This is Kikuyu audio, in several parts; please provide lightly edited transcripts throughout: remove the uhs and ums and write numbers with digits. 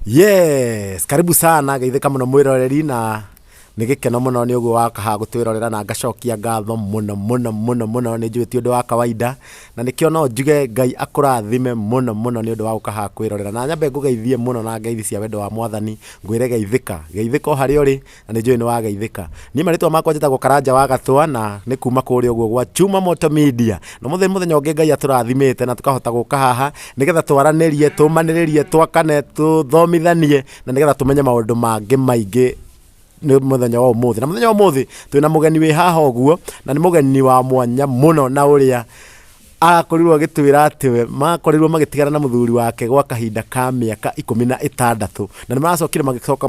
Yes, karibu sana, geithĩka mũno mwĩroreri, na nĩ gĩkeno mũno nĩ ũguo wakaha gũtwĩrorera, na ngacokia ngatho mũno mũno mũno mũno. Nĩ njũĩ ti ũndũ wa kawaida, na nĩkĩo no njuge Ngai akũrathime mũno mũno nĩ ũndũ wa gũka haha kwĩrorera. Na nyambe ngũgeithie mũno na ngeithi cia wendo wa Mwathani, ngwĩre geithĩka, geithĩka o harĩa ũrĩ, na nĩ njũĩ nĩ wageithĩka. Niĩ marĩtwa makwa njĩtagwo Karanja wa Gatwa, na nĩ kuma kũrĩa ũguo gwa Chuma Moto Media. Na ũmũthĩ nĩ mũthenya ũngĩ Ngai atũrathimĩte na tũkahota gũka haha nĩgetha twaranĩrie, tũmanĩrĩrie, twakane, tũthomithanie, na nĩgetha tũmenye maũndũ mangĩ maingĩ nĩ mũthenya wa ũmũthĩ. Na mũthenya wa ũmũthĩ twĩna mũgeni wĩ haha ũguo, na nĩ mũgeni wa mwanya mũno, na ũrĩa akorirwo agĩtwĩra atĩ we makorirwo magĩtigana na mũthuri wake gwa kahinda ka mĩaka 16, na nĩ maracokire magĩcoka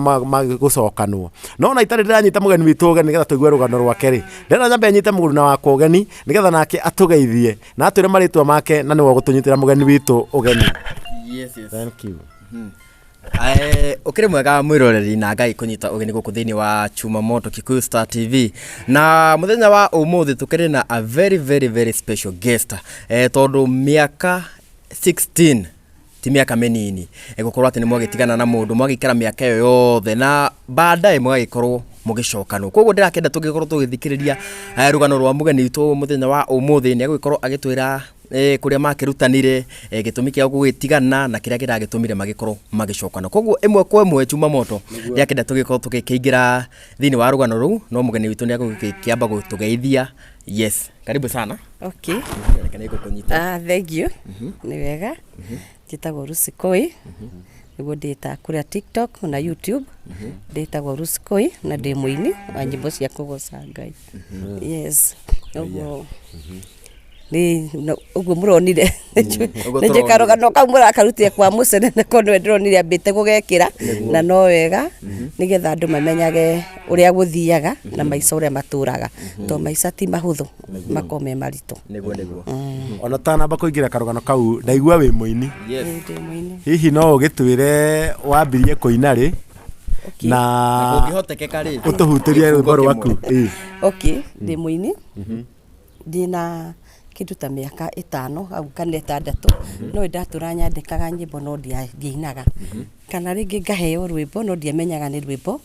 gũcokanwo. No ona itarĩ ndĩranyita mũgeni witũ ũgeni nĩgetha tũigue rũgano rwake rĩ, ndĩrenda nyambe nyite mũgũruna wakwa ũgeni nĩgetha nake atũgeithie na atwĩre marĩtwa make, na nĩwe ũgũtũnyitĩra mũgeni witũ ũgeni. Yes. Thank you. Ũkĩrĩ mwega mwĩroreri, na Ngai kũnyita ũgeni gũkũ thĩinĩ wa Chuma Moto Kikuyu Star TV. Na mũthenya wa ũmũthĩ tũkĩrĩ na a very very very special guest, tondũ mĩaka 16 ti mĩaka mĩnini, gũkorwo atĩ nĩ mwagĩtigana na mũndũ, mwagĩikara mĩaka ĩyo yothe na baadaye mũgagĩkorwo mũgĩcokanwo. Koguo ndĩrakĩenda tũgĩkorwo tũgĩthikĩrĩria rũgano rwa mũgeni witũ mũthenya wa ũmũthĩ. Nĩ egũgĩkorwo agĩtwĩra kũrĩa makĩrutanire, gĩtũmi kĩa gũgĩtigana na kĩrĩa kĩragĩtũmire magĩkorwo magĩcokana. Koguo ĩmwe kwa ĩmwe, Chuma Moto, ndĩrakĩenda tũgĩkorwo tũgĩkĩingĩra thĩinĩ wa rũgano rũu, no mũgeni witũ nĩ egũgĩkĩamba gũtũgeithia. Yes, karibu sana. Okay. Reke nĩ ngũkũnyita. Ah, thank you. Nĩ wega. Njĩtagwo Lucy Koi. Nĩguo ndĩta kũrĩa TikTok na YouTube. Ndĩtagwo Lucy Koi na ndĩ mũini wa nyĩmbo cia kũgoca Ngai. Yes. Ũguo nĩ ũguo mũronire. Ũguo Nĩ njũĩ tũronire. karũgano kau mũrakarutire kwa mũcenene ko nĩwe ndĩronire ambĩte gũgekĩra, na no wega nĩgetha andũ mamenyage ũrĩa gũthiaga na maica ũrĩa matũraga, to maica ti mahũthũ, makoragwo me maritũ. Nĩguo. Ona ũtanamba kũingĩra karũgano kau, ndaigua wĩ mũini. Yes. Ĩĩ, ndĩ mũini. Hihi no ũgĩtwĩre wambirie kũina rĩ, na kũngĩhotekeka rĩ, ũtũhutĩrie rwĩmbo gĩbungo rwaku? kĩmwe. Ĩĩ. Okay, ndĩ mũini. Ndĩna kĩndũ ta mĩaka 5 hau kana 6, no ndatũra nyandĩkaga nyĩmbo no ndiainaga, kana rĩngĩ ngaheo rwĩmbo no ndiamenyaga nĩ rwĩmbo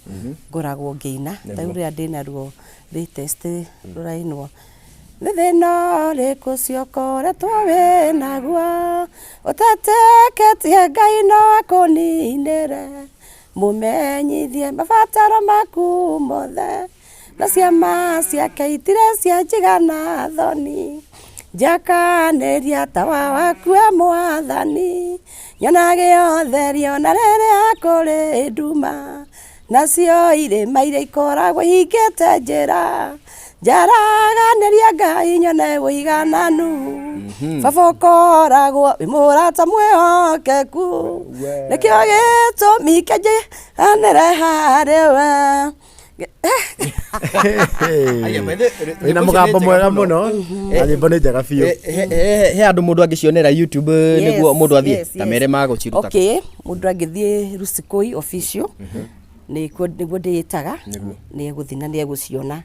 ngoragwo ngĩina. Ta rĩu rũrĩa ndĩnaruo latest rũrainwo nĩ thĩna ũrĩkũ ũcio ũkoretwo wĩnaguo ũtetĩkĩtie Ngai no akũninĩre, mũmenyithie mabataro maku mothe, na ciama ciake itirĩ cia njigana thoni. Njakanĩria tawa waku, e Mwathani, nyonage ũtheri ona rĩrĩa kũrĩ nduma, nacio irĩma iria ikoragwo ihingĩte njĩra, njaraganĩria Ngai nyone ũigananu. Baba ũkoragwo wĩ mũrata mwĩhokeku, nĩkĩo gĩtũmi kĩnjiganĩre harĩ we. Aya, by the way, Wĩna nyĩmbo icio mũgambo nĩ njega mwega mũno. mũno, na nyĩmbo nĩ njega biũ. He andũ mũndũ angĩcionera YouTube nĩguo mũndũ athiĩ Yes, ta yes. mere magũciruta? Okay, mũndũ angĩthiĩ Lucy Koi Official, nĩkuo nĩguo ndĩĩtaga, nĩ egũthiĩ na nĩ egũciona.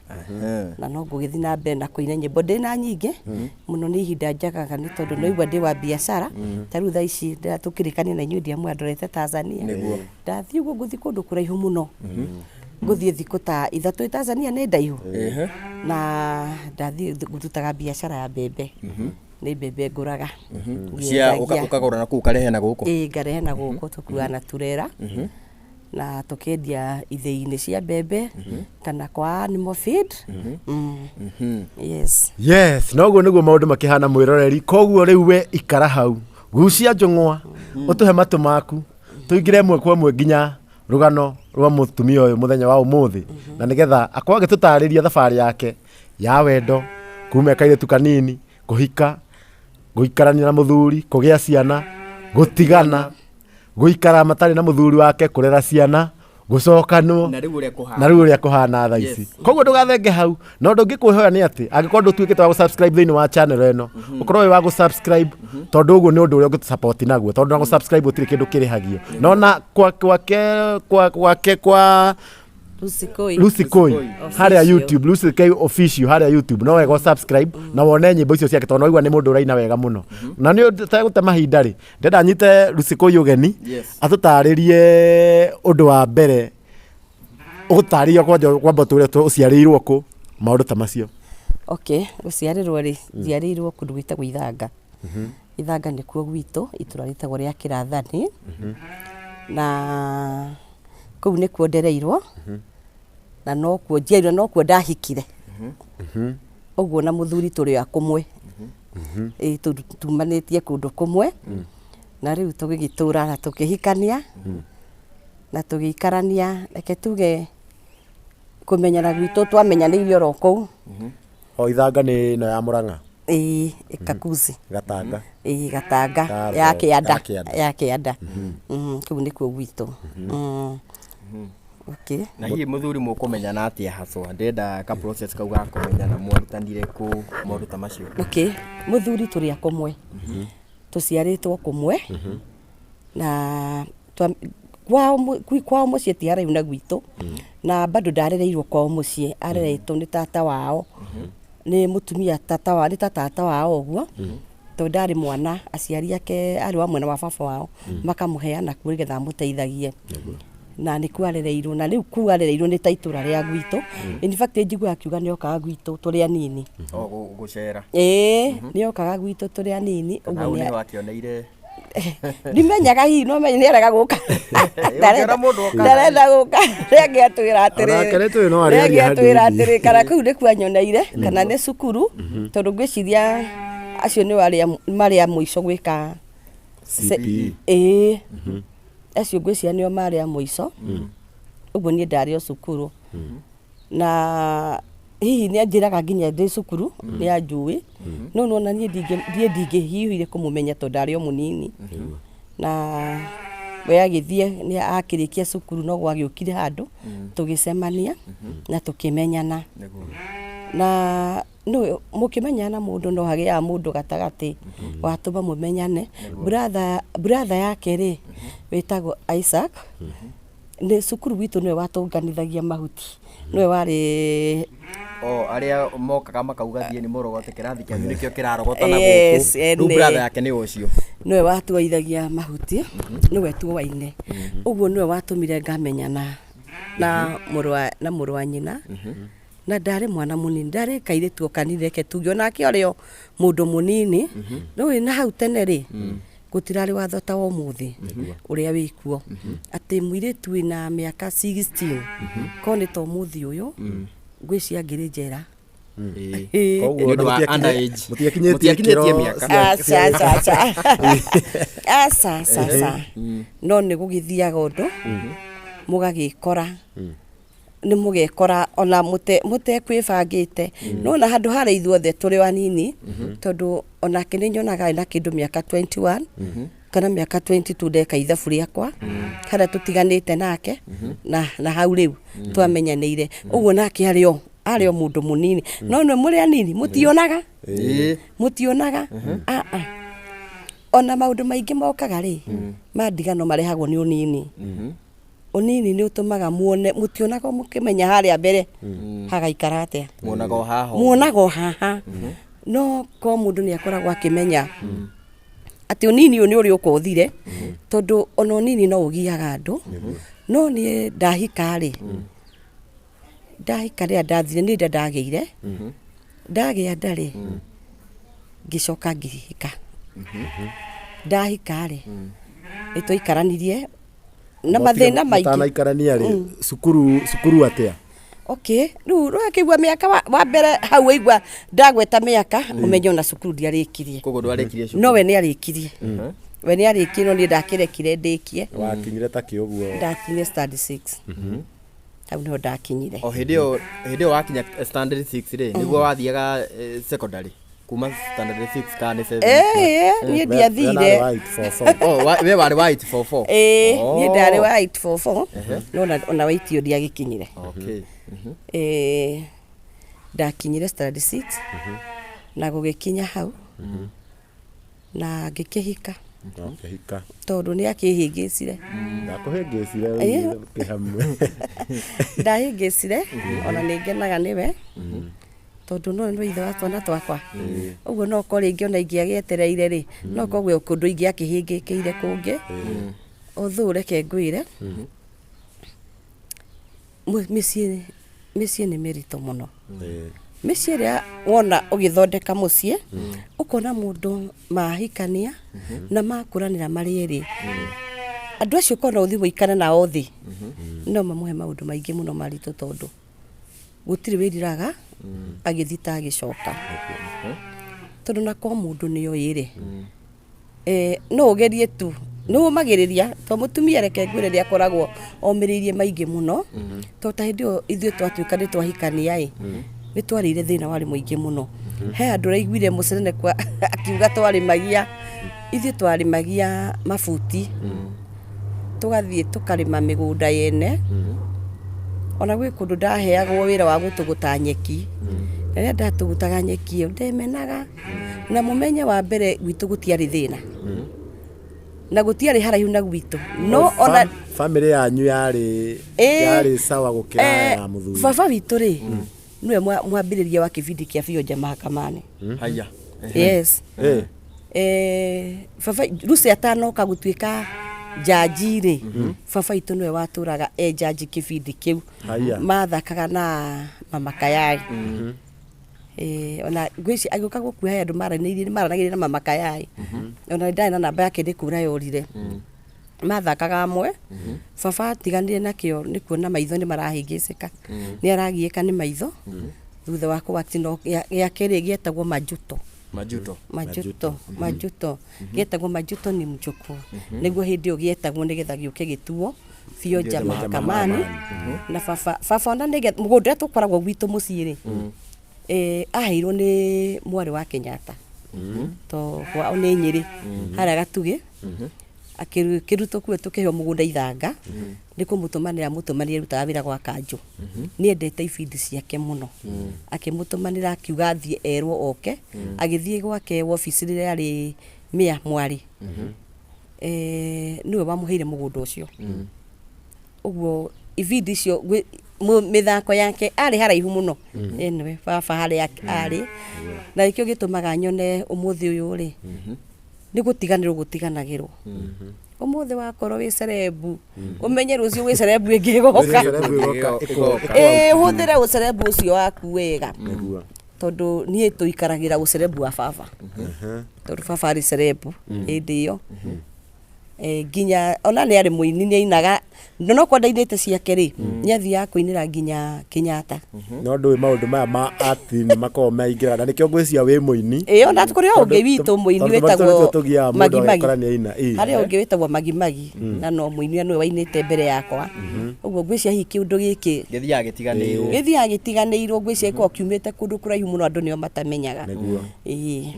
Na no ngũgĩthiĩ na mbere na kũina nyĩmbo, ndĩna nyingĩ mũno, nĩ ihinda njagaga nĩ tondũ no igua ndĩ wa biacara. Ta rĩu thaa ici tũkĩrĩkania na inyuĩ ndiamwĩra ndorete Tanzania. Ndathiĩ ũguo ngũthiĩ kũndũ kũraihu mũno, ngũthiĩ thikũ ta 3 Tanzania, nĩ ndaihu. Na ndathiĩ ngũrutaga biacara ya mbembe, nĩ mbembe ngũraga. Cia Ngĩendagia. Ũkagũra na kũu ũkarehe na gũkũ? Ĩĩ, ngarehe na gũkũ, tũkuaga na turera na tũkendia ithĩi-inĩ cia mbembe kana kwa animal feed. Yes. Yes, noguo nĩguo maũndũ makĩhana, mwĩroreri. Koguo rĩu we ikara hau, gucia njũng'wa, ũtũhe matũ maku, tũingĩre ĩmwe kwa ĩmwe nginya rũgano rwa mũtumia ũyũ mũthenya wa ũmũthĩ, na nĩgetha akorwo agĩtũtarĩria thabarĩ yake ya wendo kuma e kairĩtu kanini, kũhika, gũikarania na mũthuri, kũgĩa ciana, gũtigana, gũikara matarĩ na mũthuri wake, kũrera ciana, gũcokanwo, na rĩu ũrĩa kũhana. Na rĩu ũrĩa kũhana thaa ici. Koguo ndũgathenge hau. Na ũndũ ũngĩ kwĩhoya nĩ atĩ angĩkorwo ndũtuĩkĩte wa gũsubscribe thĩinĩ wa channel ĩno, ũkorwo wĩ wa gũsubscribe, tondũ ũguo nĩ ũndũ ũrĩa ũngĩtũsupport naguo, tondũ na gũsubscribe gũtirĩ kĩndũ kĩrĩhagio. No na kwa gwake kwa gwake kwa Lucy Koi. Lucy Koi harĩa Official. YouTube, Lucy Koi Official harĩa YouTube, no wega subscribe na wone nyĩmbo icio ciake tondũ waigua nĩ mũndũ ũraina wega mũno. Na nĩ ũtegũte mahinda rĩ, ndĩrenda nyite Lucy Koi ũgeni atũtarĩrie ũndũ wa mbere, ũgũtarĩria kwanja kwamba tũrĩa ũciarĩirwo kũ, maũndũ ta macio. Okay, gũciarĩrwo rĩ, njiarĩirwo kũndũ gwĩtagwo Ithanga. Ithanga nĩkuo gwitũ, itũra rĩtagwo rĩa Kĩrathani. Na kũu nĩkuo ndereirwo, na nokuo njiarirwo, nokuo ndahikire. Ũguo na mũthuri tũrĩ a kũmwe. Ĩĩ, tumanĩtie kũndũ kũmwe. Na rĩu tũgĩgĩtũra na tũkĩhikania na tũgĩikarania, reke tuge kũmenyana gwitũ twamenyanĩire oro kũu. O Ithanga nĩ ĩno ya Mũrang'a? Ĩĩ, Kakuzi. Gatanga. Ĩĩ, Gatanga. Ya kĩanda. Ya kĩanda. Ya kĩanda. Kũu nĩkuo gwitũ. Okay. Na hihi mũthuri mũkũmenyana atĩa haswa? Ndĩrenda ka process kau ga kũmenyana, mwarutanire kũ, maũndũ ta macio. Okay, mũthuri tũrĩ a kũmwe, tũciarĩtwo kũmwe, na kwao mũciĩ ti haraihu na gwitũ, na bado ndarereirwo kwao mũciĩ, areretwo nĩ tata wao, nĩ mũtumia tata wao, nĩ ta tata wao ũguo, tondũ ndarĩ mwana, aciari ake arĩ wa mwena wa baba wao, makamũheana kuo nĩgetha amũteithagie. Na nĩkuo arereirwo, na rĩu kũu arereirwo nĩ ta itũra rĩa gwitũ. In fact njiguaga akiuga nĩ okaga gwitũ tũrĩ anini. O gũcera. Ĩĩ, nĩ okaga gwitũ tũrĩ anini. Ũguo Ũguo nĩho akĩoneire. Ndimenyaga hihi no menye nĩarega gũka. Ũngĩona mũndũ okaga. Ndarenda gũka. Rĩngĩ atwĩra atĩrĩrĩ. Onake nĩ tũĩ no arĩaria Rĩngĩ atwĩra hanini. atĩrĩ, kana kũu nĩkuo anyoneire, kana nĩ cukuru, tondũ ngwĩciria acio nĩo arĩa marĩ a mũico gwĩka CPE. Ĩĩ. Acio ngwĩciria nĩo marĩ a mũico. Ũguo niĩ ndarĩ o cukuru. Na hihi nĩ anjĩraga nginya ndĩ cukuru, nĩ anjũĩ. No nĩwona niĩ ndingĩhiũhire kũmũmenya tondũ ndarĩ o mũnini. Na we agĩthiĩ, nĩ akĩrĩkia cukuru no gwagĩũkire handũ, tũgĩcemania na tũkĩmenyana. Na no mũkĩmenyana na mũndũ no hagĩaga mũndũ gatagatĩ watũma mũmenyane. Brother yake rĩ, wĩtagwo Isaac, nĩ cukuru witũ nĩwe watũnganithagia mahuti, nĩwe warĩ O arĩa mokaga makauga thiĩ nĩ mũrogote kĩrathi kĩanyu nĩkĩo kĩrarogota na Yes, gũkũ. Rĩu ene. brother yake nĩ ũcio. Nĩwe watuoithagia mahuti, nĩwe tuoaine. Ũguo nĩwe watũmire ngamenyana na mũrũ wa nyina. Na ndarĩ mwana mũnini, ndarĩ kairĩtu o kanini, reke tuge onake ũrĩ o mũndũ mũnini. Nĩũĩ na hau tene rĩ, gũtirarĩ watho ta wa ũmũthĩ ũrĩa wĩkuo, atĩ mũirĩtu wĩna mĩaka 16, korwo nĩ ta ũmũthĩ ũyũ, ngwĩciria angĩrĩ njera. Ĩĩ. Koguo Nĩ ũndũ wa underage. mũtiakinyĩtie Mũtiakinyĩtie ikĩro mĩaka. Aca, aca, aca. Aca, aca, aca. No nĩ gũgĩthiaga ũndũ, mũgagĩkora, nĩ mũgekora ona mũtekwĩbangĩte. No na handũ harĩa ithuothe tũrĩ o anini, tondũ onake nĩ nyonaga ena kĩndũ mĩaka 21, kana mĩaka 22 ndeka ithabu rĩakwa, harĩa tũtiganĩte nake, na hau rĩu twamenyanĩire. Ũguo nake arĩ o mũndũ mũnini. No nĩ mũrĩ anini, mũtionaga. Mũtionaga. Ona maũndũ maingĩ mokaga rĩ, ma ndigano marehagwo nĩ ũnini. Ũnini nĩ ũtũmaga muone, mũtionaga mũkĩmenya harĩa mbere hagaikara atĩa. Muonaga o haha. Muonaga o haha. No ko mũndũ nĩ akoragwo akĩmenya atĩ ũnini ũyũ nĩ ũrĩ ũka ũthire, tondũ ona ũnini no ũgiaga andũ. No niĩ ndahika rĩ, ndahika rĩrĩa ndathire nĩ nda ndagĩire. Ndagĩa nda rĩ, ngĩcoka ngĩhika. Ndahika rĩ, nĩ twaikaranirie na mathĩna maingĩ. Mũtanaikarania rĩ, cukuru atĩa? Okay, rĩu ũrakĩigua mĩaka wa mbere hau waigua ndagweta mĩaka, ũmenye ona cukuru ndiarĩkirie. Koguo ndwarĩkirie cukuru. No we nĩarĩkirie. We nĩarĩkirie, no niĩ ndakĩrekire ndĩkie. Wakinyire ta kĩ ũguo? Ndakinyire standard 6. Hau nĩho ndakinyire. O hĩndĩ ĩyo wakinya standard 6 rĩ, nĩguo wathiaga secondary kuma standard 6 kana nĩ 7? Niĩ ndiathire. We narĩ wa 844. Oh, we warĩ wa 844. Ĩĩ, niĩ ndarĩ wa 844, no ona wa 8 ĩyo ndiagĩkinyire. Okay. Ndakinyire standard 6 na gũgĩkinya hau na ngĩkĩhika. Ũkĩhika. Tondũ nĩ akĩhĩngĩcire. Ndakũhĩngĩcire. Ĩĩ. Ũkĩ hamwe. Ndahĩngĩcire, ona nĩ ngenaga nĩwe, tondũ no nĩwe ithe wa twana twakwa. Ũguo no korwo rĩngĩ ona ingĩagĩetereire rĩ, no korwo gwĩ kũndũ ingĩakĩhĩngĩkĩire kũngĩ. Although reke ngwĩre, mĩciĩ nĩ mĩritũ mũno. Mĩciĩ ĩrĩa wona ũgĩthondeka mũciĩ, ũkona mũndũ mahikania na makũranĩra marĩ erĩ, andũ acio ũkona ũthiĩ mũikare nao thĩ, no mamũhe maũndũ maingĩ mũno maritũ, tondũ gũtirĩ wĩriraga agĩthiĩ ta agĩcoka, tondũ na ko mũndũ nĩ oĩ rĩ, no ũgerie tu, nĩ ũmagĩrĩria, to mũtumia reke ngwĩre nĩ akoragwo omĩrĩirie maingĩ mũno, to ta hĩndĩ ĩyo ithuĩ twatuĩka nĩ twahikania ĩ, nĩ twarĩire thĩna warĩ mũingĩ mũno. He andũ ũraiguire mũcenene kwa akiuga twarĩmagia, ithuĩ twarĩmagia mabuti, tũgathiĩ tũkarĩma mĩgũnda yene. Ona gwĩ kũndũ ndaheagwo wĩra wa gũtũgũta nyeki, na rĩrĩa ndatũgũtaga nyeki ĩyo ndemenaga. Na mũmenye wa mbere gwitũ gũtiarĩ thĩna, na gũtiarĩ haraihu na gwitũ, no ona Family yanyu yarĩ Ĩĩ. yarĩ sawa gũkĩra ya mũthuri? Baba witũ rĩ, nĩwe mwambĩrĩria wa kĩbindi kĩa Bionja Mahakamani. Haya. Yes. Baba Lucy atanoka gũtuĩka jaji rĩ, baba witũ nĩwe watũraga e jaji kĩbindi kĩu. Haya. Mathakaga na Mama Kayai. Ona ngwĩci agĩũka gũkua, he andũ maranĩirie, nĩ maranagĩria na Mama Kayai. Ona nĩ ndarĩ na namba yake, nĩ kũra yorire. Mathakaga amwe. Baba atiganire nakĩo nĩ kuona maitho nĩ marahĩngĩcĩka, nĩ aragiĩka nĩ maitho thutha wa kũwatino gĩa kerĩ gĩetagwo majuto. Majuto. Majuto, majuto gĩetagwo majuto ni mjukuu, nĩguo hĩndĩ ĩyo gĩetagwo, nĩgetha gĩũke gĩtuo Bionja Mahakamani. Na baba ona nĩgetha mũgũnda ũrĩa tũkoragwo gwitũ mũciĩ rĩ, aheirwo nĩ mwarĩ wa Kenyatta, to kwao nĩ Nyĩrĩ harĩa Gatugĩ, akĩrutwo kuo tũkĩheo mũgũnda Ithanga nĩ kũmũtũmanĩra mũtũmanĩre, arutaga wĩra gwa kanjũ, nĩ endete ibindi ciake mũno, akĩmũtũmanĩra akiuga athiĩ erwo oke. Agĩthiĩ gwake wabici rĩrĩa yarĩ Mĩa Mwarĩ, nĩwe wamũheire mũgũnda ũcio. Ũguo ibindi icio mĩthako yake arĩ haraihu mũno. Anyway, baba harĩa arĩ na nĩkĩo gĩtũmaga nyone ũmũthĩ ũyũ rĩ, nĩ gũtiganĩrwo gũtiganagĩrwo. Ũmũthĩ wakorwo wĩ celeb, ũmenye rũciũ gwĩ celeb ĩngĩ ĩgoka. Celeb ĩgoka. Ĩgoka. Ĩĩ, hũthĩra ũcerebu ũcio waku wega, tondũ niĩ tũikaragĩra ũcerebu wa baba, tondũ baba arĩ celeb hĩndĩ ĩyo. Nginya ona nĩ arĩ mũini, nĩ ainaga, no kwa ndainĩte ciake rĩ, nĩ athiaga kũinĩra nginya Kenyatta. No ndũĩ maũndũ maya ma art nĩ makoragwo maingĩra, na nĩkĩo ngwĩciria wĩ mũini. Ĩĩ, ona kũrĩ o ũngĩ witũ mũini Tondũ wĩtagwo tũrĩ tũgiaga mũndũ Magi Magi. agekora nĩ aina. Ĩĩ. Harĩ ũngĩ wĩtagwo Magi Magi, na no mũini, na nĩwe wainĩte mbere yakwa. Ũguo ngwĩciria hihi kĩũndũ gĩkĩ Gĩthiaga gĩtiganĩirwo. Gĩthiaga gĩtiganĩirwo, ngwĩciria gĩkoragwo kiumĩte kũndũ kũraihu mũno, andũ nĩo matamenyaga. Ĩĩ.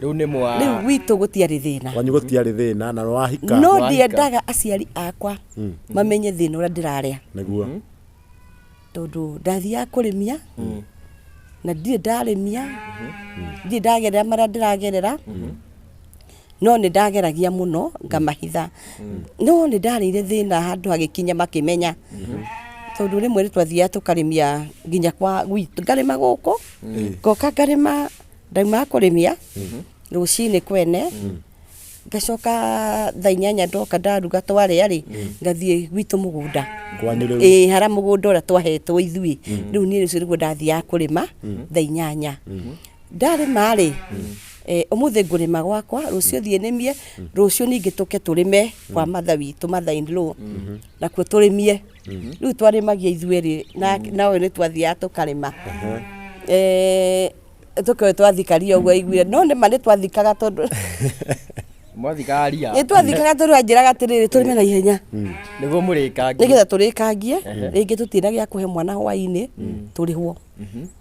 Rĩu nĩ mwa Rĩu gwitũ gũtiarĩ thĩna. Kwanyu gũtiarĩ thĩna na wahika. No Wahika. ndiendaga aciari akwa mamenye thĩna ũrĩa ndĩrarĩa, tondũ ndathiaga kũrĩmia na ndirĩ ndarĩmia, ndirĩ ndagerera marĩa ndĩragerera, no nĩ ndageragia mũno ngamahitha, no nĩ ndarĩire thĩna handũ hagĩkinya makĩmenya, tondũ rĩmwe nĩ twathiaga tũkarĩmia nginya kwa gwitũ, ngarĩma gũkũ, ngoka ngarĩma, ndaumaga kũrĩmia rũcinĩ kwene, ngacoka thaa 8 ndoka ndaruga twarĩa rĩ, ngathiĩ gwitũ mũgũnda. Kwanyu rĩu. Ĩĩ, harĩa mũgũnda ũrĩa twahetwo ithuĩ. Rĩu niĩ ũcio nĩguo ndathiaga kũrĩma thaa 8. Ndarĩma rĩ, ũmũthĩ ngũrĩma gwakwa, rũciũ thiĩ nĩmie, rũciũ ningĩ tũke tũrĩme kwa mother witũ, mother in law, nakuo tũrĩmie. Rĩu twarĩmagia ithuerĩ na ũyũ nĩ twathiaga tũkarĩma. Tũkĩoĩ twathikaria ũguo aiguire, no nĩma nĩ twathikaga tondũ Mwathikaga ria. Nĩ twathikaga tondũ anjĩraga atĩrĩrĩ, tũrĩme na ihenya nĩguo mũrĩkangie, nĩgetha tũrĩkangie, rĩngĩ tũtirĩ na gĩa kũhe mwana hwainĩ, tũrĩhwo.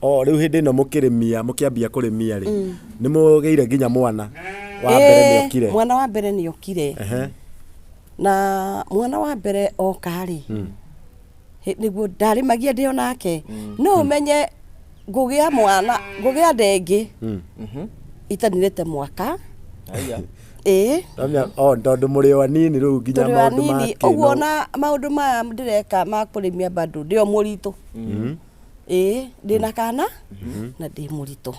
O rĩu hĩndĩ ĩno mũkĩrĩmia, mũkĩambia kũrĩmia rĩ, nĩ mũgĩire nginya mwana wa mbere nĩ okire? Mwana wa mbere nĩ okire. Na mwana wa mbere oka rĩ, nĩguo ndarĩmagia ndĩ o nake, no ũmenye ngũgĩa mwana, ngũgĩa nda ĩngĩ itaninĩte mwaka. Haya. Ĩĩ. O tondũ mũrĩ o anini rĩu nginya Tũrĩ maũndũ ma anini kĩ ũguo no- ona maũndũ maya ndĩreka ma kũrĩmia bado ndĩ o mũritũ. Ĩĩ, ndĩna kana na ndĩ mũritũ.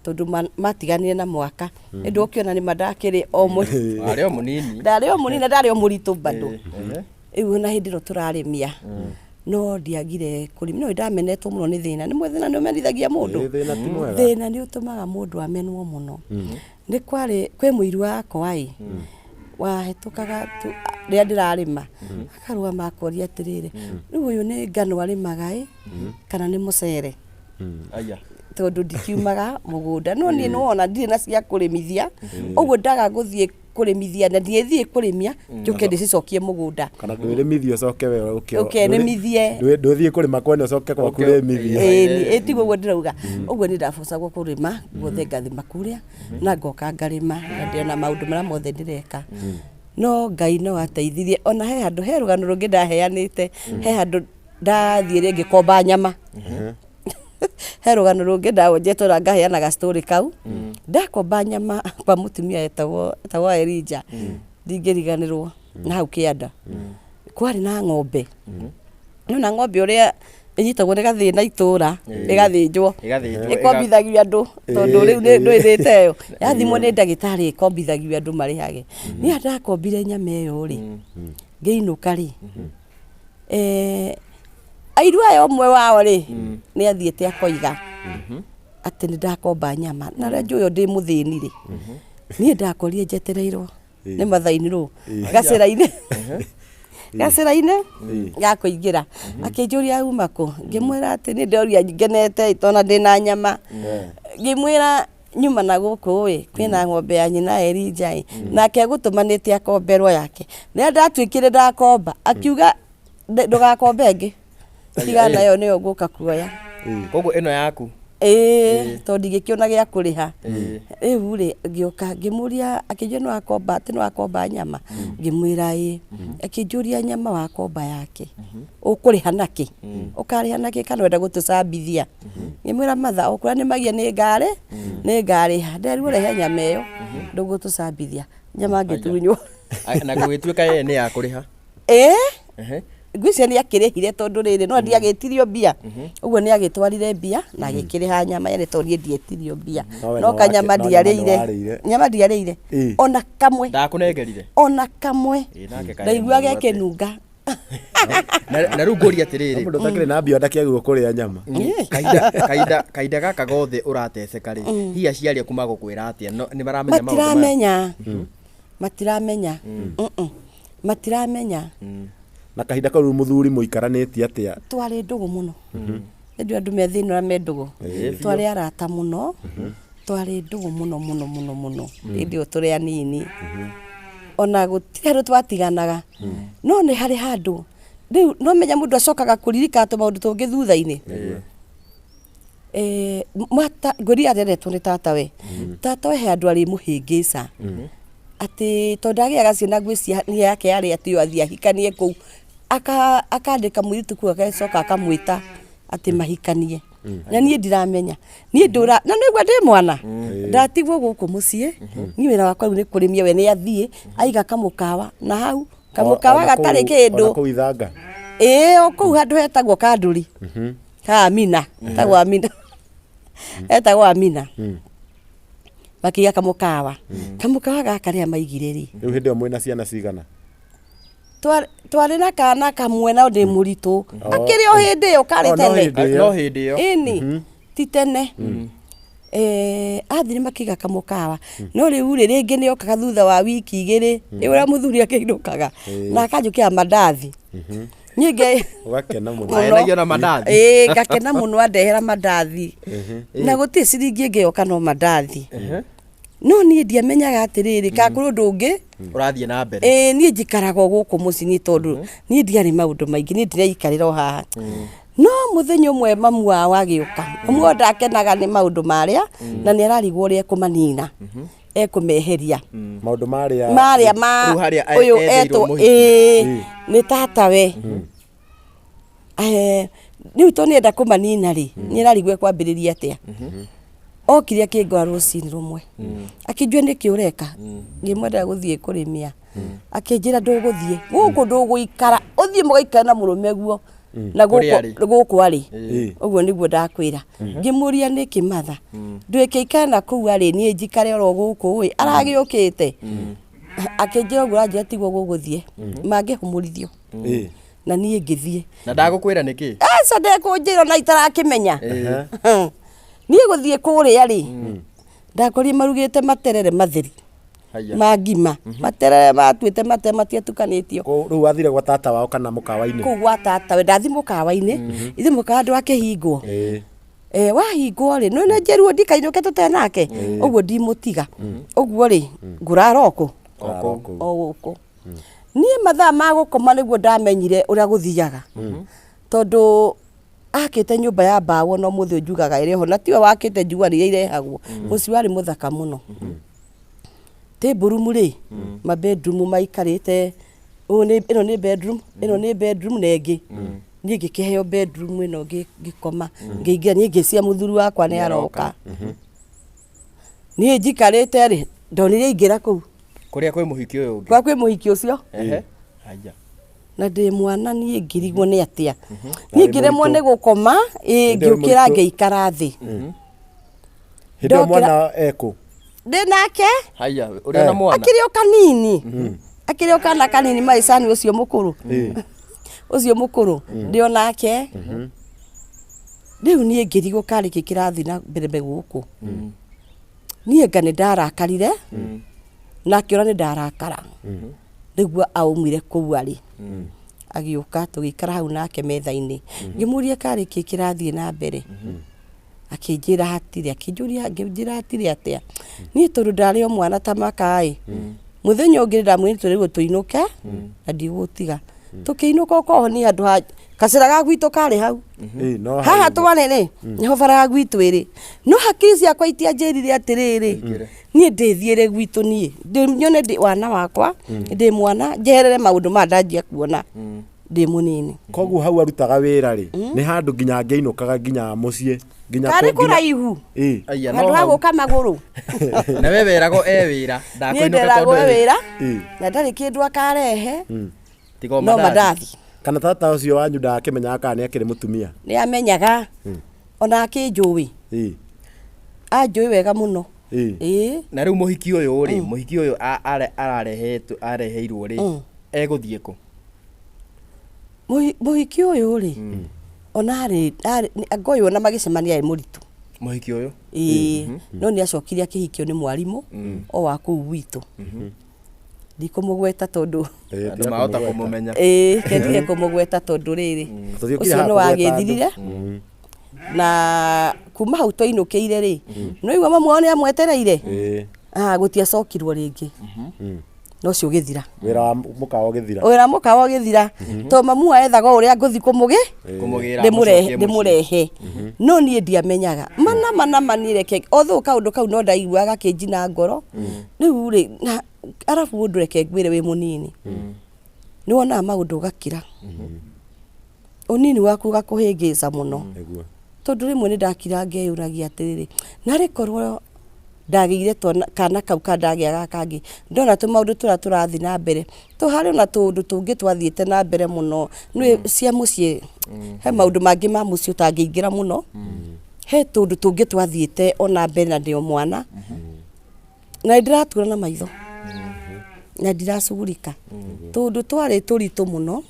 Tondũ matiganire na mwaka ĩndĩ ũkĩona nĩma ndakĩrĩ o mũritũ. Warĩ o mũnini. Ndarĩ o mũnini na ndarĩ o mũritũ bado. Ehe. Rĩu ona hĩndĩ ĩno tũrarĩmia no ndiagire kũrĩmia, no nĩndamenetwo mũno nĩ thĩna. Nĩ thĩna nĩ ũmenithagia mũndũ. Ĩĩ, thĩna ti mwega. Thĩna nĩ ũtũmaga mũndũ amenwo mũno. Nĩ kwarĩ kwĩ mũiru wakwa ĩ wahĩtũkaga tu rĩrĩa ndĩrarĩma akarũgama akoria atĩrĩrĩ, rĩu ũyũ nĩ ngano arĩmaga ĩ kana nĩ mũcere? Aya. Tondũ ndikiumaga mũgũnda, no niĩ nĩwona ndirĩ na cia kũrĩmithia, ũguo ndaga gũthiĩ kũrĩmithia na ndiĩthiĩ kũrĩmia njũke ndĩcicokie mũgũnda. Kana ndwĩrĩmithie ũcoke we ũke Ũkerĩmithie. Ndũthiĩ kũrĩma kwene ũcoke gwaku Ũke- rĩmithie. Ĩĩ, ĩ tiguo ũguo ndĩrauga. Ũguo nĩ ndabocagwo kũrĩma guothe, ngathima kũrĩa na ngoka ngarĩma na ndĩona maũndũ marĩa mothe ndĩreka. No Ngai no ateithirie. Ona he handũ, he rũgano rũngĩ ndaheanĩte, he handũ ndathiĩ rĩngĩ komba nyama. He rũgano rũngĩ ndawonjetwo na ngaheanaga story kau. Ndakomba nyama kwa mũtumia etagwo Elijah, ndingĩriganĩrwo, na hau kĩanda kwarĩ na ng'ombe. Nĩwona ng'ombe ũrĩa ĩnyitagwo nĩ gathĩna itũra, ĩgathĩnjwo. Ĩgathĩnjwo, Ĩkombithagio andũ tondũ rĩu ndwĩthĩte ĩyo yathimwo nĩ ndagĩtarĩ, ĩkombithagio andũ marĩhage. Niĩ ndakombire nyama ĩyo rĩ, ngĩinũka rĩ, airu aya ũmwe wao rĩ nĩ athiĩte akoiga atĩ nĩ ndakomba nyama, na ũrĩa njũĩ ndĩ mũthĩni rĩ, niĩ ndakorire njetereirwo nĩ mathainĩ rũ gacĩra-inĩ gacĩra-inĩ ga kũingĩra, akĩnjũria uma kũ, ngĩmwĩra atĩ nĩ ndoria ngenete tondũ ndĩna nyama, ngĩmwĩra nyuma na gũkũ ĩ kwĩna ng'ombe ya nyina Elijah ĩ, nake egũtũmanĩte akomberwo yake. Rĩrĩa ndatuĩkire ndakomba, akiuga ndũgakombe ĩngĩ, tiga nayo nĩyo ngũka kuoya. Koguo ĩno yaku. Ĩĩ, tondũ ndingĩkĩona gĩa kũrĩha. Rĩu rĩ, ngĩũka ngĩmũria, akĩnjũria nĩ wakomba, atĩ nĩ wakomba nyama, ngĩmwĩra ĩĩ. Akĩnjũria nyama wakomba yake ũkũrĩha nakĩ, ũkarĩha nakĩ kana ũrenda gũtũcambithia? Ngĩmwĩra matha o kũrĩa nĩmagia nĩ ngarĩ nĩ ngarĩha, nderirwo rehe nyama ĩyo, ndũgũtũcambithia. Nyama ngĩtunywo. Na gũgĩtuĩka yeye nĩ ya kũrĩha. Ĩĩ. Ehe. Ngwĩciria nĩ akĩrĩhire tondũ rĩrĩ no ndiagĩtirio mbia, ũguo nĩ agĩtwarire mbia na agĩkĩrĩha nyama ĩrĩa, tondũ niĩ ndietirio mbia. No we no no kanyama no nyama ndiarĩire. nĩwarĩire. Nyama ndiarĩire ona kamwe. Ndakũnengerire. Ona kamwe. Ĩ, nake kaĩ ndaiguaga mũndũ atĩ. ĩkĩnunga. Na rĩu ngũria atĩrĩrĩ, Mũndũ ũtakĩrĩ na mbia ndakĩagĩrĩirwo kũrĩa nyama. Kahinda gaka gothe ũrateceka rĩ, hihi aciari aku magũkwĩra atĩa? No, nĩ maramenya maũndũ maya? Matiramenya, matiramenya. Mm-mm. Matiramenya. Na kahinda kau rĩu mũthuri mũikaranĩtie atĩa? Twarĩ ndũgũ mũno. Nĩ andũ me thĩna ũrĩa me ndũgũ, twarĩ arata mũno, twarĩ ndũgũ mũno mũno mũno mũno hĩndĩ ĩyo tũrĩ anini, ona gũtirĩ handũ twatiganaga. No nĩ harĩ handũ rĩu no menya mũndũ acokaga kũririkana tũmaũndũ tũngĩ thutha-inĩ. Mata ngwĩria areretwo nĩ tatawe. Tatawe he andũ arĩmũhĩngĩca atĩ tondũ ndagĩaga ciana, ngwĩciria nĩ yake yarĩ atĩ yo athiĩ ahikanie kũu, akandĩka mũirĩtu kũu, agacoka akamwĩta atĩ mahikanie, na niĩ ndiramenya, niĩ ndũra na nĩguo ndĩ mwana ndatigwo gũkũ mũciĩ. Niĩ wĩra wakwa rĩu nĩ kũrĩmia, we nĩ athiĩ aiga kamũkawa na hau kamũkawa Ona gatarĩ kũu- ona kĩndũ. kũu ithanga. Ĩĩ, o kũu handũ hetagwo kandũri ka Amina, etagwo Amina, etagwo Amina, makĩiga kamũkawa, kamũkawa gaka rĩrĩa maigire rĩ. Rĩu hĩndĩ ĩyo mwĩna ciana cigana? Twarĩ na kana kamwe na ndĩ mũritũ, akĩrĩ o hĩndĩ ĩyo karĩ Oh, no tene. hĩndĩ ĩyo. No hĩndĩ ĩyo. Ĩni ti tene. Athire makĩiga kamũkawa, no rĩu rĩ, rĩngĩ nĩ okaga thutha wa wiki 2, rĩu ũrĩa mũthuri akĩinũkaga na akanjũkĩra mandathi, niĩ Ũgakena mũno. Mũno. Waenagio na mandathi. Ĩĩ, ngakena mũno andehera mandathi, na gũtirĩ ciringi ĩngĩ yoka no mandathi. No niĩ ndiamenyaga atĩrĩrĩ ka kũrĩ ũndũ ũngĩ ũrathiĩ na mbere. Ĩĩ, niĩ njikaraga o gũkũ mũciĩ niĩ, tondũ niĩ ndiarĩ maũndũ maingĩ, niĩ ndĩreikarĩra o haha. No mũthenya ũmwe mamu wao agĩũka. Mamu wao ndakenaga nĩ maũndũ marĩa, na nĩ ararigwo ũrĩa ekũmanina, ekũmeheria. Maũndũ marĩa marĩa ma Rĩu harĩa ũyũ etheirwo etwo mũhiki. Ĩĩ, nĩ tatawe. Rĩu to nĩenda kũmanina rĩ, nĩ ararigwo ekwambĩrĩria atĩa. Okire akĩngora rũcinĩ rũmwe, akĩnjũria nĩkĩ ũreka, ngĩmwendera gũthiĩ kũrĩmĩa, akĩnjĩra ndũgũthiĩ gũkũ, ndũgũikara, ũthiĩ mũgaikare na mũrũme guo na Kũrĩa gũkũ arĩ. gũkũ arĩ. Ĩĩ. Ũguo nĩguo ndakwĩra. Ngĩmũria nĩkĩ matha, ndwĩke ikare na kũu arĩ, niĩ njikare oro gũkũ ĩ aragĩũkĩte. Akĩnjĩra ũguo aranjĩra tiguo gũgũthiĩ, mangĩhũmũrithio. Na niĩ ngĩthiĩ. Na ndagũkwĩra nĩkĩ? Aca, ndekũnjĩra na itarakĩmenya. Niĩ gũthiĩ kũrĩa rĩ, ndakorire marugĩte materere matheri. Haya. Ma ngima materere matuĩte materere matiatukanĩtio. Rĩu wathire gwa tata wao kana mũkawa-inĩ? Kũu gwa tata we. Ndathi mũkawa-inĩ, ithe mũkawa ndwakĩhingwo. Eh, wahingwo rĩ, nĩ njĩruo ndikainũke tũte nake ũguo, ndimũtiga ũguo rĩ, ngũrara okũ. Kũrara kũu. O gũkũ. Niĩ mathaa ma gũkoma nĩguo ndamenyire ũrĩa gũthiaga, tondũ akĩte nyũmba ya mbaũ no mũthĩ njugaga ĩrĩ ho, na tiwe wakĩte, njugaga iria irehagwo. Mũciĩ warĩ mũthaka mũno, table room rĩ, ma bedroom maikarĩte ũũ nĩ ĩno nĩ bedroom, ĩno nĩ bedroom na ĩngĩ. Niĩ ngĩkĩheo bedroom ĩno, ngĩkoma, ngĩingĩra. Niĩ ngĩcia mũthuri wakwa nĩ aroka. Niĩ njikarĩte rĩ, ndonire aingĩra kũu. Kũrĩa kwĩ mũhiki ũyũ ũngĩ? Kwa kwĩ mũhiki ũcio. Ehe. Haya. Na ndĩ mwana niĩ, ngĩrigwo nĩ atĩa niĩ Warĩ ngĩremwo mũritũ. nĩ gũkoma ĩ. Hĩndĩ ĩyo Ngĩũkĩra, mũritũ. ngĩikara thĩ. Hĩndĩ ĩyo Ndokĩra- mwana ekũ? Ndĩ nake. Haya, ũrĩa na mwana? Akĩrĩ o kanini, akĩrĩ o kana kanini maicani, ũcio mũkũrũ, ũcio mũkũrũ ndĩ o nake. Rĩu niĩ ngĩrigwo karĩ kĩ kĩrathiĩ na mbere gũkũ. Niĩ nga nĩ ndarakarire, na akĩona nĩ ndarakara, nĩguo aumire kũu arĩ, agĩũka tũgĩikara hau nake metha-inĩ. Ngĩmũria karĩ kĩ kĩrathiĩ na mbere, akĩnjĩra hatirĩ, akĩnjũria, ngĩnjĩra hatirĩ atĩa. Niĩ tondũ ndarĩ o mwana ta makaĩ, mũthenya ũngĩ ndamwĩrire tũrĩguo tũinũke na ndigũtiga. Tũkĩinũka, okorwo niĩ handũ ha gacĩra ga gwitũ karĩ hau. Ĩĩ, no haha hau. Twarĩ rĩ, nĩho bara ya gwitũ ĩrĩ, no hakiri ciakwa itianjĩrire atĩrĩrĩ, niĩ ndĩthiĩre gwitũ, niĩ nyone ndĩ wana wakwa, ndĩ mwana, njeherere maũndũ maya ndanjia kuona ndĩ mũnini. Koguo hau arutaga wĩra rĩ, nĩ handũ nginya angĩinũkaga nginya mũciĩ nginya Karĩ kũraihu. Aya, no Handũ ha hau. gũka magũrũ. Na we weragwo e wĩra Niĩ ndakũinũka nderagwo tondũ wĩra na ndarĩ kĩndũ akarehe. Tiga o no mandathi. Mandathi. Kana tata ũcio wanyu ndakĩmenyaga kana nĩ akĩrĩ mũtumia? Nĩ amenyaga, ona akĩnjũĩ. Anjũĩ wega mũno. Ĩĩ. Na rĩu mũhiki ũyũ rĩ, mũhiki ũyũ ararehetwo, areheirwo rĩ, egũthiĩ kũ? Mũhiki ũyũ rĩ, ona arĩ ngoyũ, ona magĩcemania arĩ mũritũ. Mũhiki ũyũ? Ĩĩ, no nĩ acokire akĩhikio nĩ mwarimũ o wa kũu gwitũ, ndikũmũgweta tondũ Andũ mahota kũmũmenya. Ĩĩ, kendige kũmũgweta tondũ rĩrĩ, Tũthiũkire ũcio haha nĩ kũgweta andũ. wagĩthirire. Na kuma hau twainũkĩire rĩ, nĩ waigua mamu wao nĩ amwetereire. Ah, gũtiacokirwo rĩngĩ, no ũcio ũgĩthira. Wĩra wa mũkawa ũgĩthira. Wĩra mũkawa ũgĩthira, tondũ mamu wao ethaga o ũrĩa ngũthi kũmũgĩ Kũmũgĩra ndĩmũrehe. amũcokie mũciĩ. Ndĩmũrehe, no niĩ ndiamenyaga mana mana ma niĩ reke although kaũndũ kau no ndaiguaga gakĩnjina ngoro. Rĩu rĩ, na arabu ũndũ reke ngwĩre, wĩ mũnini nĩ wonaga maũndũ ũgakira, ũnini waku ũgakũhĩngĩca mũno. Tondũ rĩmwe nĩ ndakira ngeyũragia atĩrĩrĩ, narĩ korwo ndagĩire twana kana kau ka ndagĩa gaka kangĩ, ndona tũmaũndũ tũrĩa tũrathiĩ na mbere to harĩ ona tũũndũ tũngĩ twathiĩte na mbere mũno. Nĩ cia mũciĩ, he maũndũ mangĩ ma mũciĩ ũtangĩingĩra mũno, he tũũndũ tũngĩ twathiĩte ona mbere na ndĩ o mwana, na nĩ ndĩratura na maitho na ndiracugurika tũndũ twarĩ tũritũ mũno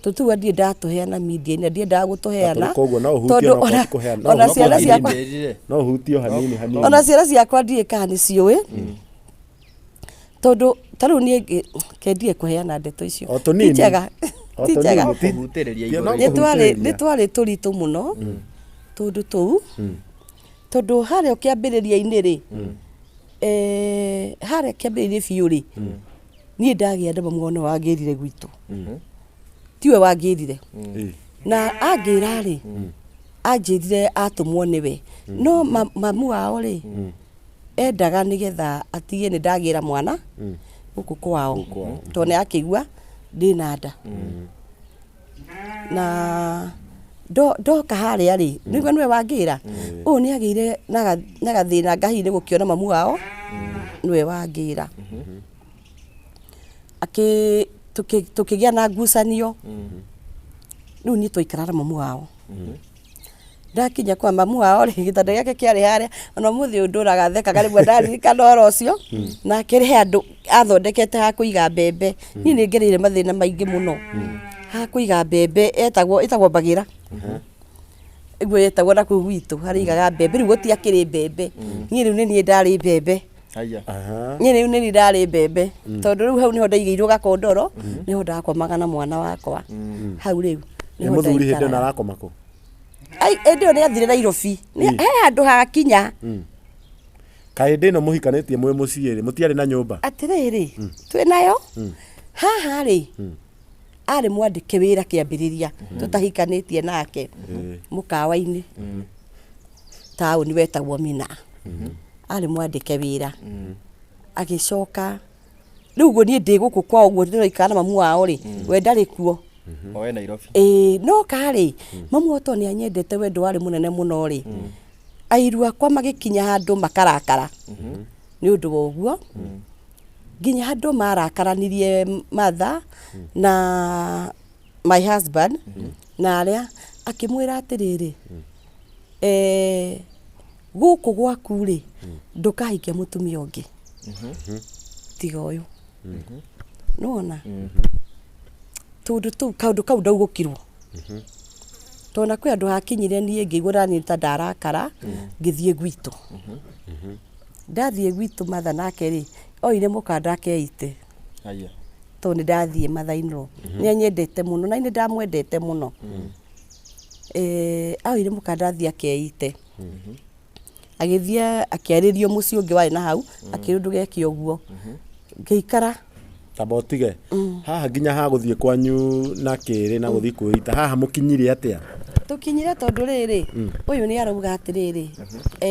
tũtuga ndirĩ ndatũheana media-inĩ na ndiendaga gũtũheana. Koguo no ũhutie tondũ no ũkorwo ona ti kũheana, no ona ũhutie ciana hanini. ciakwa Ndĩrire. No ũhutie o hanini hanini. Ona ciana ciakwa ndiĩ kana nĩ ciũĩ, tondũ ta rĩu niĩ kendie kũheana ndeto icio. O tũnini. Ti njega. O Ti njega. tũnini. Kũhutĩrĩria Ti- no igũrũ. Nĩ twarĩ kũhutĩrĩria. nĩ twarĩ tũritũ mũno tũndũ tũu, tondũ harĩa kĩambĩrĩria-inĩ rĩ, harĩa kĩambĩrĩria biũ rĩ, niĩ ndagĩa nda, mamu wao nĩwe wangĩrire gwitũ, tiwe wangĩrire. Na angĩra rĩ, anjĩrire atũmwo nĩwe, no mamu wao rĩ, endaga nĩgetha atige nĩ ndagĩra mwana gũkũ kwao, tondũ nĩ akĩigua ndĩna nda. Na Ndoka harĩa rĩ, nĩguo nĩwe wangĩra ũyũ nĩ agĩire na gathĩna ngahihi nĩ gũkĩona mamu wao nĩwe wangĩra. Akĩ tũkĩgĩa na ngucanio. Rĩu niĩ twaikara na mamu wao. Ndakinya kwa mamu wao rĩ, gĩtanda gĩake kĩarĩ harĩa, ona ũmũthĩ ũyũ ndũraga thekaga rĩmwe ndaririkana ũhoro ũcio. Nake he handũ athondekete ha kũiga mbembe. Niĩ nĩ ngereire mathĩna maingĩ mũno. Ha kũiga mbembe etagwo ĩtagwo mbagĩra. Ũguo yetagwo na kũu gwitũ harĩa aigaga mbembe, rĩu gũtiakĩrĩ mbembe. Niĩ rĩu nĩ niĩ ndarĩ mbembe. Haya. Niĩ rĩu nĩ niĩ ndarĩ mbembe. Tondũ rĩu hau nĩho ndaigĩirwo gakondoro, nĩho ndakomaga na mwana wakwa. Hau rĩu Nĩ nĩho mũthuri hĩndĩ ĩno ndaikaraga. arakoma kũ? Ai, hĩndĩ ĩyo nĩ athire Nairobi. He handũ hakinya. Kaĩ hĩndĩ ĩno mũhikanĩtie mwĩ mũciĩ rĩ, mũtiarĩ na nyũmba? Atĩrĩrĩ, twĩ nayo haha rĩ, arĩ mwandĩke wĩra kĩambĩrĩria tũtahikanĩtie nake mũkawa-inĩ taũni wetagwo Mina. Arĩ mwandĩke wĩra, agĩcoka rĩu ũguo niĩ ndĩ gũkũ kwao ũguo ndĩraikara na mamu wao rĩ, we ndarĩ kuo. O we Nairobi. Ĩĩ no karĩ mamu wao tondũ nĩ anyendete wendo warĩ mũnene mũno rĩ, airu akwa magĩkinya handũ makarakara nĩ ũndũ wa ũguo, nginya handũ marakaranirie mother na my husband na arĩa, akĩmwĩra atĩrĩrĩ, gũkũ gwaku rĩ, ndũkahikia mũtumia ũngĩ tiga ũyũ. Nĩwona? Tũndũ tũu, kaũndũ kau ndaugũkirwo. Tondũ ona kwĩ handũ hakinyire niĩ ngĩigua naniĩ ta ndarakara, ngĩthiĩ gwitũ. Ndathiĩ gwitũ mother nake rĩ, oire mũkanda akeite. Haya. Tondũ nĩ ndathiĩ mother in law. Nĩ anyendete mũno na niĩ nĩ ndamwendete mũno. Oire mũkanda athiĩ akeite. Agĩthiĩ akĩarĩrio mũciĩ ũngĩ warĩ na hau, akĩrwo ndũgeke ũguo. Ngĩikara. Tamba ũtige. Haha nginya ha gũthiĩ kwanyu na kĩrĩ na gũthiĩ kwĩita, haha mũkinyire atĩa? Tũkinyire tondũ rĩrĩ, ũyũ nĩ arauga atĩrĩrĩ,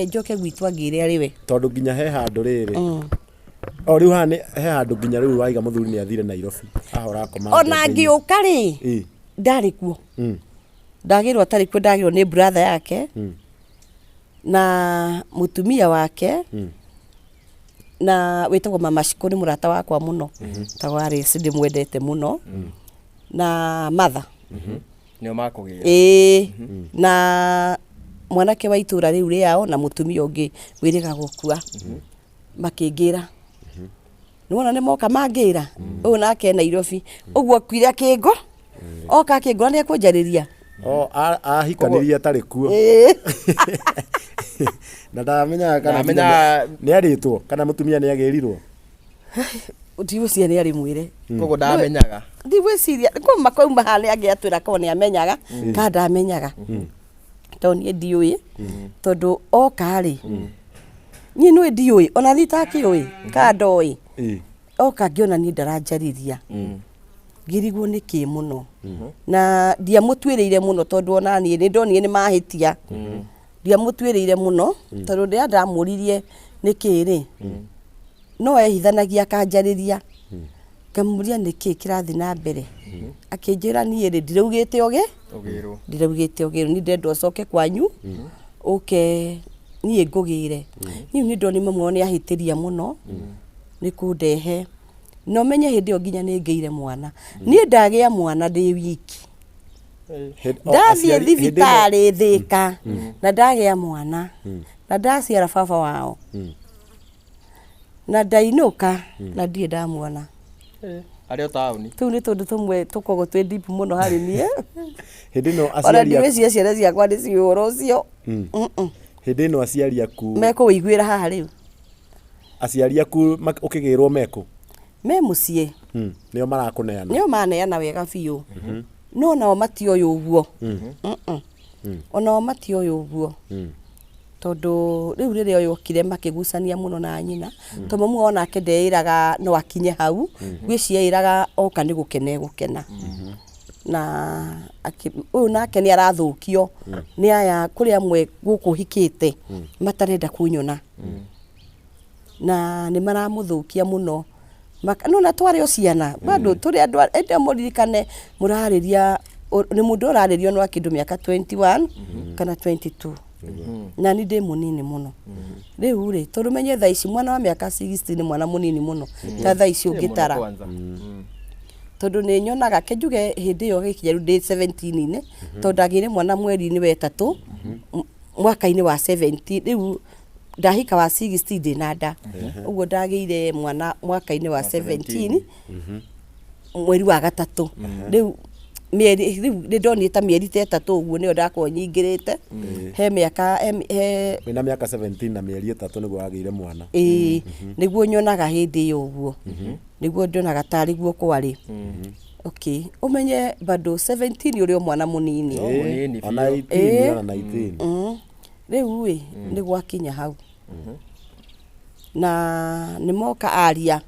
njoke gwitũ angĩre arĩ we. Tondũ nginya he handũ rĩrĩ. O rĩu haha nĩ he handũ nginya rĩu waiga mũthuri nĩ athire Nairobi. Haha ũrakoma Ona mbembe-inĩ. ngĩũka rĩ, ndarĩ kuo. Ndagĩrwo atarĩ kuo, ndagĩrwo nĩ brother yake. Na mũtumia wake. Na wĩtagwo Mama Shiko nĩ mũrata wakwa mũno. Tagwo Alice ndĩmwendete mũno. Na mother. Nĩo makũgĩra. Ĩĩ. Na mwanake wa itũra rĩu rĩao na mũtumia ũngĩ wĩrĩga gũkua. Makĩngĩra. Nĩwona nĩ moka mangĩra. Ũyũ nake Nairobi. Ũguo akuire akĩngũ. Oka akĩngũra nĩ ekũnjarĩria. O ahikanirie atarĩ kuo. Na ndamenyaga kana Ndamenyaga- nĩ arĩtwo kana mũtumia nĩ agĩrirwo. Ndigwĩciria nĩ arĩ mwĩre. Koguo ndamenyaga. Ndigwĩciria kuma kwauma haha nĩ angĩatwĩra korwo nĩ amenyaga kana ndamenyaga. Tondũ niĩ ndiũĩ. Tondũ oka rĩ, niĩ nĩũĩ ndiũĩ ona niĩ itakĩũĩ kana ndoĩ. Oka ngĩona niĩ ndaranjarĩria. Ngĩrigwo nĩkĩ mũno. Na ndiamũtuĩrĩire mũno tondũ ona niĩ nĩ ndonire nĩ mahĩtia. Ndiamũtuĩrĩire mũno tondũ rĩrĩa ndamũririe nĩkĩ rĩ, no ehithanagia akanjarĩria. Ngamũria nĩkĩ kĩrathiĩ na mbere. Akĩnjĩra niĩ rĩ, ndiraugĩte ũgĩ? Ũgĩrwo. Ndiraugĩte ũgĩrwo, niĩ ndĩrenda ũcoke kwanyu, ũke niĩ ngũgĩre. Niĩ nĩ ndonire mamu wao nĩ ahĩtĩria mũno, nĩ kũndehe. Na ũmenye hĩndĩ ĩyo nginya nĩ ngĩire mwana. Niĩ ndagĩa mwana ndĩ wiki. Ndathiĩ thibitarĩ Thĩka, na ndagĩa mwana, na ndaciara baba wao. Na ndainũka, na ndirĩ ndamuona. Arĩ o taũni. Tũu nĩ tũndũ tũmwe tũkoragwo twĩ deep mũno harĩ niĩ. Hĩndĩ ĩno Ona aciari aku. ndigwĩciria ciana ciakwa nĩ ciũĩ ũhoro ũcio. Hĩndĩ ĩno aciari aku. Mekũwĩiguĩra haha rĩu. Aciari aku ũkĩgĩrwo mekũ? Me mũciĩ. Nĩo marakũneana? Nĩo maneana wega biũ. No nao matioĩ ũguo. Onao matioĩ ũguo. Tondũ rĩu rĩrĩa ũyũ okire makĩgucania mũno na nyina. Tondũ mamu wao nake ndeĩraga no akinye hau. Ngwĩciria eĩraga oka nĩ gũkena egũkena. Na ũyũ nake nĩ arathũkio nĩ aya kũrĩ amwe gũkũ hikĩte matarenda kũnyona. Na nĩ maramũthũkia mũno. No na twarĩ o ciana, bado tũrĩ andũ, ĩndĩ mũririkane mũrarĩria Nĩ mũndũ ũrarĩrio no akĩndũ mĩaka 21 kana 22, na ni ndĩ mũnini mũno rĩu rĩ, tondũ menye thaa ici mwana wa mĩaka 60 nĩ mwana mũnini mũno ta thaa ici ũngĩtara. Kwanza. Tondũ nĩ nyonaga ke njuge hĩndĩ ĩyo gĩkinya rĩu ndĩ 17-inĩ, tondũ ndagĩire mwana mweri-inĩ wa ĩtatũ mwaka-inĩ wa 70. Rĩu ndahika wa 60 ndĩ na nda, ũguo ndagĩire mwana mwaka-inĩ wa 17 mweri wa gatatũ. Rĩu mĩeri rĩu nĩ ndonire ta mĩeri ta 3 ũguo nĩyo ndakorwo nyingĩrĩte he mĩaka he Wĩna mĩaka 17 na mĩeri 3 nĩguo wagĩire mwana. Ĩĩ, nĩguo nyonaga hĩndĩ ĩyo ũguo nĩguo ndonaga tarĩ guo kwarĩ. Okay, ũmenye bado 17 ũrĩ o mwana mũnini. Mũnini. Ona 18, ona 19. Rĩu ĩ nĩ gwakinya hau na nĩ moka aria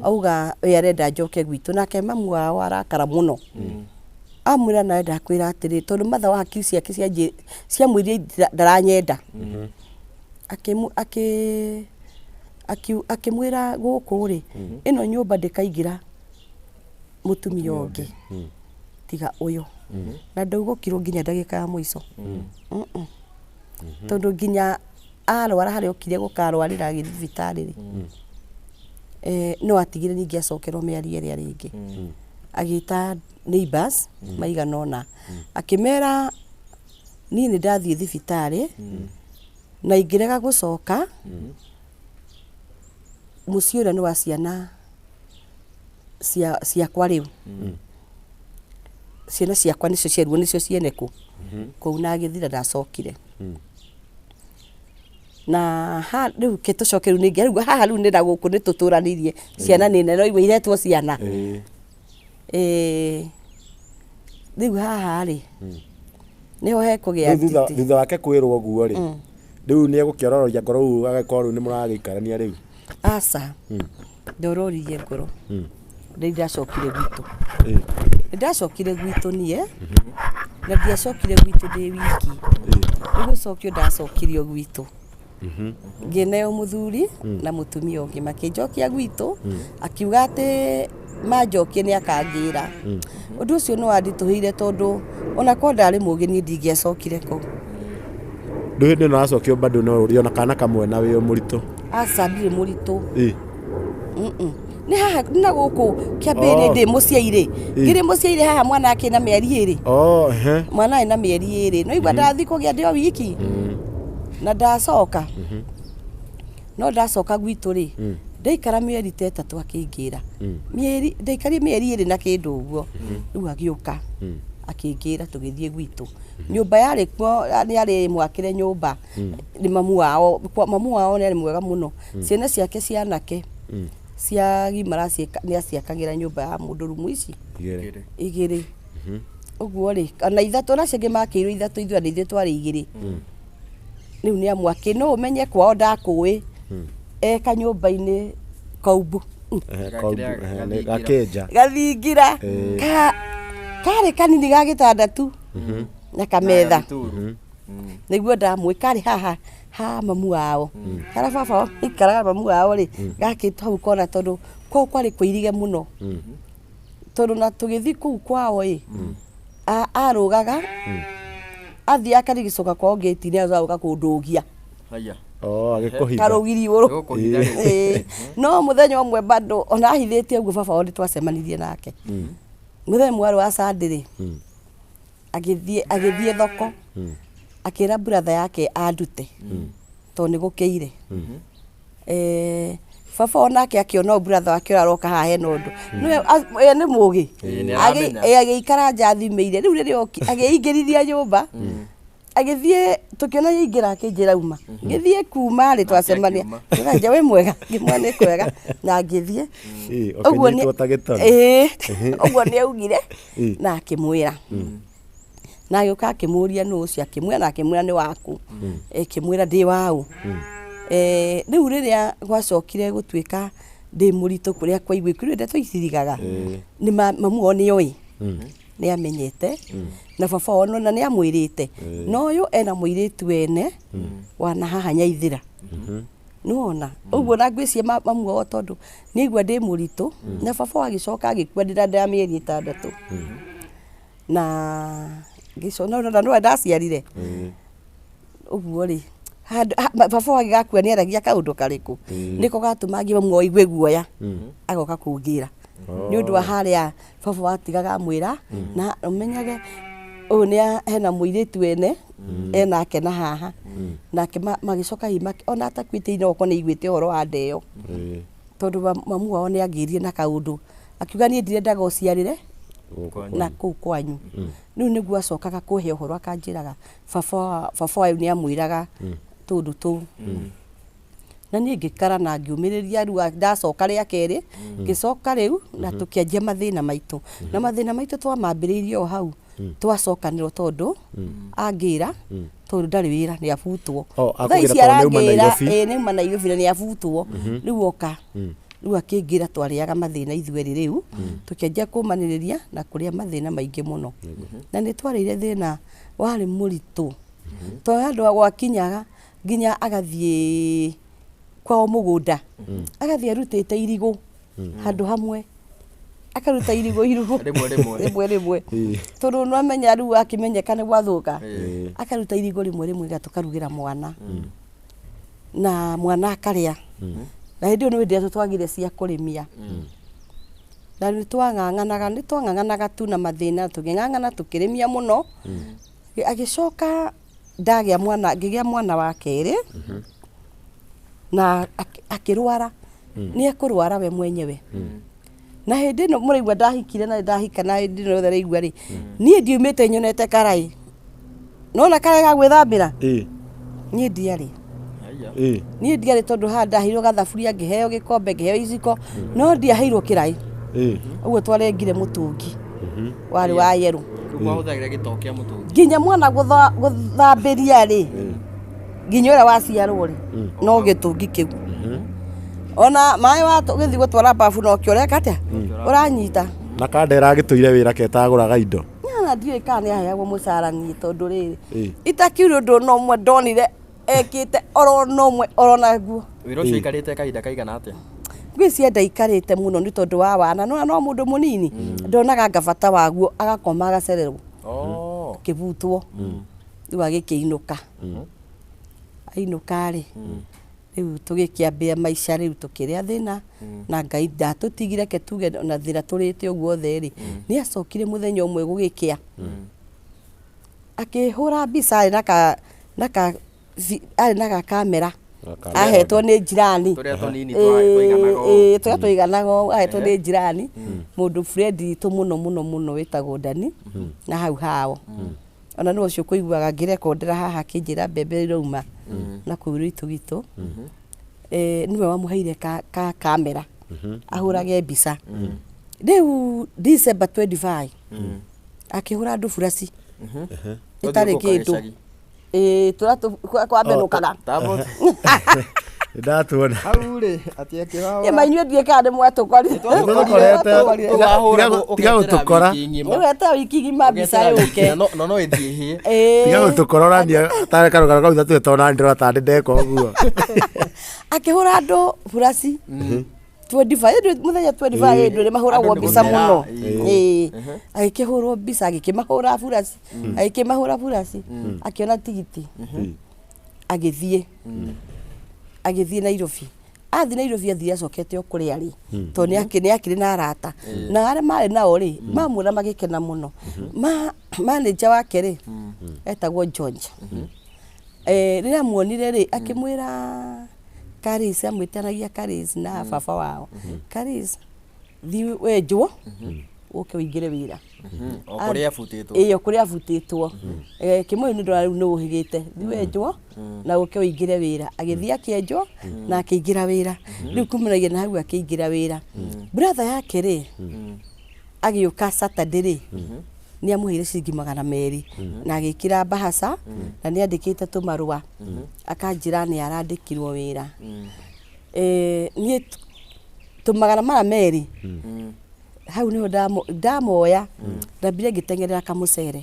auga we arenda njoke gwitũ, nake mamu wao arakara mũno, amwĩra nawe ndakwĩra atĩrĩ, tondũ matha wa hakiri ciake ciamwĩrire ndaranyenda. Akĩmwĩra gũkũ rĩ, ĩno nyũmba ndĩkaingĩra mũtumia ũngĩ tiga ũyũ, na ndaugũkirwo nginya ndagĩka ya mũico. Tondũ nginya arwara harĩa okire gũkarwarĩra agĩthiĩ thibitarĩ rĩ, no atigire ningĩ acokerwo mĩario ĩrĩa rĩngĩ agĩta neighbors maigana ũna, akĩmera niĩ nĩ ndathiĩ thibitarĩ na ingĩrega gũcoka mũciĩ ũrĩa nĩ wa ciana ciakwa. Rĩu ciana ciakwa nĩcio cieruo, nĩcio ciene kũ kũu, na agĩthira ndacokire na ha rĩu ke tũcoke rĩu ningĩ rĩu haha rĩu nĩ na gũkũ nĩ tũtũranĩirie ciana nĩ nene igua iretwo ciana. Rĩu haha rĩ nĩho hekũgĩa Rĩu thutha nditi. Thutha wake kwĩrwo ũguo rĩ, rĩu nĩ egũkĩorororia ngoro rĩu agĩkorwo rĩu nĩ mũragĩikarania rĩu? Aca, ndororirie ngoro rĩu ndacokire gwitũ. Nĩ ndacokire gwitũ niĩ, na ndiacokire gwitũ ndĩ wiki. Nĩ gũcokio ndacokirio gwitũ ngĩneo mũthuri na mũtumia ũngĩ, makĩnjokia gwitũ, akiuga atĩ manjokie nĩ akangĩra. Ũndũ ũcio nĩ wanditũhĩire tondũ ona korwo ndarĩ mũgĩ niĩ ndingĩacokire kũu. Rĩu hĩndĩ ĩno wacokio bado no ũrĩ ona kana kamwe na wĩ mũritũ? Aca, ndirĩ mũritũ. Nĩ haha na gũkũ kĩambĩrĩria. Oh. Ndĩ mũciairĩ, ngĩrĩ mũciairĩ haha mwana akĩ na mĩeri 2. Oh, ehe. Mwana ena mĩeri 2, no igua ndathi kũgĩa ndĩ o wiki na ndacoka, no ndacoka gwitũ rĩ, ndaikara mĩeri ta 3 akĩngĩra mĩeri, ndaikarire mĩeri 2 na kĩndũ ũguo. Rĩu agĩũka akĩngĩra tũgĩthiĩ gwitũ. Nyũmba yarĩ kuo, nĩ arĩ mwakĩre nyũmba nĩ mamu wao. Mamu wao nĩ arĩ mwega mũno, ciana ciake cianake ciagimara nĩ aciakagĩra nyũmba ya mũndũ rumu ici 2. 2 ũguo rĩ, ona 3, ona acio angĩ makĩirwo 3, ithuĩ ona ithuĩ twarĩ 2. Rĩu nĩ amwakĩ no ũmenye kwao ndakũĩ eka nyũmba-inĩ kaumbu. Ehe, kaumbu, Gakĩrĩa ehe, nĩ gathingira. gakĩnja. Gathingira. Karĩ kanini ga gĩtanda tu na kametha. Gaturu. Nĩguo ndamwĩ karĩ haha ha mamu wao, harĩa baba wao aikaraga, mamu wao rĩ, gakĩtwo hau kona, tondũ kwao kwarĩ kũirige mũno, tondũ na tũgĩthiĩ kũu kwao ĩ arũgaga athiĩ akarigicũka kwao ngĩti-inĩ, agoka kũndũgia. Haya. Oh, agĩkũhitha. Karũgiri igũrũ. Gũkũhitha rĩu. Ĩĩ. No mũthenya ũmwe bado ona ahithĩte ũguo baba wao nĩ twacemanirie nake mũthenya mwarĩ wa Sunday rĩ, agĩthiĩ thoko, akĩra brother yake andute tondũ nĩ gũkĩire. Baba onake akĩona ũyũ brother wake ũrĩa aroka haha hena ũndũ, nĩwe we nĩ mũgĩ. Ĩĩ, nĩ aramenya. Agĩikara nja athimĩire. Rĩu rĩrĩa agĩingĩrithia nyũmba, agĩthiĩ, tũkĩona yaingĩra, akĩnjĩra uma. Ngĩthiĩ kuma rĩ, twacemania. Akiuma. Ngĩra wĩ mwega, ngĩmwĩra nĩ kwega na ngĩthiĩ. Ĩĩ, Ũguo ũkĩnyitwo ta gĩtono. Ĩĩ, ũguo nĩ augire Ĩĩ. na akĩmwĩra, na agĩũka akĩmũria nũ ũcio, akĩmwĩra na akĩmwĩra nĩ waku, ĩkĩmwĩra ndĩ waũ. Rĩu rĩrĩa gwacokire gũtuĩka ndĩ mũritũ, kũrĩa kwaigua kũrĩ ndeto itirigaga nĩ mamu wao nĩ oĩ, nĩ amenyete na baba wao na nĩ amwĩrĩte, no ũyũ ena mũirĩtu wene wana haha Nyaithĩra, nĩwona ũguo, na ngwĩciria mamu wao tondũ nĩ aigua ndĩ mũritũ, na baba wao agĩcoka agĩkua ndĩ na nda ya mĩeri 6. Na ngĩcoka no na ndaciarire ũguo rĩ, baba wagĩgakua nĩ aragia kaũndũ karĩkũ nĩko gatũma nginya mamu aigue guoya agoka kũngĩra nĩ ũndũ wa harĩa baba watigaga amwĩra na ũmenyage ũyũ nĩ hena mũirĩtu wene enake na haha nake magĩcoka hihi ona atakuĩte no okorwo nĩ aiguĩte ũhoro wa ndeo tondũ mamu wao nĩ angĩrie na kaũndũ akiuga niĩ ndirendaga ũciarĩre na kũu kwanyu. Rĩu nĩguo acokaga kũhe ũhoro akanjĩraga baba wanyu nĩ amwĩraga tũndũ tũu. Na niĩ ngĩkara na ngĩũmĩrĩria. Rĩu ndacoka rĩa kerĩ, ngĩcoka rĩu na tũkĩanjia mathĩna maitũ, na mathĩna maitũ twamambĩrĩirie o hau twacokanĩrwo, tondũ angĩra tondũ ndarĩ wĩra, nĩ abutwo. Oh, Thaa ici akũgĩra tondũ nĩauma arangĩra, Nairobi. Ĩĩ, nĩauma Nairobi na nĩ abutwo. Rĩu oka rĩu akĩngĩra twarĩaga mathĩna ithuerĩ, rĩu tũkĩanjia kũmanĩrĩria na kũrĩa mathĩna maingĩ mũno, na nĩ twarĩire thĩna warĩ mũritũ, tondũ handũ gwakinyaga nginya agathiĩ kwao mũgũnda, agathiĩ arutĩte irigũ handũ hamwe, akaruta irigũ irigũ Rĩmwe rĩmwe. Rĩmwe rĩmwe, tondũ nĩwamenya rĩu akĩmenyeka nĩ gwathũka, akaruta irigũ rĩmwe rĩmwe ga tũkarugĩra mwana na mwana akarĩa. Na hĩndĩ ĩyo nĩ hĩndĩ ĩrĩa twagire cia kũrĩmia na nĩ twang'ang'anaga tu na mathĩna, tũkĩng'ang'ana tũkĩrĩmia mũno. Agĩcoka ndagĩa mwana, ngĩgĩa mwana wa kerĩ na akĩrwara, nĩ ekũrwara we mwenyewe. Na hĩndĩ ĩno mũraigua ndahikire na ndahika, na hĩndĩ ĩno yothe raigua rĩ, niĩ ndiumĩte nyonete karaĩ, nona karaĩ ga gwĩthambĩra. Niĩ ndiarĩ. Niĩ ndiarĩ, tondũ haha ndaheirwo gathaburia, ngĩheo gĩkombe, ngĩheo iciko, no ndiaheirwo kĩraĩ. Ũguo twarengire mũtũngi warĩ wa yerũ. Rĩu mwahũthagĩra gĩtoo kĩa mũtũngi? Nginya mwana gũthambĩria rĩ, nginya ũrĩa waciarwo rĩ, no gĩtũngi kĩu. Ona maĩ wa gĩthiĩ gũtwara babu, no kĩo ũreka atĩa, ũranyita. Na kandera agĩtũire wĩra ketagũraga indo? Nyana ndiũĩ kana nĩ aheagwo mũcara niĩ, tondũ rĩrĩ itakiure ũndũ no ũmwe ndonire ekĩte oro no ũmwe oro naguo. Wĩra ũcio ũikarĩte kahinda kaigana atĩa? Ngwĩciria ndaikarĩte mũno nĩ tondũ wa wana no no mũndũ mũnini ndonaga anga bata waguo, agakoma agacererwo. Oh. Kĩbutwo rĩu agĩkĩinũka, ainũka rĩ, rĩu tũgĩkĩambia maica, rĩu tũkĩrĩa thĩna na Ngai ndatũtigire. Ke tuge ona thĩna tũrĩte ũguo othe rĩ, nĩ acokire mũthenya ũmwe gũgĩkĩa akĩhũra mbica, arĩ na ga kamera ahetwo nĩ jirani. Tũrĩa tũnini tũiganaga ũũ. Ĩĩ, tũrĩa tũiganaga ũũ, ahetwo nĩ jirani, mũndũ friend witũ mũno mũno mũno wĩtagwo Dani na hau hao. Ona nĩwe ũcio kũiguaga ngĩrekondera haha akĩnjĩra mbembe irauma na kũu rwitũ gitũ. Nĩwe wamũheire ka kamera ahũrage mbica. Rĩu December 25 akĩhũra andũ buraci ĩtarĩ Tũthiĩ gũka kĩndũ. gĩcagi. Ĩĩ, tũrĩa kwamenũkaga. Ndatuona. Hau rĩ atĩ akĩhũra. Ĩ mainyuĩ ndiĩ kana nĩ mwatũkorire. Nĩtũkorete. Tiga gũtũkora. Ũgeta wiki ng'ima mbica yũke. No no ĩthiĩ hĩe. Ĩĩ. Tiga gũtũkororania tarĩ karũgano kau ithatũ tona ndĩrona tarĩ ndeka ũguo. Akĩhũra andũ buraci 25 mũthenya 25 andũ nĩ mahũragwo Andũ nĩ mbica gũthera, mũno. ĩĩ. Ĩĩ, agĩkĩhũrwo mbica, agĩkĩmahũra buraci, agĩkĩmahũra buraci, akĩona tigiti, agĩthiĩ Nairobi. Athiĩ Nairobi, athiĩ acokete o kũrĩa rĩ, tondũ nĩ akĩrĩ na arata na arĩa marĩ nao rĩ, mamuona magĩkena mũno. Manager wake rĩ etagwo George. Rĩrĩa amuonire rĩ, akĩmwĩra Karis, amwĩtanagia Karis na baba wao, Karis, thiĩ wenjwo ũke ũingĩre wĩra. O kũrĩa abutĩtwo. Ĩĩ, o kũrĩa abutĩtwo. Kĩmũyũ nĩ ndona rĩu nĩ ũhĩgĩte, thiĩ wenjwo na ũke ũingĩre wĩra. Agĩthiĩ akĩenjwo na akĩingĩra wĩra. Rĩu kumanagia na hau akĩingĩra wĩra, brother yake rĩ agĩũka Saturday rĩ, nĩ amũheire ciringi 200 na agĩkĩra mbahaca na nĩ andĩkĩte tũmarũa, akanjĩra nĩ arandĩkirwo wĩra. Niĩ tũmagana maya merĩ hau nĩho ndamoya, ndambire ngĩteng'erera kamũcere.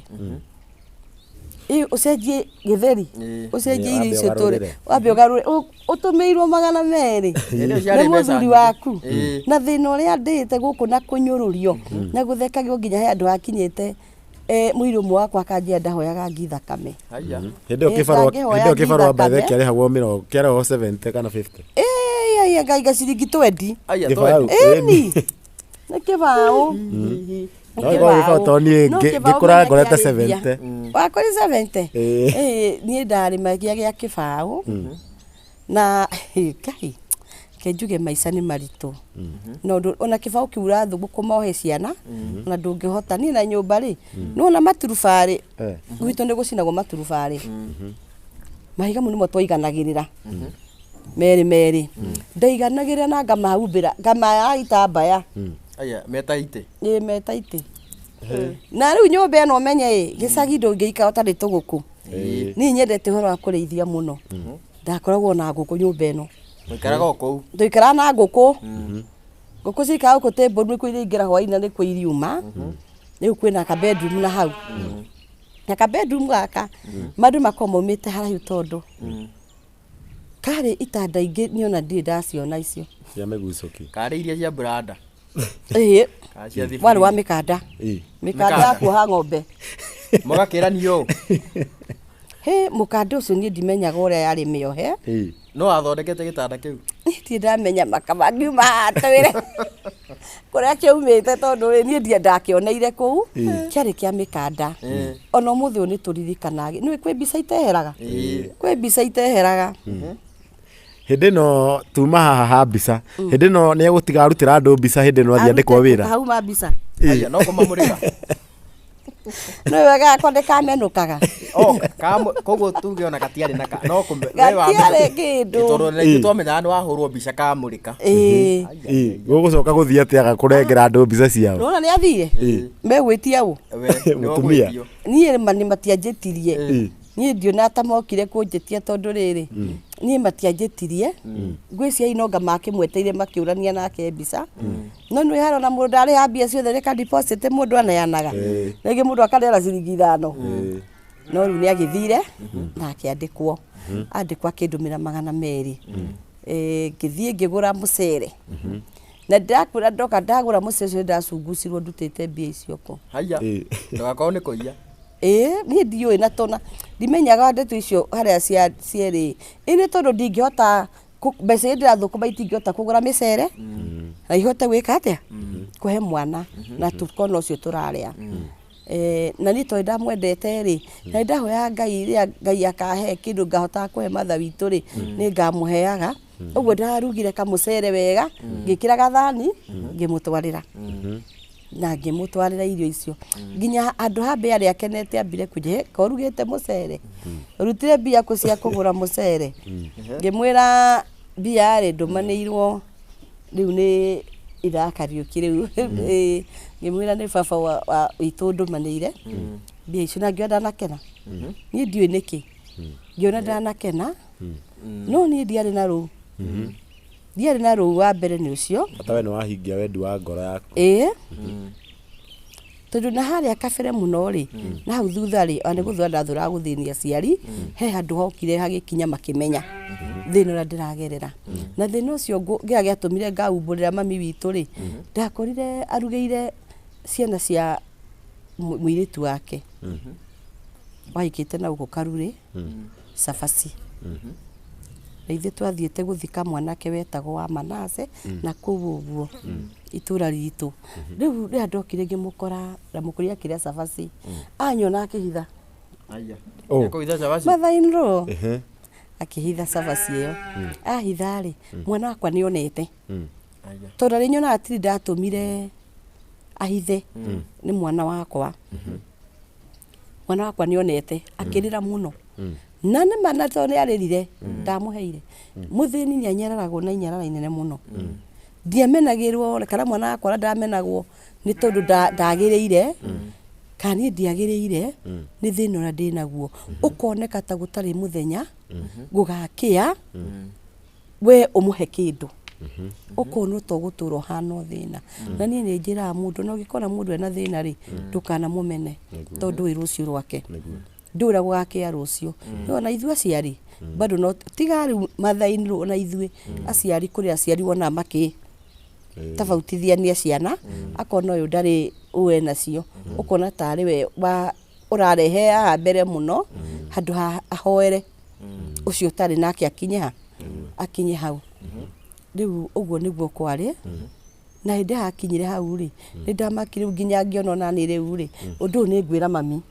Ĩ ũcenjie gĩtheri, ũcenjie irio Wambe icio tũrĩ ũgarũrĩre. Wambe ũgarũre ũtũmĩirwo 200 Hĩndĩ ĩyo nĩ ciarĩ mbeca mũthuri nyingĩ. waku na thĩna ũrĩa ndĩte gũkũ na kũnyũrũrio na gũthekagio nginya he andũ hakinyĩte. Mũirũ ũmwe wakwa akanjĩra ndahoyaga ngi thakame. Haya. Hĩndĩ ĩyo Ĩ, kĩbarũa, ndangĩhoya hĩndĩ ĩyo kĩbarũa ngi by the way thakame. kĩarĩhagwo mĩrongo, kĩarĩhagwo 70 kana 50. Ĩ, ngaiga ciringi twendi. Aya, Gĩbaũ. twendi. Ĩni nĩ kĩbaũ. No gĩkorwo gĩbaũ tondũ niĩ No kĩbaũ ngĩkũra menya ngorete kĩarĩ mbia. 70. Wakũri 70? Ĩĩ. Ĩĩ, niĩ ndarĩmagia gĩa kĩbaũ na Ngai ke njuge maica nĩ maritũ na ũndũ ona kĩbaũ kĩu ũrathũkũma ũhe ciana ona ndũngĩhota. Niĩ na nyũmba rĩ, nĩwona maturubarĩ, gwitũ nĩ gũcinagwo maturubarĩ, mahiga mau nĩmo twaiganagĩrĩra merĩ merĩ, ndaiganagĩrĩra na ngamahumbĩra ngamaya itambaya. Aya, meta itĩ. Ĩ, meta itĩ. Na rĩu nyũmba ĩno ũmenye ĩ gĩcagi ndũngĩikara ũtarĩ tũgũkũ. Niĩ nyendete ũhoro wa kũrĩithia mũno, ndakoragwo na ngũkũ nyũmba ĩno. Mũikaraga o kũu. Tũikaraga na ngũkũ. Ngũkũ cikaraga gũkũ table nĩkuo iraingĩra hwaĩ-inĩ, nĩkuo iriuma. Rĩu kwĩna ka bedroom na hau na ka bedroom gaka mandũ makoragwo maumĩte haraihu tondũ karĩ itanda ingĩ niĩ ona ndirĩ ndaciona icio. Cia mĩgucũki. Karĩ iria cia branda. Ĩĩ. Kana cia thiburi. Warĩ wa mĩkanda. Mĩkanda ya Mĩkanda. kuoha ng'ombe. Mũgakĩranio ũũ. Hĩ, mũkanda ũcio niĩ ndimenyaga ũrĩa yarĩ mĩohe. No wathondekete gĩtanda kĩu. Niĩ ndirĩ ndamenya makama ngiuma haha twĩre kũrĩa kĩaumĩte tondũ rĩ, niĩ ndirĩ ndakĩoneire kũu, kĩarĩ kĩa mĩkanda. Ona ũmũthĩ ũyũ nĩ tũririkanaga, nĩũĩ kwĩ mbica iteheraga, kwĩ mbica iteheraga. Hĩndĩ ĩno tuma haha ha mbica, hĩndĩ ĩno nĩ egũtiga arutĩra andũ mbica, hĩndĩ ĩno athiĩ andĩkwo wĩra. Hau ma mbica. Aya, no kũmamũrĩra. Nĩ wega gakwa ndĩkamenũkaga. Oh, koguo tuge ona gatiarĩ na ka, no kũme- we wa- Gatiarĩ kĩndũ. Ĩ, tondũ na ithuĩ twamenyaga nĩ wahũrwo mbica kamũrĩka. Ĩĩ. Gũgũcoka gũthiĩ atĩa gakũrengera andũ mbica ciao? Nĩwona nĩ athire? Megwĩtia ũ? We, nĩwe Mũtumia. ũgwĩtio. Niĩ ma nĩ matianjĩtirie. Niĩ ndionaga ta mokire kũnjĩtia tondũ rĩrĩ, niĩ matianjĩtirie. Ngwĩciria hihi no anga makĩmweteire makĩũrania nake mbica. No nĩ harona mũndũ ndarĩha mbia ciothe rĩ ka deposit mũndũ aneanaga. Rĩngĩ mũndũ akaneana ciringi 5. No rĩu nĩ agĩthire na akĩandĩkwo. Andĩkwo akĩndũmĩra 200. Ngĩthiĩ ngĩgũra mũcere. Na ndakwĩra ndoka ndagũra mũcere ũcio ndacungucirwo ndutĩte mbia icio kũ. Haya. Ndũgakorwo nĩ kũiya. Ĩĩ, niĩ ndiũĩ na tona ndimenyaga ndeto icio harĩa cierĩ. Ĩ nĩ tondũ ndingĩhota mbeca iria ndĩrathũkũma itingĩhota kũgũra mĩcere na ihote gwĩka atĩa kũhe mwana na tũkona ũcio tũrarĩa. Na niĩ tondũ ndamwendete rĩ, na nĩndahoyaga Ngai rĩrĩa Ngai akahe kĩndũ ngahotaga kũhe mother witũ rĩ, nĩ ngamũheaga. Ũguo ndarugire kamũcere wega, ngĩkĩra gathani, ngĩmũtwarĩra. Na ngĩmũtwarĩra irio icio. Nginya handũ ha mbere arĩa akenete ambire kũnjĩra, ko ũrugĩte mũcere? Ũrutire mbia kũ cia kũgũra mũcere? Ngĩmwĩra mbia rĩ, ndũmanĩirwo rĩu nĩ ithaa Kariũki rĩu. Ĩĩ, ngĩmwĩra nĩ baba wa witũ ndũmanĩire mbia icio, na ngĩona ndanakena. Niĩ ndiũĩ nĩkĩ. Ngĩona ndanakena, no niĩ ndiarĩ na rũu. Ndiarĩ na rũu wa mbere nĩ ũcio. Bata we nĩ wahingia wendi wa ngoro yaku. Ĩĩ. Tondũ na harĩa kabere mũno rĩ, na hau thutha rĩ, ona nĩ gũthũra ndathũraga gũthĩnia aciari, he handũ hokire hagĩkinya makĩmenya thĩna ũrĩa ndĩragerera. Na thĩna ũcio kĩrĩa gĩatũmire ngaumbũrĩra mami witũ rĩ, ndakorire arugĩire ciana cia mũirĩtu wake. Wahikĩte na gũkũ Karurĩ, cabaci. Na ithuĩ twathiĩte gũthika mwanake wetagwo wa Manase na kũu ũguo itũra ritũ. Rĩu rĩrĩa ndokire ngĩmũkora ndamũkorire akĩrĩa cabaci, anyona akĩhitha. Aya. Oh. Akĩhitha cabaci? Mother in law. Akĩhitha cabaci ĩyo. Ahitha rĩ, mwana wakwa nĩ onete. Aya. Tondũ arĩ nyonaga tiri ndatũmire ahithe nĩ mwana wakwa. Mwana wakwa nĩ onete, akĩrĩra mũno. Na nĩ ma na tondũ nĩ arĩrire, ndamũheire. Mũthĩni nĩ anyararagwo na inyarara inene mũno. Ndiamenagĩrwo kana mwana wakwa ndamenagwo nĩ tondũ ndagĩrĩire, kana niĩ ndiagĩrĩire, nĩ thĩna ũrĩa ndĩnaguo. Ũkoneka ta gũtarĩ mũthenya, gũgakĩa, we ũmũhe kĩndũ. Ũkona ta ũgũtũra ũhana o thĩna. Na niĩ nĩ njĩraga mũndũ, na ũngĩkora mũndũ ena thĩna rĩ, ndũkanamũmene, tondũ ndũĩ rũciũ rwake. Ndũĩ ũrĩa gũgakĩa rũciũ. No ona ithuĩ aciari, bado no tiga rĩu mother in law, ona ithuĩ aciari, kũrĩ aciari wonaga Tabautithiania ciana, akona ũyũ ndarĩ ũũ enacio, ũkona tarĩ we wa ũrarehe haha mbere mũno, handũ ha ahoere ũcio ũtarĩ nake akinye ha akinye hau. Rĩu ũguo nĩguo kwarĩ. Na hĩndĩ hakinyire hau rĩ, nĩ ndamakire rĩu nginya ngĩona ona niĩ rĩu rĩ, ũndũ ũyũ nĩ ngwĩra mami.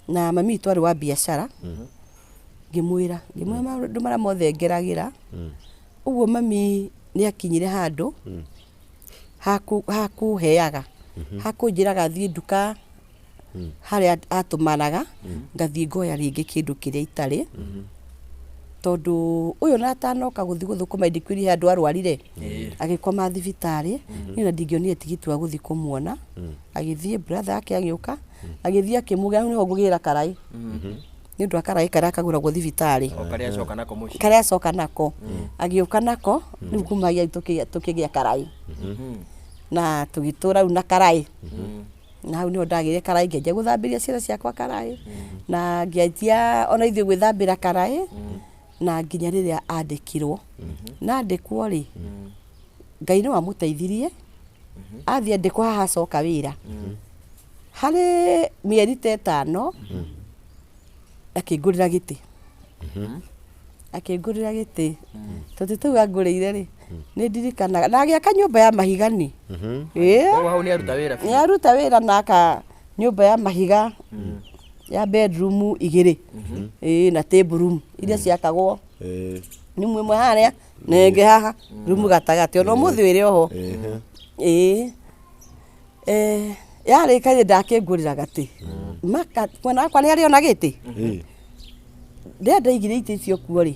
Na mami witũ arĩ wa biacara, ngĩmwĩra maũndũ marĩa mothe ngeragĩra. Ũguo mami nĩ akinyire handũ hakũheaga, hakũnjĩraga thiĩ nduka harĩa atũmanaga, ngathiĩ ngoya rĩngĩ kĩndũ kĩrĩa itarĩ. Tondũ ũyũ na atanoka gũthiĩ gũthũkũma, ndikwĩrire handũ arwarire, agĩkoma thibitarĩ, niĩ ona ndingĩonire tigiti wa gũthiĩ kũmuona. Agĩthiĩ, brother yake agĩũka, agĩthiĩ akĩmũgĩra, hau nĩho ngũgĩra karaĩ, nĩ ũndũ wa karaĩ karĩa kagũragwo thibitarĩ. O karĩa acoka nako mũciĩ. Karĩa acoka nako, agĩũka nako. Rĩu kumagia tũkĩgĩa karaĩ na tũgĩtũra rĩu na karaĩ. Na hau nĩho ndagĩire karaĩ, ngĩanjia gũthambĩria ciana ciakwa karaĩ, na ngĩanjia ona ithuĩ gwĩthambĩra karaĩ, na nginya rĩrĩa andĩkirwo. Na andĩkwo rĩ, Ngai nĩ wamũteithirie, athiĩ andĩkwo haha, acoka wĩra harĩ mĩeri ta 5, akĩngũrĩra gĩtĩ, akĩngũrĩra gĩtĩ. Tũtĩ tũu angũrĩire rĩ, nĩ ndirikanaga, na agĩaka nyũmba ya mahigani. Ĩĩ. Koguo hau nĩ aruta wĩra biũ. Nĩ aruta wĩra na aka nyũmba ya mahiga ya bedroom 2, ĩĩ, na table room iria ciakagwo rumu ĩmwe harĩa na ĩngĩ haha, rumu gatagatĩ, ona ũmũthĩ wĩrĩ oho. Ĩĩ. Yarĩka rĩ, ndakĩngũrĩra gatĩ. Maka mwana wakwa nĩ arĩ ona gĩtĩ. Rĩrĩa ndaigire itĩ icio kuo rĩ,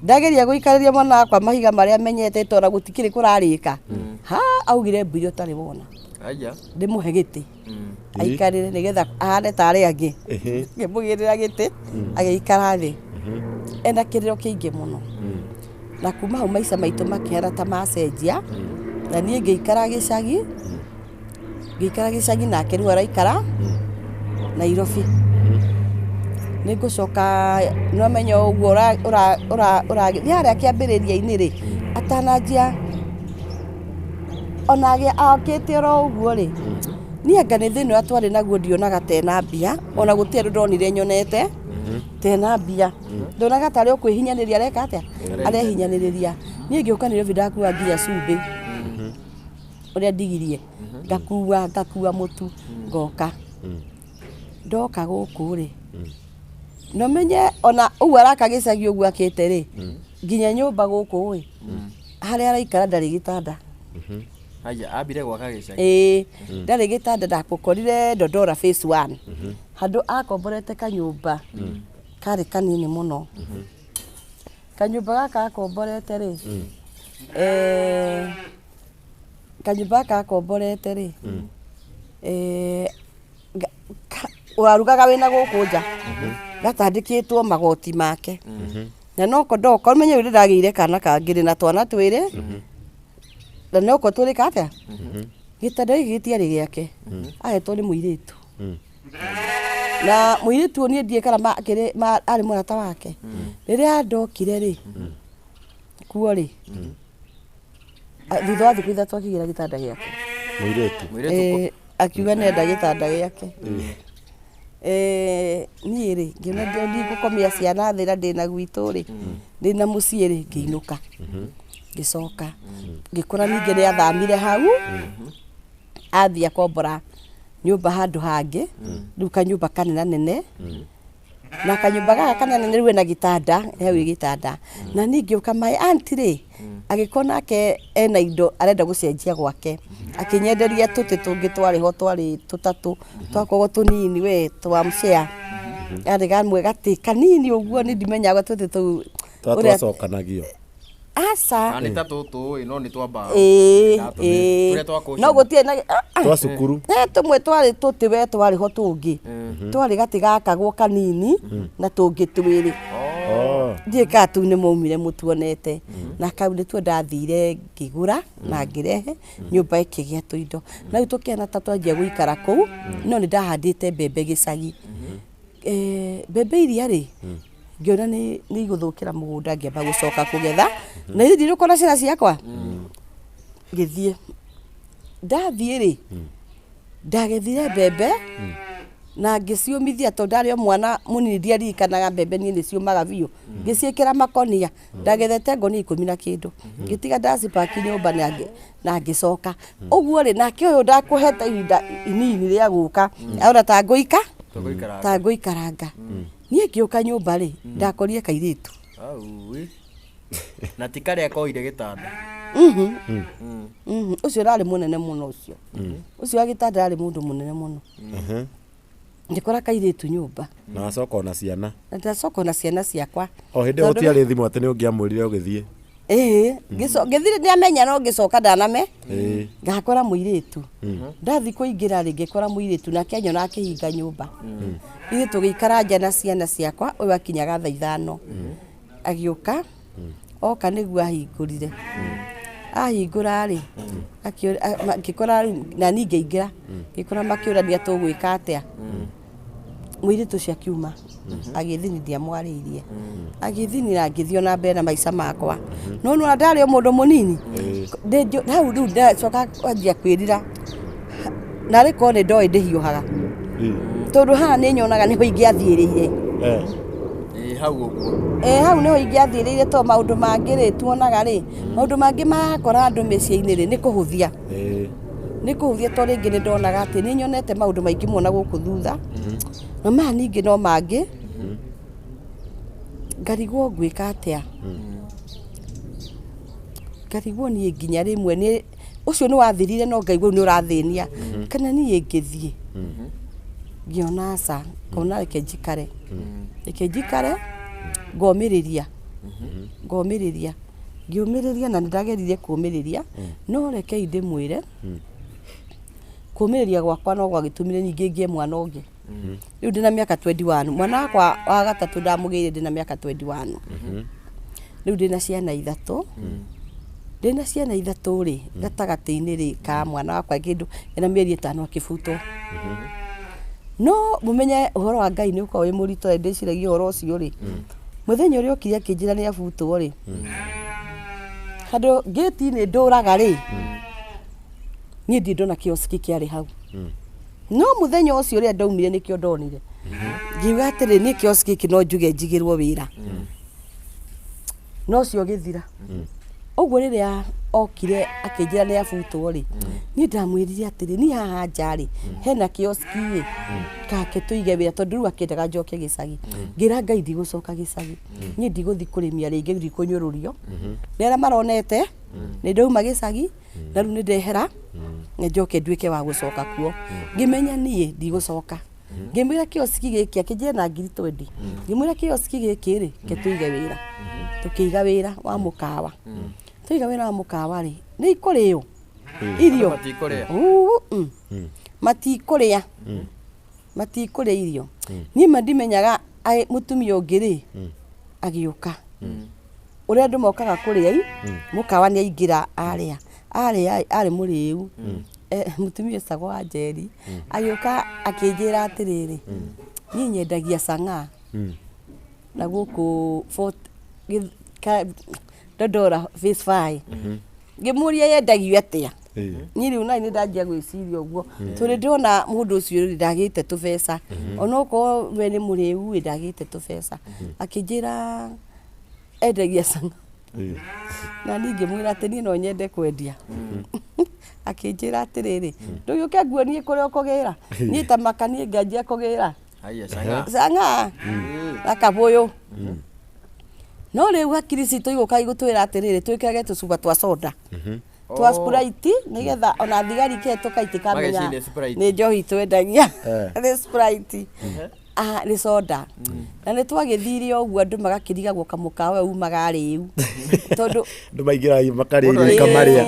ndageria gũikarĩria mwana wakwa mahiga marĩa menyete, tondũ gũtikĩrĩ kũrarĩka ha, augire mbui ũtarĩ wona. Aya. Ndĩmũhe gĩtĩ aikarĩre nĩgetha ahane ta arĩa angĩ. Ngĩmũgĩrĩra gĩtĩ, agĩikara thĩ ena kĩrĩro kĩingĩ mũno. Na kuma hau maica maitũ makĩhana ta macenjia, na niĩ ngĩikara gĩcagi, ngĩikara gĩcagi, nake rĩu araikara Nairobi. Nĩ ngũcoka nĩwamenya ũguo ũragĩthiĩ harĩa kĩambĩrĩria-inĩ rĩ, atananjia ona akĩte oro ũguo rĩ, niĩ anga nĩ thĩna ũrĩa twarĩ naguo, ndionaga tena mbia, ona gũtirĩ andũ ndonire nyonete tena mbia, ndonaga tarĩ o kwĩhinyanĩria areka atĩa, arehinyanĩrĩria. Niĩ ngĩũka Nairobi ndakua nginya cumbĩ ũrĩa ndigirie, ngakua mũtu, ngoka. Ndoka gũkũ rĩ, na ũmenye ona ũguo araka gĩcagi ũguo akĩte rĩ, nginya nyũmba gũkũ ĩ, harĩa araikara ndarĩ gĩtanda. Aya, ambire gwaka gĩcagi. Ĩĩ, ndarĩ gĩtanda. Ndakũkorire Dodora phase 1, handũ akomborete kanyũmba karĩ kanini mũno. Kanyũmba gaka akomborete rĩ, kanyũmba gaka akomborete rĩ, ũrarugaga wĩna gũkũ nja, gatandĩkĩtwo magoti make. Na noko ndoka ũmenye rĩu ndĩragĩire kana kangĩ rĩ, na twana twĩrĩ, na noko tũrĩka atĩa, gĩtanda gĩkĩ gĩtiarĩ gĩake, ahetwo nĩ mũirĩtu. Na mũirĩtu ũyũ niĩ ndiĩ kana arĩ mũrata wake. Rĩrĩa ndokire rĩ, kuo rĩ, thutha wa thikũ 3 akĩgĩra gĩtanda gĩake. Mũirĩtu. Mũirĩtu. Ĩĩ, akiuga nenda gĩtanda gĩake. Niĩ rĩ, ngĩona ndigũkomia ciana thĩ, na ndĩna gwitũ rĩ, ndĩna mũciĩ rĩ, ngĩinũka. Ngĩcoka ngĩkora ningĩ nĩ athamire hau, athiĩ akombora nyũmba handũ hangĩ, rĩu kanyũmba kanenanene. Na kanyũmba gaka kanene rĩu ena gĩtanda, hau gĩtanda. Na niĩ ngĩũka, my aunty rĩ, agĩkorwo nake ena indo arenda gũcenjia gwake, akĩnyenderia tũtĩ tũngĩ twarĩ ho, twarĩ tũtatũ, twakoragwo tũnini we, twa share, yarĩ gamwe gatĩ kanini ũguo. Nĩ ndimenyaga tũtĩ tũu Twa twacokanagio. Aca. Na nĩ ta tũtũ ĩ, no nĩ twa mbaũ. Ĩĩ. Ĩĩ. Ĩĩ. Tũrĩa twa cushion. No gũtirĩ na Twa cukuru. Tũmwe twarĩ tũtĩ we, twarĩ ho tũngĩ, twarĩ gatĩ gakagwo kanini na tũngĩ twĩrĩ. Ndiũĩ kana tũu nĩ maumire mũtuonete. Na kau nĩtuo ndathire ngĩgũra na ngĩrehe nyũmba ĩkĩgĩa tũindo. Na rĩu tũkĩhana ta twanjia gũikara kũu, no nĩ ndahandĩte mbembe gĩcagi. Mbembe iria rĩ, ngĩona nĩ igũthũkĩra mũgũnda, ngĩamba gũcoka kũgetha na ithuĩ ndirũkona ciana ciakwa. Ngĩthiĩ, ndathiĩ rĩ, ndagethire mbembe na ngĩciũmithia tondũ ndarĩ o mwana mũnini, ndiaririkanaga mbembe niĩ nĩ ciũmaga biũ. Ngĩciĩkĩra makonia, ndagethete ngonia 10 na kĩndũ, ngĩtiga ndacipaki nyũmba na ngĩcoka. Ũguo rĩ, nake ũyũ ndakũhete ihinda inini rĩa gũka, ona ta ngũika Tũgũikaranga. Ta ngũikaranga. Niĩ ngĩũka nyũmba rĩ, ndakorire kairĩtu. Aui. Na ti karĩa koire gĩtanda. Ũcio ũrarĩ mũnene mũno, ũcio wa gĩtanda arĩ mũndũ mũnene mũno. Ngĩkora kairĩtu nyũmba. Na wacoka ona ciana. Na ndacoka na ciana ciakwa. O hĩndĩ ĩyo Tondũ gũtiarĩ thimũ atĩ nĩ ũngĩamwĩrire ũgĩthiĩ. Ĩĩ, ngĩthire nĩamenya, no ngĩcoka ndaname ngakora mũirĩtu. Ndathi kũingĩra rĩ, ngĩkora mũirĩtu, nake anyona akĩhinga nyũmba. Ithuĩ tũgĩikara nja na ciana ciakwa. Ũyũ akinyaga thaa 5 agĩũka. Oka nĩguo ahingũrire, ahingũra rĩ, ngĩkora rĩu na niĩ ngĩingĩra, ngĩkora makĩũrania tũgwĩka atĩa. Mũirĩtu ũcio akiuma agĩthiĩ, ni ndiamwarĩirie, agĩthiĩ na ngĩthiĩ ona mbere na maica makwa. No nona ndarĩ o mũndũ mũnini. Hau rĩu ndacoka kwanjia kwĩrira, narĩ korwo nĩ ndoĩ ndĩhiũhaga, tondũ haha nĩ nyonaga nĩho ingĩathiĩrĩire. Ĩĩ, hau ũguo. Ĩ, hau nĩho ingĩathiĩrĩire, tondũ maũndũ mangĩ rĩ, tuonaga rĩ, maũndũ mangĩ marakora andũ mĩciĩ-inĩ rĩ, nĩ kũhũthia, nĩ kũhũthia, tondũ rĩngĩ nĩ ndonaga atĩ nĩ nyonete maũndũ maingĩ mũno na gũkũ thutha, na maya ningĩ no mangĩ ngarigwo ngwĩka atĩa, ngarigwo niĩ nginya rĩmwe nĩ ũcio nĩ wathirire, no ngaigua rĩu nĩ ũrathĩnia kana niĩ ngĩthiĩ ngĩona aca, ngona reke njikare, reke njikare, ngomĩrĩria, ngomĩrĩria, ngĩũmĩrĩria, na nĩ ndageririe kũũmĩrĩria. No rekei ndĩmwĩre, kũũmĩrĩria gwakwa no gwagĩtũmire ningĩ ngĩe mwana ũngĩ. Rĩu ndĩna mĩaka 21. Mwana wakwa wa gatatũ ndamũgĩire ndĩna mĩaka 21. Rĩu ndĩna ciana ithatũ. Ndĩna ciana ithatũ rĩ, gatagatĩ-inĩ rĩ ka mwana wakwa kĩndũ ena mĩeri 5 akĩbutwo. No mũmenye ũhoro wa Ngai nĩ ũkoragwo wĩ mũritũ. Na ndĩciragia ũhoro ũcio rĩ, mũthenya ũrĩa okire akĩnjĩra nĩ abutwo rĩ, handũ ngĩti-inĩ ndũraga rĩ, niĩ ndirĩ ndona kioski kĩarĩ hau. No mũthenya ũcio ũrĩa ndaumire nĩkĩo ndonire, ngiuga atĩrĩ, niĩ kioski gĩkĩ no njuge njigĩrwo wĩra. No ũcio ũgĩthira ũguo. Rĩrĩa okire akĩnjĩra nĩ abutwo rĩ, niĩ ndamwĩrire atĩrĩ, niĩ haha nja rĩ, hena kioski ĩ kake tũige wĩra, tondũ rĩu akĩendaga njoke gĩcagi. Ngĩra Ngai ndigũcoka gĩcagi, niĩ ndigũthiĩ kũrĩmia rĩngĩ, ndikũnyũrũrio nĩ arĩa maronete nĩ ndauma gĩcagi, na rĩu nĩ ndehera na njoke nduĩke wa gũcoka kuo. Ngĩmenya niĩ ndigũcoka. Ngĩmwĩra kioski gĩkĩ, akĩnjĩra na ngiri 20. Ngĩmwĩra kioski gĩkĩ rĩ, ke tũige wĩra. Tũkĩiga wĩra wa mũkawa. Twaiga wĩra wa mũkawa rĩ, nĩ ikũrĩo irio. Matikũrĩa. Uu, Matikũrĩa, matikũrĩa irio. Niĩ ma ndimenyaga mũtumia ũngĩ rĩ agĩũka, ũrĩa andũ mokaga kũrĩa i mũkawa, nĩ aingĩra arĩa arĩa arĩ mũrĩu. Mũtumia ũcagwo wa Njeri agĩũka akĩnjĩra atĩrĩrĩ, niĩ nyendagia chang'aa na gũkũ Dandora Phase 5. Ngĩmũria yendagio atĩa. Niĩ rĩu nani nĩ ndanjia gwĩciria ũguo, tondũ ndĩrona mũndũ ũcio rĩ ndagĩte tũbeca, onokorwo we nĩ mũrĩu ĩ, ndagĩte tũbeca. Akĩnjĩra endagia chang'aa, na niĩ ngĩmwĩra atĩ niĩ no nyende kwendia. Akĩnjĩra atĩrĩrĩ, ndũgĩũke nguonie kũrĩa ũkũgĩra. Niĩ ta maka, niĩ nganjia kũgĩra Haya, chang'aa. Chang'aa na kabũyũ. No rĩu hakiri citũ igũka igũtwĩra atĩrĩrĩ, twĩkĩrage tũcuba twa soda twa Sprite, nĩgetha ona thigari ikĩhetũka itikamenya. Mageciria Sprite. Nĩ njohi twendagia. Nĩ Sprite. Ah, nĩ soda. Na nĩ twagĩthire ũguo, andũ magakĩrigagwo kamũkawa ũyũ umaga rĩu, tondũ Andũ maingĩraga makarĩa Mũndũ irio ikamarĩa.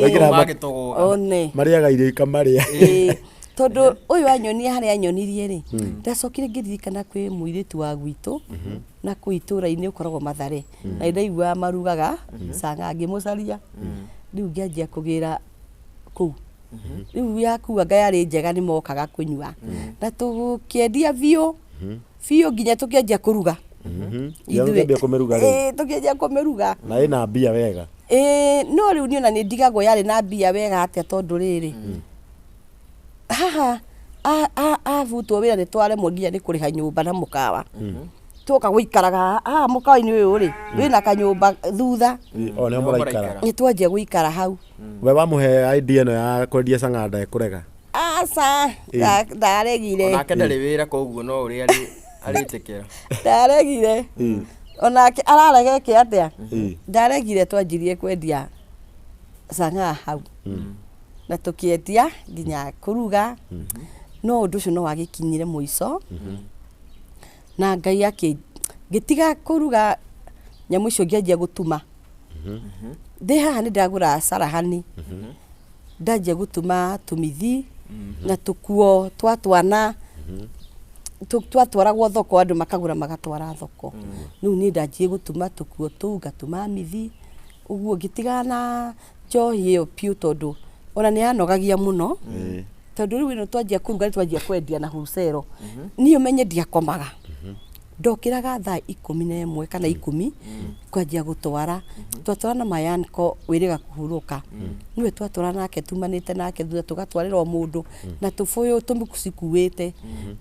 Maingĩraga Magĩtũgũga. One. Marĩaga irio ikamarĩa. Ĩĩ, tondũ ũyũ anyonia harĩa anyonirie rĩ, ndacokire ngĩririkana kwĩ mũirĩtu wa gwitũ na kũu itũũra-inĩ ũkoragwo Mathare, na nĩndaiguaga marugaga chang'aa. Ngĩmũcaria, rĩu ngĩanjia kũgĩra kũu. Rĩu yakua anga yarĩ njega, nĩ mokaga kũnyua na tũkĩendia biũ biũ nginya tũkĩanjia kũruga. Nginya mũkĩambia kũmĩruga rĩu. Ĩĩ, tũkĩanjia kũmĩruga. Na ĩna mbia wega. Ĩĩ, no rĩu niĩ ona nĩ ndigagwo yarĩ na mbia wega atĩa tondũ rĩrĩ haha abutwo wĩra nĩ twaremwo nginya nĩ kũrĩha nyũmba na mũkawa twoka gũikaraga haha mũkawa-inĩ ũyũ rĩ wĩna kanyũmba thutha. O nĩho mũraikara. Nĩ twanjia gũikara hau. We wamũhe idea ĩno ya kwendia cang'aa ndekũrega? Aca, ndaregire. Onake ndarĩ wĩra koguo no ũrĩa arĩtĩkĩra. Ndaregire. Onake ararega eke atĩa? Ndaregire. Twanjirie kwendia cang'aa hau na tũkĩendia nginya kũruga, no ũndũ ũcio no wagĩkinyire mũico na Ngai akĩ ngĩtiga kũruga nyamũ icio, ngĩanjia gũtuma. Ndĩ haha nĩ ndagũra carahani, ndanjia gũtuma tũmithi na tũkuo twa twana twatwaragwo thoko, andũ makagũra magatwara thoko. Rĩu niĩ ndanjirie gũtuma tũkuo tũu, ngatuma mithi ũguo, ngĩtigana na njohi ĩyo piũ tondũ ona nĩ yanogagia mũno, tondũ rĩu ĩno twanjia kũruga nĩ twanjia kwendia na wholesale. Niĩ ũmenye ndiakomaga, ndokĩraga thaa 11 kana 10 kwanjia gũtwara. Twatwara na mayanko wĩrĩga kũhurũka, nĩwe twatwara nake tumanĩte nake thutha, tũgatwarĩra o mũndũ na tũbũyũ tũcikuĩte,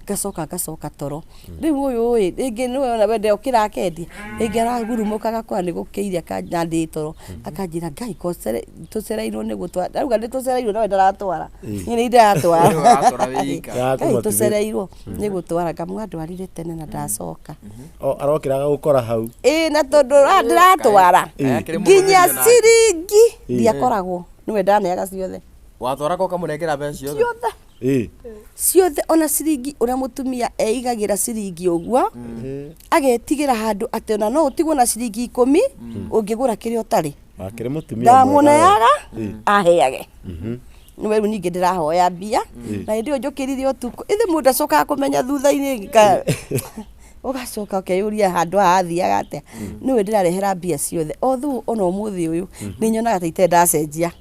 ngacoka ngacoka toro. Rĩu ũyũ ĩ rĩngĩ nĩwe ona wende okĩra akendia, rĩngĩ aragurumũka agakora nĩ gũkĩire na ndĩ toro, akanjĩra Ngai ko tũcereirwo nĩ gũtwara. Ndauga nĩ tũcereirwo nawe ndaratwara, niĩ nĩ ndiratwara. Nĩwe ũratwara wĩ ika. Ngai Yakũmotivate. tũcereirwo nĩ gũtwara, ngamwĩra ndwarire tene na ndacoka. O arokĩraga gũkora hau. Ĩ na tondũ ndĩratwara Kaĩ akĩrĩ nginya mũhũthĩri onake. ciringi ndiakoragwo, nĩwe ndaneaga ciothe. Watwaraga ũkamũnengera mbeca ciothe? Ciothe. Ciothe, ona ciringi ũrĩa mũtumia eigagĩra ciringi ũguo agetigĩra handũ atĩ ona no ũtigwo na ciringi 10 ũngĩgũra kĩrĩa ũtarĩ. Akĩrĩ mũtumia mwega we. Ndamũneaga aheage nĩwe. Rĩu ningĩ ndĩrahoya mbia na hĩndĩ ĩyo njũkĩrire ũtukũ ithĩ mũndũ acokaga kũmenya thutha-inĩ, ũgacoka ũkeyũria handũ haha athiaga atĩa, nĩwe ndĩrarehera mbia ciothe. Although ona ũmũthĩ ũyũ nĩ nyonaga ta itarĩ ndacenjia,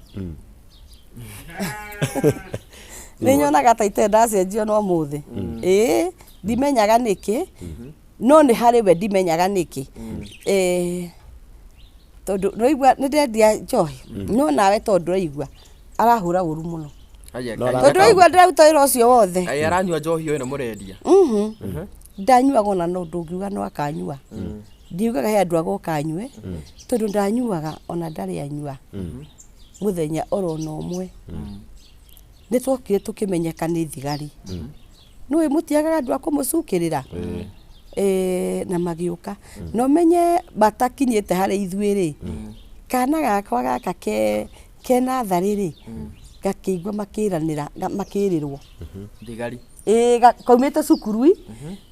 nĩ nyonaga ta itarĩ ndacenjia ona ũmũthĩ. Ĩĩ, ndimenyaga nĩkĩ, no nĩ harĩ we ndimenyaga nĩkĩ. Tondũ nĩwaigua nĩ ndendia njohi, no nawe tondũ ndũraigua arahũra ũru mũno. Haya, No Tondũ ndũraigua ndĩraruta wĩra ũcio wothe. Kaĩ aranyua njohi ĩno mũrendia? Ndanyuaga ona no ndũngiuga no akanyua, ndiugaga he andũ agoka anyue, tondũ ndanyuaga ona ndarĩ anyua mũthenya oro na ũmwe. Nĩ twokire tũkĩmenyeka nĩ thigari, nĩũĩ mũtiagaga andũ a kũmũcukĩrĩra. Na magĩũka na ũmenye matakinyĩte harĩ ithuĩ rĩ, kana gakwa gaka ke ke natharĩ rĩ, gakĩigua makĩranĩra makĩrĩrwo. Thigari. Ĩĩ, kaumĩte cukuru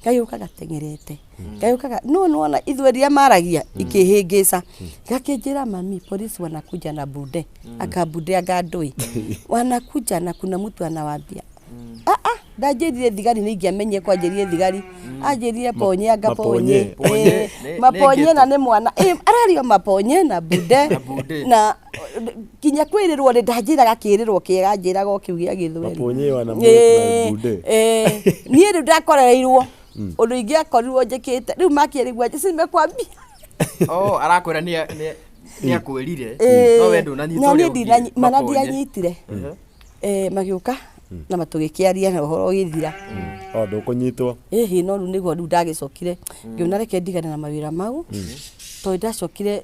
gagĩũka gateng'erete, gagĩũka no nĩwona ithuĩ rĩrĩa maragia ikĩhĩngĩca, gakĩnjĩra, "Mami, polisi wanakuja na bunde anga bunde anga ndũĩ wanakuja na kuna mtu anawaambia." Ah ah, ndanjĩrire thigari nĩ ingĩamenyire kwanjĩrire thigari, anjĩrire ponye anga Maponye. ponye. Ponye, Ĩĩ, nĩ maponye na nĩ mwana. Ĩĩ, arario maponye na bunde. Na bunde. Na kinya kwĩrĩrwo rĩ, ndanjĩraga kĩrĩrwo kĩega, anjĩraga o kĩu gĩa gĩthweri. Maponye wana Ĩĩ, na bunde. Ĩĩ, niĩ rĩu ndakorereirwo ũndũ ingĩakorirwo njĩkĩte rĩu makĩrigua simekwambia. Oh, arakwĩra nĩ akwĩrire no we ndũnanyita Na ũrĩa niĩ augire. mana Maponye. ndianyitire. Magĩũka na matũgĩkĩaria na ũhoro ũgĩthira. O ndũkũnyitwo. Ĩhĩ, no rĩu nĩguo rĩu ndagĩcokire ngĩona reke ndigane na mawĩra mau, tondũ ndacokire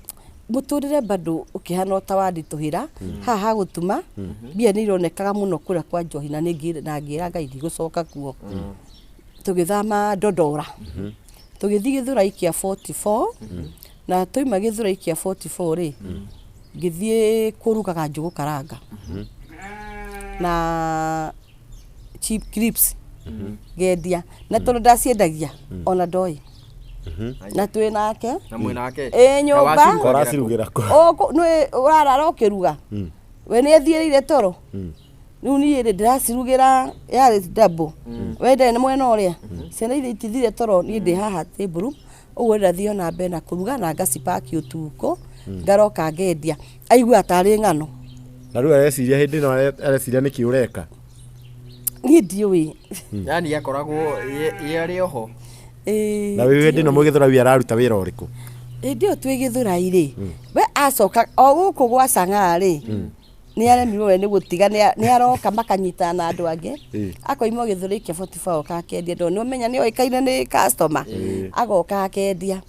mũtũrĩre bado ũkĩhana o ta wanditũhĩra haha ha gũtuma mbia nĩ ironekaga mũno kũrĩa kwa njohi, na nĩ na ngĩra Ngai ndigũcoka kuo. Tũgĩthama Ndondora, tũgĩthiĩ Gĩthũrai kĩa 44, na twaima Gĩthũrai kĩa 44 rĩ, ngĩthiĩ kũrugaga njũgũ karanga na chip crisps ngendia, na tondũ ndaciendagia ona ndoĩ na twĩ nake. Na mwĩ nake. Ĩ, nyũmba. Ũracirugĩra kũ? Nĩ ũrarara ũkĩruga, we nĩ athiĩrĩire toro. Rĩu niĩ rĩ ndĩracirugĩra yarĩ double, we ndarĩ na mwena ũrĩa ciana iria itithire toro, niĩ ndĩ haha table ũguo ndĩrathiĩ ona mbere na kũruga na ngacipaki ũtukũ, ngaroka ngendia, aigua tarĩ ng'ano. Na rĩu areciria hĩndĩ ĩno areciria nĩkĩ ũreka? Niĩ ndiũĩ. Yani akoragwo ye arĩ oho. Ĩĩ, Na wĩ hĩndĩ ĩno ndiũĩ. mwĩ Gĩthũrai araruta wĩra ũrĩkũ? Hĩndĩ ĩyo twĩ Gĩthũrai rĩ, we Acoka o gũkũ gwa Sang'aa rĩ, nĩ aremirwo we nĩ gũtiga, nĩ aroka makanyitana na andũ angĩ. Akoima Gĩthũrai kĩa 44 oka akendia, ndona nĩ ũmenya nĩ oĩkaine nĩ customer, agoka akendia,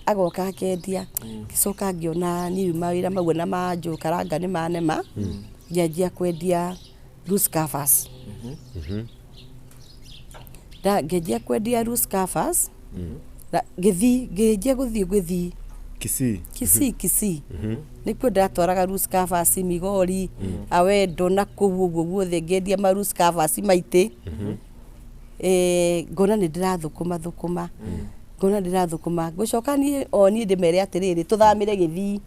agoka akendia. Ngĩcoka ngĩona niĩ rĩu mawĩra mau na ma njũgũ karanga nĩ manema, ngĩanjia kwendia loose covers. Ngĩanjia kwendia loose covers, na ngĩthiĩ ngĩanjia gũthiĩ gũthiĩ Kisii. Kisii, Kisii nĩkuo ndatwaraga loose covers, Migori, Awendo na kũu ũguo guothe ngĩendia ma loose covers maitĩ. Ngona nĩ ndĩrathũkũma thũkũma, ngona ndĩrathũkũma, ngũcoka niĩ o niĩ ndĩmere atĩrĩrĩ, tũthamĩre Gĩthii.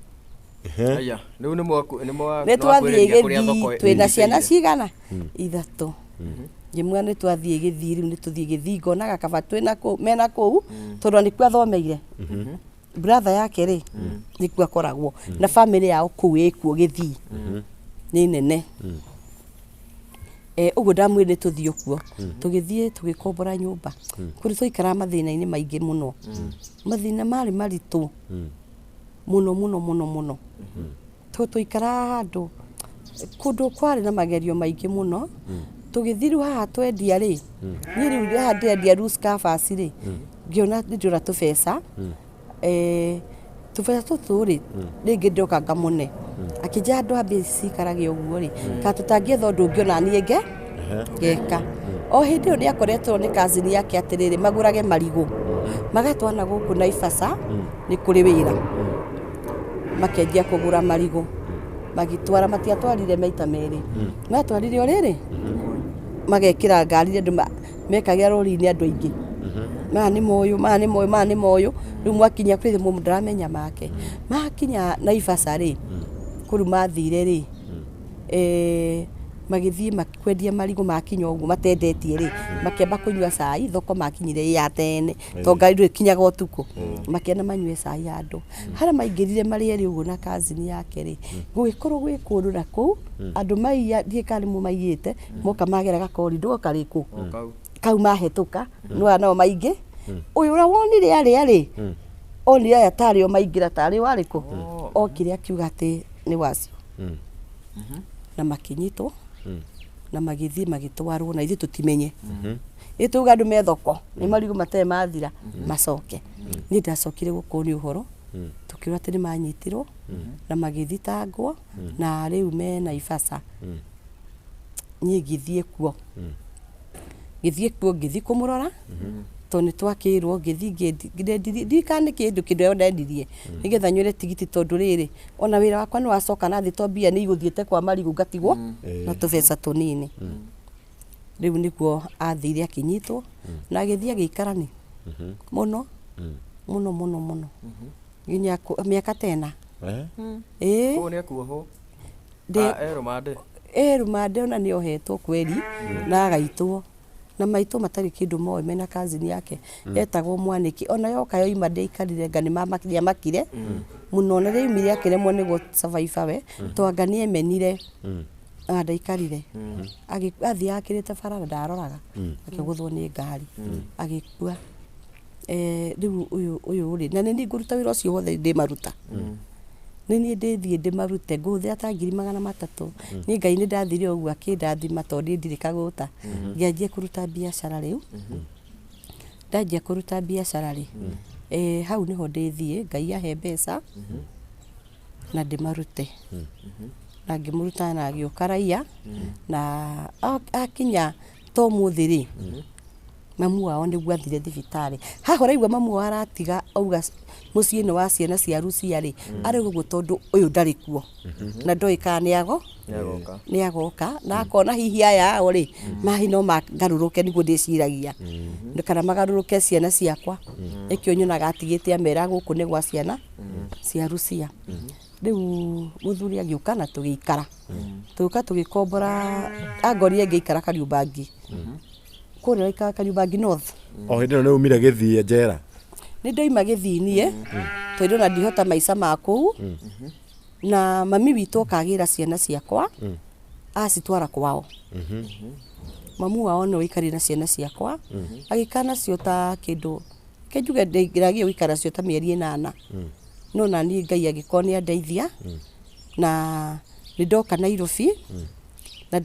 Aya, rĩu nĩ mwaku nĩ mwa Nĩ twathiĩ nĩmwakwĩrĩria kũrĩa thoko Gĩthii twĩna ciana ĩnyitĩire. cigana? Ithatũ. Ngĩmwĩra nĩ twathiĩ Gĩthii, rĩu nĩ tũthiĩ Gĩthii, ngonaga kaba twĩna kũu mena kũu, tondũ nĩkuo athomeire. Brother yake rĩ, nĩkuo akoragwo na family yao kũu ĩkuo Gĩthii nĩ nene. Ũguo ndamwĩrire nĩ tũthiĩ ũguo, tũgĩthiĩ tũgĩkombora nyũmba kũrĩ twaikaraga mathĩna-inĩ maingĩ mũno, mathĩna marĩ maritũ mũno mũno mũno mũno, tondũ twaikaraga handũ kũndũ kwarĩ na magerio maingĩ mũno. Tũgĩthiĩ rĩu haha twendia rĩ, niĩ rĩu haha ndĩrendia loose covers rĩ, ngĩona nĩ ndĩrona tũbeca, tũbeca tũtũ rĩ, rĩngĩ ndoka ngamũne, akĩnjĩra andũ a mbia ici cikarage ũguo rĩ, kana tũtangĩetha ũndũ ũngĩ ona niĩ ngeka. O hĩndĩ ĩyo nĩ akoretwo nĩ cousin yake atĩrĩrĩ, magũrage marigũ magatwana gũkũ Naivasha, nĩ kũrĩ wĩra, makenjia kũgũra marigũ magĩtwara, matiatwarire maita merĩ, matwarire o rĩrĩ, magekĩra ngari, andũ mekagĩra rori-inĩ andũ aingĩ, maya nĩ moyũ, maya nĩ moyũ, maya nĩ moyũ, rĩu mwakinya kwĩ mũndũ ndaramenya make. Makinya Naivasha rĩ, kũu mathire rĩ, magĩthiĩ kwendia marigũ, makinya ũguo matendetie rĩ, makĩamba kũnyua cai, thoko makinyire ĩ ya tene, to ngari ndũrĩ ĩkinyaga ũtukũ, makĩenda manyue cai handũ harĩa maingĩrire marĩ erĩ ũguo na cousin yake rĩ, gũgĩkorwo gwĩ kũndũ na kũu andũ maiya, ndiũĩ kana nĩmo maiyĩte, moka magera gakorindo karĩkũ O kau. Kau mahĩtũka no aya nao maingĩ, ũyũ ũrĩa wonire arĩa rĩ, onire aya tarĩ o maingĩra, tarĩ warĩ kũ, okire akiuga atĩ nĩ wacio, na makĩnyitwo na magĩthiĩ magĩtwarwo, na ithuĩ tũtimenye. Ĩ tuga andũ me thoko nĩ marigũ matarĩ mathira macoke. Niĩ ndacokire gũkũ nĩ ũhoro tũkĩrwo atĩ nĩ manyitirwo na magĩthitangwo na rĩu me Naivasha. Niĩ ngĩthiĩ kuo, ngĩthiĩ kuo, ngĩthiĩ kũmũrora tondũ nĩ twakĩrwo, ngĩthiĩ ndendirie, ndirikana nĩ kĩndũ kĩndũ ĩyo ndendirie nĩgetha nyũre tigiti, tondũ rĩrĩ ona wĩra wakwa nĩ wacoka na thĩ, to mbia nĩ igũthiĩte kwa marigũ, ngatigwo na tũbeca tũnini. Rĩu nĩguo athire akĩnyitwo na agĩthiĩ agĩikarani mũno mũno mũno mũno nginya mĩaka tena. Ĩĩ. Kũu nĩ ekuohwo? E rũmande? Ĩ rũmande, ona nĩ ohetwo kweri na agaitwo na maitũ matarĩ kĩndũ moĩ, mena cousin yake etagwo Mwanĩki, ona yoka yoima ndĩaikarire, nga nĩamakire mũno, na rĩaumire akĩremwo nĩ gũ survive we, to anga nĩemenire na ndaikarire. Athiaga akĩrĩte bara na ndaroraga, akĩgũthwo nĩ ngari agĩkua. Rĩu ũyũ rĩ, na nĩ niĩ ngũruta wĩra ũcio wothe, ndĩmaruta nĩ niĩ ndĩthiĩ ndĩmarute, ngũhũthĩra ta 300,000. Niĩ Ngai nĩ ndathire ũguo akĩndathima, tondũ niĩ ndirĩ kagũta. Ngĩanjia kũruta biacara. Rĩu ndanjia kũruta biacara rĩ, hau nĩho ndĩthiĩ Ngai ahe mbeca na ndĩmarute, na ngĩmũruta na agĩũka raia na akinya to mũthĩ rĩ, mamu wao nĩguo athire thibitarĩ. Haha ũraigua mamu wao aratiga auga mũciĩ nĩ wa ciana cia Rucia rĩ, arauga ũguo tondũ ũyũ ndarĩ kuo na ndoĩ kana nĩago Nĩagoka. Nĩagoka na akona hihi aya ao rĩ, mahi no magarũrũke, nĩguo ndĩciragia, kana magarũrũke ciana ciakwa, nĩkĩo nyonaga atigĩte amera gũkũ nĩ gwa ciana cia Rucia. Rĩu mũthuri agĩũka na tũgĩikara, tũgĩũka tũgĩkombora, angorire ngĩikara Kariũmbangi, kũrĩa waikara Kariũmbangi North. O hĩndĩ ĩno nĩ umire gĩthiĩ njera? Nĩ ndoima gĩthii niĩ, tondũ ona ndihota maica ma kũu, na mami witũ okagĩra ciana ciakwa acitwara kwao. Mamu wao nĩwe waikarire na ciana ciakwa, agĩikara nacio ta kĩndũ ke njuge ndĩragia gũikara nacio ta mĩeri 8. No na niĩ Ngai agĩkorwo nĩ andeithia na nĩ ndoka Nairobi na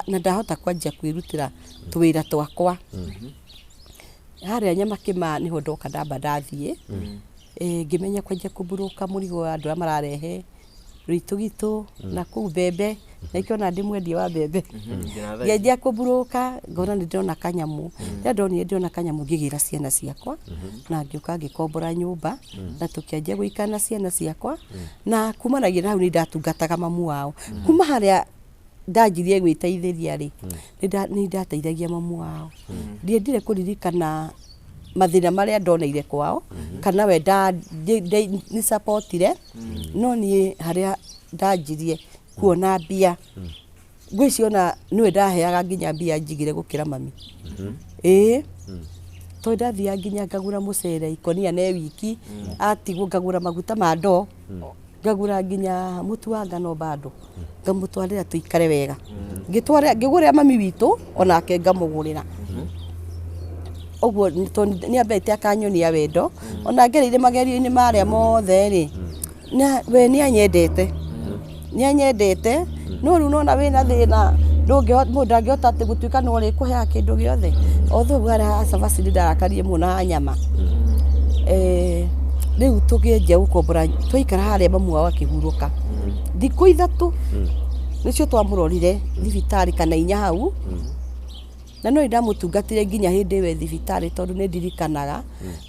na ndahota kwanjia kwĩrutĩra tũwĩra twakwa. Harĩa Nyamakĩma nĩho ndoka ndamba ndathiĩ. Ngĩmenya kwanjia kũmburuka mũrigo wa andũ arĩa mararehe rũitũgitũ na kũu mbembe, na ikĩona ndĩ mwendia wa mbembe. Ngĩanjia kũmburuka ngona nĩ ndĩrona kanyamũ. Rĩrĩa ndonire ndĩrona kanyamũ ngĩgĩra ciana ciakwa na ngĩũka ngĩkombora nyũmba na tũkĩanjia gũikara na ciana ciakwa na kumanagia na hau nĩ ndatungataga mamu wao. Kuma harĩa ndanjirie gwĩteithĩria rĩ, nĩ ndateithagia mamu wao. Ndiendire kũririkana mathĩna marĩa ndoneire kwao kana we nĩ supportire, no niĩ harĩa ndanjirie kuona mbia ngwĩciria ona nĩwe ndaheaga nginya mbia njigire gũkĩra mami. Ĩĩ, tondũ ndathiaga nginya ngagũra mũcere ikonia ne wiki, atigwo ngagũra maguta ma ndoo, ngagũra nginya mũtu wa ngano bado ngamũtwarĩra tũikare wega. Ngĩtwarĩra, ngĩgũrĩra mami witũ onake ngamũgũrĩra. Ũguo tondũ nĩ ambete akanyonia wendo, ona ngereire magerio-inĩ marĩa mothe rĩ, na we nĩ anyendete, nĩ anyendete, no rĩu nona wĩna thĩna mũndũ ndangĩhota atĩ gũtuĩka no ũrĩkũheaga kĩndũ gĩothe. Although harĩa ha cabaci nĩ ndarakarire mũno na ha nyama. Rĩu tũkĩanjia gũkombora, twaikara harĩa mamu wao akĩhurũka. Thikũ 3 nĩcio twamũrorire thibitarĩ kana 4 hau. Na no ndamũtungatire nginya hĩndĩ ĩyo thibitarĩ tondũ nĩ ndirikanaga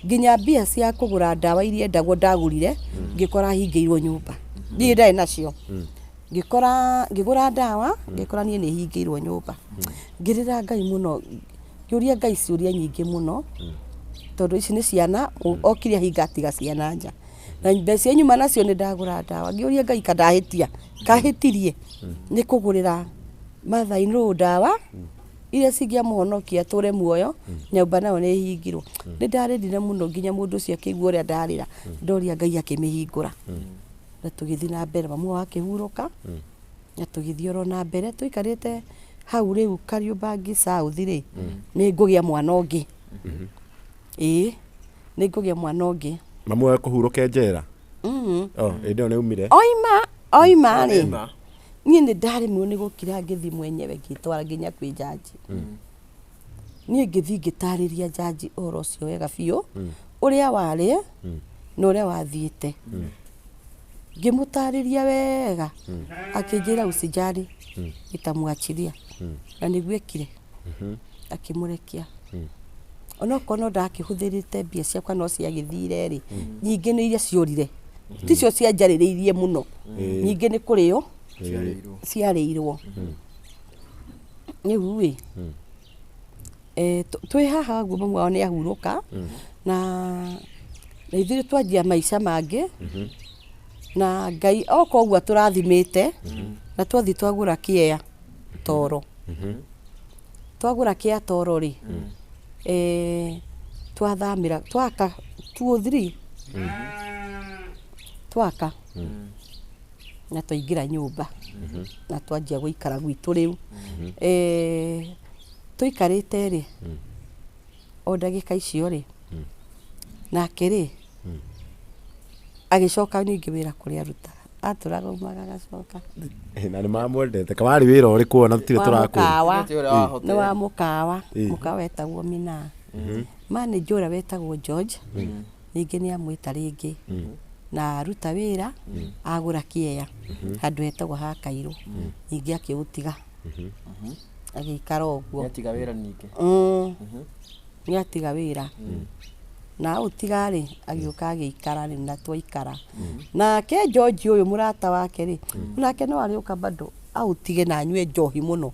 nginya mbia cia kũgũra ndawa iria endagwo ndagũrire ngĩkora hingĩirwo nyũmba. Niĩ ndarĩ nacio. Ngĩkora ngĩgũra ndawa ngĩkora niĩ nĩ hingĩirwo nyũmba. Ngĩrĩra Ngai mũno, ngĩũria Ngai ciũria nyingĩ mũno tondũ ici nĩ ciana, okire ahinga atiga ciana nja. Na mbeca iria nyuma nacio nĩ ndagũra ndawa. Ngĩũria Ngai ka ndahĩtia, kahĩtirie nĩ kũgũrĩra mother in law ndawa iria cingĩamũhonokia atũre muoyo, nyũmba nayo nĩ ĩhingirwo. Nĩ ndarĩrire mũno nginya mũndũ ũcio akĩigua ũrĩa ndarĩra, ndoria Ngai akĩmĩhingũra. Na tũgĩthiĩ na mbere, mamu wao akĩhurũka, na tũgĩthiĩ oro na mbere, tũikarĩte hau rĩu Kariobangi South rĩ, nĩ ngũgĩa mwana ũngĩ. Ĩĩ, nĩ ngũgĩa mwana ũngĩ. Mamu wao kũhurũka njera? Oh, hĩndĩ ĩyo nĩ aumire? Oima, oima rĩ, niĩ nĩ ndaremirwo nĩ gũkira ngĩthiĩ mwenyewe ngĩtwara nginya kwĩ jaji. Niĩ ngĩthiĩ ngĩtarĩria jaji ũhoro ũcio wega biũ, ũrĩa warĩ na ũrĩa wathiĩte. Ngĩmũtarĩria wega, akĩnjĩra usijali, nitamwachilia. Na nĩguo ekire, akĩmũrekia. Onokorwo no ndakĩhũthĩrĩte mbia ciakwa no ciagĩthire rĩ, nyingĩ nĩ iria ciorire. Ticio cianjarĩrĩirie mũno. Nyingĩ nĩ kũrĩo ciarĩirwo. Rĩu rĩ, twĩ haha ũguo mamu wao nĩ ahurũka, na ithuĩ twanjia maica mangĩ, na Ngai oka ũguo atũrathimĩte, na twathiĩ twagũra kĩea toro. Twagũra kĩa toro rĩ, twathamĩra, twaka 2 or 3, twaka, na twaingĩra nyũmba, na twanjia gũikara gwitũ rĩu. Tũikarĩte rĩ, o ndagĩka icio rĩ, nake rĩ, agĩcoka ningĩ wĩra kũrĩa arutaga. Atũraga umaga agacoka. Na nĩ mamwendete. Kawarĩ wĩra ũrĩkũ ona tũtirĩ Wa tũrakũria? mũkawa. Tũtirĩ ũrĩa wa Nĩ wa mũkawa. Mũkawa wetagwo Mina. Manager ũrĩa wetagwo George, ningĩ nĩ amwĩta rĩngĩ. Na aruta wĩra, agũra kĩea, handũ hetagwo ha Kairũ. Ningĩ akĩũtiga. Agĩikara ũguo. Nĩatiga wĩra ningĩ. Nĩatiga wĩra. Na aũtiga rĩ, agĩũka agĩikara rĩ, na twaikara. Nake George ũyũ mũrata wake rĩ, nake no arĩũka bado aũtige na anyue njohi mũno.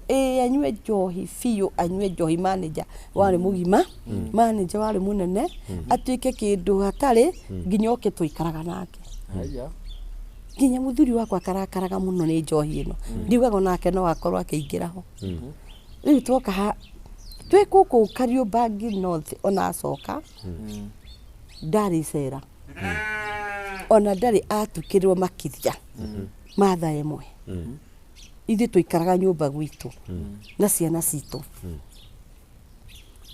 Ĩĩ, anyue njohi biũ, anyue njohi manager warĩ mũgima, manager warĩ mũnene, atuĩke kĩndũ hatarĩ, nginya oke twaikaraga nake. Nginya mũthuri wakwa akarakaraga mũno nĩ njohi ĩno. Ndiugaga onake no akorwo akĩingĩra ho. Rĩu twoka ha, twĩ gũkũ Kariobangi North ona acoka, ndarĩ icera. Ona ndarĩ atukĩrwo makĩria ma thaa 1. Ithuĩ tũikaraga nyũmba gwitũ na ciana citũ.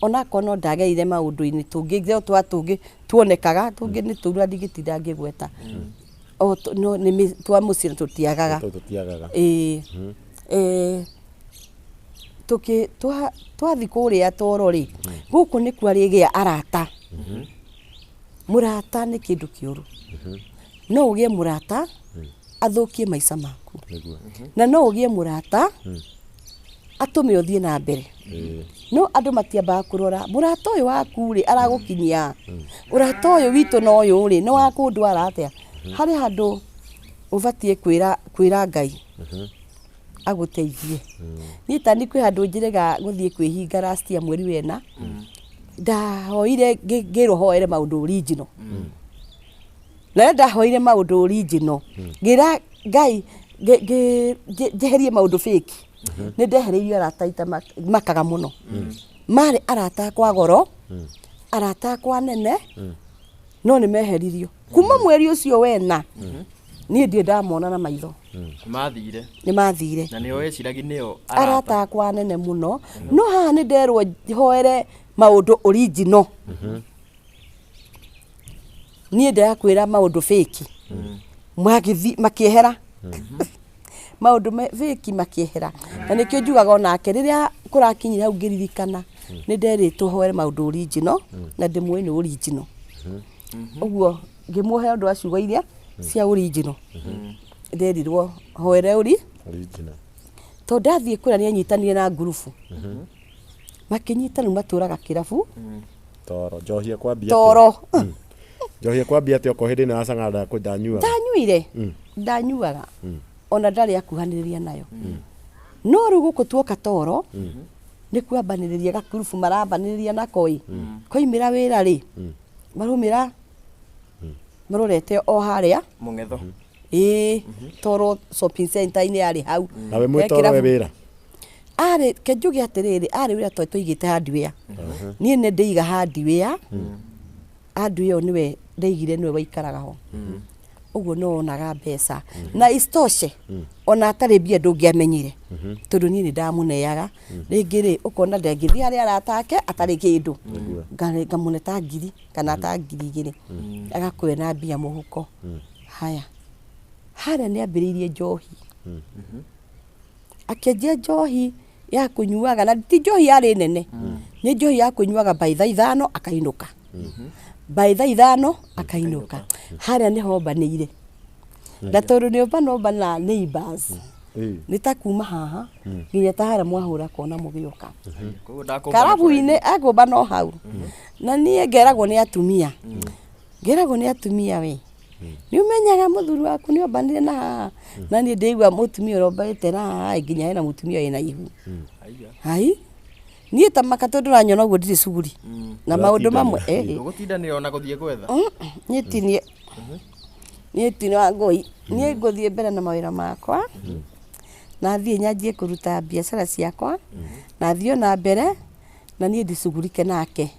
Onakorwo no ndagereire maũndũ-inĩ tũngĩ, twa tũngĩ Tuonekaga tũngĩ nĩ tũu na ndingĩtinda ngĩgweta. O no nĩ twa mũciĩ na tũtiagaga. Tũtũ tũtiagaga. Ĩĩ. Tũkĩ twathi kũrĩa toro rĩ, gũkũ nĩkuo arĩgĩa arata. Mũrata nĩ kĩndũ kĩũru. No ũgĩe mũrata athũkie maica maku. Nĩguo. Na no ũgĩe mũrata atũme ũthiĩ na mbere. No andũ matiambaga kũrora mũrata ũyũ waku rĩ aragũkinyia. Ũrata ũyũ witũ na ũyũ rĩ nĩ wa kũndwara atĩa. Harĩ handũ ũbatiĩ kwĩra Ngai agũteithie. Niĩ ta niĩ kwĩ handũ njĩrĩga gũthiĩ kwĩhinga last year mweri wena. Ndahoire ngĩrwo hoere maũndũ original. Na rĩrĩa ndahoire maũndũ original, ngĩra Ngai njeherie maũndũ fake. Nĩ ndehereirio arata aita makaga mũno. Marĩ arata akwa goro, arata akwa nene, no nĩ meheririo. Kuma mweri ũcio wena, niĩ ndirĩ ndamona na maitho. Mathire. Nĩ mathire. Na nĩo weciragia nĩo arata akwa nene mũno. No haha nĩ nderwo hoere maũndũ original. Niĩ ndĩrakwĩra maũndũ fake. Magĩthi makĩehera. Maũndũ fake makĩehera. Na nĩkĩo njugaga onake rĩrĩa kũrakinyire hau ngĩririkana, nĩ nderĩtwo hoere maũndũ original, na ndĩmũĩ nĩ original. Ũguo ngĩmũhe ũndũ wa ciugo iria cia original. Nderirwo hoere ũri Original. Tondũ ndathiĩ kũrĩa nĩ anyitanire na ngurubu. Makĩnyita rĩu matũraga kĩrabu. Toro. Njohi ĩkwambia atĩa? Toro. Njohi ĩkwambia atĩa okorwo hĩndĩ ĩno ya cang'ara ndanyuaga? Ndanyuire. Ndanyuaga. Ona ndarĩ akuhanĩrĩria nayo. No rĩu gũkũ tuoka toro, nĩ kwambanĩrĩria gakurubu marambanĩrĩria nako ĩ. Koimĩra wĩra rĩ, maraumĩra marorete o harĩa. Mũng'etho. Ĩĩ, toro shopping center-inĩ yarĩ hau. Nawe mwĩ He toro we kĩrabu. wĩra? Arĩ, ke njuge atĩrĩrĩ, arĩ wĩra tondũ twaigĩte hardware. Niĩ nĩ ndĩiga hardware. Hardware ĩyo nĩwe ndaigire nĩwe waikaraga ho. Ũguo no wonaga mbeca. Na isitoshe, ona atarĩ mbia ndũngĩamenyire. Tondũ niĩ nĩ ndamũneaga. Rĩngĩ rĩ, ũkona ndangĩthiĩ harĩa arata ake atarĩ kĩndũ. Ngamũne ta ngiri kana ta ngiri igĩrĩ. Agakorwo ena mbia mũhuko. Haya. Harĩa nĩ ambĩrĩirie njohi. Akĩanjia njohi ya kũnyuaga, na ti njohi yarĩ nene. Nĩ njohi ya kũnyuaga by thaa ithano akainũka. By thaa ithano akainũka. Harĩa nĩho ombanĩire. Na tondũ nĩ ombana ombana neighbors. Nĩ ta kuma haha nginya ta harĩa mwahũra kona mũgĩũka. Koguo ndakũmbana Karabu-inĩ akũmbana o hau. Na niĩ ngeragwo nĩ atumia. Ngeragwo nĩ atumia we. Nĩ ũmenyaga mũthuri waku nĩ ombanire na haha. Na niĩ ndĩigua mũtumia ũrombanĩte na haha nginya hena mũtumia wĩna ihu. Hai. Niĩ ta maka tondũ ndũranyona ũguo ndirĩ cuguri. Na maũndũ mamwe, Ũgũtindanĩra ona gũthiĩ gwetha? Niĩ ti niĩ. Niĩ ti wa ngũi. Niĩ ngũthiĩ mbere na mawĩra makwa. Na thiĩ nyanjie kũruta biacara ciakwa. Na thiĩ ona mbere. Na niĩ ndicugurike nake.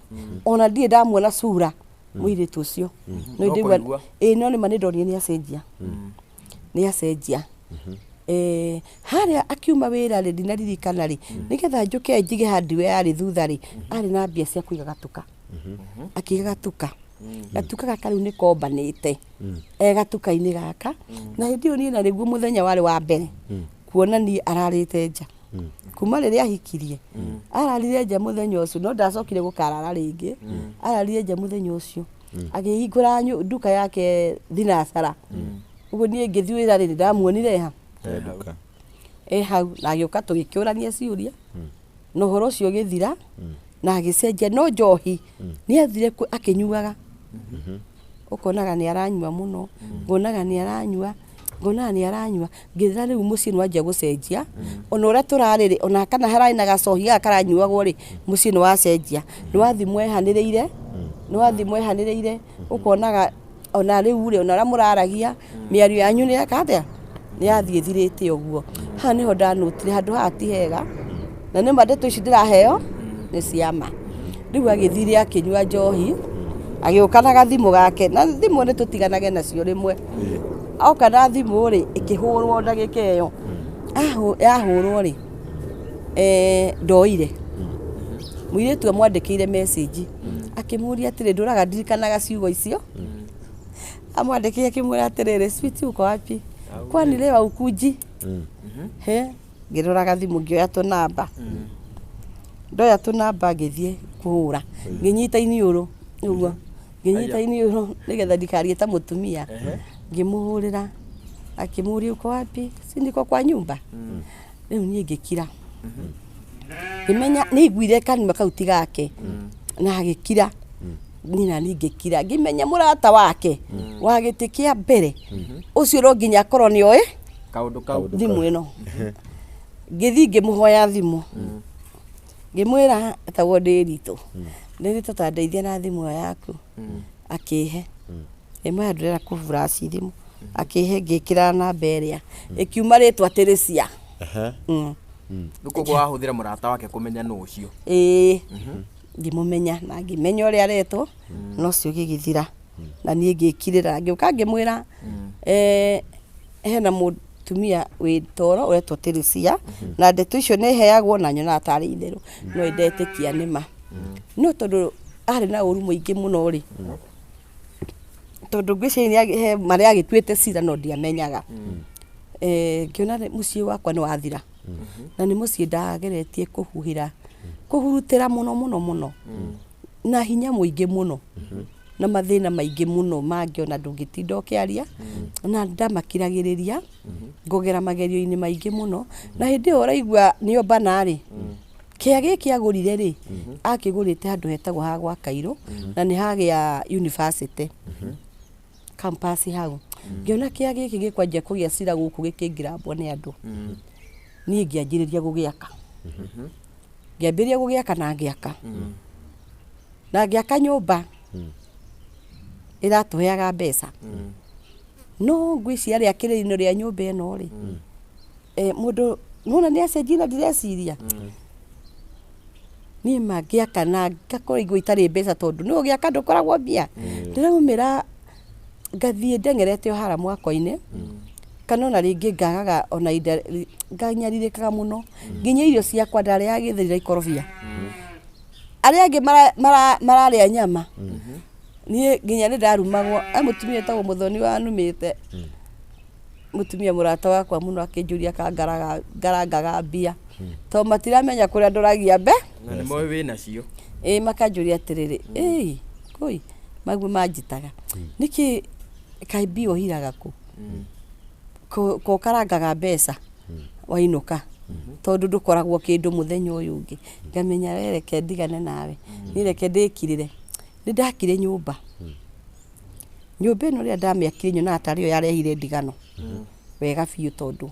Ona ndirĩ ndamuona sura mũirĩtu ũcio. No No ndĩigua, kũigua. ĩĩ, no nĩma nĩ ndonire nĩ acenjia. Nĩ acenjia. Harĩa akiuma wĩra rĩ, ndinaririkana rĩ, nĩgetha njũke njige hardware yarĩ thutha rĩ, arĩ na mbia cia kũiga gatuka. Akĩiga gatuka. Gatuka gaka rĩu nĩ kombanĩte. E gatuka-inĩ gaka. Na hĩndĩ ĩyo niĩ na nĩguo mũthenya warĩ wa mbere kuona niĩ ararĩte nja. Kuma rĩrĩa ahikirie, ararire nja mũthenya ũcio, no ndacokire gũkarara rĩngĩ. Ararire nja mũthenya ũcio. Akĩhingũra nduka yake thinacara. Ũguo niĩ ngĩthiĩ wĩra rĩrĩ, ndamuonire ha? E nduka. E hau, na agĩũka tũgĩkĩũrania ciũria. Na ũhoro ũcio ũgĩthira, na agĩcenjia. No njohi, nĩ athire akĩnyuaga. Ũkonaga nĩ aranyua mũno, ngonaga nĩ aranyua, ngonaga nĩ aranyua. Ngĩra rĩu mũciĩ nĩ wanjia gũcenjia. Ona ũrĩa tũrarĩ rĩ, ona kana hararĩ na gacohi gaka karanyuagwo rĩ, mũciĩ nĩ wacenjia. Nĩ wathiĩ mwehanĩrĩire, nĩ wathiĩ mwehanĩrĩire, ũkonaga ona rĩu rĩ, ona ũrĩa mũraragia, mĩario yanyu nĩ yeka atĩa? Nĩ yathiĩ ĩthirĩte ũguo. Haha nĩho ndanotire, handũ haha ti hega. Na nĩma ndeto ici ndĩraheo nĩ cia ma. Rĩu agĩthire akĩnyua njohi, agĩũka na gathimũ gake, na thimũ nĩ tũtiganage nacio rĩmwe. Oka na thimũ rĩ, ĩkĩhũrwo ndagĩka ĩyo. Yahũrwo rĩ, ndoire. Mũirĩtu amwandĩkĩire message. Akĩmũria atĩrĩ, ndũraga ndirikanaga ciugo icio. Amwandĩkĩire akĩmwĩra atĩrĩrĩ, "Sweetie, uko wapi? Kwani leo haukuji?" He, ngĩroraga thimũ ngĩoya tũnamba. Ndoya tũnamba ngĩthiĩ kũhũra. Ngĩnyita iniũrũ ũguo. Ngĩnyita iniũrũ nĩgetha ndikarie ta mũtumia. Ngĩmũhũrĩra akĩmũria uko wapi? Si niko kwa nyumba. Rĩu niĩ ngĩkira. Ngĩmenya nĩ aiguire kanua kau ti gake na agĩkira. Niĩ nani ngĩkira ngĩmenya mũrata wake wa gĩtĩ kĩa mbere ũcio no nginya akorwo nĩ oĩ Kaũndũ kau. Thimũ ĩno. Ngĩthiĩ ngĩmũhoya thimũ. Ngĩmwĩra etagwo Ndĩritũ. Ndĩritũ ta ndeithia na thimũ ĩyo yaku. Akĩhe. Ngĩmwĩra ndĩrenda kũ flash thimũ. Akĩhe ngĩkĩra namba ĩrĩa. Ĩkiuma rĩtwa Teresia. Rĩu koguo wahũthĩra mũrata wake kũmenya nũ ũcio. Ĩĩ. Ngĩmũmenya na ngĩmenya ũrĩa aretwo na ũcio gĩgĩthira. Na niĩ ngĩkirĩra ngĩũka ngĩmwĩra hena mũtumia wĩ toro ũretwo Teresia na ndeto icio nĩ heagwo na nyonaga tarĩ itherũ no ndetĩkia nĩ ma. No tondũ arĩ na ũru mũingĩ mũno rĩ, tondũ ngwĩciria he marĩa agĩtuĩte cira no ndiamenyaga. Ngĩona mũciĩ wakwa nĩ wathira na nĩ mũciĩ ndageretie kũhuhĩra kũhurutĩra mũno mũno mũno na hinya mũingĩ mũno na mathĩna maingĩ mũno mangĩ ona ndũngĩtinda ũkĩaria na ndamakiragĩrĩria ngogera magerio-inĩ maingĩ mũno na hĩndĩ ĩyo ũraigua nĩo mbana rĩ kĩa gĩkĩ agũrire rĩ akĩgũrĩte handũ hetagwo ha gwa Kairũ na nĩ hagĩa university campus hau. Ngĩona kĩa gĩkĩ gĩkwanjia kũgĩa cira gũkũ gĩkĩngirambwo nĩ andũ, niĩ ngĩanjĩrĩria gũgĩaka. Ngĩambĩrĩria gũgĩaka na ngĩaka na ngĩaka nyũmba ĩratũheaga mbeca. No ngwĩciria rĩakĩrĩro rĩa nyũmba ĩno rĩ, mũndũ nĩwona nĩ acenjia na ndireciria niĩ ma ngĩaka na ngakorwo igua itarĩ mbeca tondũ nĩ ũgĩaka ndũkoragwo mbia. Ndĩraumĩra ngathiĩ ndeng'erete o harĩa mwako-inĩ kana ona rĩngĩ ngagaga ona ihinda nganyarirĩkaga mũno nginya irio ciakwa ndarĩaga gĩtheri na ikorobia. Arĩa angĩ mararĩa nyama niĩ nginya nĩ ndarumagwo. He mũtumia wĩtagwo Mũthoni wanumĩte, mũtumia mũrata wakwa mũno akĩnjũria ka ngarangaga mbia tondũ matiramenya kũrĩa ndoragia mbe. Na nĩ moĩ wĩ nacio. Ĩĩ makanjũria atĩrĩrĩ, ĩĩ kũi maguo manjĩtaga nĩkĩ kaĩ mbia ũhiraga kũ? Ko ũkarangaga mbeca wainũka tondũ ndũkoragwo kĩndũ mũthenya ũyũ ũngĩ. Ngamenya we reke ndigane nawe, niĩ reke ndĩkirĩre. Nĩ ndakire nyũmba. Nyũmba ĩno rĩrĩa ndamĩakire nyonaga tarĩ yo yarehire ndigano wega biũ tondũ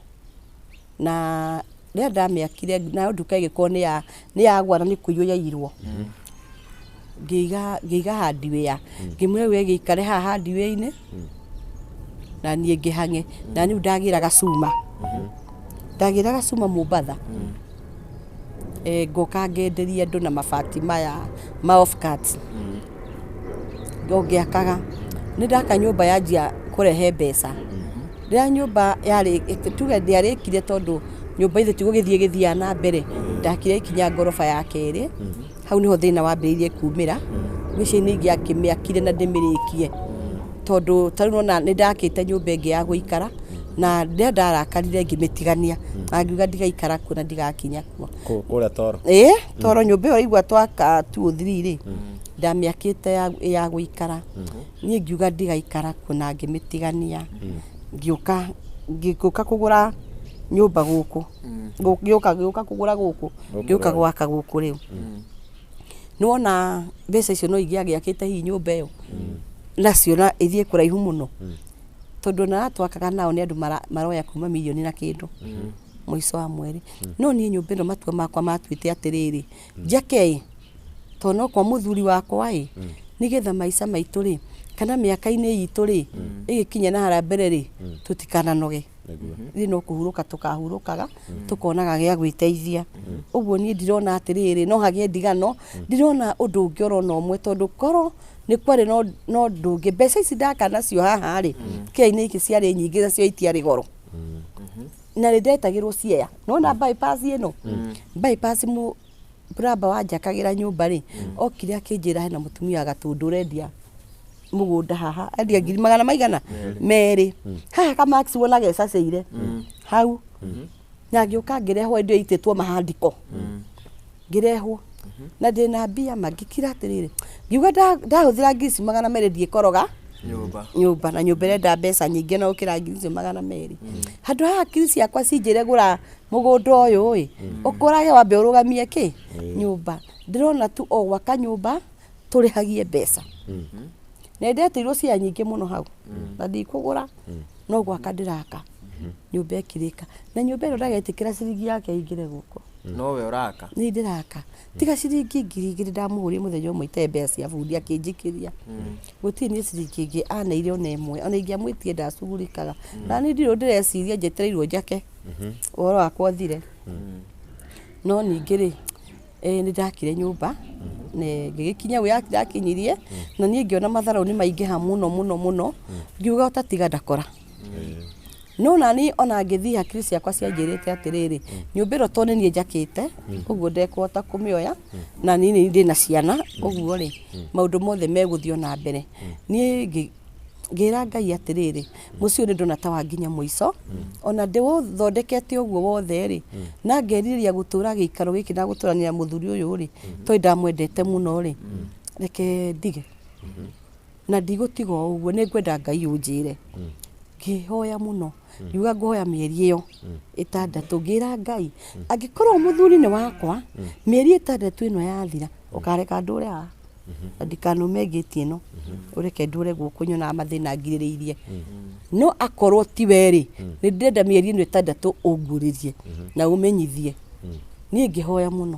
na rĩrĩa ndamĩakire nayo nduka ĩgĩkorwo nĩ yagwa na nĩ kũiywo yaiyirwo. Ngĩiga hardware, ngĩmwĩra we gĩikare haha hardware-inĩ na niĩ ngĩhang'e. Na rĩu ndagĩraga cuma, ndagĩraga cuma Mombatha, ngoka ngenderia andũ na mabati maya ma off cut. O ngĩakaga. Nĩ ndaka nyũmba yanjia kũrehe mbeca. Rĩrĩa nyũmba yarĩ, tuge ndĩarĩkire tondũ nyũmba ithe ti gũgĩthiĩ ĩgĩthiaga na mbere, ndakire ĩkinya ngoroba ya kerĩ, hau nĩho thĩna wambĩrĩirie kumĩra. Ngwĩciria nĩ ingĩakĩmĩakire na ndĩmĩrĩkie tondũ ta rĩu nĩwona nĩ ndakĩte nyũmba ĩngĩ ya gũikara na rĩrĩa ndarakarire ngĩmĩtigania na ngiuga ndigaikara kuo na ndigakinya kuo. Kũrĩa toro? Ĩĩ, toro nyũmba ĩyo ũraigua twaka 203 rĩ, ndamĩakĩte ya gũikara. Niĩ ngiuga ndigaikara kuo na ngĩmĩtigania. Ngĩũka kũgũra nyũmba gũkũ, ngĩũka kũgũra gũkũ, ngĩũka gwaka gũkũ rĩu. Nĩwona mbeca icio no ingĩagĩakĩte hihi nyũmba ĩyo nacio na ĩthiĩ kũraihu mũno. Tondũ ona arĩa twakaga nao nĩ andũ maroya kuma mirioni na kĩndũ mũico wa mweri. No niĩ nyũmba ĩno matua makwa matuĩte atĩrĩrĩ, njake ĩ, tondũ no kwa mũthuri wakwa ĩ, nĩgetha maica maitũ rĩ, kana mĩaka-inĩ itũ rĩ, ĩgĩkinye na harĩa mbere rĩ, tũtikananoge. Ithuĩ no kũhurũka tũkahurũkaga, tũkonaga gĩa gwĩteithia. Ũguo niĩ ndirona atĩrĩrĩ, no hagĩe ndigano, ndirona ũndũ ũngĩ oro na ũmwe tondũ korwo nĩ kwarĩ na ũndũ ũngĩ, mbeca ici ndaka nacio haha rĩ, kĩea-inĩ gĩkĩ ciarĩ nyingĩ nacio itiarĩ goro. Na nĩ ndetagĩrwo Siaya. Nĩwona bypass ĩno? Bypass Plumber wanjakagĩra nyũmba rĩ, okire akĩnjĩra hena mũtumia wa Gatũndũ ũrendia mũgũnda haha, endia ngiri magana maigana? Merĩ. Haha ka Max wonaga ĩcacĩire hau. Na ngĩũka ngĩrehwo hĩndĩ ĩyo ĩitĩtwo mahandiko. Ngĩrehwo. Na ndĩna mbia ma ngĩkira atĩrĩrĩ, ngiuga ndahũthĩra ngiri ici 200 ndiĩkoroga Nyũmba. Nyũmba, na nyũmba ĩrenda mbeca nyingĩ no gũkĩra ngiri icio 200. Handũ haha hakiri ciakwa cinjĩre gũra mũgũnda ũyũ ĩ, ũkũrage wambe ũrũgamie kĩ? Nyũmba. Ndĩrona tu o gwaka nyũmba tũrĩhagie mbeca. Na nĩndetĩirwo cia nyingĩ mũno hau na ndikũgũra, no gwaka ndĩraka nyũmba ĩkĩrĩka. Na nyũmba ĩno ndagetĩkĩra ciringi yake ĩingĩre gũkũ. Nowe ũraka? Nĩ ndĩraka. Tiga ciringi 2000 ndamũhũrire mũthenya ũmwe itarĩ mbeca cia bundi akĩnjikĩria. Gũtirĩ niĩ ciringi ĩngĩ aneire ona ĩmwe. Ona ingĩamwĩtie ndacugurikaga. Na niĩ ndirĩ ũndũ ndĩreciria njetereirwo njake ũhoro wakwa ũthire. No ningĩ rĩ, nĩ ndakire nyũmba na ngĩgĩkinya ũguo ndakinyirie, na niĩ ngĩona matharau nĩ maingĩha mũno mũno mũno, ngiuga ũtatiga ndakora. No nani ona ngĩthiĩ hakiri ciakwa cianjĩrĩte atĩrĩrĩ, nyũmba ĩno tondũ nĩ niĩ njakĩte, ũguo ndekũhota kũmĩoya, na niĩ nĩ ndĩna ciana, ũguo rĩ, maũndũ mothe megũthiĩ o na mbere. Niĩ ngĩra Ngai atĩrĩrĩ, mũciĩ ũyũ nĩ ndona ta wanginya mũico, ona ndĩũthondekete ũguo wothe rĩ, na ngerirĩria gũtũra gĩikaro gĩkĩ na gũtũrania na mũthuri ũyũ rĩ, tondũ ndamwendete mũno rĩ, reke ndige. Na ndigũtiga o ũguo, nĩ ngwenda Ngai ũnjĩre. Ngĩhoya mũno, ngiuga ngũhoya mĩeri ĩyo 6, ngĩra Ngai, angĩkorwo mũthuri nĩ wakwa, mĩeri 6 ĩno yathira, ũkareka ndũre haha, na ndikanume ngĩti ĩno, ũreke ndũre gũkũ nyonaga mathĩna ngirĩrĩirie. No akorwo ti we rĩ, nĩ ndĩrenda mĩeri ĩno 6 ũnguũrĩrie na ũmenyithie. Niĩ ngĩhoya mũno.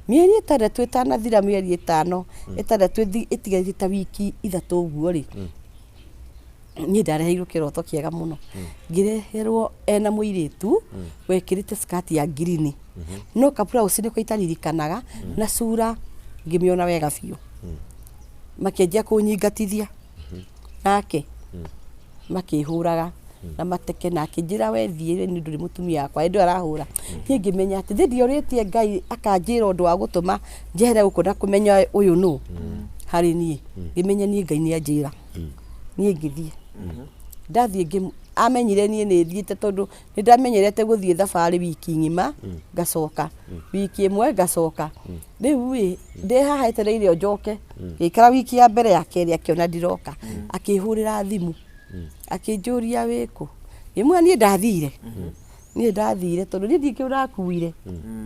Mĩeri 6 ĩtanathira, mĩeri 5, 6 ĩtigarĩte ta wiki 3 ũguo rĩ, niĩ ndareheirwo kĩroto kĩega mũno. Ngĩreherwo ena mũirĩtu wekĩrĩte skirt ya ngirini, no kablouse nĩko itaririkanaga, na cura ngĩmĩona wega biũ. Makĩanjia kũnyingatithia nake, makĩhũraga na mateke, na akĩnjĩra we thiĩ we nĩ ndũrĩ mũtumia wakwa. Hĩndĩ ĩyo arahũra, niĩ ngĩmenya atĩ thĩ ndiorĩtie Ngai akanjĩra ũndũ wa gũtũma njehere gũkũ na kũmenya ũyũ nũ harĩ niĩ. Ngĩmenya niĩ Ngai nĩ anjĩra. Niĩ ngĩthiĩ. Ndathiĩ amenyire niĩ nĩ thiĩte, tondũ nĩ ndamenyerete gũthiĩ thabarĩ wiki ng'ima ngacoka, wiki ĩmwe ngacoka. Rĩu ĩ ndĩ haha etereire o njoke, ngĩikara wiki ya mbere, ya kerĩ akĩona ndiroka, akĩhũrĩra thimũ akĩnjũria wĩkũ. Ngĩmwĩra niĩ ndathire, niĩ ndathire tondũ niĩ ndikĩũĩ ndakuire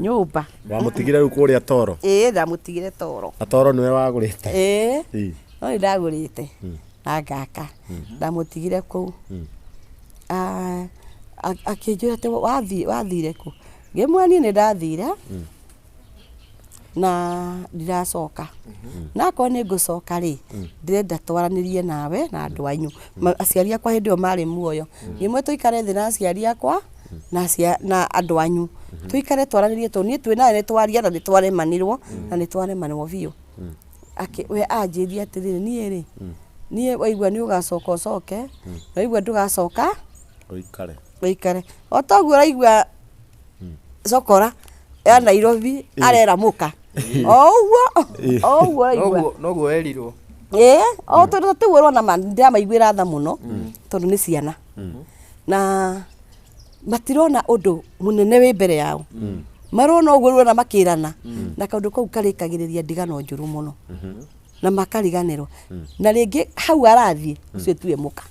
nyũmba. Wamũtigire rĩu kũrĩa toro? Ĩĩ, ndamũtigire toro. Na toro nĩwe wagũrĩte? Ĩĩ, no nĩ ndagũrĩte na ngaka, ndamũtigire kũu. Akĩnjũria atĩ wathiĩ wathire kũ? Ngĩmwĩra niĩ nĩ ndathire na ndiracoka, na akorwo nĩ ngũcoka rĩ, ndĩrenda twaranĩrie nawe na andũ anyu. Aciari akwa hĩndĩ ĩyo marĩ muoyo. Ngĩmwĩra tũikare thĩ na aciari akwa na andũ anyu, tũikare twaranĩrie, tondũ niĩ twĩ nawe nĩ twaria na nĩ twaremanirwo, na nĩ twaremanwo biũ. We anjĩrire atĩrĩrĩ, niĩ rĩ, niĩ waigua nĩ ũgacoka ũcoke, na waigua ndũgacoka ũikare, ũikare. O ta ũguo ũraigua cokora ya Nairobi arera mũka, o ũguo o ũguo ũraigua. Noguo erirwo. Ĩĩ, o tondũ tiguo ũrona ma ndĩramaiguĩra tha mũno, tondũ nĩ ciana na matirona ũndũ mũnene wĩ mbere yao, marona ũguo rĩu ona makĩrana, na kaũndũ kau karĩkagĩrĩria ndigano njũru mũno na makariganĩrwo, na rĩngĩ hau arathiĩ ũcio tiwe mũka.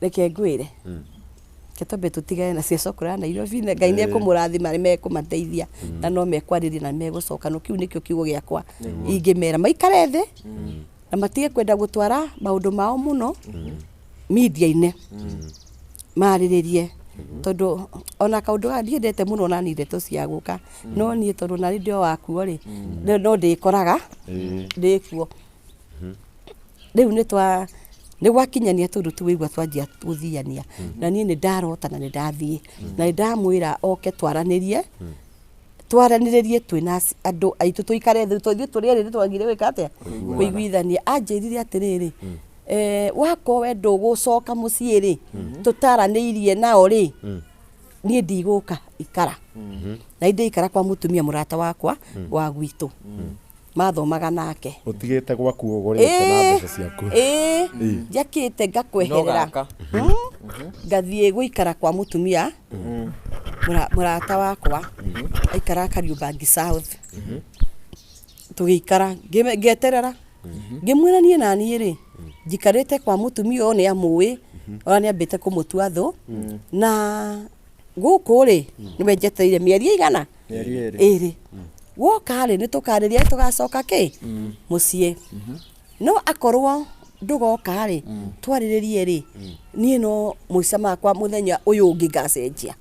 Reke ngwĩre, reke twambe tũtigane na cia cokora ya Nairobi, na Ngai nĩ ekũmũrathima, nĩ mekũmateithia na no mekwarĩria na megũcoka. No kĩu nĩkĩo kiugo gĩakwa ingĩmera, maikare thĩ na matige kwenda gũtwara maũndũ mao mũno media-inĩ, marĩrĩrie, tondũ ona kaũndũ gaka ndiendete mũno nani ndeto cia gũka, no niĩ tondũ nani ndĩ o wakuo rĩ, no ndĩkoraga ndĩkuo. Rĩu nĩ twa nĩ gwakinyania, tondũ tu waigua twanjia gũthiania, na niĩ nĩ ndarota na nĩ ndathiĩ na nĩ ndamwĩra oke twaranĩrie, twaranĩrĩrie twĩna andũ aitũ, tũikare thĩ ithuĩ tũrĩ erĩ, nĩ twagire gwĩka atĩa, kũiguithania. Anjĩrire atĩrĩrĩ, wakorwo we ndũgũcoka mũciĩ rĩ, tũtaranĩirie nao rĩ, Niĩ ndigũka ikara na ndĩikara kwa mũtumia mũrata wakwa wa gwitũ mathomaga nake. Ũtigĩte gwaku ũgũrĩte na mbeca ciaku. Ĩĩ, njakĩte ngakweherera. No gaka. Ngathiĩ gũikara kwa mũtumia mũrata wakwa aikaraga Kariobangi South. Tũgĩikara ngĩeterera ngĩmwĩra niĩ na niĩ rĩ njikarĩte kwa mũtumia ũyũ nĩ amũĩ ona nĩ ambĩte kũmũtua thũ na gũkũ rĩ nĩwe njetereire mĩeri ĩigana? Mĩeri ĩrĩ. Ĩrĩ. Woka rĩ nĩ tũkarĩria tũgacoka kĩ mũciĩ, no akorwo ndũgoka rĩ twarĩrĩrie rĩ niĩ no mũica makwa mũthenya ũyũ ũngĩ ngacenjia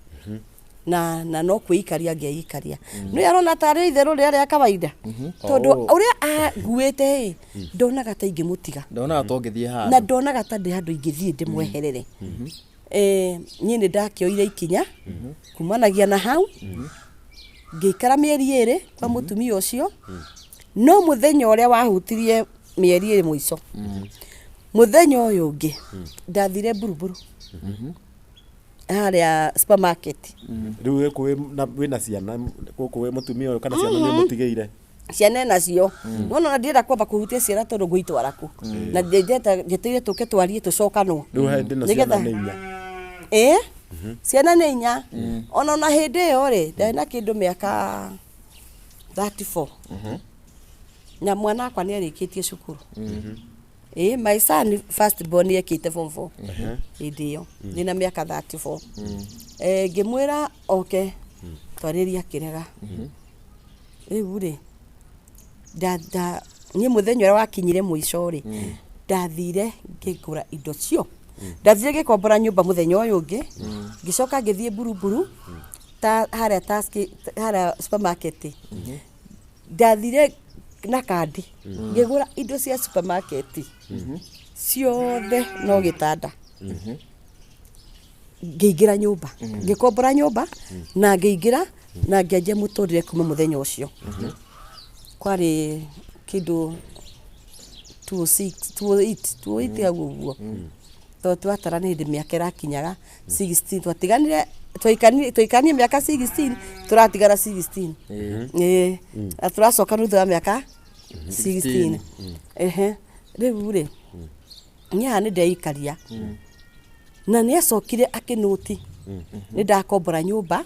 na no kwĩikaria ngeikaria. Nĩ arona tarĩ itherũ rĩrĩa rĩa kawaida tondũ ũrĩa anguĩte ĩ ndonaga ta ingĩmũtiga. Ndonaga ta ũngĩthiĩ Na handũ. Ndonaga ta ndĩ handũ ingĩthiĩ ndĩmweherere. Niĩ nĩ ndakĩoire ikinya kumanagia na hau ngĩikara mĩeri 2 kwa mũtumia ũcio, no mũthenya ũrĩa wahutirie mĩeri 2 mũico, mũthenya ũyũ ũngĩ ndathire Buruburu harĩa supermarket. Rĩu gũkũ wĩna ciana gũkũ wĩ mũtumia ũyũ kana ciana nĩ mũtigĩire? Ciana nacio nona na ndienda kwamba kũhutia ciana tondũ ngũitwara kũ na njeteire tũke twarie tũcokanwo. Rĩu hĩndĩ ĩno ciana Nĩgetha- nĩ inya? Ĩ, ciana nĩ inya. Ona hĩndĩ ĩyo rĩ ndarĩ na kĩndũ mĩaka 34 na mwana wakwa nĩ arĩkĩtie cukuru. Ĩ, my son first born ekĩte form 4 hĩndĩ ĩyo ndĩna mĩaka 34. Ngĩmwĩra oke twarĩria akĩrega. Rĩu rĩ niĩ mũthenya ũrĩa wakinyire mũico rĩ ndathire ngĩgũra indo cio, ndathire ngĩkombora nyũmba mũthenya ũyũ ũngĩ, ngĩcoka ngĩthiĩ Buruburu ta harĩa Taski, harĩa supermarket. Ndathire na kandi ngĩgũra indo cia supermarket ciothe no gĩtanda, ngĩingĩra nyũmba, ngĩkombora nyũmba na ngĩingĩra na ngĩanjia mũtũrĩre kuma mũthenya ũcio. Kwarĩ kĩndũ 206, 208, 208 hau ũguo tondũ twatara nĩ hĩndĩ mĩaka ĩrakinyaga 16 twatiganire, twaikaranie mĩaka 16, tũratigana 16. Ĩĩ, na tũracoka thutha wa mĩaka 16. Ehe, rĩu rĩ niĩ haha nĩ ndeikaria na nĩ acokire akĩnũti nĩ ndakombora nyũmba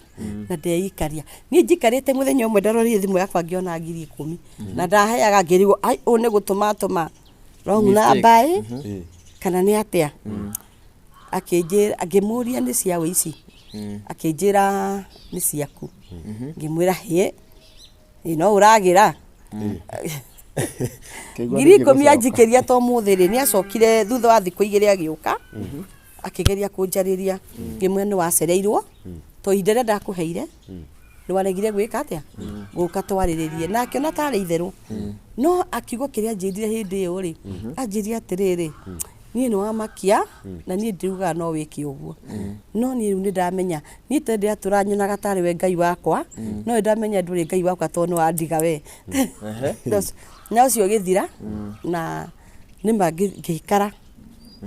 na ndeikaria. Niĩ njikarĩte mũthenya ũmwe ndarorire thimũ yakwa ngĩona 10,000 na ndaheaga ngĩrigwo ai ũũ nĩ gũtũma atũma wrong Mistake. Number ĩ kana nĩ atĩa. Akĩnjĩra, ngĩmũria nĩ cia ũ ici, akĩnjĩra nĩ ciaku. Ngĩmwĩra hĩ ĩ no ũragĩra Kĩigua 10,000. nĩngĩgũcoka. Anjikĩria to mũthĩ rĩ nĩ acokire thutha wa thikũ 2 agĩũka akĩgeria kũnjarĩria. Ngĩmwĩra nĩ wacereirwo to ihinda rĩrĩa ndakũheire nĩ waregire gwĩka atĩa gũka twarĩrĩrie na akĩona tarĩ itherũ, no akiugo kĩrĩa anjĩrire hĩndĩ ĩyo rĩ anjĩrire atĩrĩrĩ, niĩ nĩ wamakia na niĩ ndiugaga no wĩke ũguo, no niĩ rĩu nĩ ndamenya niĩ te ndĩratũra nyonaga tarĩ we Ngai wakwa, no nĩ ndamenya ndũrĩ Ngai wakwa tondũ nĩ wandiga we. Na ũcio ũgĩthira na nĩma ngĩikara.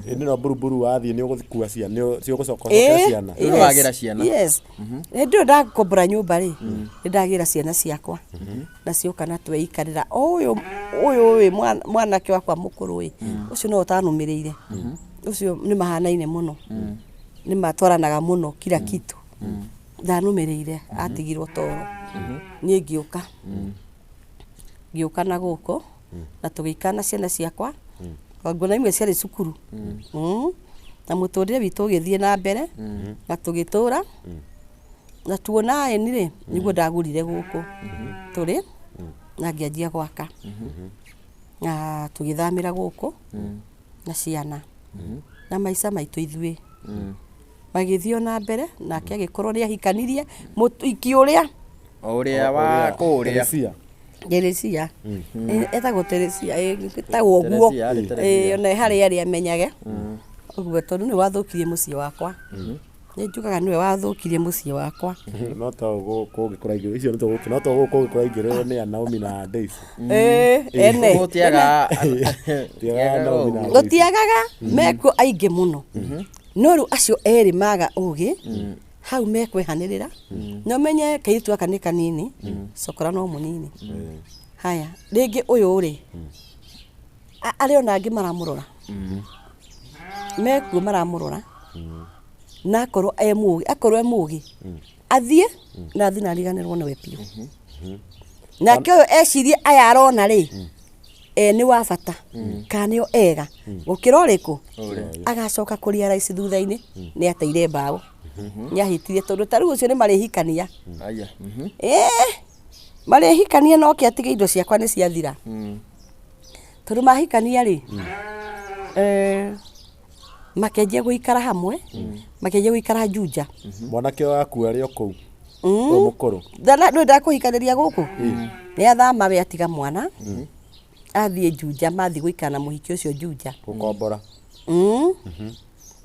Hĩndĩ ĩno Buruburu wathiĩ nĩ ũgũkua ciana nĩ ciũgũcoka ũcokere ciana? Rĩu wagĩra ciana? Yes, hĩndĩ ĩyo ndakombora nyũmba rĩ nĩ ndagĩra ciana ciakwa na cioka na tweikarĩra. O ũyũ ũyũ ĩ mwanake wakwa mũkũrũ ĩ ũcio no ũtanũmĩrĩire, ũcio nĩ mahanaine mũno, nĩ matwaranaga mũno kila kitu. Ndanũmĩrĩire atigirwo toro, niĩ ngĩũka na gũkũ na tũgĩikara na ciana ciakwa nguona imwe ciarĩ cukuru. Na mũtũrĩre witũ ũgĩthiĩ na mbere na tũgĩtũra na tuona ĩni rĩ nĩguo ndagũrire gũkũ tũrĩ na ngĩanjia gwaka na tũgĩthamĩra gũkũ na ciana na maica maitũ ithuĩ magĩthiĩ o na mbere nake agĩkorwo nĩ ahikanirie mũtuiki ũrĩa O ũrĩa wa kũrĩa. Teresia. Teresia. Etagwo Teresia, ĩtagwo ũguo. Teresia, arĩ Teresia. Ona harĩa arĩ amenyage ũguo tondũ nĩwe wathũkirie mũciĩ wakwa. Nĩ njugaga nĩwe wathũkirie mũciĩ wakwa. No to gũkũ ũngĩkora icio nĩ tũgũkĩ no to gũkũ ũngĩkora igĩrĩrwo nĩ Naomi na Daisy. Ĩ, ene. Gũtiaga. Tiagaga Naomi na Daisy. Gũtiagaga mekuo aingĩ mũno, no rĩu acio erĩ maga ũgĩ. Hau mekwehanĩrĩra na ũmenye kairĩtu gaka nĩ kanini, cokora no mũnini. Haya, rĩngĩ ũyũ rĩ, arĩ ona angĩ maramũrora, mekuo maramũrora, na akorwo e mũgĩ, akorwo e mũgĩ, athiĩ na athiĩ na ariganĩrwo nĩwe biũ. Nake ũyũ ecirie aya arona rĩ, e nĩ wa bata kana nĩo ega gũkĩra ũrĩkũ, agacoka kũrĩa raici thutha-inĩ nĩ ateire mbaũ, nĩ ahĩtirie, tondũ ta rĩu ũcio nĩ marĩhikania. Aya. Ĩĩ, marĩhikania, no ke atige indo ciakwa nĩ ciathira, tondũ mahikania rĩ, makĩanjia gũikara hamwe, makĩanjia gũikara Juja. Mwanake ũyũ waku arĩ o kũu, ũyũ mũkũrũ? Ndũĩ ndakũhikanĩria gũkũ, nĩ athama we, atiga mwana, athiĩ Juja, mathiĩ gũikara na mũhiki ũcio Juja. Gũkombora.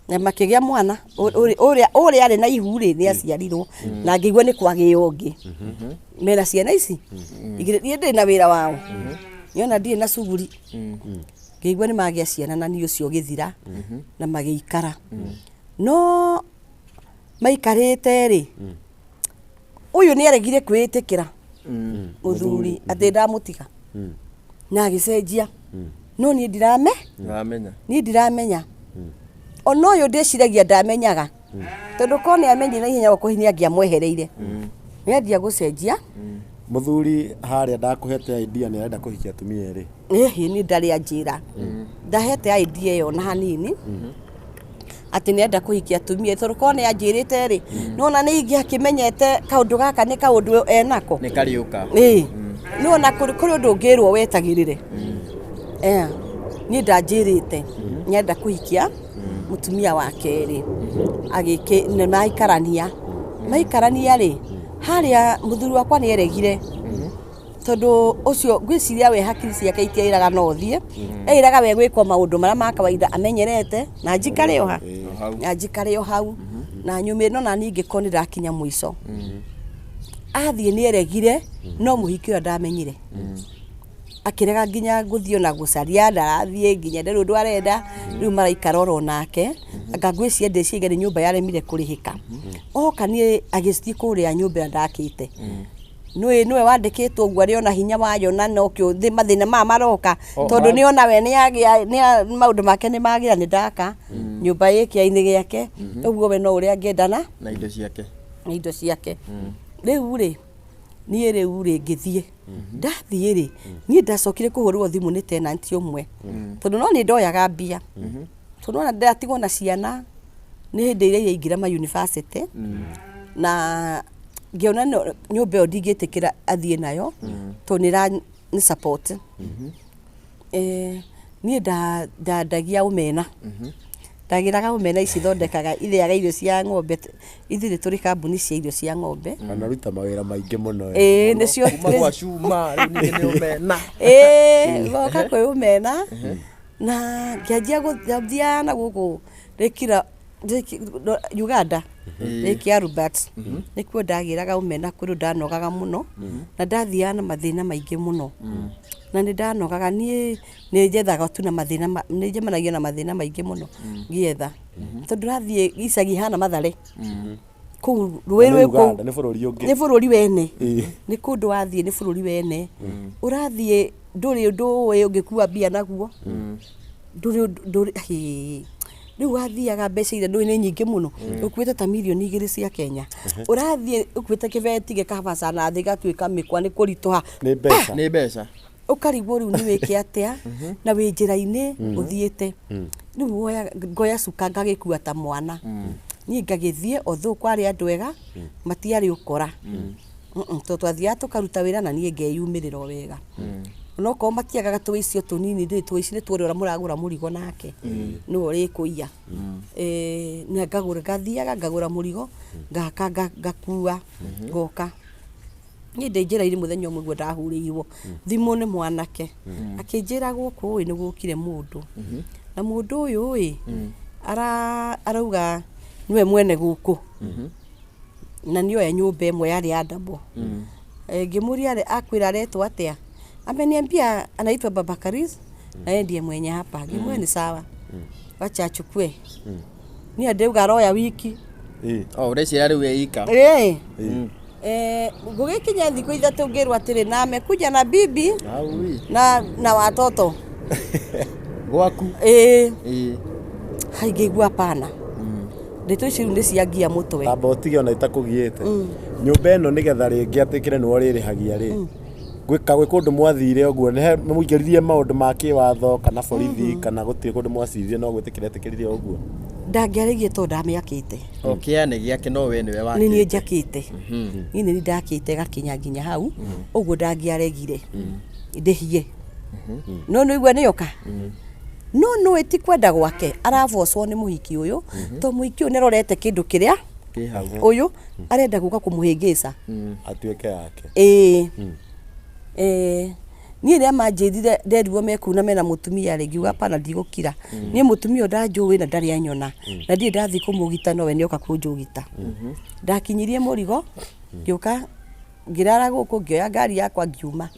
Na makĩgĩa mwana ũrĩa arĩ na ihu rĩ, nĩ aciarirwo na ngĩigua nĩ kwagĩo ũngĩ mena ciana ici igĩrĩ. Niĩ ndĩ na wĩra wao, nĩona ndirĩ na cuguri. Ngĩigua nĩ magĩa ciana na niĩ ũcio ũgĩthira na magĩikara, no maikarĩte rĩ, ũyũ nĩ aregire kwĩĩtĩkĩra mũthuri atĩ ndamũtiga na agĩcenjia, no niĩ ndirame Ndĩramenya. Niĩ ndiramenya, ona ũyũ ndĩciragia ndamenyaga, tondũ korwo nĩ amenyire na ihenya gũkũ nĩ angĩamwehereire, nĩ anjia gũcenjia. Mũthuri harĩa ndakũhete idea nĩ arenda kũhikia atumia erĩ? Ĩhĩ, niĩ ndarĩ anjĩra, ndahete idea ĩyo na hanini atĩ nĩ enda kũhikia atumia, tondũ korwo nĩ anjĩrĩte rĩ, nĩwona nĩ ingĩakĩmenyete kaũndũ gaka nĩ kaũndũ enako. Nĩ kariũka. Ĩĩ, nĩwona kũrĩ ũndũ ũngĩrwo wetagĩrĩre. Eh, niĩ ndanjĩrĩte nĩenda kũhikia mũtumia wa kerĩ, agĩkĩ nĩ maikarania maikarania rĩ, harĩa mũthuri wakwa nĩ eregire, tondũ ũcio ngwĩciria we hakiri ciake itiairaga no ũthiĩ, eiraga we gwĩkwo maũndũ marĩa ma kawaida amenyerete, na njikare o ha na njikare o hau na nyũmĩre, no na niĩ ingĩkorwo nĩ ndakinya mũico. Athiĩ nĩ eregire, no mũhiki ũyũ ndamenyire, akĩrega nginya gũthiĩ ona gũcaria, ndarathiĩ nginya ndarĩ ũndũ arenda. Rĩu maraikara oro nake, anga ngwĩciria ndĩciria nĩ nyũmba yaremire kũrĩhĩka. Oka niĩ agĩthiĩ kũrĩa nyũmba ĩrĩa ndakĩte, nĩwe nĩwe wandĩkĩtwo ũguo, arĩ ona hinya wayo, na nokĩo mathĩna maya maroka, tondũ nĩ ona we nĩagĩa maũndũ make nĩ magĩra, nĩ ndaka nyũmba ĩ kĩainĩ gĩake ũguo, we no ũrĩa angĩenda na Na indo ciake. Na indo ciake. Rĩu rĩ, niĩ rĩu rĩ, ngĩthiĩ, ndathiĩ rĩ, niĩ ndacokire kũhũrĩrwo thimũ nĩ tenant ũmwe, tondũ no nĩ ndoyaga mbia, tondũ ona ndatigwo na ciana nĩ hĩndĩ ĩrĩa iraingĩra ma university, na ngĩona nyũmba ĩyo ndingĩtĩkĩra athiĩ nayo, tondũ nĩ ĩra nĩ support. Niĩ ndandagia omena, ndagĩraga omena ici thondekaga ithĩaga irio cia ng'ombe. Ithuĩ nĩ tũrĩ kambuni cia irio cia ng'ombe. Anaruta mawĩra maingĩ mũno. Ĩĩ, nĩcio. Kuma gwa cuma rĩu ningĩ nĩ omena. Ĩĩ, goka kwĩ omena na ngĩanjia gũthiaga na gũkũ rĩkira Uganda, Lake Albert, nĩkuo ndagĩraga omena, kũndũ ndanogaga mũno na ndathiaga na mathĩna maingĩ mũno, na nĩ ndanogaga. Niĩ nĩ njethaga tu na mathĩna, nĩ njemanagia na mathĩna maingĩ mũno ngĩetha, tondũ ũrathiĩ icagi hana Mathare kũu rũĩ Na rwĩ nĩ kũu. Uganda, nĩ bũrũri ũngĩ. Nĩ bũrũri wene. Nĩ kũndũ wathiĩ nĩ bũrũri wene ũrathiĩ, ndũrĩ ũndũ ũĩ ũngĩkua mbia naguo, ndũrĩ ũndũ- ndũrĩ hĩ. Rĩu wathiaga mbeca iria ndũĩ nĩ nyingĩ mũno, ũkuĩte ta mirioni 2 cia Kenya, ũrathiĩ ũkuĩte kĩbeti gĩkabaca na thĩ gatuĩka mĩkwa nĩ kũritũha. Nĩ mbeca. Nĩ mbeca. Ũkarigwo rĩu nĩ wĩke atĩa, na wĩ njĩra-inĩ ũthiĩte. Rĩu ngoya cuka ngagĩkua ta mwana niĩ, ngagĩthiĩ although kwarĩ andũ ega, matiarĩ ũkora. Tondũ twathiaga tũkaruta wĩra na niĩ ngeyumĩrĩra o wega, onokorwo matiagaga tũicio tũnini ndĩ tũici nĩ tuorĩ ũrĩa mũragũra mũrigo nake nĩwe ũrĩkũiya. Na ngagũra, ngathiaga ngagũra mũrigo, ngaka ngakua, ngoka. Niĩ ndĩ njĩra-inĩ mũthenya ũmwe ũguo ndahũrĩirwo thimũ nĩ mwanake, akĩnjĩra gũkũ ĩ nĩ gũkire mũndũ, na mũndũ ũyũ ĩ arauga nĩwe mwene gũkũ na nĩoya nyũmba ĩmwe yarĩ ya double. Ngĩmũria akwĩra aretwo atĩa, ameniambia anaitwa Baba Karis na yeye ndiye mwenye hapa. Ngĩmwĩra nĩ sawa, wacha achukue. Niĩ ndauga aroya wiki. Ĩĩ. O ũreciria rĩu wĩ ika. Ĩĩ. Ĩĩ. Eh, gũgĩkinya thikũ ithatũ ngĩrwo atĩrĩ na amekuja na bibi Aui. na watoto. Gwaku. Ĩĩ. Ĩĩ. Hai ngĩigua hapana. Ndeto ici rĩu nĩ ciangia mũtwe. Tamba ũtige ona itakũgiĩte. Nyũmba ĩno nĩgetha rĩngĩ atĩkĩre nĩwe ũrĩrĩhagia rĩ. Gwĩka gwĩ kũndũ mwathire ũguo nĩ mũingĩririe maũndũ ma kĩwatho kana borithi kana gũtirĩ kũndũ mwacirire no gwĩtĩkĩra etĩkĩrire ũguo. Ndangĩarĩgie tondũ ndamĩakĩte. O kĩa nĩ gĩake no we nĩwe Nĩ niĩ wakĩte. njakĩte. Niĩ nĩ niĩ ndakĩte gakinya nginya hau. Ũguo ndangĩaregire. Ndĩhie. No nĩ ũigua nĩoka. No nũĩ ti kwenda gwake arabocwo nĩ mũhiki ũyũ tondũ mũhiki ũyũ nĩarorete kĩndũ kĩrĩa Kĩ hau. ũyũ arenda gũka kũmũhĩngĩca. Atuĩke yake. Ĩĩ. Eh, niĩ rĩrĩa manjĩrire nderirwo mekuna mena mũtumia rĩ ngiuga hapana ndigũkira. Niĩ mũtumia ũyũ ndanjũĩ na ndarĩ anyona na ndirĩ ndathiĩ kũmũgita nowe nĩoka kũnjũgita. Ndakinyirie mũrigo ngĩũka ngĩrara gũkũ ngĩoya ngari yakwa ngiuma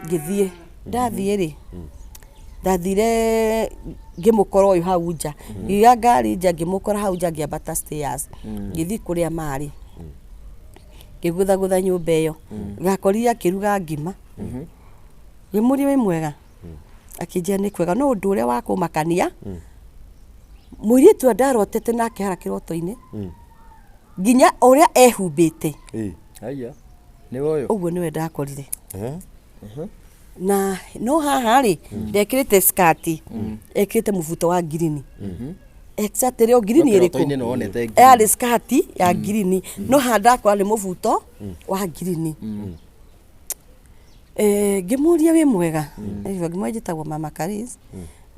ngĩthiĩ. Ndathiĩ rĩ ndathire ngĩmũkora ũyũ hau nja ngĩiga ngari nja ngĩmũkora hau nja ngĩambata stairs ngĩthiĩ kũrĩa marĩ ngĩgũthagũtha nyũmba ĩyo ngakorire akĩruga ngima ngĩmũria wĩ mwega akĩnjĩra nĩ kwega no ũndũ ũrĩa wa kũmakania mũirĩtu ũrĩa ndarotete nake hara kĩroto-inĩ nginya ũrĩa ehumbĩte Ĩĩ. Haiya. Nĩwe ũyũ. ũguo nĩwe ndakorire Eh? na no haha rĩ ndekĩrĩte skati ekĩrĩte mũbuto wa ngirini exactly o ngirini No ĩrĩkũ kĩroto-inĩ nĩ wonete ngirini. yarĩ skati ya ngirini no haha ndakora nĩ mũbuto wa ngirini. Eh, ngĩmũria wĩ mwega. Ngĩmũria njĩtagwo Mama Karis.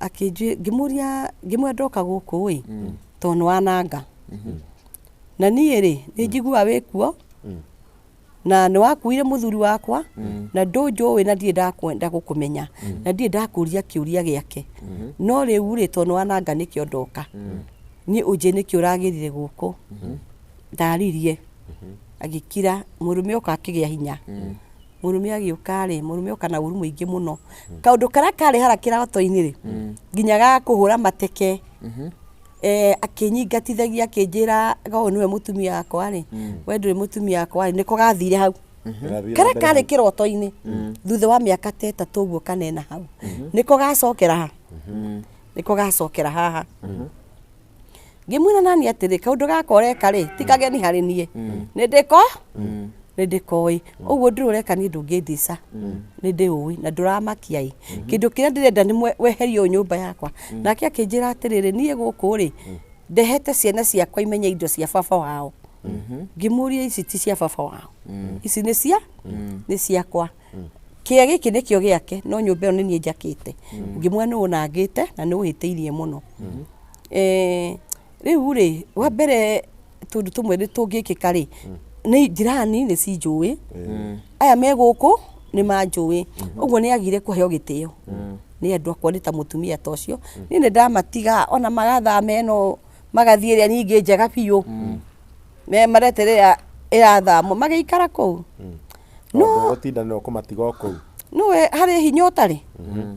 Akĩnjĩ ngĩmũria ngĩmwĩra ndoka gũkũ ĩ tondũ nĩ wananga. Na niĩ rĩ nĩ njiguaga wĩ kuo na nĩ wakuire mũthuri wakwa na ndũnjũĩ na ndirĩ ndakwenda gũkũmenya na ndirĩ ndakũria kĩũria gĩake no rĩu rĩ tondũ nĩ wananga nĩkĩo ndoka niĩ ũnjĩre nĩkĩ ũragĩrire gũkũ. Ndaririe agĩkira mũrũme oka akĩgĩa hinya. Mũrũme agĩũka rĩ mũrũme oka na ũru mũingĩ mũno. Kaũndũ karĩa karĩ hara kĩroto-inĩ rĩ nginya ga kũhũra mateke akĩnyingatithagia akĩnjĩra ũyũ nĩwe mũtumia wakwa rĩ we ndũrĩ mũtumia wakwa rĩ nĩko gathire hau karĩa karĩ kĩroto-inĩ thutha wa mĩaka ta ĩtatũ ũguo kanena hau nĩko gacokera ha nĩko gacokera haha. Ngĩmwĩra nani atĩrĩ kaũndũ gaka ũreka rĩ ti kageni harĩ niĩ nĩ ndĩko nĩ ndĩkoĩ ũguo ndũrĩ ũreka niĩ ndũngĩndica nĩ ndĩũĩ na ndũramakia ĩ kĩndũ kĩrĩa ndĩrenda nĩ weherio nyũmba yakwa. Nake akĩnjĩra atĩrĩrĩ niĩ gũkũ rĩ ndehete ciana ciakwa imenye indo cia baba wao. Ngĩmũria ici ti cia baba wao ici nĩ cia nĩ ciakwa kĩea gĩkĩ nĩkĩo gĩake no nyũmba ĩyo nĩ niĩ njakĩte. Ngĩmwĩra nĩ ũnangĩte na nĩ ũhĩtĩirie mũno. Rĩu rĩ wa mbere tũndũ tũmwe nĩ tũngĩkĩka rĩ nĩ jirani nĩ cinjũĩ aya me gũkũ nĩ manjũĩ ũguo nĩ agire kũheo gĩtĩo nĩ andũ akwa nĩ ta mũtumia ta ũcio. Niĩ nĩ ndamatiga ona magathama ĩno magathiĩ ĩrĩa ningĩ njega biũ me marete ĩrĩa ĩrathamwo magĩikara kũu. No gũtindanĩra kũmatiga o kũu. Nĩwe harĩ hinya ũtarĩ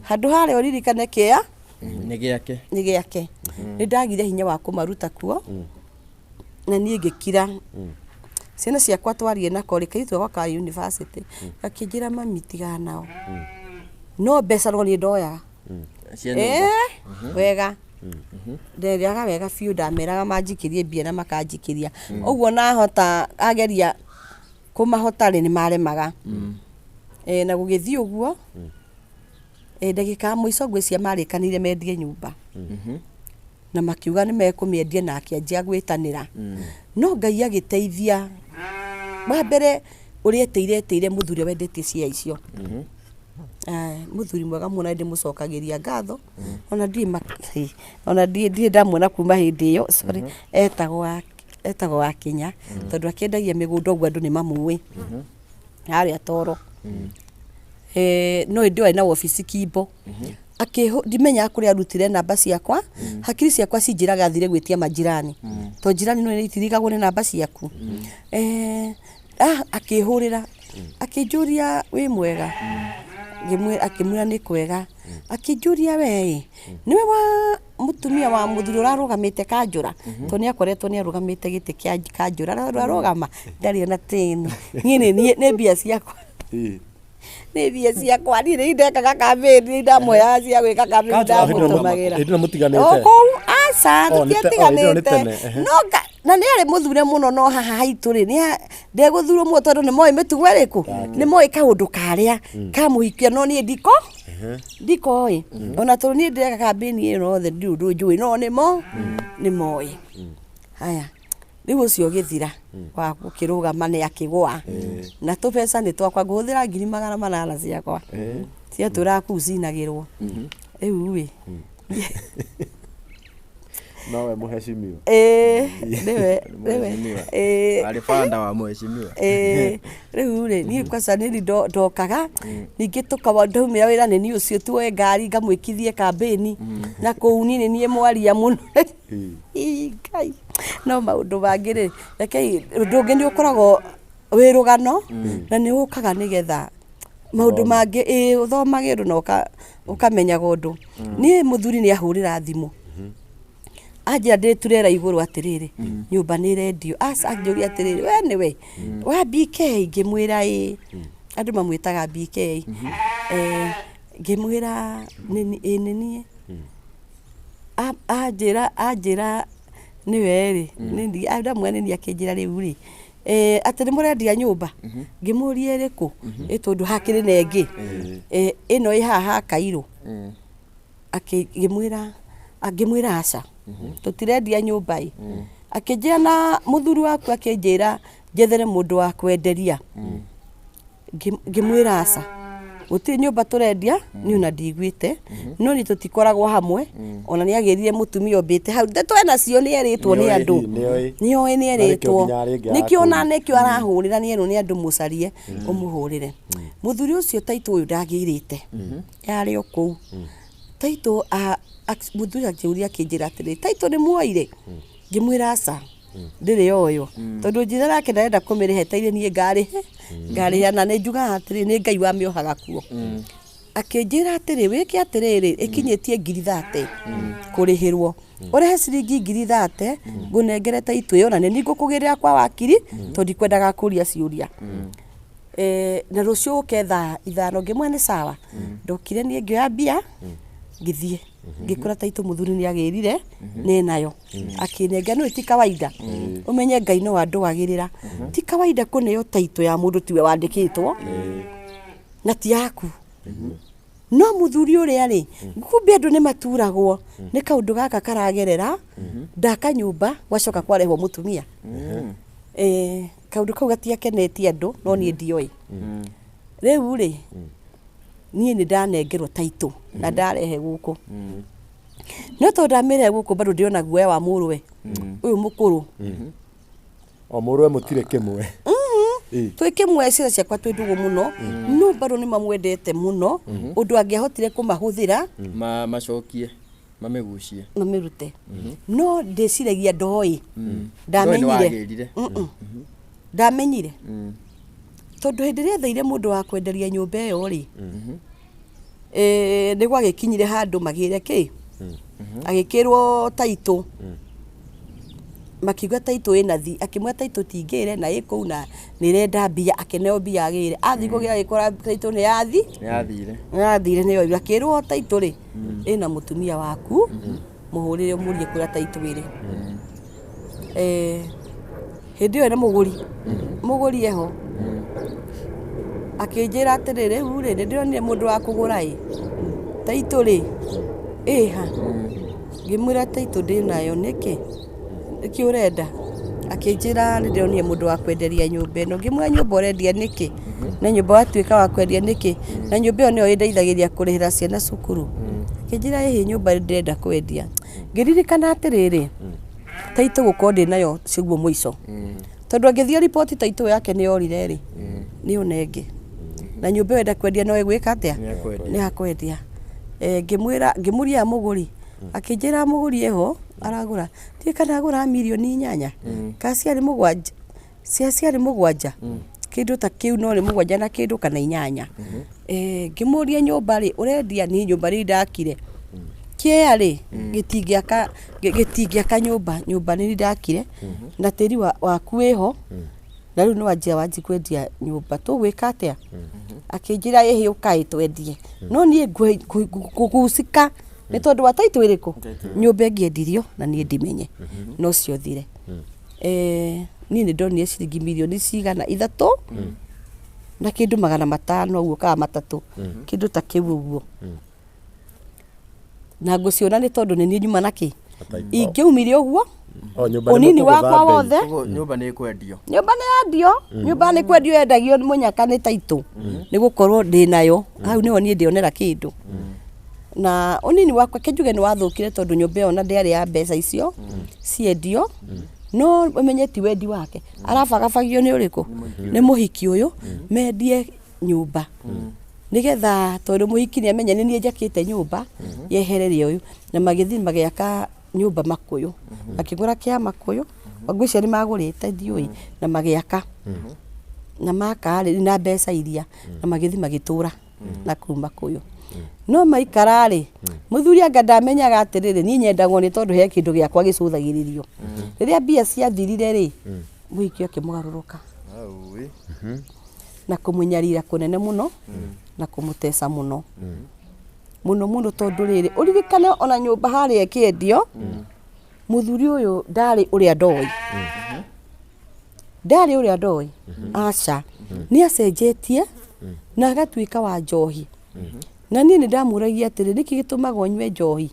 handũ harĩa ũririkane kĩa Nĩ gĩake. Nĩ gĩake. Nĩ ndagire hinya wa kũmaruta kuo na niĩ ngĩkira. Ciana ciakwa twarie nako rĩ kairĩtu gakwa ka university gakĩnjĩra mami tigana nao no mbeca no niĩ ndoyaga. Cia nyũmba. Wega. Nderĩaga wega biũ ndameraga manjikĩrie mbia na makanjikĩria. Ũguo nahota ageria kũmahota rĩ nĩ maremaga. Na gũgĩthiĩ ũguo ndagĩka ya mũico ngwĩciria marĩkanĩire mendie nyũmba. Na makiuga nĩ mekũmĩendia na akĩanjia gwĩtanĩra. No Ngai agĩteithia. Wa mbere ũrĩa etĩire etĩire mũthuri ũrĩa wendetie cia icio. Mũthuri mwega mũno ndĩmũcokagĩria ngatho. Ona ndirĩ ona ndirĩ ndamuona kuma hĩndĩ ĩyo sorry etagwo Wakinya tondũ akĩendagia mĩgũnda ũguo andũ nĩ mamũĩ. Harĩa Toro. No ĩndĩ ĩyo arĩ na wabici Kimbo. Ndimenyaga kũrĩa arutire namba ciakwa. Hakiri ciakwa cinjĩraga athire gwĩtia majirani. Tondũ jirani no itirigagwo nĩ namba ciaku. Akĩhũrĩra akĩnjũria wĩ mwega. Akĩmwĩra nĩ kwega. Akĩnjũria we ĩ nĩwe wa Mũtumia wa mũthuri ũrarũgamĩte kanjũra, tondũ nĩ akoretwo nĩ arũgamĩte gĩtĩ kĩa kanjũra, arũgama ndarĩ ona tĩni. Niĩ nĩ niĩ nĩ mbia ciakwa. Nĩ mbia ciakwa, niĩ nĩ ndekaga campaign, nĩ ndamuoyaga cia gwĩka campaign. Kanjũra, hĩndĩ ĩno ndamũtũmagĩra. Hĩndĩ ĩno mũtiganĩte? O kũu, aca. Oh, nĩ oh, hĩndĩ ĩyo nĩ Tũtiatiganĩte. tene, ehe. No na nĩ arĩ mũthure mũno, no haha haitũ rĩ, nĩ ndegũthurwo mũno tondũ nĩ moĩ mĩtugo ĩrĩkũ, nĩ moĩ kaũndũ karĩa kamũhikia, no niĩ ndikoĩ ona tondũ niĩ ndĩreka kambĩni ĩyo yothe, ndirĩ ũndũ njũĩ, no nĩmo nĩ moĩ. Haya, rĩu ũcio ũgĩthira wa gũkĩrũgama nĩ akĩgũa na tũbeca nĩ twakwa, ngũhũthĩra 800,000 ciakwa ciatũraga kũu cinagĩrwo rĩu ĩ. Nowe mũheshimiwa. Ĩĩ, nĩwe nĩwe. Mheshimiwa. Ĩĩ. Arĩ banda wa mheshimiwa. Ĩĩ, rĩu rĩ, niĩ kwaca nĩ ndokaga ningĩ tũkawa ndaumĩra wĩra, nĩ niĩ ũcio tuoe ngari ngamwĩkithie kambĩni na kũu, niĩ nĩ niĩ mwaria mũno. Ii, Ngai, no maũndũ mangĩ rĩ, rekei, ũndũ ũngĩ nĩ ũkoragwo wĩ rũgano na nĩ ũkaga nĩgetha maũndũ mangĩ ĩĩ ũthomage ũndũ na ũkamenyaga ũndũ. Niĩ mũthuri nĩ ahũrĩra thimũ anjĩra ndĩ turera igũrũ atĩrĩrĩ, nyũmba nĩ ĩrendio. Aca, anjũria atĩrĩrĩ, we nĩwe wa BK? Ngĩmwĩra ĩĩ, andũ mamwĩtaga BK. Ngĩmwĩra ĩĩ nĩ niĩ. Anjĩra nĩwe rĩ, ndamwĩra nĩ niĩ, akĩnjĩra rĩu rĩ, atĩ nĩ mũrendia nyũmba. Ngĩmũria ĩrĩkũ, ĩ tondũ hakĩrĩ na ĩngĩ. Ĩno ĩ haha ha Kairũ. Ngĩmwĩra aca, tũtirendia nyũmba ĩ. Akĩnjĩra na mũthuri waku akĩnjĩra njethere mũndũ wa kwenderia. Ngĩmwĩra aca, gũtirĩ nyũmba tũrendia, niĩ ona ndiguĩte, no niĩ tũtikoragwo hamwe. Ona nĩ agĩrire mũtumia ũmbĩte hau, ndeto enacio, nĩ erĩtwo nĩ andũ. Nĩoĩ. Nĩoĩ nĩ Na nĩkĩo erĩtwo. nginya rĩngĩ Nĩkĩo ona arakũria. nĩkĩo arahũrĩra, nĩ erwo nĩ andũ mũcarie ũmũhũrĩre. Mũthuri ũcio taitũ ũyũ ndagĩrĩte yarĩ o kũu taitũ. Mũthuri akĩũria, akĩnjĩra atĩrĩ, taitũ nĩ muoire? Ngĩmwĩra aca, ndĩrĩ yoywo, tondũ njĩra yake ndarenda kũmĩrĩha etaire niĩ ngarĩhe ngarĩha, na nĩ njugaga atĩrĩ, nĩ Ngai wamĩohaga kuo. Akĩnjĩra atĩrĩ, wĩke atĩrĩrĩ, ĩkinyĩtie 30,000 kũrĩhĩrwo, ũrehe ciringi 30,000 ngũnengere taitũ ĩyo, na nĩ niĩ ngũkũgĩrĩra kwa wakiri tondũ ndikwendaga kũria ciũria. Na rũciũ ũke thaa 5. Ngĩmwĩra nĩ sawa. Ndokire niĩ ngĩoya mbia ngĩthiĩ ngĩkora taitũ mũthuri nĩ agĩrire nĩ nayo akĩnengera. Nĩ ti kawaida, ũmenye Ngai no andũagĩrĩra. Ti kawaida kũneo taitũ ya mũndũ tiwe wandĩkĩtwo na ti yaku. No mũthuri ũrĩa rĩ, kumbe andũ nĩ maturagwo nĩ kaũndũ gaka karagerera ndaka nyũmba, gwacoka kwarehwo mũtumia. Kaũndũ kau gatiakenetie andũ, no niĩ ndioĩ. Rĩu rĩ, niĩ nĩ ndanengerwo taitũ na ndarehe gũkũ, no tondũ ndamĩrehe gũkũ bado ndĩrona guoya wa mũrũwe ũyũ mũkũrũ. O mũrũwe mũtirĩ kĩmwe? Ĩ. Twĩ kĩmwe, ciana ciakwa twĩ ndũgũ mũno, no bado nĩ mamwendete mũno ũndũ angĩahotire kũmahũthĩra. Macokie mamĩgucie. Mamĩrute, no ndĩciragia ndoĩ. Ndoĩ nĩ Ndamenyire. Wagĩrire. Mm-mm. Ndamenyire tondũ hĩndĩ ĩrĩa etheire mũndũ wa kwenderia nyũmba ĩyo rĩ, nĩ gwagĩkinyire handũ magĩre kĩ agĩkĩrwo taitũ, makiuga taitũ ĩna thi, akĩmwĩra taitũ tingĩre na ĩ kũu na nĩ ĩrenda mbia. Akĩneo mbia agĩre, athiĩ kũgĩra agĩkora taitũ nĩ yathi. Nĩ yathire. Nĩ yathire, nĩyo akĩrwo taitũ rĩ ĩna mũtumia waku, mũhũrĩre ũmũrie kũrĩa taitũ ĩrĩ. Hĩndĩ ĩyo na mũgũri eho akĩnjĩra atĩrĩ, rĩu rĩ, nĩ ndĩronire mũndũ wa kũgũra ĩ taitũ rĩ ĩha. Ngĩmwĩra taitũ ndĩnayo, nĩkĩ nĩkĩ ũrenda? Akĩnjĩra nĩ ndĩronire mũndũ wa kwenderia nyũmba ĩno. Ngĩmwĩra nyũmba ũrendia nĩkĩ, na nyũmba watuĩka wa kwendia nĩkĩ, na nyũmba ĩyo nĩyo ĩndeithagĩria kũrĩhĩra ciana cukuru? Akĩnjĩra ĩhĩ, nyũmba ndĩrenda kwendia. Ngĩririkana atĩrĩrĩ, taitũ gũkorwo ndĩnayo ciguo mũico, tondũ angĩthiĩ riboti taitũ yake nĩ yorire rĩ, nĩ ũnenge na nyũmba ĩyo enda kwendia no ĩgwĩka atĩa? Nĩ ekwendia. Nĩ akwendia. Ngĩmwĩra, ngĩmũria mũgũri, akĩnjĩra mũgũri eho aragũra, ndiũĩ kana agũra 8 mirioni kana ciarĩ 7, ciarĩ 7, kĩndũ ta kĩu, no nĩ 7 na kĩndũ kana 8. Ngĩmũria nyũmba rĩ ũrendia, nĩ nyũmba rĩ ndakire. Kĩea rĩ gĩtingĩaka gĩtingĩaka nyũmba, nyũmba nĩ ndakire na tĩri waku wĩho na rĩu nĩ wanjia wanji kwendia nyũmba tũgwĩka atĩa? Akĩnjĩra ĩhĩ ũkai twendie, no niĩ ngũgucika nĩ tondũ wa title ĩrĩkũ? Nyũmba ĩngĩendirio na niĩ ndimenye no ciothire. Niĩ nĩ ndonire ciringi mirioni cigana 3 na kĩndũ 500 ũguo kana 300, kĩndũ ta kĩu ũguo. Na ngũciona nĩ tondũ nĩ niĩ nyuma na kĩ ingĩumire ũguo O nyũmba nĩ ũnini mũkũgũtha wakwa mbei. wothe. Koguo nyũmba nĩ ĩkwendio. Nyũmba nĩ yendio, nyũmba nĩ kwendio yendagio nĩ mũnyaka nĩ taitũ, nĩ gũkorwo ndĩ nayo hau nĩho niĩ ndĩonera kĩndũ. Na ũnini wakwa kĩnjuge nĩ wathũkire tondũ nyũmba ĩyo ona ndĩarĩ ya mbeca icio ciendio, no ũmenye ti wendi wake, arabagabagio nĩ ũrĩkũ? Nĩ mũhiki ũyũ mendie nyũmba nĩgetha tondũ mũhiki nĩ amenya nĩ niĩ njakĩte nyũmba yehererie ũyũ, na magĩthiĩ magĩaka nyũmba makũyũ, makĩgũra kĩa makũyũ, ngwĩciria nĩ magũrĩte ndiũĩ, na magĩaka, na maka rĩ na mbeca iria, na magĩthiĩ magĩtũra na kũu makũyũ. No maikara rĩ, mũthuri anga ndamenyaga atĩrĩrĩ, niĩ nyendagwo nĩ tondũ he kĩndũ gĩakwa gĩcũthagĩrĩrio. Rĩrĩa mbia ciathirire rĩ, mũhiki akĩmũgarũrũka na kũmũnyarira kũnene mũno na kũmũteca mũno mũno mũno, tondũ rĩrĩ ũririkane ona nyũmba harĩa ĩkĩendio, mũthuri ũyũ ndarĩ ũrĩa ndoĩ, ndarĩ ũrĩa ndoĩ, aca, nĩ acenjetie na agatuĩka wa njohi. Na niĩ nĩ ndamũragia atĩrĩ, nĩkĩ gĩtũmaga ũnyue njohi?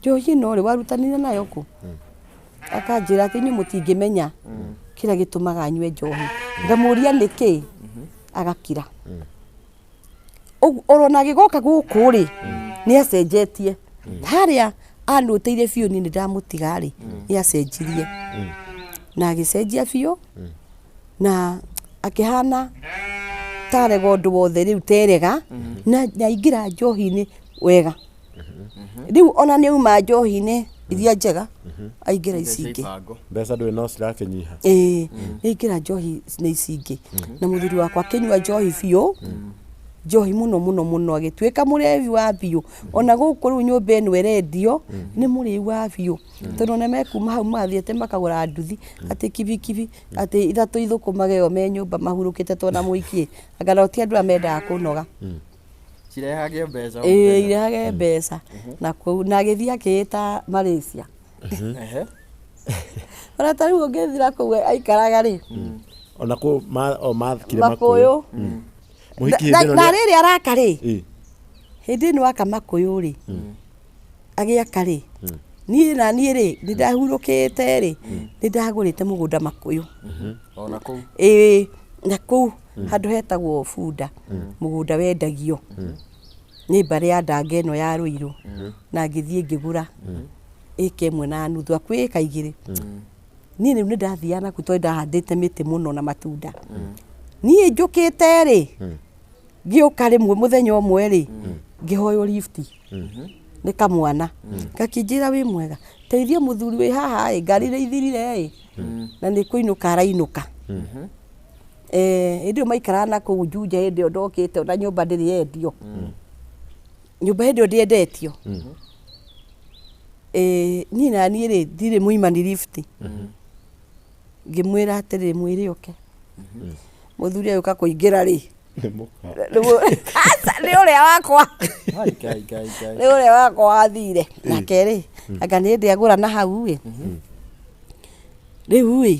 Njohi ĩno rĩ, warutanire nayo kũ? Akanjĩra atĩ inyuĩ mũtingĩmenya kĩrĩa gĩtũmaga anyue njohi. Ngamũria nĩkĩ? Agakira. Ũguo orona agĩgoka gũkũ rĩ, nĩ acenjetie. Harĩa anũtĩire biũ niĩ nĩ ndamũtiga rĩ, nĩ acenjirie. Na agĩcenjia biũ na akĩhana tarega ũndũ wothe rĩu terega, na aingĩra njohi-inĩ wega. Rĩu ona nĩ auma njohi-inĩ iria njega, aingĩra ici ingĩ. Mbeca ndũĩ no cirakĩnyiha. Ĩĩ, nĩ aingĩra njohi nĩ ici ingĩ. Na mũthuri wakwa akĩnyua njohi biũ, njohi mũno mũno mũno, agĩtuĩka mũrebi wa biũ. Ona gũkũ rĩu nyũmba ĩno ĩrendio, nĩ mũrĩu wa biũ. Tondũ ona mekuma hau mathiĩte makagũra nduthi, atĩ kibikibi, atĩ ithatũ ithũkũmage o me nyũmba mahurũkĩte tondũ ona mũhiki ĩ, anga nao ti andũ arĩa mendaga kũnoga. Cirehage mbeca o Ĩĩ, mũthenya. irehage mbeca na kũu, na agĩthiĩ akĩĩta Malaysia. Ona ta rĩu ũngĩthira kũu aikaraga rĩ, Ona kũu o mathikire makũyũ. Mũhiki Na hĩndĩ ĩno na rĩrĩ araka rĩ, Ĩĩ. hĩndĩ ĩno aka makũyũ rĩ, agĩaka rĩ, niĩ na niĩ rĩ, nĩ ndahurũkĩte rĩ, nĩ ndagũrĩte mũgũnda makũyũ. Ona kũu. Ĩĩ, na kũu handũ hetagwo Bunda, mũgũnda wendagio nĩ mbarĩ ya Ndanga ĩno ya Rũirũ, na ngĩthiĩ ngĩgũra ĩka 1.5 hakuhĩ ĩka 2. Niĩ rĩu nĩ ndathiaga nakuo tondũ ndahandĩte mĩtĩ mũno na matunda. Niĩ njũkĩte rĩ, ngĩũka rĩmwe mũthenya ũmwe rĩ, ngĩhoywo lift nĩ kamwana, gakĩnjĩra wĩ mwega, teithia mũthuri wĩ haha ĩ, ngari nĩ ithirire ĩ, na nĩ kũinũka arainũka. Hĩndĩ ĩyo maikaraga na kũu Juja, hĩndĩ ĩyo ndokĩte ona nyũmba ndĩrĩ yendio. Nyũmba hĩndĩ ĩyo ndĩendetio. Niĩ na niĩ rĩ, ndirĩ mũimani lift. Ngĩmwĩra atĩrĩrĩ, mwĩre oke. Mũthuri agĩũka kũingĩra rĩ, Nĩ mũka. Aca, nĩ ũrĩa wakwa. Ngai, Ngai, Ngai, Ngai. Nĩ ũrĩa wakwa wathire. Nake rĩ, anga nĩ hĩndĩ agũra na hau ĩ. Rĩu ĩ,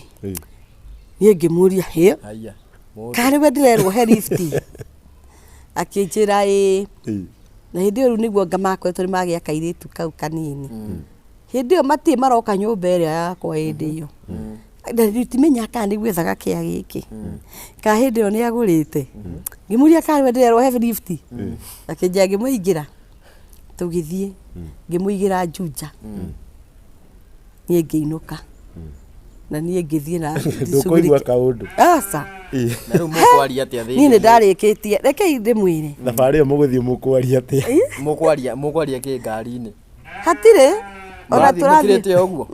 niĩ ngĩmũria, hĩ, Haiya. Mũndũ. karĩ we ndĩrerwo he lift? Akĩnjĩra ĩĩ. Na hĩndĩ ĩyo rĩu nĩguo anga makoretwo nĩ magĩa kairĩtu kau kanini. Hĩndĩ ĩyo matirĩ maroka nyũmba ĩrĩa yakwa hĩndĩ ĩyo. Na rĩu timenya kana nĩ gwethaga kĩa gĩkĩ. Kana hĩndĩ ĩyo nĩ agũrĩte. Ngĩmũria kana we ndĩrerwo he lift? Akĩnjĩra ngĩmũingĩra. Tũgĩthiĩ, ngĩmũigĩra Juja. Niĩ ngĩinũka. Na niĩ ngĩthiĩ na Ndũkũigua kaũndũ. Aca. Na rĩu mũkwaria atĩa thĩinĩ? Niĩ nĩ ndarĩkĩtie. Rekei ndĩmwĩre. Thabarĩ ĩyo mũgũthiĩ mũkwaria atĩa? Mũkwaria, mũkwaria kĩ ngari-inĩ? Hatirĩ. Ona Mũrathiĩ tũrathiĩ. mũkirĩte ũguo?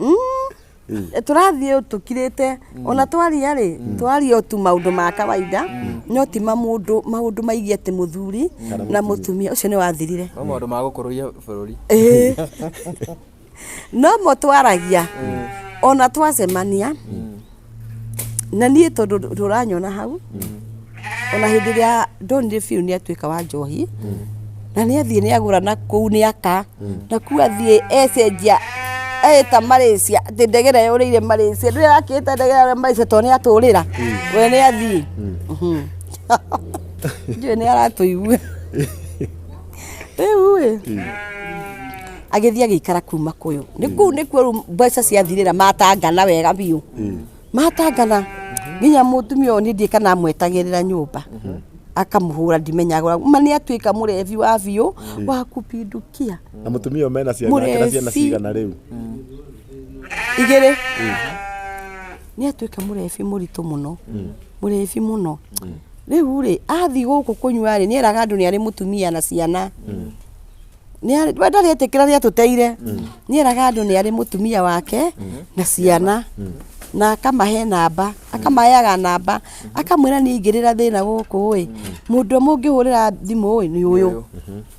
Tũrathiĩ o tũkirĩte ona twaria rĩ, twaria o tu maũndũ ma kawaida, no ti mamũndũ maũndũ maigie atĩ mũthuri na mũtumia ũcio nĩ wathirire. No maũndũ ma gũkũrũria bũrũri. Ĩĩ. No mo twaragia ona twacemania na niĩ tondũ ndũranyona hau, ona hĩndĩ ĩrĩa ndonire biũ nĩ atuĩka wa njohi na nĩ athiĩ nĩ agũra na kũu nĩ aka na kũu athiĩ ecenjia eta Malaysia atĩ ndege ĩrĩa yũrĩire Malaysia ndũrĩ akĩte ndege ĩrĩa Malaysia tondũ nĩ atũrĩra we nĩ athiĩ. Ndiũĩ nĩ aratũigua rĩu ĩ agĩthiĩ agĩikara kuu Makũyũ. Nĩ kũu nĩkuo rĩu mbeca ciathirĩra matangana wega biũ, matangana nginya mũtumia ũyũ niĩ ndiũĩ kana amwetagĩrĩra nyũmba akamũhũra, ndimenyaga ma nĩ atuĩka mũrebi wa biũ wa kupindukia. Na mũtumia ũyũ mena ciana ake na ciana Mũrebi. cigana rĩu? Igĩrĩ. Nĩ atuĩka mũrebi mũritũ mũno, mũrebi mũno. Rĩu rĩ athiĩ gũkũ kũnyua rĩ, nĩ eraga andũ nĩ arĩ mũtumia na ciana. We ndarĩ etĩkĩra nĩ atũteire. Nĩ eraga andũ nĩ arĩ mũtumia wake na ciana na akamahe namba, akamaheaga namba, akamwĩra niĩ ingĩrĩra thĩna gũkũ ĩ, mũndũ ũrĩa mũngĩhũrĩra thimũ ĩ nĩ ũyũ.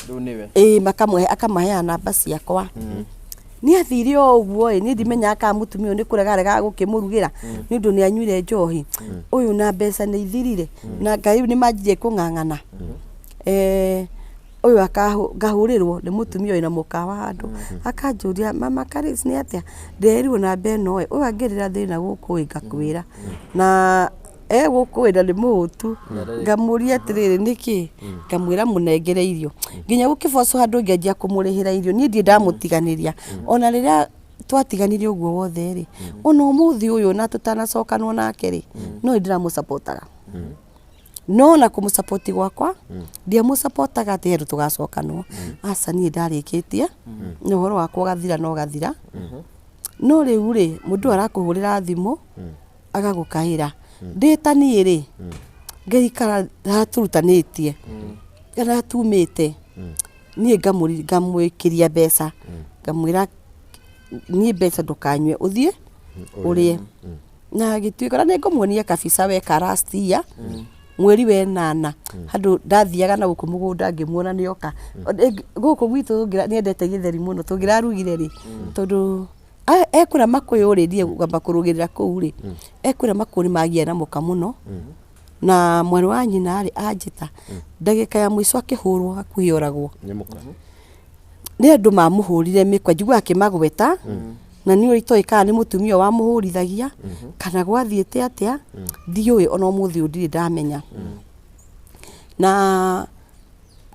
Rĩu nĩwe. Ĩĩ, makamũhe, akamaheaga namba ciakwa. Nĩ athire o ũguo ĩ, niĩ ndimenyaga kana mũtumia ũyũ nĩ kũrega aregaga gũkĩmũrugĩra nĩ ũndũ nĩ anyuire njohi. Ũyũ na mbeca nĩ ithirire na Ngai rĩu nĩ manjirie kũng'ang'ana. Ũyũ ngahũrĩrwo nĩ mũtumia wĩna mũkawa handũ akanjũria, mama Karis nĩ atĩa, nderirwo namba ĩno ĩ, ũyũ angĩrĩra thĩna gũkũ ĩ ngakwĩra na e gũkũ ĩ na nĩ mũhũtu. Ngamũria atĩrĩrĩ, nĩkĩ? Ngamwĩra mũnengere irio nginya gũkĩbocwo handũ ngĩanjia kũmũrĩhĩra irio. Niĩ ndirĩ ndamũtiganĩria ona rĩrĩa twatiganire ũguo wothe rĩ, ona ũmũthĩ ũyũ na tũtanacokanwo nake rĩ, no ndĩramũcapotaga. No na kũmũcapoti gwakwa ndiamũcapotaga atĩ handũ tũgacokanwo, aca, niĩ ndarĩkĩtie na ũhoro wakwa ũgathira na ũgathira. No rĩu rĩ, mũndũ ũyũ arakũhũrĩra thimũ agagũkaĩra ndĩ ta niĩ rĩ, ngaikara hatũrutanĩtie kana hatumĩte, niĩ ngamwĩkĩria mbeca, ngamwĩra niĩ mbeca ndũkanyue, ũthiĩ ũrĩe. Na agĩtuĩka na nĩngũmuonia kabisa weka last year mweri wa ĩnana, handũ ndathiaga na gũkũ mũgũnda ngĩmuona nĩoka gũkũ gwitũ. Nĩendete gĩtheri mũno tũngĩrarugire rĩ, tondũ ekũrĩa makũyũ rĩ, ndiĩ kwamba kũrũgĩrĩra kũu rĩ, ekũrĩa makũyũ nĩ magia na mũka mũno na mwarĩ wa nyina rĩ, anjĩta ndagĩka ya mũico akĩhũrwo hakuhĩ oragwo. Nĩ mũka. Nĩ andũ mamũhũrire mĩkwa, njiguaga akĩmagweta na niĩ itoĩ kana nĩ mũtumia wamũhũrithagia kana gwathiĩte atĩa, ndiũĩ, ona ũmũthĩ ũyũ ndirĩ ndamenya. Na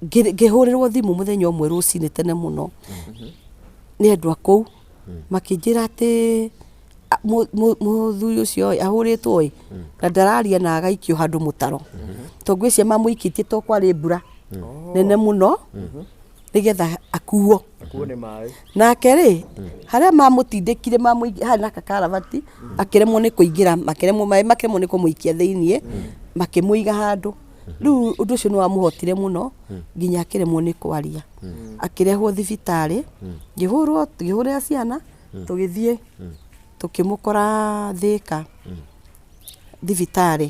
ngĩhũrĩrwo thimũ mũthenya ũmwe rũcinĩ tene mũno nĩ andũ a kũu, makĩnjĩra atĩ mũthuri ũcio ĩ ahũrĩtwo ĩ na ndararia na agaikio handũ mũtaro, tondũ ngwĩciria mamũikĩtie to kwarĩ mbura nene mũno nĩgetha akuo. Akuo nĩ maĩ. Nake rĩ, harĩa mamũtindĩkire harĩ na kakaravati, akĩremwo nĩ kũingĩra, makĩremwo maĩ, makĩremwo nĩ kũmũikia thĩiniĩ, makĩmũiga handũ. Rĩu ũndũ ũcio nĩ wamũhotire mũno nginya akĩremwo nĩ kwaria, akĩrehwo thibitarĩ. Ngĩhũrwo, ngĩhũrĩra ciana, tũgĩthiĩ tũkĩmũkora Thĩka thibitarĩ,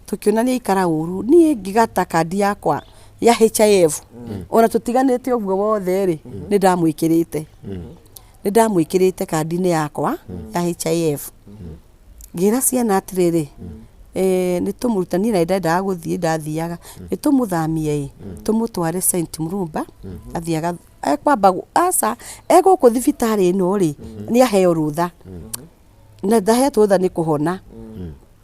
tũkĩona nĩ aikara ũru. Niĩ ngĩgata kandi yakwa ya HIF, ona tũtiganĩte ũguo wothe rĩ, nĩ ndamwĩkĩrĩte kandi-inĩ yakwa ya HIF. Ngĩra ciana atĩrĩrĩ, nĩ tũmũruta, niĩ na ndendaga gũthiĩ, ndathiaga, nĩ tũmũthamie ĩ tũmũtware St Murumba athiaga ekwamba aca egũkũ thibitarĩ ĩno rĩ, nĩ aheo rũtha na ndahetwo rũtha nĩ kũhona.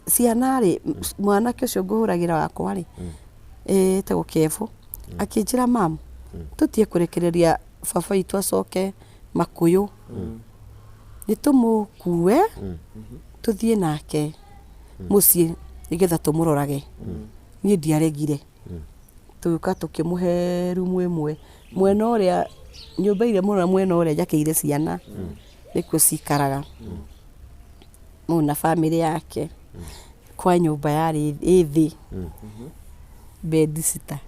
Ciana rĩ, mwanake ũcio ngũhũragĩra wakwa rĩ, etagwo Kevo, akĩnjĩra, mam, tũtige kũrekereria baba witũ acoke Makũyũ, nĩ tũmũkue tũthiĩ nake mũciĩ nĩgetha tũmũrorage. Niĩ ndiaregire. Tũgĩũka tũkĩmũhe rumu ĩmwe mwena ũrĩa nyũmba ĩrĩa mũrona mwena ũrĩa njakĩire ciana, nĩkuo cikaraga mũndũ na bamĩrĩ yake kwa nyũmba yarĩ ĩ thĩ bedsitter.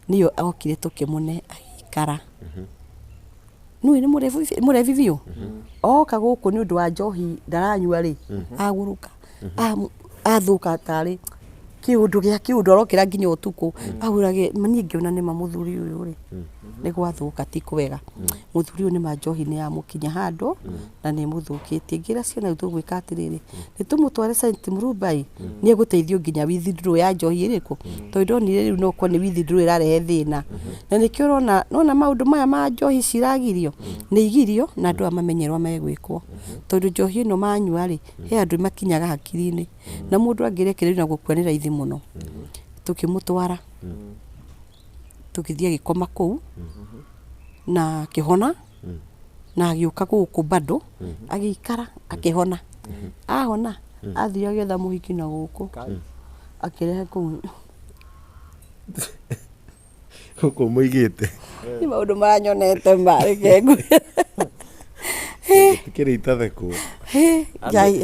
Nĩyo okire tũkĩmũne agĩikara. Nũĩ nĩ mũrebi biũ. Oka gũkũ nĩ ũndũ wa njohi ndaranyua rĩ, agũrũka, athũka tarĩ kĩũndũ gĩa kĩũndũ arokĩra nginya ũtukũ. Ahũrage, niĩ ngĩona nĩma mũthuri ũyũ rĩ, nĩ gwathũka ti kwega. Mũthuri ũyũ nĩma njohi nĩ yamũkinya handũ na nĩ ĩmũthũkĩtie. Ngĩra ciana rĩu tũgwĩka atĩrĩrĩ, nĩ tũmũtware St. Murumbai, nĩ egũteithio nginya withdraw ya njohi ĩrĩkũ, tondũ ndonire rĩu no ũkorwo nĩ withdraw ĩrarehe thĩna. Na nĩkĩo ũrona, nĩwona maũndũ maya ma njohi ciragirĩo, nĩ igirio na andũ aya mamenye ũrĩa megwĩkwo. Tondũ njohi ĩno manyua rĩ, he andũ ĩmakinyaga hakiri-inĩ. Na mũndũ angĩrekererio na gũkua nĩ raithi mũno. Tũkĩmũtwara, tũgĩthiĩ agĩkoma kũu, na akĩhona, na agĩũka gũkũ bado, agĩikara, akĩhona. Ahona, athiĩ agĩetha mũhiki na gũkũ, akĩrehe kũu. Gũkũ mũigĩte. Nĩ maũndũ maranyonete ma, reke ngwĩre. Tikĩrĩ itathekwo. Ngai.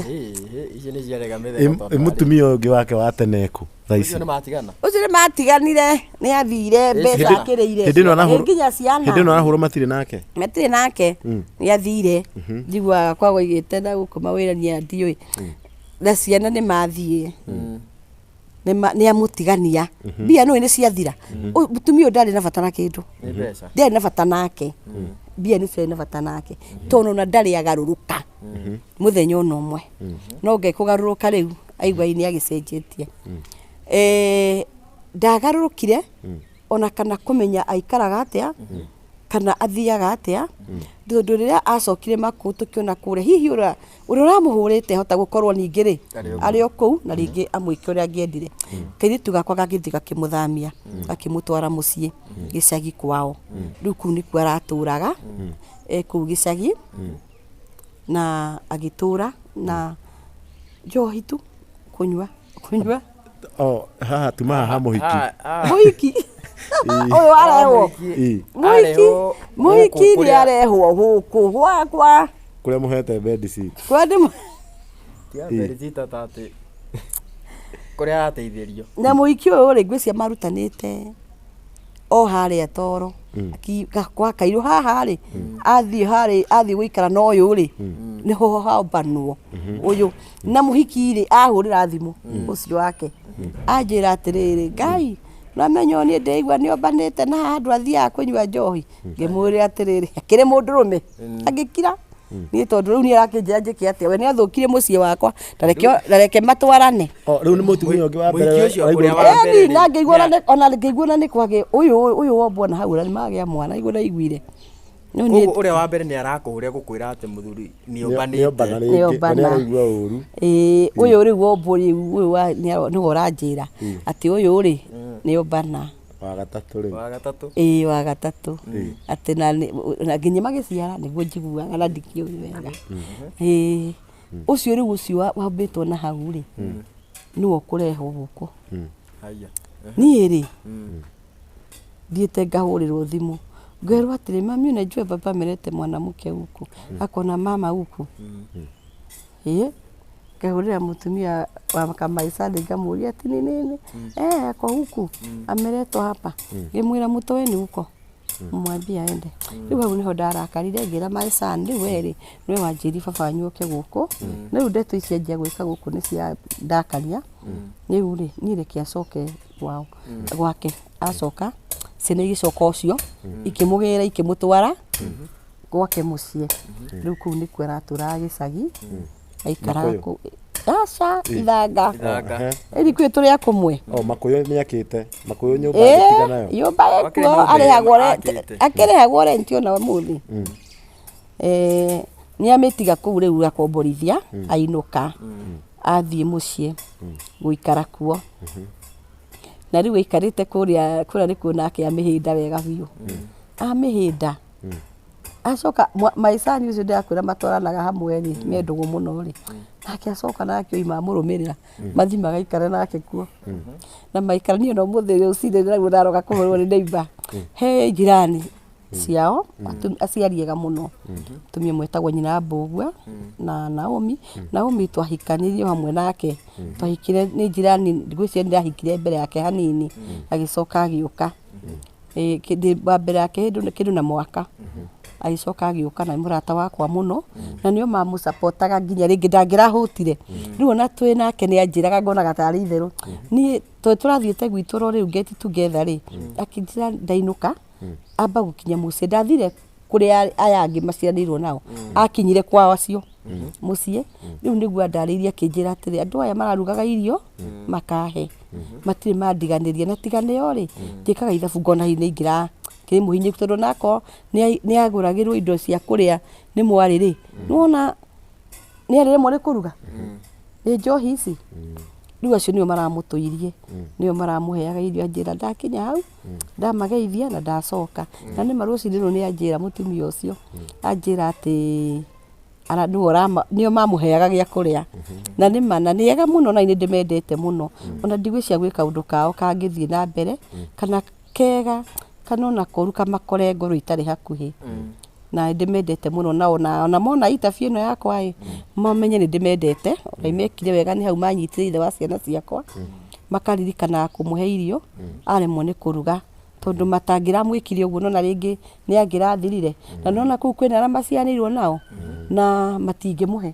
Icio nĩ ciarega mĩtheko tondũ Mũtumia ũyũ ũngĩ wake wa tene ekũ thaa ici? Ũcio nĩ matigana. Ũcio nĩ matiganire, nĩ athire mbeca akĩrĩire. Hĩndĩ ĩno arahũrwo- Nginya ciana. Hĩndĩ ĩno arahũrwo matirĩ nake. Matirĩ nake, nĩ athire. Njiguaga kwa gũigĩte na gũkũ mawĩra niĩ ndiũĩ. Na ciana nĩ mathiĩ. Nĩ amũtigania. Mbia nĩũĩ nĩ ciathira. Ũyũ mũtumia ũyũ ndarĩ na bata na kĩndũ. Nĩ mbeca. Ndarĩ na bata nake. Mbia nĩ ciarĩ na bata nake. Tondũ ona ndarĩ agarũrũka. Mũthenya ona ũmwe. No Ngai kũgarũrũka rĩu aigua nĩ agĩcenjetie. Ndagarũrũkire ona kana kũmenya aikaraga atĩa kana athiaga atĩa tondũ rĩrĩa acokire makũ tũkĩona kũrĩa hihi ũrĩa ũramũhũrĩte hota gũkorwo ningĩ rĩ arĩ o kũu na rĩngĩ amwĩke ũrĩa angĩendire. Kairĩtu gakwa gagĩthiĩ gakĩmũthamia gakĩmũtwara mũciĩ gĩcagi kwao. Rĩu kũu nĩkuo aratũraga e kũu gĩcagi na agĩtũra na njohi tu kũnyua kũnyua. Oh, haha tuma haha mũhiki. Mũhiki ũyũ arehwo. Mũhiki mũhiki nĩ arehwo gũkũ gwakwa. Kũrĩa mũhete bed seat. Kwa ndĩ Tia bed seat atĩ kũrĩa arateithĩrio. Na mũhiki ũyũ rĩ ngwĩciria marutanĩte o harĩa toro. Kwa kairũ haha rĩ athiĩ harĩ athiĩ gũikara na ũyũ rĩ nĩho hambanwo ũyũ. Na mũhiki rĩ ahũrĩra thimũ ũcio wake. Anjĩra atĩrĩrĩ Ngai nĩwamenya ũyũ niĩ ndĩraigua nĩombanĩte na haha handũ athiaga kũnyua njohi. Ngĩmwĩra atĩrĩrĩ akĩrĩ mũndũrũme agĩkira. Niĩ tondũ rĩu niĩ arakĩnjĩra njĩke atĩa we nĩathũkirie mũciĩ wakwa na reke matwarane. Rĩu nĩ mũtumia ũngĩ wa mbere Mũhiki ũcio ũraigua ũrĩa wa mbere Ĩni, na ngĩigua ona ngĩigua na nĩ kwagĩa ũyũ ũyũ wombwo na hau na nĩmagĩa mwana nĩguo ndaiguire. No niĩ Koguo ũrĩa wa mbere nĩ arakũhũrĩra gũkwĩra atĩ mũthuri Nĩombana nĩombanĩte. rĩngĩ, Nĩombana. na nĩaraigua ũru. Ĩĩ, ũyũ rĩu wombwo rĩu ũyũ wa nĩwe ũranjĩra atĩ ũyũ rĩ nĩombana. Wa gatatũ rĩu. Wa gatatũ. Ĩĩ wa gatatũ. Atĩ na na nginya magĩciara nĩguo njiguaga na ndikĩũĩ wega. Ĩĩ, ũcio rĩu ũcio wambĩtwo na hau rĩ, nĩwe ũkũrehwo gũkũ. Haiya. Niĩ rĩ, thiĩte ngahũrĩrwo thimũ. Ngerwo atĩrĩ, mami unajua baba amelete mwanamke huku. Akona mama huku. Ĩĩ, ngahũrĩra mũtumia wa Kamaicani ngamũria atĩ nĩ nini? Eh, ako huku. Ameletwa hapa. Ngĩmwĩra mũtoeni huko. Mwambie aende. Rĩu hau nĩho ndarakarire ngĩra my son rĩu we rĩ nĩwe wanjĩrire baba wanyu oke gũkũ. Rĩu ndeto ici anjia gwĩka gũkũ nĩ cia ndakaria. Rĩu rĩ niĩ reke acoke kwao gwake acoka ciana igĩcoka ũcio ikĩmũgĩra ikĩmũtwara gwake mũciĩ. Rĩu kũu nĩkuo aratũraga gĩcagi aikaraga Makũyũ? kũu. Aca ithanga. Ithanga. Ĩni kwĩ tũrĩa kũmwe. O makũyũ nĩakĩte. Makũyũ nyũmba agĩtiga nayo. Nyũmba Akĩrĩ ĩkuo nyũmba arĩhagwo ĩrĩa rent, akĩte. akĩrĩhagwo rent ona ũmũthĩ. Nĩamĩtiga kũu rĩu akomborithia ainũka athiĩ mũciĩ gũikara kuo. Na rĩu aikarĩte kũrĩa kũrĩa nĩkuo nake amĩhĩnda wega biũ. Amĩhĩnda. Acoka maicani ũcio ndĩrakwĩra matwaranaga hamwe rĩ, me ndũgũ mũno rĩ. Nake acoka nake oima amũrũmĩrĩra, mathiĩ magaikare nake kuo. Na maikara niĩ ona ũmũthĩ rũcinĩ ndĩraigua ndaroka kũhũrwo nĩ neighbor. He jirani ciao, aciari ega mũno. Mũtumia ũmwe etagwo nyina wa Mbũgua na Naomi. Naomi twahikanirio hamwe nake. Twahikire nĩ jirani, ngwĩciria nĩndahikire mbere yake hanini, agĩcoka agĩũka. Wa mbere yake kĩndũ na mwaka. Agĩcoka agĩũka na nĩ mũrata wakwa mũno, na nĩo mamũcapotaga nginya rĩngĩ ndangĩrahũtire. Rĩu ona twĩ nake nĩ anjĩraga ngonaga tarĩ itherũ. Niĩ tondũ tũrathiĩte gwitũ ro rĩu get together rĩ, akĩnjĩra ndainũka, amba gũkinya mũciĩ. Ndathire kũrĩ aya angĩ maciaranĩirwo nao, akinyire kwao acio mũciĩ. Rĩu nĩguo andarĩirie akĩnjĩra atĩrĩ, andũ aya mararugaga irio makahe, matirĩ mandiganĩria, na tiga nĩo rĩ, njĩkaga ithabu ngona hihi nĩ ingĩra kĩrĩ mũhinyĩku tondũ onakorwo nĩ agũragĩrwo indo cia kũrĩa nĩ mwarĩ rĩ, nĩwona nĩ arĩremwo nĩ kũruga nĩ njohi ici. Rĩu acio nĩo maramũtũirie, nĩo maramũheaga irio. Anjĩra ndakinya hau ndamageithia na ndacoka. Na nĩma rũcinĩ rũrũ nĩ anjĩra mũtumia ũcio, anjĩra atĩ nĩo mamũheaga gĩa kũrĩa. Na nĩma na nĩ ega mũno na nĩ ndĩmendete mũno. Ona ndigwĩciria gwĩ kaũndũ kao kangĩthiĩ na mbere kana kega kana ona koru kamakore ngoro itarĩ hakuhĩ. Na nĩ ndĩmendete mũno na ona mona interview ĩno yakwa ĩ, mamenye nĩ ndĩmendete. Ona mekire wega nĩ hau manyitire ithe wa ciana ciakwa, makaririkanaga kũmũhe irio aremwo nĩ kũruga. Tondũ matangĩramwĩkire ũguo nona rĩngĩ nĩ angĩrathirire. Na nĩwona kũu kwĩna arĩa maciaranĩirwo nao na matingĩmũhe.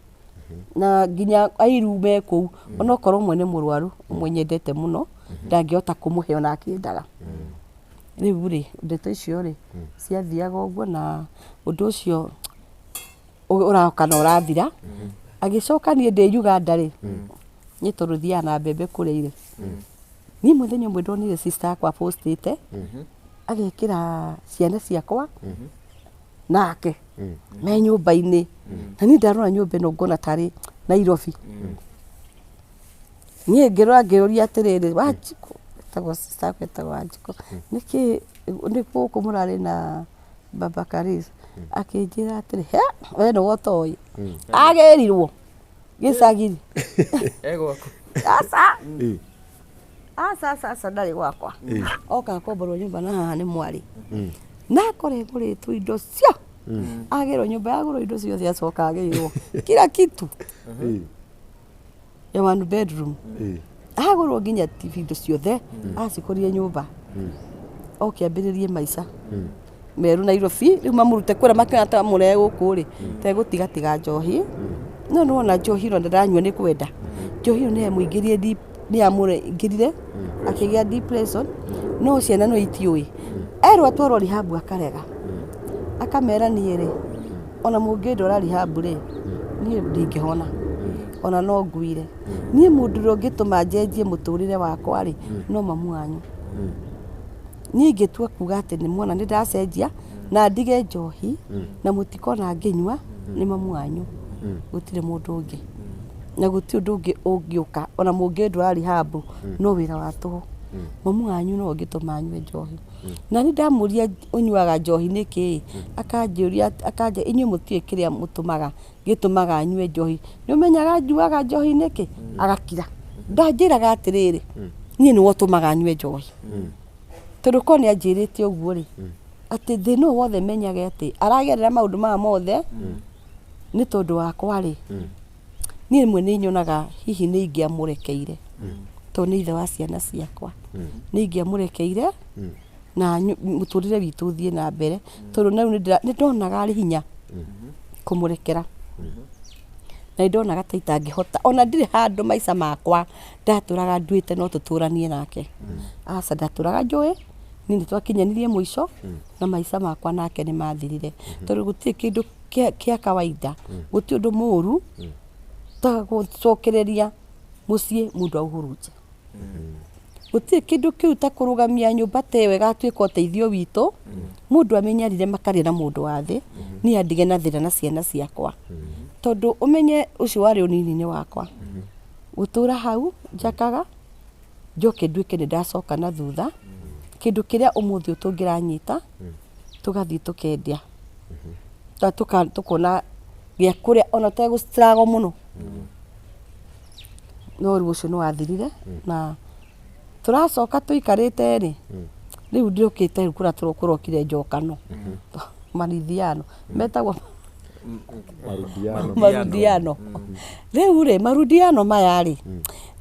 Na nginya airu me kũu, onokorwo ũmwe nĩ mũrwaru, ũmwe nyendete mũno, ndangĩhota kũmũhe ona akĩendaga. Rĩu rĩ, ndeto icio rĩ, ciathiaga ũguo na ũndũ ũcio ũroka na ũrathira. Agĩcoka niĩ ndĩ Uganda rĩ, niĩ tondũ thiaga na mbembe kũrĩa rĩ, niĩ mũthenya ũmwe ndonire sister yakwa postĩte, agekĩra ciana ciakwa nake me nyũmba-inĩ. Na niĩ ndarora nyũmba ĩno ngona tarĩ Nairobi. Niĩ ngĩrora ngĩũria atĩrĩrĩ, Wanjikũ, etagwo sister yakwa etagwo Wanjikũ, nĩkĩ nĩ gũkũ mũrarĩ na Baba Karis? Akĩnjĩra atĩrĩ, he, we nĩwe ũtoĩ. Agĩrirwo gĩcagi. Egwaku. Aca. Aca, aca, aca, ndarĩ gwakwa. Oka akomborwo nyũmba na haha nĩ mwarĩ. Na akora ĩgũrĩtwo indo cio. Agĩrwo nyũmba yagũrwo indo ciothe acoka agĩrwo kila kitu ya one bedroom. Agũrwo nginya TV indo ciothe acikorire nyũmba. Oke ambĩrĩrie maica meru Nairobi. Rĩu mamũrute kũrĩa makĩona ta mũrehe gũkũ rĩ, tegũtiga tiga njohi. No nĩwona njohi ĩno ndaranyua nĩ kwenda. Njohi ĩyo nĩ yamũingĩrie deep, nĩ yamũingĩrire akĩgĩa depression. No ciana no itiũĩ. Erwo atwarwo rehab akarega. Akamera niĩ rĩ, ona mũngĩndwara rehab rĩ, niĩ ndingĩhona. Ona no nguire. Niĩ mũndũ ũrĩa ũngĩtũma njenjie mũtũrĩre wakwa rĩ, no mamu wanyu. Niĩ ingĩtua kuga atĩ nĩ muona nĩ ndacenjia na ndige njohi na mũtikona ngĩnyua, nĩ mamu wanyu. Gũtirĩ mũndũ ũngĩ. Na gũtirĩ ũndũ ũngĩ ũngĩũka ona mũngĩndwara rehab no wĩra wa tũhũ. Mamu wanyu no ũngĩtũma nyue njohi. Na niĩ ndamũria ũnyuaga njohi nĩkĩ, akanjũria akanja inyuĩ mũtiũĩ kĩrĩa mũtũmaga gĩtũmaga nyue njohi. Nĩ ũmenyaga njuaga njohi nĩkĩ? Agakira. Ndanjĩraga atĩrĩrĩ, niĩ nĩwe ũtũmaga nyue njohi. Tondũ korwo nĩ anjĩrĩte ũguo rĩ, atĩ thĩna ũyũ wothe menyage atĩ aragerera maũndũ maya mothe nĩ tondũ wakwa rĩ, niĩ rĩmwe nĩ nyonaga hihi nĩ ingĩamũrekeire. Tondũ nĩ ithe wa ciana ciakwa. Nĩ ingĩamũrekeire na mũtũrĩre witũ ũthiĩ na mbere. Tondũ na rĩu nĩ ndonaga arĩ hinya kũmũrekera. Na nĩ ndonaga ta itangĩhota. Ona ndirĩ handũ maica makwa ndatũraga nduĩte no tũtũranie nake. Aca, ndatũraga njũĩ, niĩ nĩ twakinyanirie mũico na maica makwa nake nĩ mathirire. Tondũ gũtirĩ kĩndũ kĩa kawaida, gũtirĩ ũndũ mũru ta gũcokereria mũciĩ mũndũ aũhurunje. Gũtirĩ kĩndũ kĩu ta kũrũgamia nyũmba ta ĩyo ĩgatuĩka ũteithio witũ, mũndũ amenyarire makarĩa na mũndũ wa thĩ, niĩ andige na thĩna na ciana ciakwa. Tondũ ũmenye ũcio warĩ ũnini-inĩ wakwa. Gũtũra hau njakaga, njoke nduĩke nĩ ndacoka na thutha, kĩndũ kĩrĩa ũmũthĩ ũyũ tũngĩranyita, tũgathiĩ tũkendia. Tũkona gĩa kũrĩa ona ũtegũ struggle mũno. No rĩu ũcio nĩ wathirire na tũracoka tũikarĩte rĩ, rĩu ndĩũkĩte rĩu kũrĩa kũrokire njokano. Marithiano. Metagwo Marudiano. Marudiano. Rĩu rĩ, marudiano maya rĩ,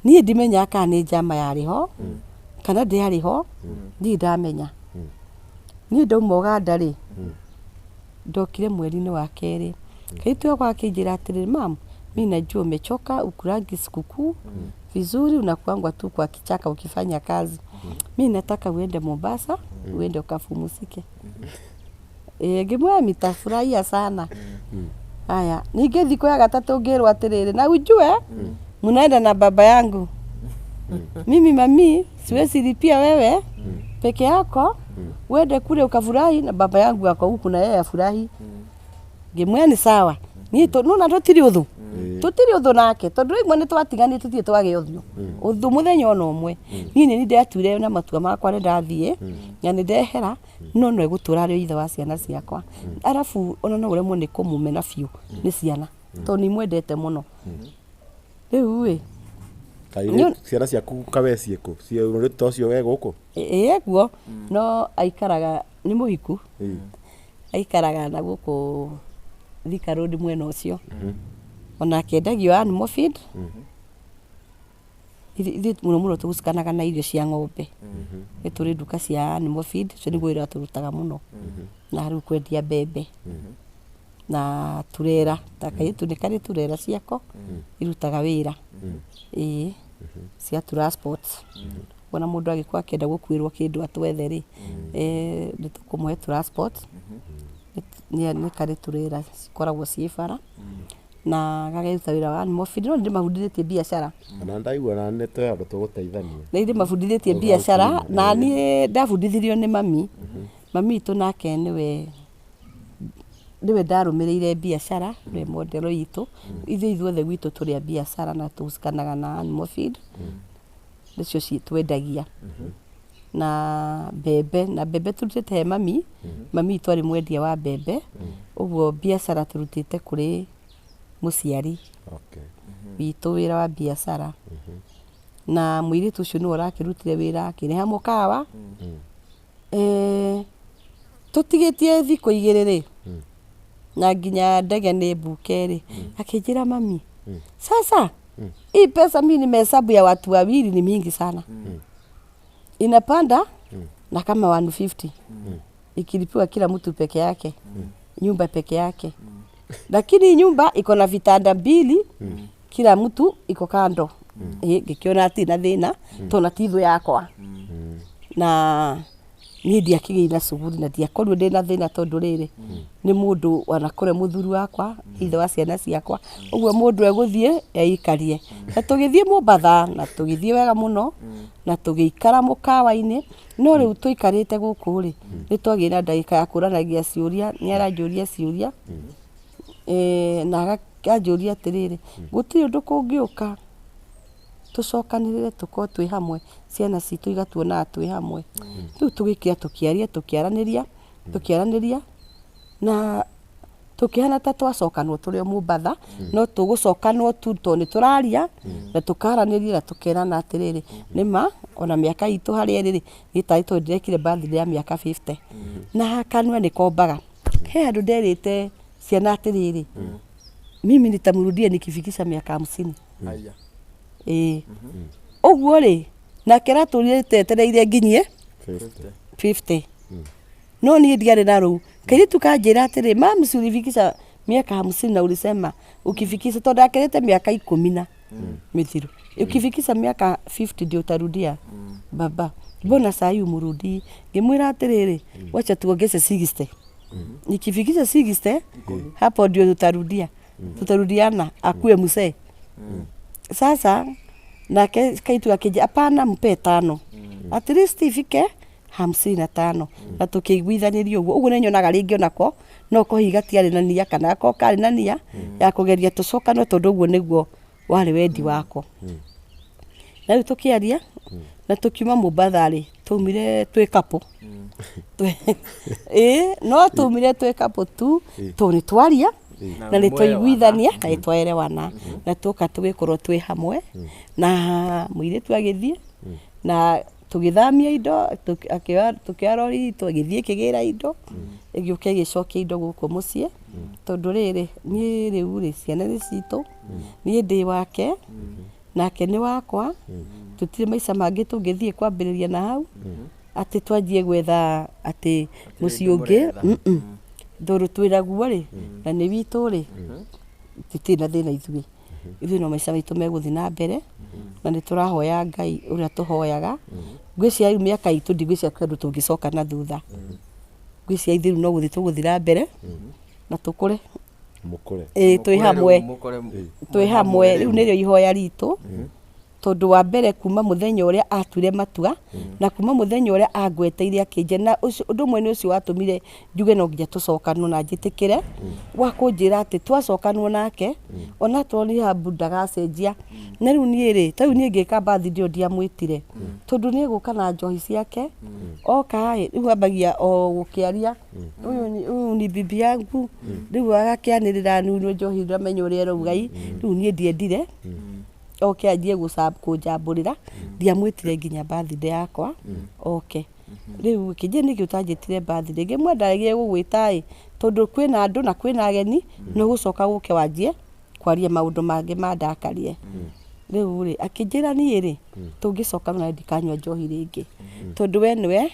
niĩ ndimenyaga kana nĩ njama yarĩ ho, kana ndĩarĩ ho, ndirĩ ndamenya. Niĩ ndauma Ũganda rĩ, Ndokire mweri-inĩ wa kerĩ. Kairĩtu gakwa gakĩnjĩra atĩrĩrĩ, mam, mi najua umechoka, ukulangi sikukuu vizuri, unakuangwa tu kwa kichaka ukifanya kazi. Mi nataka uende Mombasa, uende ukapumzike. Ĩĩ ngĩmwĩra nitafurahia sana. Haya, ningĩ thikũ ya gatatũ ngĩrwo atĩrĩrĩ, na ujue mnaenda na baba yangu. Mimi mami, siwezi lipia wewe peke yako, uende kule ukafurahi na baba yangu ako huku na yeye afurahi. Ngĩmwĩra nĩ sawa. Niĩ nona tũtirĩ ũthũ. Tũtirĩ ũthũ nake tondũ rĩmwe nĩ twatiganire tũtirĩ twagĩa ũthiũ. Ũthũ mũthenya ona ũmwe. Niĩ nĩ ndatuire na matua makwa nĩ ndathiĩ na nĩ ndehera no no egũtũra arĩ ithe wa ciana ciakwa. Arabu ona no ũremwo nĩ kũmũmena biũ nĩ ciana tondũ nĩ imwendete mũno. Rĩu ĩ Kairĩtu ciana ciaku kawe ciĩkũ? Ciĩ ta ũcio we gũkũ? Ĩĩ guo no aikaraga nĩ mũhiku. Aikaraga na gũkũ Thika Road mwena ũcio. Onake endagio animal feed. Ithuĩ mũno mũno tũgucukanaga na irio cia ng'ombe. Nĩ tũrĩ nduka cia animal feed, ũcio nĩguo wĩra tũrutaga mũno. Na rĩu kwendia mbembe na turera, ta kairĩtu nĩ karĩ turera ciako irutaga wĩra. Ĩĩ cia transport. Ona mũndũ angĩkorwo akĩenda gũkuĩrwo kĩndũ atwethe rĩ, nĩ tũkũmũhe transport. Nĩ karĩ turera cikoragwo ciĩ bara na gagaruta wĩra wa animal feed. No nĩ ndĩmabundithĩtie biacara. Na ndaigua na nĩ twĩ handũ tũgũteithania. Nĩ ndĩmabundithĩtie biacara na niĩ ndabundithirio nĩ mami. Mami witũ nake nĩwe ndarũmĩrĩire biacara, nĩwe model witũ. Ithuĩ ithuothe gwitũ tũrĩ a biacara na tũcukanaga na animal feed. Nĩcio twendagia. Na mbembe, na mbembe tũrutĩte he mami. Mami witũ arĩ mwendia wa mbembe. Ũguo biacara tũrutĩte kũrĩ mũciari witũ wĩra wa biacara. Na mũirĩtu ũcio nĩwe ũrakĩrutire wĩra akĩrĩha mũkawa. Tũtigĩtie thikũ igĩrĩ rĩ, na nginya ndege nĩ mbuke rĩ, akĩnjĩra mami, sasa hii pesa mi nimehesabu ya watu wawili ni mingi sana. Inapanda na kama 150. Ikilipiwa kila mtu peke yake. Nyumba peke yake. Lakini nyumba iko na vitanda mbili, kila mtu iko kando. Ngĩkĩona atirĩ na thĩna tondũ ti thũ yakwa. Na niĩ ndiakĩgĩire na cuguri na ndiakorirwo ndĩna thĩna tondũ rĩrĩ nĩ mũndũ wanakũre mũthuri wakwa, ithe wa ciana ciakwa. Ũguo mũndũ egũthiĩ eikarie. Na tũgĩthiĩ Mombatha na tũgĩthiĩ wega mũno na tũgĩikara mũkawa-inĩ. No rĩu tũikarĩte gũkũ rĩ, nĩ twagĩire na ndagĩka ya kũranagia ciũria, nĩ aranjũria ciũria na akanjũria atĩrĩrĩ, gũtirĩ ũndũ kũngĩũka tũcokanĩrĩre tũkorwo twĩ hamwe, ciana citũ igatuonaga twĩ hamwe. Rĩu tũgĩkira tũkĩaria, tũkĩaranĩria, tũkĩaranĩria na tũkĩhana ta twacokanwo tũrĩ o Mombatha, no tũgũcokanwo tu tondũ nĩ tũraria na tũkaranĩria na tũkerana atĩrĩrĩ, nĩma ona mĩaka itũ harĩa ĩrĩ rĩ, niĩ tarĩ tondũ ndĩrekire birthday ya mĩaka 50. Na kanua nĩ kombaga. He handũ nderĩte ciana atĩrĩrĩ, mimi nitamrudia nikifikisha miaka 50. Ĩĩ. Ũguo rĩ, nake aratũrire tetereire nginyie 50. No niĩ ndiarĩ na rũu. Kairĩtu kanjĩra atĩrĩ, mam, si ulifikisha miaka 50 na ulisema ukifikisha, tondũ ndakĩrĩte mĩaka 10 na mĩthiru. Ukifikisha miaka 50 ndio utarudia baba. Mbona saa hii umrudii? Ngĩmwĩra atĩrĩrĩ, wacha tuongeze 60. Nikifikisha 60 hapo ndio tutarudia. Tutarudiana akue mzee. Sasa nake kaitu akĩnjĩra hapana, mpe 5. At least ifike 55. Na tũkĩiguithanĩria ũguo. Ũguo nĩ nyonaga rĩngĩ onako no ko hihi gatiarĩ na nia kana gakorwo karĩ na nia ya kũgeria tũcokanwe tondũ ũguo nĩguo warĩ wendi wako. Na rĩu tũkĩaria na tũkiuma Mombatha rĩ, twaumire twĩ couple. Ĩĩ, no twaumire twĩ couple tu tondũ nĩ twaria na nĩ twaiguithania na nĩ twaerewana na tuoka tũgĩkorwo twĩ hamwe na mũirĩtu agĩthiĩ na tũgĩthamia indo, tũkĩoya rori itũ ĩgĩthiĩ ĩkĩgĩra indo, ĩgĩũka ĩgĩcokia indo gũkũ mũciĩ tondũ rĩrĩ niĩ rĩu rĩ ciana nĩ citũ, niĩ ndĩ wake nake nĩ wakwa, tũtirĩ maica mangĩ tũngĩthiĩ kwambĩrĩria na hau atĩ twanjie gwetha atĩ mũciĩ ũngĩ. Tondũ twĩnaguo rĩ, na nĩ witũ rĩ, tũtirĩ na thĩna ithuĩ. Ithuĩ no maica maitũ megũthiĩ na mbere, na nĩ tũrahoya Ngai ũrĩa tũhoyaga. Ngwĩciria rĩu mĩaka itũ ndigwĩciria kwĩ ũndũ tũngĩcoka na thutha. Ngwĩciria ithuĩ rĩu no gũthiĩ tũgũthiĩ na mbere, na tũkũre. Mũkũre. Ĩĩ twĩ hamwe. Mũkũre Twĩ hamwe, rĩu nĩrĩo ihoya ritũ. Tondũ wa mbere kuma mũthenya ũrĩa atuire matua na kuma mũthenya ũrĩa angweteire akĩnjĩra na ũcio ũndũ ũmwe nĩ ũcio watũmire njuge no nginya tũcokanwo na njĩtĩkĩre wa kũnjĩra atĩ twacokanwo nake ona akorwo rehab ndagacenjia. Na rĩu niĩ rĩ, ta rĩu niĩ ngĩka birthday ĩyo ndiamwĩtire tondũ nĩ egũka na njohi ciake, oka ĩ, rĩu ambagia o gũkĩaria ũyũ ni bibi yangu, rĩu agakĩanĩrĩra rĩu njohi ndamenya ũrĩa ĩrauga ĩ, rĩu niĩ ndiendire oke anjie kũnjambũrĩra, ndiamwĩtire nginya birthday yakwa oke. Rĩu kĩnjĩre nĩkĩ ũtanjĩtire birthday, ngĩmwĩra ndaregire gũgwĩta ĩ, tondũ kwĩna andũ na kwĩna ageni, nĩ ũgũcoka ũke wanjie kwaria maũndũ mangĩ mandakarie. Rĩu rĩ, akĩnjĩra niĩ rĩ, tũngĩcoka na ndikanyua njohi rĩngĩ, tondũ we nĩwe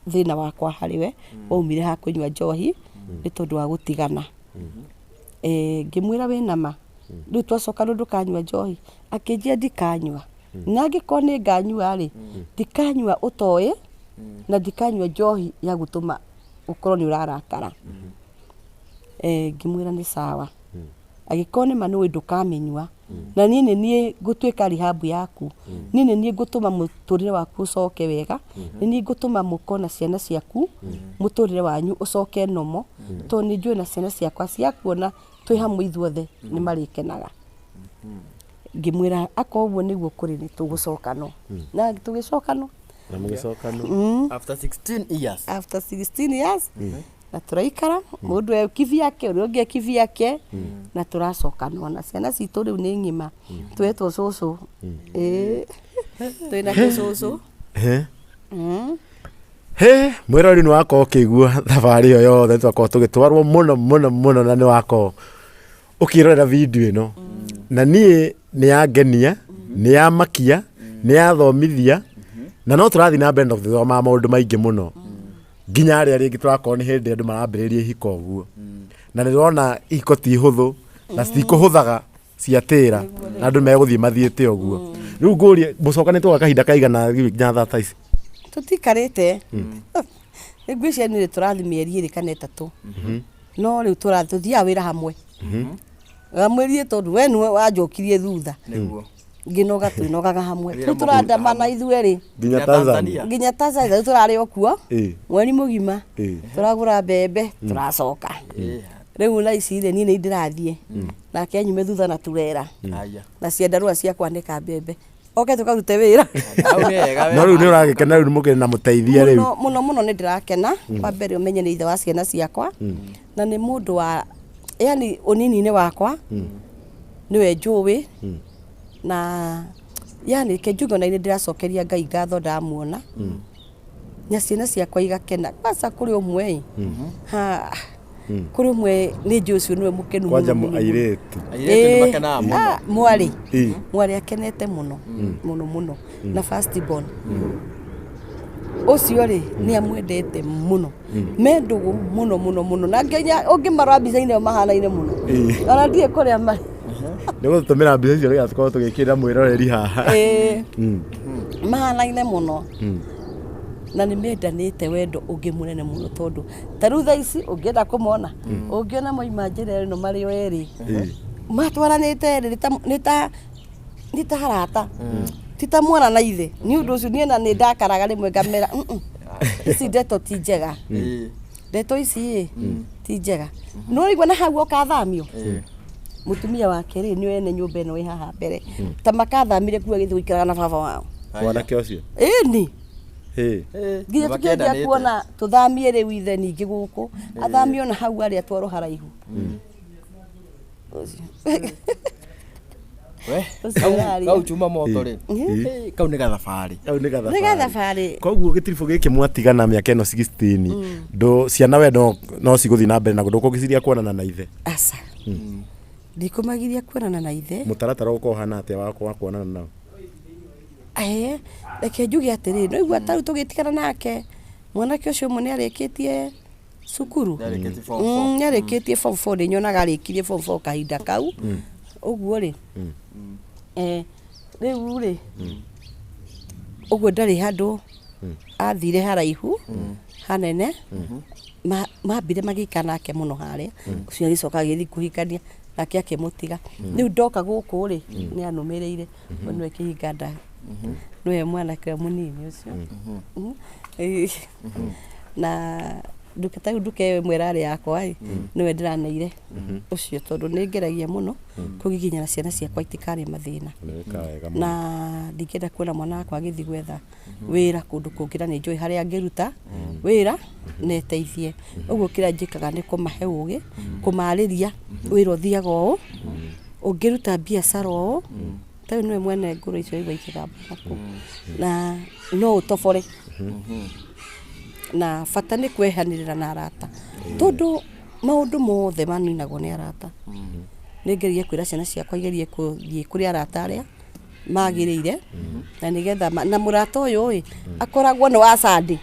thĩna wakwa harĩ we, waumire ha kũnyua njohi, nĩ tondũ wa gũtigana. Ngĩmwĩra wĩna ma? Rĩu twacoka rĩu ndũkanyua njohi? Akĩnjĩra ndikanyua. Na angĩkorwo nĩ nganyua rĩ, ndikanyua ũtoĩ, na ndikanyua njohi ya gũtũma ũkorwo nĩ ũrarakara. Ngĩmwĩra nĩ sawa. Angĩkorwo nĩ ma nĩũĩ ndũkamĩnyua, na niĩ nĩ niĩ ngũtuĩka rehab yaku, niĩ nĩ niĩ ngũtũma mũtũrĩre waku ũcoke wega, nĩ niĩ ngũtũma mũkorwo na ciana ciaku, mũtũrĩre wanyu ũcoke normal, tondũ nĩ njũĩ na ciana ciakwa ciakuona twĩ hamwe ithuothe nĩ marĩkenaga. Ngĩmwĩra akorwo ũguo nĩguo kũrĩ nĩ tũgũcokanwo. Na tũgĩcokanwo. Na mũgĩcokanwo. After 16 years. After 16 years. Na tũraikara mũndũ e kivyake ũrĩa ũngĩ e kivyake na tũracokanwo na ciana citũ rĩu nĩ ng'ima twetwo cũcũ. Ĩĩ twĩna tũcũcũ. He mwĩrori nĩ wakorwo ũkĩigua thabarĩ ĩyo yothe twakorwo tũgĩtwarwo mũno mũno mũno na nĩ wakorwo ũkĩrorera video ĩno na niĩ nĩ yangenia nĩ yamakia nĩ yathomithia na no tũrathiĩ na mbere na gũthoma maũndũ maingĩ mũno nginya arĩa rĩngĩ tũrakorwo nĩ hĩndĩ andũ marambĩrĩria ihiko ũguo na nĩ ndĩrona ihiko ti hũthũ na citikũhũthaga ciatĩra na andũ megũthiĩ mathiĩte ũguo. Rĩu ngũrie mũcokanĩtwo gwa kahinda kaigana nginya thaa ta ici? Tũtikarĩte. Nĩ ngwĩciria nĩ tũrathiĩ mĩeri ĩrĩ kana ĩtatũ. No rĩu tũthiaga wĩra hamwe. Ngamwĩrire tondũ we nĩwe wanjokirie thutha. Nĩguo. Ngĩnoga twĩnogaga hamwe. Rĩu tũrandamana ithuerĩ. Nginya Tanzania. Nginya Tanzania rĩu tũrarĩ o kuo. Mweri mũgima. Tũragũra mbembe, tũracoka. Rĩu thaa ici rĩ, niĩ nĩ ndĩrathiĩ. Nake anyume thutha na turera. Na ciandarũa cia kwanĩka mbembe. Oke tũkarute wĩra. No rĩu nĩ ũragĩkena rĩu mũkĩrĩ na mũteithia rĩu. Mũno mũno nĩ ndĩrakena. Wa mbere ũmenye nĩ ithe wa ciana ciakwa. Na nĩ mũndũ wa yani ũnini-inĩ wakwa nĩwe njũĩ. Na yani reke njuge ona nĩ ndĩracokeria Ngai ngatho ndamuona. Na ciana ciakwa igakena. Kwanza kũrĩ ũmwe ĩ. Ha. Kũrĩ ũmwe nĩ njũĩ ũcio nĩwe mũkenu Kwanja mũno mũno. airĩtu. Airĩtu nĩ makenaga mũno. Mwarĩ. Mwarĩ akenete mũno. Mũno mũno. Na first born. Ũcio rĩ nĩ amwendete mũno. Me ndũgũ mũno mũno mũno. Na nginya ũngĩmarora mbica-inĩ ĩyo mahanaine mũno. Ona ndiũĩ kũrĩa marĩ. Nĩ gũtũtũmĩra mbica icio nĩgetha tũkorwo tũgĩkĩrĩra mwĩroreri haha. Mahanaine mũno. Na nĩ mendanĩte wendo ũngĩ mũnene mũno tondũ ta rĩu thaa ici ũngĩenda kũmona ũngĩona mauma njĩra ĩno marĩ o erĩ matwaranĩte erĩ nĩ ta arata ti ta mwana na ithe. Nĩ ũndũ ũcio niĩ na nĩ ndakaraga rĩmwe ngamera ici ndeto ti njega. Ndeto ici ĩ ti njega. No ũraigua na hau ũkathamio mũtumia wake rĩ nĩwe ene nyũmba ĩno ĩ haha mbere ta makathamire kuo agĩthiĩ gũikaraga na baba wao. Mwanake ũcio? Ĩni. Nginya tũkĩanjia kuona tũthamie rĩu ithe ningĩ gũkũ athamio na hau arĩa atwarwo haraihu. Kau chuma moto rĩ. Kau nĩ gathabarĩ. Kau nĩ gathabarĩ. Nĩ gathabarĩ. Koguo gĩtiribũ gĩkĩ mwatigana mĩaka ĩno 16 ndũ ciana we no cigũthiĩ na mbere na ndũkũgĩciria kuonana na ithe. Aca. Ndikũmagiria kuonana na ithe. Mũtaratara ũgũkorwo ũhana atĩa wa kuonana nao? Reke njuge atĩrĩrĩ, no igua ta rĩu tũgĩtigana nake, mwanake ũcio ũmwe nĩ arĩkĩtie Cukuru. Nĩarĩkĩtie form four. Nĩarĩkĩtie form 4, nĩ nyonaga arĩkirie form 4 kahinda kau ũguo rĩ. Rĩu rĩ, ũguo ndarĩ handũ athire haraihu hanene. Mambire magĩikara nake mũno harĩa, ũcio agĩcoka agĩthiĩ kũhikania nake akĩmũtiga. Rĩu ndoka gũkũ rĩ, nĩ anũmĩrĩire. We nĩwe kĩhinga nda, nĩwe mwanake mũnini ũcio. Na nduka ta rĩu, nduka ĩyo ĩmwe ĩrarĩ yakwa ĩ, nĩwe ndĩraneire ũcio, tondũ nĩ ngeragia mũno kũgiginyana ciana ciakwa itikarĩe mathĩna. Nĩwĩkaga wega mũno. Na ndingĩenda kuona mwana wakwa agĩthiĩ gwetha wĩra kũndũ kũngĩ, na nĩ njũĩ harĩa angĩruta wĩra na ĩteithie. Ũguo kĩrĩa njĩkaga nĩ kũmahe ũgĩ, kũmarĩria wĩra ũthiaga ũũ, ũngĩruta biacara ũũ. Ta rĩu nĩwe mwene ngũrũ icio igua ikĩgamba nakũu, na no ũtobore, na bata nĩ kwehanĩrĩra na arata, tondũ maũndũ mothe maninagwo nĩ arata. Nĩ ngeragia kwĩra ciana ciakwa igerie kũthiĩ kũrĩ arata arĩa magĩrĩire, na nĩgetha na mũrata ũyũ ĩ akoragwo nĩ wa Sunday,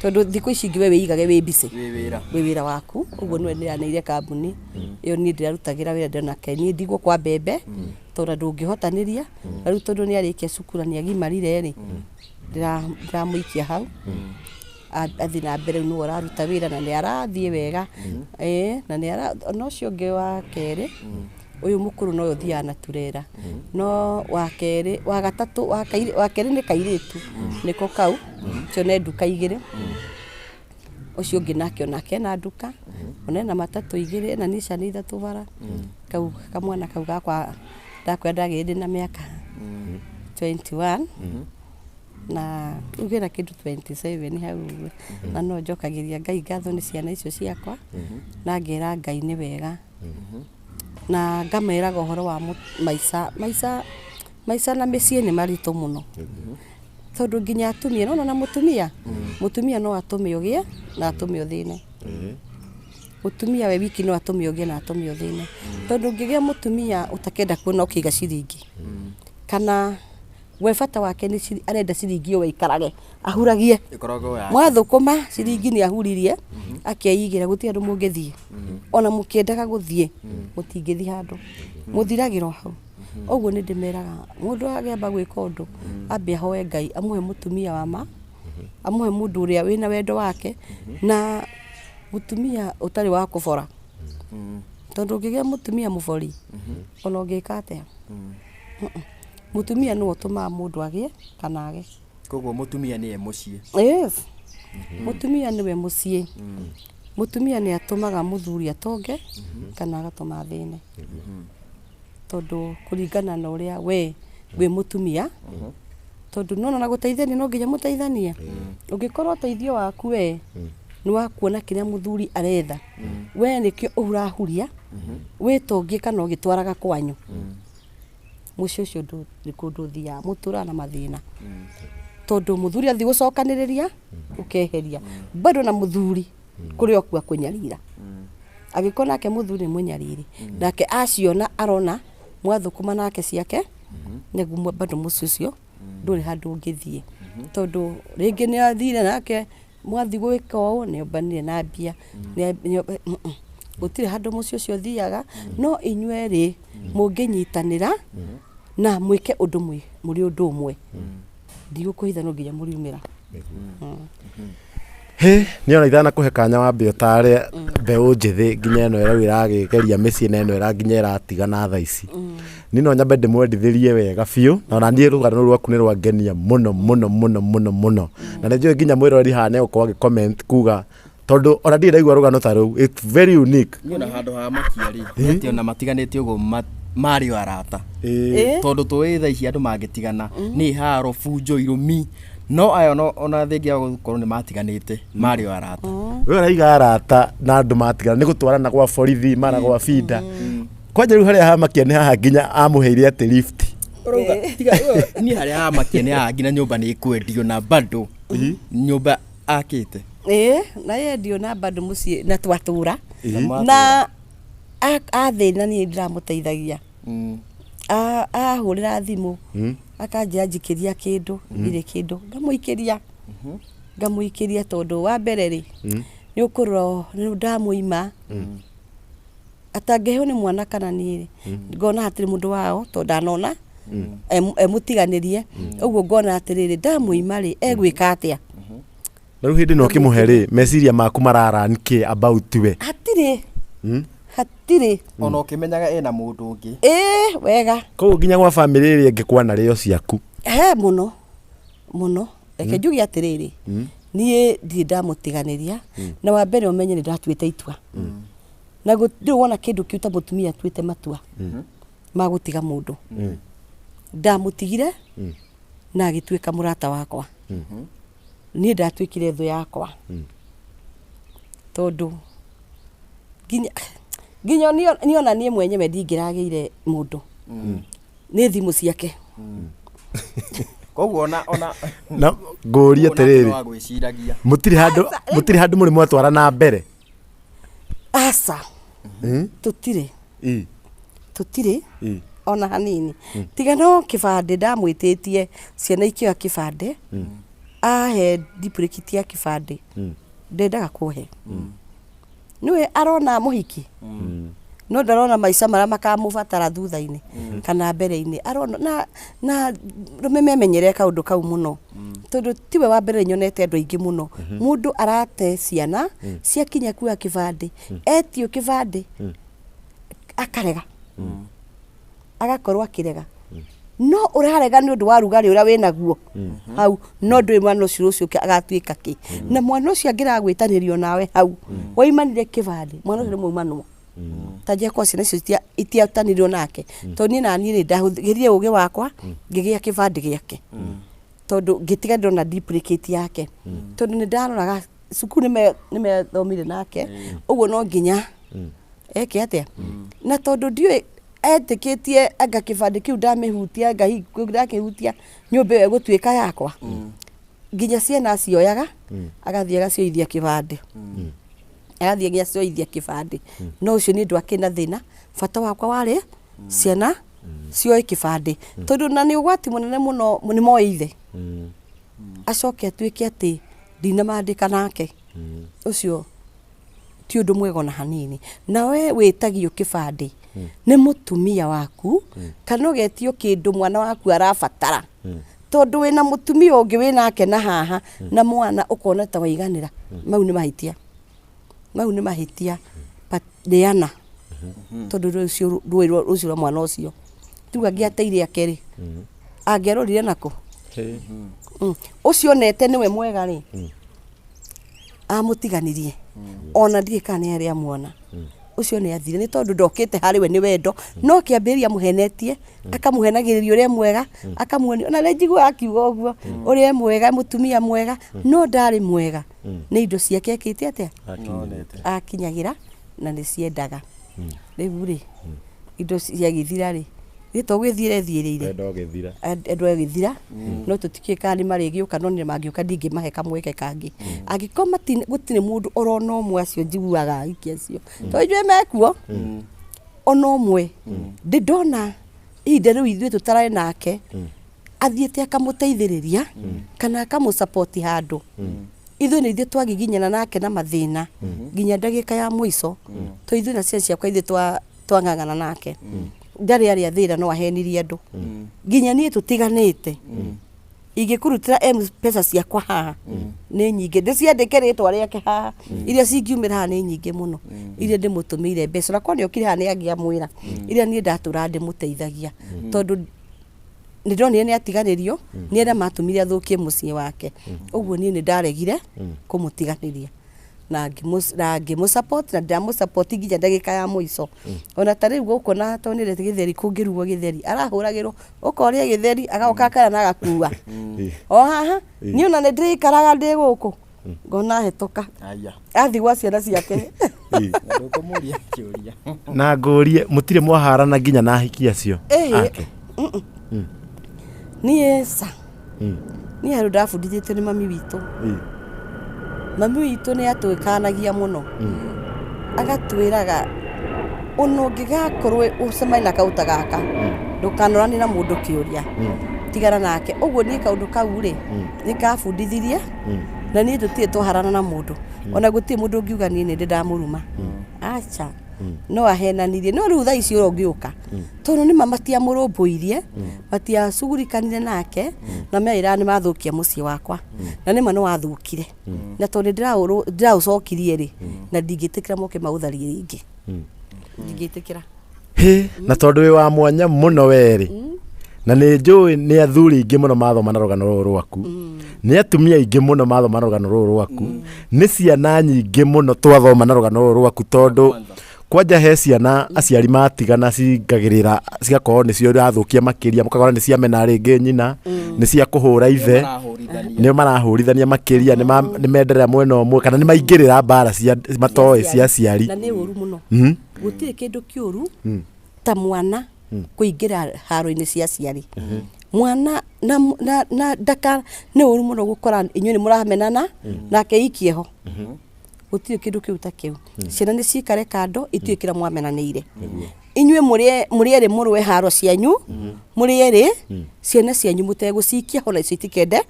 tondũ thikũ ici ingĩ we wĩigage wĩ busy. Wĩ wĩra. Wĩ wĩra waku. Ũguo nĩwe ndĩraneire kambuni ĩyo niĩ ndĩrarutagĩra wĩra, ndĩrona niĩ ndigwo kwa mbembe, tondũ ndũngĩhotanĩria. Na rĩu tondũ nĩ arĩkia cukuru na nĩ agimarire rĩ, ndĩramũikia hau athiĩ na mbere. Rĩu nĩwe ũraruta wĩra na nĩ arathiĩ wega. Ĩĩ, na nĩ ara na ũcio ũngĩ wa kerĩ, ũyũ mũkũrũ no ũthiaga na turera, no wa kerĩ, wa gatatũ, wa kerĩ nĩ kairĩtu, nĩko kau ũcio ne nduka igĩrĩ. Ũcio ũngĩ nake onake ena nduka, ona ena matatũ igĩrĩ, ena Nissan ithatũ bara. Kau kamwana kau gakwa ndakwĩra ndagĩire ndĩna mĩaka 21, na rĩu kena kĩndũ 27 hau ũguo. Na no njokagĩria Ngai ngatho nĩ ciana icio ciakwa, na ngera Ngai nĩ wega, na ngameraga ũhoro wa maica. Maica, maica na mĩciĩ nĩ maritũ mũno, tondũ nginya atumia no na mũtumia no atũme ũgĩe na atũme ũthĩne. Mũtumia we wiki no atũme ũgĩe na atũme ũthĩne, tondũ ũngĩgĩa mũtumia ũtakenda kuona ũkĩiga ciringi, kana we bata wake nĩ arenda ciringi ĩyo waikarage ahuragie. Ĩkoragwo yake. Mwathũkũma ciringi nĩ ahuririe akeigĩra, gũtirĩ andũ mũngĩthiĩ. Ona mũkĩendaga gũthiĩ, mũtingĩthiĩ handũ, mũthiragĩra o hau. Ũguo nĩ ndĩmeraga mũndũ agĩamba gwĩka ũndũ, ambe ahoe Ngai amũhe mũtumia wa ma, amũhe mũndũ ũrĩa wĩna wendo wake, na mũtumia ũtarĩ wa kũbora, tondũ ũngĩgĩa mũtumia mũbori, ona ũngĩka atĩa. Mũtumia nĩwe ũtũmaga mũndũ agĩe kana age. Koguo mũtumia nĩye mũciĩ. Yes, mũtumia nĩwe mũciĩ. Mũtumia nĩ atũmaga mũthuri atonge kana agatũma athĩne, tondũ kũringana na ũrĩa we wĩ mũtumia, tondũ nona na gũteithania no nginya mũteithanie. Ũngĩkorwo ũteithio waku we nĩ wa kuona kĩrĩa mũthuri aretha, we nĩkĩo ũrahuria wĩtongie kana ũgĩtwaraga kwanyu, mũciĩ ũcio nĩ kũndũ ũthiaga mũtũraga na mathĩna, tondũ mũthuri athiĩ gũcokanĩrĩria ũkeheria bado na mũthuri kũrĩ okua kũnyarira. Angĩkorwo nake mũthuri nĩ mũnyariri, nake aciona arona mwathũkũma nake ciake nĩguo, bado mũciĩ ũcio ndũrĩ handũ ũngĩthiĩ, tondũ rĩngĩ nĩ athire nake mwathi gwĩka ũũ, nĩ ombanire na mbia. Gũtirĩ handũ mũciĩ ũcio ũthiaga. No inyuerĩ mũngĩnyitanĩra na mwĩke ũndũ mũrĩ ũndũ ũmwe, ndigũkũhitha no nginya mũriumĩra. Hĩ, nĩ ona itanakũhe kanya wambe ũtare mbeũ njĩthĩ nginya ĩno ĩrau ĩragĩgeria mĩciĩ na ĩno ĩra nginya ĩratigana thaa ici, niĩ no nyambe ndĩmwendithĩrie wega biũ. Na ona niĩ rũgano rũrũ rwaku nĩ rwangenia mũno mũno mũno mũno mũno, na nĩ njũĩ nginya mwĩroreri haha nĩ egũkorwo agĩ comment kuga, tondũ ona ndirĩ ndaigua rũgano ta rũu. It's very unique. Niĩ ona handũ ha makia rĩ, nĩ atĩ ona matiganĩte ũguo marĩ o arata. Tondũ tũĩ thaa ici andũ mangĩtigana nĩ haro, bunjo, irũmi, no aya ona thengia wa gũkorwo nĩ matiganĩte marĩ o arata. We ũraiga arata na andũ matigana nĩ gũtwarana gwa borithi mara gwa binda kwanja. Rĩu harĩa hamakia nĩ haha nginya amũheire atĩ lift. Ũrauga tiga niĩ harĩa hamakia nĩ haha nginya nyũmba nĩ ĩkwendio na bado nyũmba akĩte. Ĩĩ, na yendio na bado mũciĩ na twatũra na athĩna niĩ ndĩramũteithagia. Ahũrĩra thimũ akanjĩra njikĩria kĩndũ, ndirĩ kĩndũ, ngamũikĩria, tondũ wa mbere rĩ, Nĩ ũkũrora nĩ ndamũima atangĩheo nĩ mwana kana niĩ rĩ, ngona hatirĩ mũndũ wao tondũ ndanona emũtiganĩrie ũguo, ngona atĩrĩrĩ, ndamũima rĩ, egwĩka atĩa? Na rĩu hĩndĩ ĩno ũkĩmũhe rĩ, meciria maku mararani kĩ about we? Hatirĩ. Hatirĩ. Ona ũkĩmenyaga ena mũndũ ũngĩ. Ĩĩ, wega. Koguo nginya gwa bamĩrĩ ĩrĩa ĩngĩ kwanarĩo ciaku? He mũno mũno. Reke njuge atĩrĩrĩ, niĩ ndirĩ ndamũtiganĩria, na wa mbere ũmenye nĩ ndatuĩte itua na ndũrĩ wona kĩndũ kĩu ta mũtumia atuĩte matua ma gũtiga mũndũ. Ndamũtigire na agĩtuĩka mũrata wakwa, niĩ ndatuĩkire thũ yakwa, tondũ nginya niĩ ona niĩ mwenyewe ndingĩragĩire mũndũ nĩ thimũ ciake. Koguo ona Na ngũrie atĩrĩrĩ, wa gwĩciragia. Mũtirĩ handũ mũrĩ mwatwara na mbere? Aca, tũtirĩ. Tũtirĩ ona hanini, tiga no kĩbandĩ ndamwĩtĩtie, ciana ikĩoya kĩbandĩ, ahe duplicate ya kĩbandĩ, ndendaga kũhe. Nĩwe arona mũhiki no ndarona maica marĩa makamũbatara thutha-inĩ kana mbere-inĩ arona. Na rũme memenyerere kaũndũ kau mũno, tondũ tiwe wa mbere nyonete andũ aingĩ mũno, mũndũ arate ciana ciakinya kuoya kĩbandĩ, etio kĩbandĩ akarega, agakorwo akĩrega. No ũrarega nĩ ũndũ wa rugarĩ ũrĩa wĩnaguo hau, no ndũĩ mwana ũcio rũciũ agatuĩka kĩ, na mwana ũcio angĩragwĩtanĩrio nawe hau waimanire kĩbandĩ, mwana ũcio nĩ mũimanwo. Ta njekwa ciana icio itiatanĩrio nake, tondũ niĩ naniĩ rĩ, ndahũthĩrire ũgĩ wakwa ngĩgĩa kĩbandĩ gĩake, tondũ ngĩtiga ndĩrona duplicate yake, tondũ nĩ ndaroraga cukuru nĩmethomire nake, ũguo no nginya eke atĩa, na tondũ ndiũĩ etĩkĩtie anga kĩbandĩ kĩu ndamĩhutia, anga ndakĩhutia nyũmba ĩyo ĩgũtuĩka yakwa. Nginya ciana acioyaga agathiĩ agacioithia kĩbandĩ, agathiĩ agacioithia kĩbandĩ. No ũcio nĩ ndwakĩ na thĩna, bata wakwa warĩ ciana cioe kĩbandĩ, tondũ na nĩ ũgwati mũnene mũno nĩ moĩ ithe, acoke atuĩke atĩ ndinamandĩka nake, ũcio ti ũndũ mwega ona hanini. Na we wĩtagio kĩbandĩ nĩ mũtumia waku kana ũgetio kĩndũ mwana waku arabatara, tondũ wĩna mũtumia ũngĩ wĩ nake na haha na mwana ũkona ta waiganĩra, mau nĩ mahĩtia, mau nĩ mahĩtia. But neana, tondũ rũciũ rũĩ rũcio rwa mwana ũcio rĩu angĩateire ake rĩ, angĩarorire nako. Ũcio onete nĩwe mwega rĩ, amũtiganirie, ona ndirĩ kana nĩ arĩa muona ũcio nĩ athire, nĩ tondũ ndokĩte harĩ we nĩ wendo, no kĩambĩrĩria amũhenetie, akamũhenagĩrĩria ũrĩa mwega, akamuonia ona rĩ njiguaga akiuga ũguo ũrĩa mwega, mũtumia mwega, no ndarĩ mwega, nĩ indo ciake ekĩte atĩa akinyagĩra na nĩ ciendaga. Rĩu rĩ, indo ciagĩthira rĩ, nĩ to gwĩthiĩra ethiĩrĩire. Wendo ũgĩthira. Andũ agĩthira, no tũtikĩũĩ kana nĩ marĩgĩũka, no nĩ mangĩũka ndingĩmahe kamweke kangĩ angĩkorwo gũtirĩ mũndũ orona ũmwe acio njiguaga ahiki acio, tondũ ithuĩ mekuo ona ũmwe ndĩ ndona ihinda rĩu ithuĩ tũtararĩ nake athiĩte akamũteithĩrĩria kana akamũsupport handũ. Ithuĩ nĩ ithuĩ twagiginyana nake na mathĩna nginya ndagĩka ya mũico, to ithuĩ na ciana ciakwa ithuĩ twang'ang'ana nake, ndarĩ arĩa thĩna no ahenirie andũ nginya niĩ tũtiganĩte. Ingĩkũrutĩra M-Pesa ciakwa haha nĩ nyingĩ, ndĩciandĩke rĩtwa rĩake haha, iria cingiumĩra haha nĩ nyingĩ mũno, iria ndĩmũtũmĩire mbeca, na korwo nĩ okire haha nĩ angĩamwĩra iria niĩ ndatũra ndĩmũteithagia, tondũ nĩ ndonire nĩ atiganĩrio nĩ arĩa matũmire athũkie mũciĩ wake. Ũguo niĩ nĩ ndaregire kũmũtiganĩria na ngĩmũ support na ndamũ support nginya ndagĩka ya mũico. Ona ta rĩu gũkũ na tondũ nĩ gĩtheri kũngĩrugwo gĩtheri arahũragĩrwo ũkoria gĩtheri agoka akara na agakua o haha. Niĩ ona nĩ ndĩrĩikaraga ndĩ gũkũ ngona hetũka. Aya. Athiĩ gwa ciana ciake. Ndũkũmũria kĩũria. Na ngũrie, mũtirĩ mwaharana nginya na ahiki acio Ĩĩ. ake? Niĩ ca, niĩ handũ ndabundithĩtio nĩ mami witũ. Mami witũ nĩ atwĩkanagia mũno, agatwĩraga ona ũngĩgakorwo ũcemanie na kaũndũ ta gaka, ndũkanoranie na mũndũ kĩũria, tigana nake. Ũguo niĩ kaũndũ kau rĩ, nĩ kabundithirie. Na niĩ tũtirĩ twaharana na mũndũ, ona gũtirĩ mũndũ ũngiuga niĩ nĩ ndĩ ndamũruma, aca, no ahenanirie. No rĩu thaa ici ũrĩa ũngĩũka, tondũ nĩma matiamũrũmbũirie, matiacugurikanire nake, na meĩraga nĩ mathũkia mũciĩ wakwa, na nĩma nĩ wathũkire, na tondũ nĩ ndĩraũcokirie rĩ, na ndingĩtĩkĩra moke maũtharie rĩngĩ, ndingĩtĩkĩra. Hĩ, na tondũ wĩ wa mwanya mũno werĩ, na nĩ njũĩ nĩ athuri aingĩ mũno mathoma na rũgano rũrũ rwaku, nĩ atumia aingĩ mũno mathoma na rũgano rũrũ rwaku, nĩ ciana nyingĩ mũno twathoma na rũgano rũrũ rwaku, tondũ kwanja he ciana aciari matigana cingagĩrĩra, cigakorwo nĩcio irathũkia makĩria, mũkagora nĩ ciamena rĩngĩ nyina, nĩ cia kũhũra ithe, nĩo marahũrithania makĩria, nĩ menderera mwena ũmwe kana nĩ maingĩrĩra mbara cia matoĩ cia aciari. Na nĩ ũru mũno. Gũtirĩ kĩndũ kĩũru ta mwana kũingĩra haro-inĩ cia aciari. Mwana na ndaka nĩ ũru mũno gũkora inyuĩ nĩ mũramenana nake ikie ho. Gũtirĩ kĩndũ kĩu ta kĩu. Ciana nĩ cikare kando, ituĩ kĩrĩa mwamenanĩire. Inyuĩ mũrĩ erĩ mũrũe haro cianyu, mũrĩ erĩ, ciana cianyu mũtegũcikia ho, na icio itikende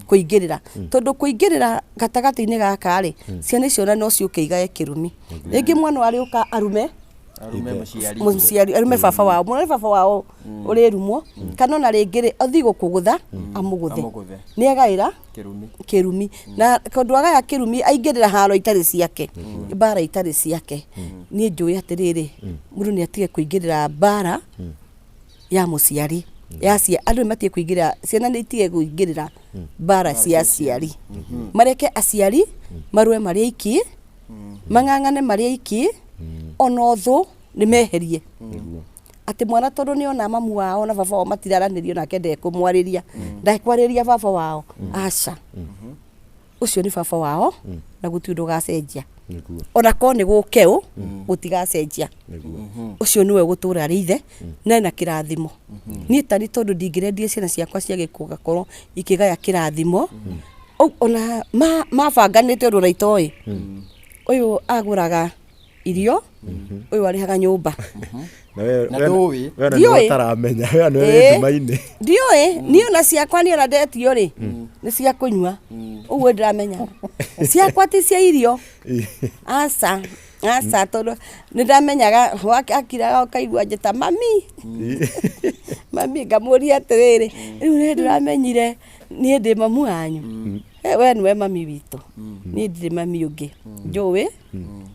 kũingĩrĩra, tondũ kũingĩrĩra gatagatĩ-inĩ gaka rĩ, ciana icio ona no ciũke igae kĩrumi. Rĩngĩ mwana arĩũka arume arume mũciari, mũciari, arume baba wao mũno, nĩ baba wao ũrĩrumwo, kana ona rĩngĩ rĩ, athiĩ gũkũgũtha, amũgũthe. Amũgũthe. Nĩ agaĩra kĩrumi. Kĩrumi, na tondũ agaya kĩrumi, aingĩrĩra haro itarĩ ciake, mbara itarĩ ciake. Niĩ njũĩ atĩrĩrĩ, mũndũ nĩ atige kũingĩrĩra mbara ya mũciari ya cia andũ, nĩ matige kũingĩrĩra, ciana nĩ itige kũingĩrĩra mbara cia aciari. Mareke aciari marũe marĩ aiki, mang'ang'ane marĩ aiki, ona ũthũ nĩ meherie, atĩ mwana tondũ nĩ ona mamu wao na baba wao matiraranĩrio, nake ndekũmwarĩria, ndekwarĩria baba wao. Aca, ũcio nĩ baba wao na gũtirĩ ũndũ ũgacenjia. Ona korwo nĩ gũkeũ, gũtigacenjia. Ũcio nĩwe ũgũtũra arĩ ithe na ena kĩrathimo. Niĩ tari tondũ ndingĩrendia ciana ciakwa ciage gũgakorwo ikĩgaya kĩrathimo. Ona mabanganĩte ũndũ ona itoĩ, ũyũ agũraga irio, ũyũ arĩhaga nyũmba. Na we Na ndũĩ. We ona Ndiũĩ. nĩwe ũtaramenya, we ona nĩwe wĩ nduma-inĩ. Ndiũĩ niĩ ona ciakwa, niĩ ona ndetio rĩ, nĩ cia kũnyua, ũguo ndĩramenya ciakwa ti cia irio. Aca, aca, tondũ nĩ ndamenyaga akiraga, ũkaigua njĩta mami, mami, ngamũria atĩrĩrĩ, rĩu nĩ ndĩramenyire niĩ ndĩ mamu wanyu. We nĩwe mami witũ, niĩ ndirĩ mami ũngĩ njũĩ,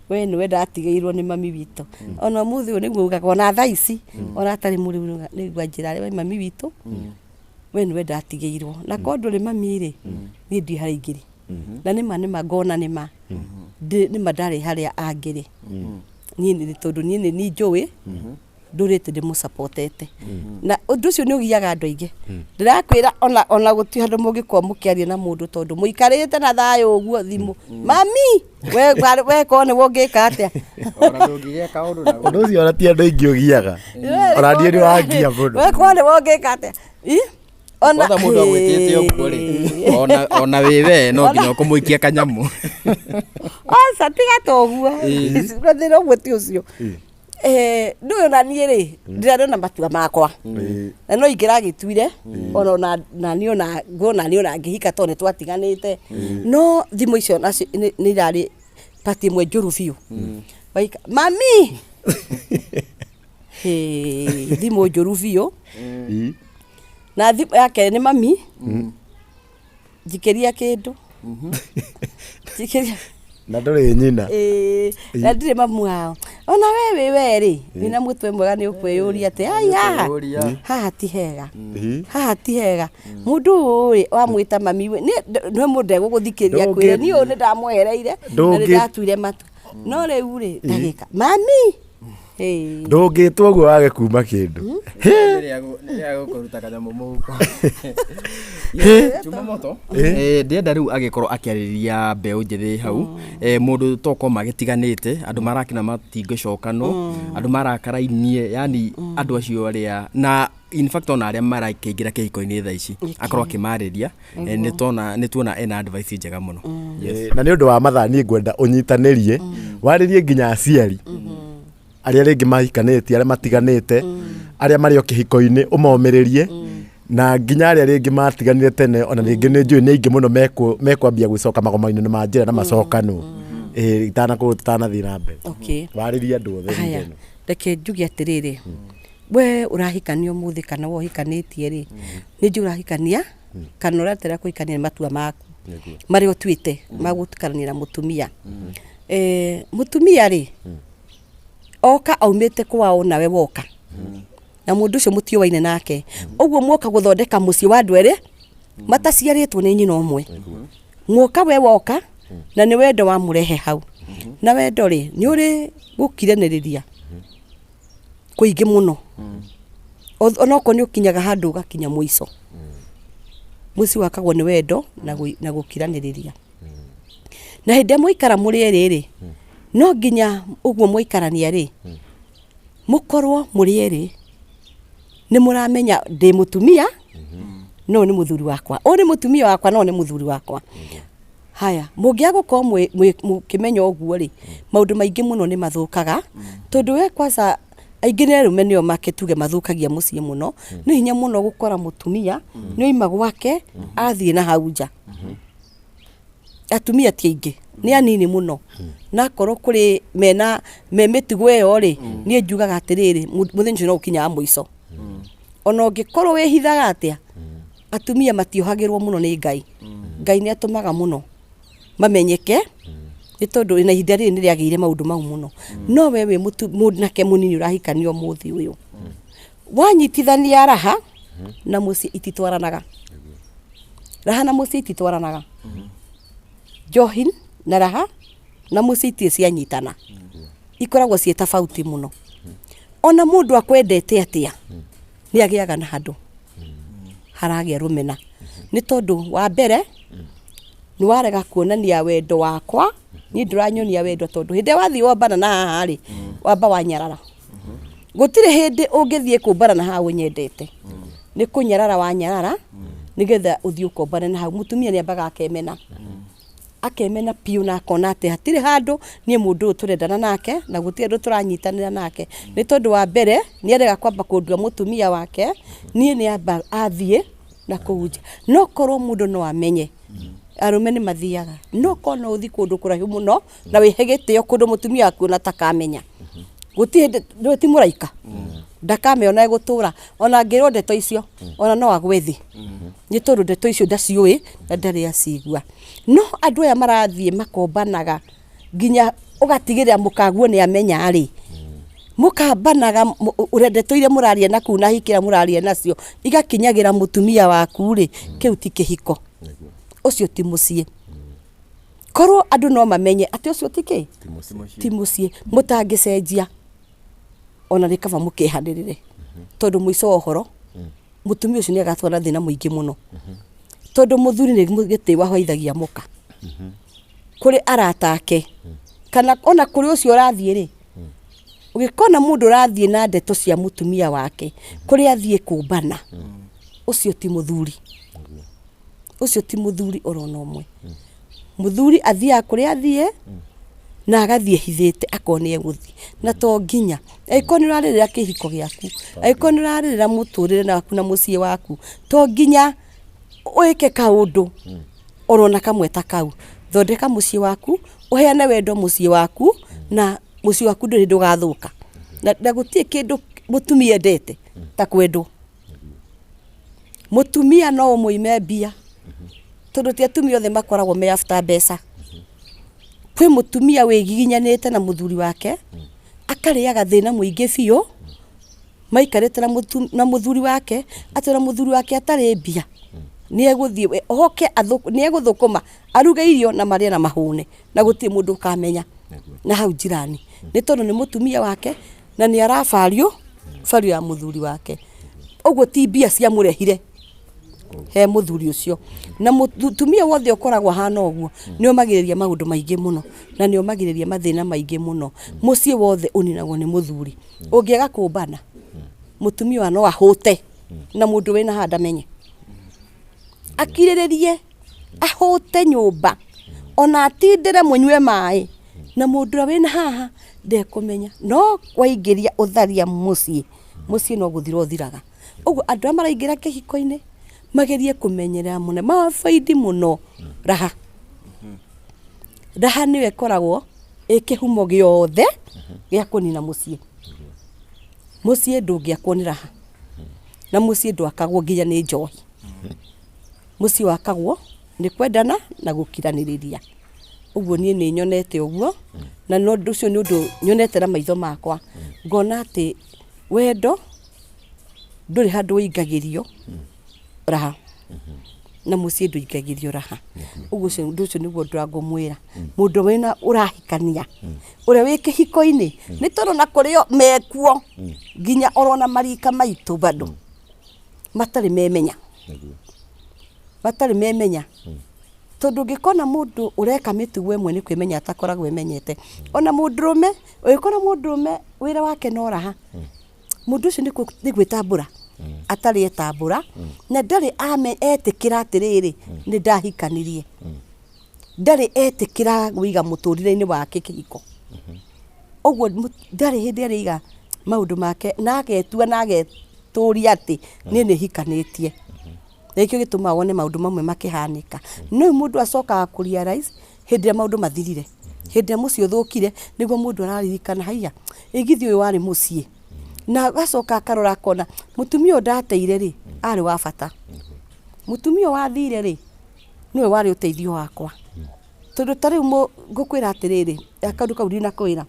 we nĩwe ndatigĩirwo nĩ mami witũ. Ona ũmũthĩ ũyũ nĩguo ugaga, ona thaa ici ona atarĩ mũrĩu, nĩguo njĩra, we mami witũ, we nĩwe ndatigĩirwo, na korwo ndũrĩ mami rĩ, niĩ ndirĩ harĩa ingĩrĩ. Na nĩma nĩma ngona nĩma nĩma ndarĩ harĩa angĩrĩ niĩ nĩ tondũ niĩ nĩ niĩ njũĩ ndũrĩte ndĩmũsapotete, na ũndũ ũcio nĩ ũgiaga andũ aingĩ. Ndĩrakwĩra, ona gũtirĩ handũ mũngĩkorwo mũkĩaria na mũndũ, tondũ mũikarĩte na thayũ ũguo, thimũ, mami, we korwo nĩwe ũngĩka atĩa? Ona ndũngĩgĩa kaũndũ na Ũndũ ũcio ona ti andũ aingĩ ũgiaga, ona niĩ nĩ wangia mũno. We korwo nĩwe ũngĩka atĩa? Ĩ? Ona Kwanza mũndũ agwĩtĩte ũguo rĩ, ona wĩ we no nginya ũkũmũikia kanyamũ. Aca, tiga ta ũguo, thĩna ũguo ti ũcio. Ndũĩ ona niĩ rĩ, ndĩrarĩ na matua makwa, na no ingĩragĩtuire ona na niĩ, ona nguona niĩ ona ngĩhika, tondũ nĩ twatiganĩte. No thimũ icio nacio nĩ irarĩ pati ĩmwe njũru biũ. Waika mami. Hĩ, thimũ njũru biũ. Na thimũ ya kerĩ nĩ mami, njikĩria kĩndũ, njikĩria. Na ndũrĩ nyina. Ĩĩ, na ndirĩ mamu wao. Ona we wĩ we rĩ, wĩna mũtwe mwega, nĩ ũkwĩyũria atĩ ai, haha Ũkwĩyũria. Haha ti hega, haha ti hega. Mũndũ ũyũ rĩ, wamwĩta mami we, nĩ mũndũ egũgũthikĩrĩria kwĩre niĩ ũyũ nĩ ndamwehereire na nĩ ndatuire matua. No rĩu rĩ, ndagĩka mami. Ĩĩ. Ndũngĩtwo ũguo wage kuma kĩndũ. Nĩrĩa gũkũruta kanyamũ mũhuko. Chuma moto. Ndĩrenda rĩu agĩkorwo akĩarĩria mbeũ njĩthĩ hau. Mũndũ tokorwo magĩtiganĩte, andũ marakena matingĩcokanwo, andũ marakarainie, yani andũ acio arĩa na in fact ona arĩa marakĩingĩra kĩhiko-inĩ thaa ici, akorwo akĩmarĩria. Nĩ tuona ena advice njega mũno. Yes. Na nĩ ũndũ wa mathaa, niĩ ngwenda ũnyitanĩrie, warĩrie nginya aciari arĩa rĩngĩ mahikanĩtie, arĩa matiganĩte, arĩa marĩ o kĩhiko-inĩ, ũmomĩrĩrie. Na nginya arĩa rĩngĩ matiganire tene, ona rĩngĩ nĩ njũĩ nĩ aingĩ mũno mekwambia gũcoka magoma-inĩ ma njĩra na macokanwo. Itanakorwo tũtanathiĩ na mbere. Okay. Warĩrie andũ othe Haya, hingo ĩno. Reke njuge atĩrĩrĩ, we ũrahikania ũmũthĩ kana we ũhikanĩtie rĩ, nĩ njũĩ ũrahikania kana ũreterera kũhikania nĩ matua maku marĩa ũtuĩte ma gũtukanania na mũtumia. Mũtumia rĩ, oka aumĩte kwao nawe woka na mũndũ ũcio mũtiũaine nake, ũguo mwoka gũthondeka mũciĩ wa andũ erĩ mataciarĩtwo nĩ nyina ũmwe. Mwoka we woka na nĩ wendo wamũrehe hau, na wendo rĩ nĩ ũrĩ gũkiranĩrĩria kũingĩ mũno. Onokorwo nĩ ũkinyaga handũ ũgakinya mũico. Mũciĩ wakagwo nĩ wendo na gũkiranĩrĩria. Na hĩndĩ ĩrĩa mwaikara mũrĩ erĩ rĩ, no nginya ũguo mwaikarania rĩ, mũkorwo mũrĩ erĩ nĩ mũramenya ndĩ mũtumia no nĩ mũthuri wakwa, ũyũ nĩ mũtumia wakwa no nĩ mũthuri wakwa. Haya, mũngĩaga gũkorwo mũkĩmenya ũguo rĩ, maũndũ maingĩ mũno nĩ mathũkaga, tondũ we kwanza aingĩ nĩ arũme nĩo make tuge mathũkagia mũciĩ mũno. Nĩ hinya mũno gũkora mũtumia nĩ oima gwake athiĩ na hau nja. Atumia ti aingĩ, nĩ anini mũno. Na akorwo kũrĩ mena me mĩtugo ĩyo rĩ, niĩ njugaga atĩrĩrĩ, mũthenya ũcio no ũkinyaga mũico. Ona ũngĩkorwo wĩhithaga atĩa, atumia matiohagĩrwo mũno nĩ Ngai. Ngai nĩ atũmaga mũno mamenyeke, nĩ tondũ na ihinda rĩrĩ nĩ rĩagĩire maũndũ mau mũno. No we wĩ mwanake mũnini ũrahikania ũmũthĩ ũyũ, wanyitithania raha na mũciĩ ititwaranaga. Raha na mũciĩ ititwaranaga. Njohi na raha na mũciĩ itirĩ cianyitana, ikoragwo ciĩ tofauti mũno. Ona mũndũ akwendete atĩa, nĩ agĩaga na handũ haragĩa rũmena, nĩ tondũ wa mbere nĩ warega kuonania wendo wakwa, niĩ ndũranyonia wendo, tondũ hĩndĩ ĩrĩa wathiĩ wombana na haha rĩ, wamba wanyarara. Gũtirĩ hĩndĩ ũngĩthiĩ kũmbana na haha ũnyendete, nĩ kũnyarara wanyarara nĩgetha ũthiĩ ũkombane na hau. Mũtumia nĩ ambaga akemena, akemena biũ, na akona atĩ hatirĩ handũ niĩ mũndũ ũyũ tũrendana nake na gũtirĩ andũ tũranyitanĩra nake, nĩ tondũ wa mbere nĩ arega kwamba kũndua mũtumia wake, niĩ nĩ amba athiĩ na kũu nja. No korwo mũndũ no amenye arũme nĩ mathiaga, no korwo no ũthiĩ kũndũ kũraihu mũno na wĩhe gĩtĩo kũndũ mũtumia waku ona atakamenya, gũtirĩ hĩndĩ, ndũĩ ti mũraika, ndakamenya ona egũtũra. Ona angĩrwo ndeto icio ona no agwe thĩ, nĩ tondũ ndeto icio ndaciũĩ na ndarĩ acigua. No andũ aya marathiĩ makombanaga nginya ũgatigĩrĩra mũkaguo nĩ amenya rĩ, mũkambanaga ũrĩa ndeto iria mũraria na kũu na hiki iria mũraria nacio igakinyagĩra mũtumia waku rĩ, kĩu ti kĩhiko, ũcio ti mũciĩ. Korwo andũ no mamenye atĩ ũcio ti kĩ, ti mũciĩ, mũtangĩcenjia ona nĩ kaba mũkehanĩrĩre, tondũ mũico wa ũhoro mũtumia ũcio nĩ agatwara thĩna mũingĩ mũno, tondũ mũthuri nĩ gĩtĩo ahoithagia mũka kũrĩ arata ake kana ona kũrĩ ũcio ũrathiĩ rĩ. Ũgĩkona mũndũ ũrathiĩ na ndeto cia mũtumia wake kũrĩa athiĩ kũmbana, ũcio ti mũthuri, ũcio ti mũthuri orona ũmwe. Mũthuri athiaga kũrĩa athiĩ na agathiĩ hithĩte akorwo nĩ egũthiĩ, na to nginya angĩkorwo nĩ ũrarĩrĩra kĩhiko gĩaku, angĩkorwo nĩ ũrarĩrĩra mũtũrĩre waku na mũciĩ waku, to nginya wĩke kaũndũ orona kamwe ta kau. Thondeka mũciĩ waku, ũheane wendo mũciĩ waku, na mũciĩ waku ndũrĩ hĩndĩ ũgathũka. Na gũtirĩ kĩndũ mũtumia endete ta kwendwo. Mũtumia no ũmũime mbia, tondũ ti atumia othe makoragwo me after mbeca. Kwĩ mũtumia wĩgiginyanĩte na mũthuri wake, akarĩaga thĩna mũingĩ biũ, maikarĩte na mũthuri wake, atĩ ona mũthuri wake atarĩ mbia, nĩ egũthiĩ oke nĩ egũthũkũma aruge irio na marĩe na mahũne, na gũtirĩ mũndũ ũkamenya na hau njirani, nĩ tondũ nĩ mũtumia wake na nĩ arabario bario ya mũthuri wake. Ũguo ti mbia ciamũrehire he mũthuri ũcio. Na mũtumia wothe ũkoragwo ahana ũguo nĩ omagĩrĩria maũndũ maingĩ mũno, na nĩ omagĩrĩria mathĩna maingĩ mũno. Mũciĩ wothe ũninagwo nĩ mũthuri. Ũngĩaga kũmbana, mũtumia ũyũ no ahũte na mũndũ wĩna haha ndamenye, akirĩrĩrie ahũte nyũmba ona atindĩre mũnyue maĩ na mũndũ ũrĩa wĩna haha ndekũmenya. No waingĩria ũtharia mũciĩ, mũciĩ no gũthira ũthiraga. Ũguo andũ arĩa maraingĩra kĩhiko-inĩ magerie kũmenyerera mũno, mabaidi mũno raha. Raha nĩyo ĩkoragwo ĩ kĩhumo gĩothe gĩa kũnina mũciĩ. Mũciĩ ndũngĩakwo nĩ raha, na mũciĩ ndwakagwo nginya nĩ njohi. Mũciĩ wakagwo nĩ kwendana na gũkiranĩrĩria. Ũguo niĩ nĩ nyonete ũguo, na ũndũ ũcio nĩ ũndũ nyonete na maitho makwa, ngona atĩ wendo ndũrĩ handũ ũingagĩrio raha, na mũciĩ ndũingagĩrio raha. Ũguo ũcio ũndũ ũcio nĩguo ngũmwĩra mũndũ wĩna ũrahikania, ũrĩa wĩ kĩhiko-inĩ, nĩ tondũ na kũrĩ o mekuo nginya orona marika maitũ bado matarĩ memenya, matarĩ memenya. Tondũ ũngĩkona mũndũ ũreka mĩtugo ĩmwe nĩ kwĩmenya atakoragwo emenyete. Ona mũndũrũme, ũngĩkora mũndũrũme wĩra wake no raha, mũndũ ũcio nĩ gwĩtambũra atarĩ etambũra, na ndarĩ etĩkĩra atĩrĩrĩ, nĩ ndahikanirie. Ndarĩ etĩkĩra kũiga mũtũrĩre-inĩ wake kĩhiko. Ũguo ndarĩ hĩndĩ arĩiga maũndũ make na agetua na agetũria atĩ niĩ nĩ hikanĩtie. Nĩkĩo gĩtũmaga wone maũndũ mamwe makĩhanĩka. No rĩu mũndũ acokaga kũ realize hĩndĩ ĩrĩa maũndũ mathirire. Hĩndĩ ĩrĩa mũciĩ ũthũkire, nĩguo mũndũ araririkana haiya, ĩ githĩ ũyũ warĩ mũciĩ. Na agacoka akarora akona mũtumia ũyũ ndateire rĩ, arĩ wa bata. Mũtumia ũyũ wathire rĩ, nĩwe warĩ ũteithio wakwa. Tondũ ta rĩu ngũkwĩra atĩrĩrĩ, kaũndũ kau ndinakwĩra.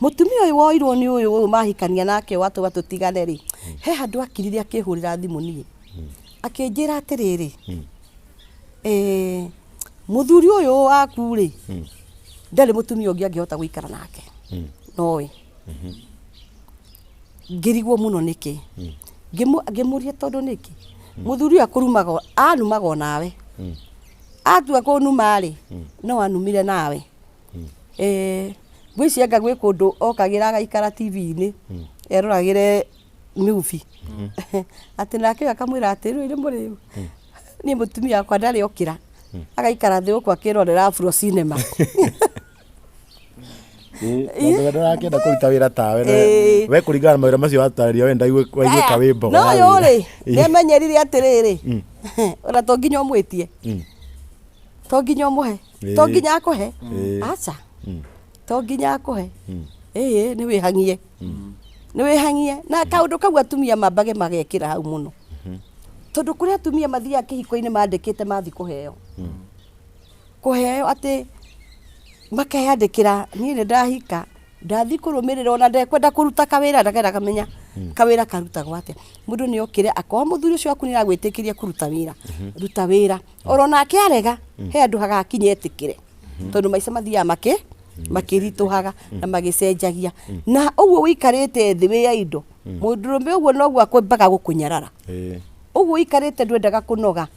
Mũtumia ũyũ woirwo nĩ ũyũ ũyũ mahikania nake watũma tũtigane rĩ, he handũ akirire akĩhũrĩra thimũ niĩ. Akĩnjĩra atĩrĩrĩ, mũthuri ũyũ waku rĩ, ndarĩ mũtumia ũngĩ angĩhota gũikara nake, nowe. Ngĩrigwo mũno nĩkĩ. Ngĩmũria tondũ nĩkĩ? Mũthuri ũyũ akũrumaga, anumaga o nawe. Atua kũnuma rĩ, no anumire nawe. Ngwĩciria anga gwĩ kũndũ okagĩra agaikara TV-inĩ, eroragĩre movie. Atĩ nake ũyũ akamwĩra atĩ rĩu nĩ mũrĩu, niĩ mũtumia wakwa ndarĩ okĩra, agaikara thĩ gũkũ akĩrorera Afro cinema. Tondũ we ndarakĩenda kũruta wĩra tawe we kũringana na mawĩra macio watarĩria we waiguĩka wĩ mbogo No ũyũ rĩ, nĩamenyerire atĩrĩrĩ, ona to nginya ũmwĩtie, to nginya ũmũhe, to nginya akũhe, aca, to nginya akũhe, ĩĩ nĩ wĩhang'ie, nĩ wĩhang'ie, na kaũndũ kau atumia mambage magekĩra hau mũno, tondũ kũrĩ atumia mathiaga kĩhiko-inĩ mandĩkĩte mathiĩ kũheo, kũheo atĩ makeyandĩkĩra niĩ nĩ ndahika, ndathiĩ kũrũmĩrĩra ona ndekwenda kũruta kawĩra ndakenda kamenya kawĩra karutagwo atĩa. Mũndũ nĩ okĩre akorwo mũthuri ũcio waku nĩ aragwĩtĩkĩria kũruta wĩra, ruta wĩra. Oro nake arega, he handũ hagakinya etĩkĩre, tondũ maica mathiaga makĩritũhaga na magĩcenjagia. Na ũguo ũikarĩte thĩ wĩ idle, mũndũrũme ũguo noguo akwambaga gũkũnyarara. Ũguo ũikarĩte ndwendaga kũnoga,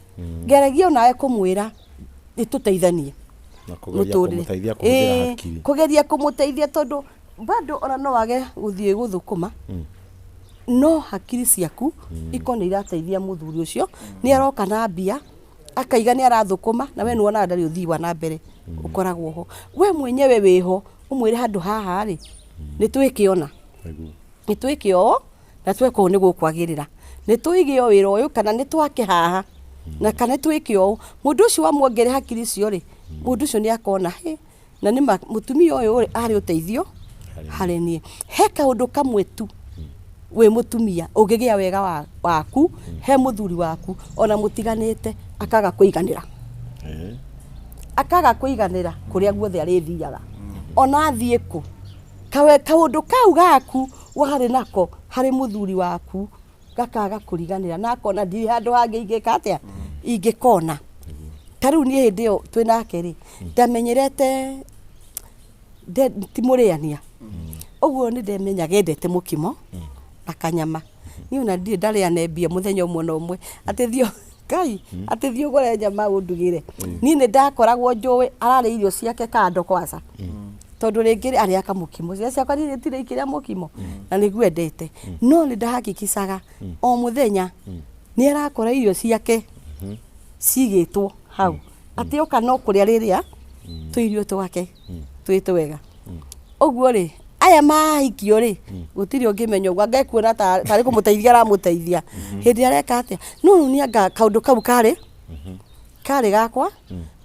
geragia onawe kũmwĩra nĩ tũteithanie. Na kũgeria kũmũteithia kũhũthĩra hakiri. Kũgeria kũmũteithia tondũ bado ona no wage gũthiĩ gũthũkũma, no hakiri ciaku ikorwo nĩ irateithia mũthuri ũcio, nĩ aroka na mbia, akaiga nĩ arathũkũma, na we nĩ wonaga ndarĩ ũthii wa na mbere ũkoragwo ho. We mwenyewe wĩho, ũmwĩre handũ haha rĩ, nĩ twĩke ũna, nĩ twĩke ũũ, na tweka ũũ nĩ gũkwagĩrĩra. Nĩ tũige o wĩra ũyũ kana nĩ twake haha, na kana twĩke ũũ. Mũndũ ũcio wamwongerera hakiri icio rĩ, mũndũ ũcio nĩ akona hĩ, na nĩ ma mũtumia ũyũ rĩ, arĩ ũteithio harĩ niĩ. He kaũndũ kamwe tu wĩ mũtumia ũngĩgĩa wega waku he mũthuri waku ona mũtiganĩte akaga kũiganĩra. Akaga kũiganĩra kũrĩa guothe arĩthiaga. Ona athiĩ kũ, kaũndũ kau gaku warĩ nako harĩ mũthuri waku gakaga kũriganĩra na akona ndirĩ handũ hangĩ ingĩka atĩa, ingĩkona. Ta rĩu niĩ hĩndĩ ĩyo twĩ nake rĩ, ndamenyerete ti mũrĩania. Ũguo nĩ ndemenyaga endete mũkimo na kanyama. Niĩ ona ndirĩ ndarĩa nembia mũthenya ũmwe na ũmwe, atĩ thiĩ Ngai, atĩ thiĩ ũgũre nyama ũndugĩre. Niĩ nĩ ndakoragwo njũĩ ararĩa irio ciake kando kwanza. Tondũ rĩngĩ arĩaga kamũkimo. Ciana ciakwa niĩ itirĩ ikĩrĩa mũkimo, na nĩguo endete. No nĩ ndahakikicaga o mũthenya nĩ arakora irio ciake cigĩtwo hau. Atĩ oka no kũrĩa rĩrĩa tũirio twake twĩ twega. Ũguo rĩ, Aya mahikio rĩ, gũtirĩ ũngĩmenya ũguo, anga ekuona tarĩ kũmũteithia aramũteithia hĩndĩ ĩrĩa areka atĩa. No rĩu nĩ anga kaũndũ kau karĩ gakwa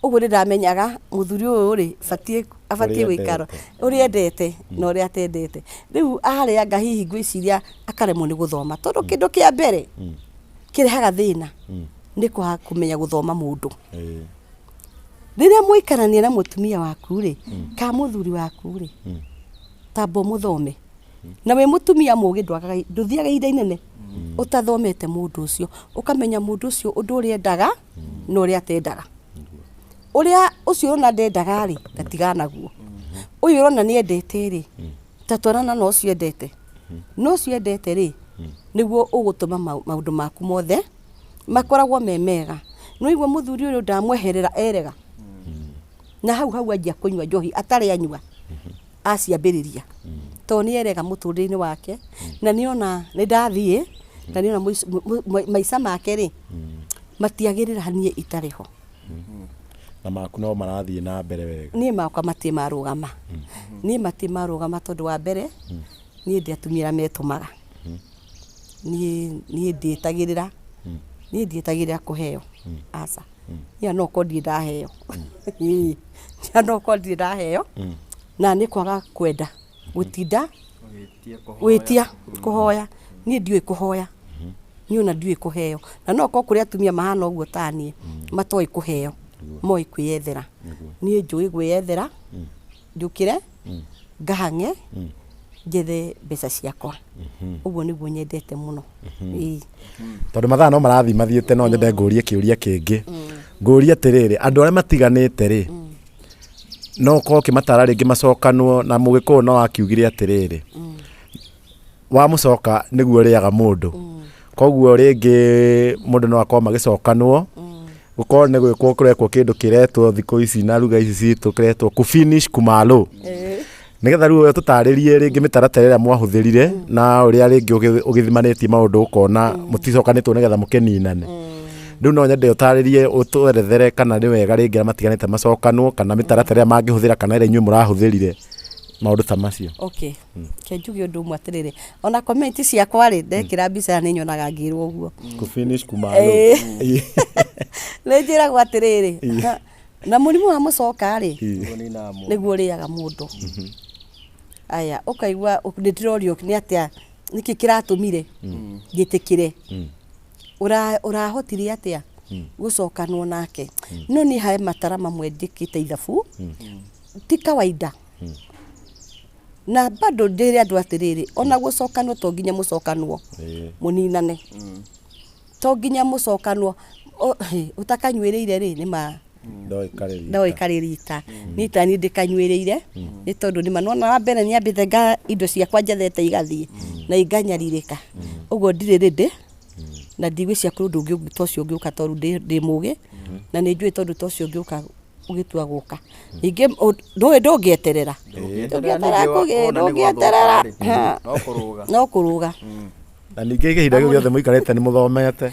ũguo, nĩ ndamenyaga mũthuri ũyũ rĩ, batiĩ abatiĩ Ũrĩa gũikara endete. Ũrĩa endete na ũrĩa atendete. Rĩu arĩa anga hihi ngwĩciria akaremwo nĩ gũthoma, tondũ kĩndũ kĩa mbere kĩrehaga thĩna nĩ kwaga kũmenya gũthoma mũndũ. Rĩrĩa mũikarania na mũtumia waku rĩ, kana mũthuri waku rĩ, tamba ũmũthome. Na wĩ mũtumia mũgĩ, ndwagaga, ndũthiaga ihinda inene ũtathomete mũndũ ũcio, ũkamenya mũndũ ũcio ũndũ ũrĩa endaga na ũrĩa atendaga. Ũrĩa ũcio ũrona ndendaga rĩ, tatigana naguo. Ũyũ ũrona nĩ endete rĩ, ta twarana na ũcio endete, na ũcio endete rĩ, nĩguo ũgũtũma maũndũ maku mothe makoragwo me mega. Nĩwaigua mũthuri ũyũ ndamweherera erega na hau hau anjia kũnyua njohi atarĩ anyua aciambĩrĩria, tondũ nĩ erega mũtũrĩre-inĩ wake na nĩona nĩ ndathiĩ na nĩona maica make rĩ matiagĩrĩra niĩ itarĩ ho. Na maku no marathiĩ na mbere wega? Niĩ makwa matirĩ marũgama, niĩ matirĩ marũgama, tondũ wa mbere niĩ ndĩ atumia arĩa metũmaga. Niĩ ndiĩtagĩrĩra, niĩ ndiĩtagĩrĩra kũheo, aca. Niĩ no korwo ndirĩ ndaheo. Ĩĩ, niĩ no korwo ndirĩ ndaheo na nĩ kwaga kwenda gũtinda gwĩtia kũhoya. Niĩ ndiũĩ kũhoya, niĩ ona ndiũĩ kũheo, na no korwo kũrĩ atumia mahana ũguo ta niĩ, matoĩ kũheo, moĩ kwĩyethera. Niĩ njũĩ gwĩyethera, njũkĩre ngahang'e njethe mbeca ciakwa. Ũguo nĩguo nyendete mũno. Ĩĩ. Tondũ mathaa no marathiĩ mathiĩte, no nyende ngũrie kĩũria kĩngĩ. Ngũrie atĩrĩrĩ, andũ arĩa matiganĩte rĩ, no ũkorwo ũkĩmatara rĩngĩ macokanwo, na mũgĩkũyũ no akiugire atĩrĩrĩ, wamũcoka nĩguo ũrĩaga mũndũ. Koguo rĩngĩ mũndũ no akorwo magĩcokanwo, gũkorwo nĩ gwĩkwo kũrekwo kĩndũ kĩretwo thikũ ici na ruga ici citũ kĩretwo kufinish kumalo, nĩgetha rĩu we tũtarĩrie rĩngĩ mĩtaratara ĩrĩa mwahũthĩrire na ũrĩa rĩngĩ ũgĩthimanĩtie maũndũ ũkona mũticokanĩtwo nĩgetha mũkĩninane. Rĩu no nyende ũtarĩrie, ũtwerethere kana nĩ wega rĩngĩ arĩa matiganĩte macokanwo, kana mĩtaratara ĩrĩa mangĩhũthĩra, kana ĩrĩa inyuĩ mũrahũthĩrire, maũndũ ta macio. Okay, ke njuge ũndũ ũmwe atĩrĩrĩ, ona comment ciakwa rĩ, ndekĩra mbica nĩ nyonaga ngĩrwo ũguo. Kufinish kumalo. Ĩĩ. Nĩ njĩragwo atĩrĩrĩ, na mũrimũ wa mũcoka rĩ, nĩguo ũrĩaga mũndũ. Aya ũkaigua nĩ ndĩrorio nĩ atĩa, nĩkĩ kĩratũmire njĩtĩkĩre, ũrahotire atĩa gũcokanwo nake. No niĩ hae matara mamwe njĩkĩte ithabu ti kawaida, na bado ndĩre andũ atĩrĩrĩ, ona gũcokanwo to nginya mũcokanwo mũninane, to nginya mũcokanwo. Ũtakanyuĩrĩire rĩ, nĩ ma no no ĩkarĩ rita. Niĩ ta niĩ ndĩkanyuĩrĩire, nĩ tondũ nĩma nona wa mbere nĩambĩte nga indo ciakwa njethete igathiĩ na inganyarirĩka ũguo, ndirĩ rĩndĩ na ndigwĩciria kũrĩ ũndũ ũngĩ ta ũcio ũngĩũka, tondũ ndĩ mũgĩ na nĩ njũĩ tondũ ta ũcio ũngĩũka ũgĩtua gũka ningĩ ndũĩ ndũngĩeterera, ndũngĩeterera. No kũrũga. No kũrũga. Na ningĩ ihinda rĩu rĩothe mũikarĩte nĩ mũthomete.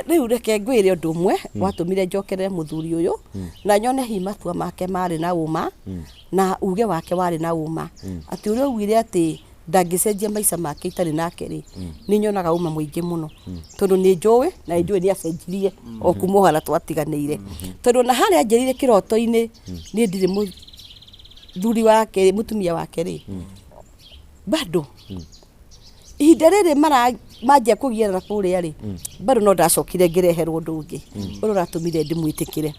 Rĩu reke ngwĩre ũndũ ũmwe watũmire njokerere mũthuri ũyũ na nyone hihi matua make marĩ na ũma na uge wake warĩ na ũma, atĩ ũrĩa augire atĩ ndangĩcenjia maica make itarĩ nake rĩ, nĩ nyonaga ũma mũingĩ mũno, tondũ nĩ njũĩ na nĩ njũĩ nĩ acenjirie o kuma o harĩa twatiganĩire, tondũ na harĩa anjĩrĩire kĩroto-inĩ niĩ ndirĩ mũthuri wake, mũtumia wake rĩ, bado ihinda rĩrĩ mara manjia kũgiana kũrĩa rĩ, bado no ndacokire ngĩreherwo ũndũ ũngĩ ũrĩa ũratũmire ndĩmwĩtĩkĩre.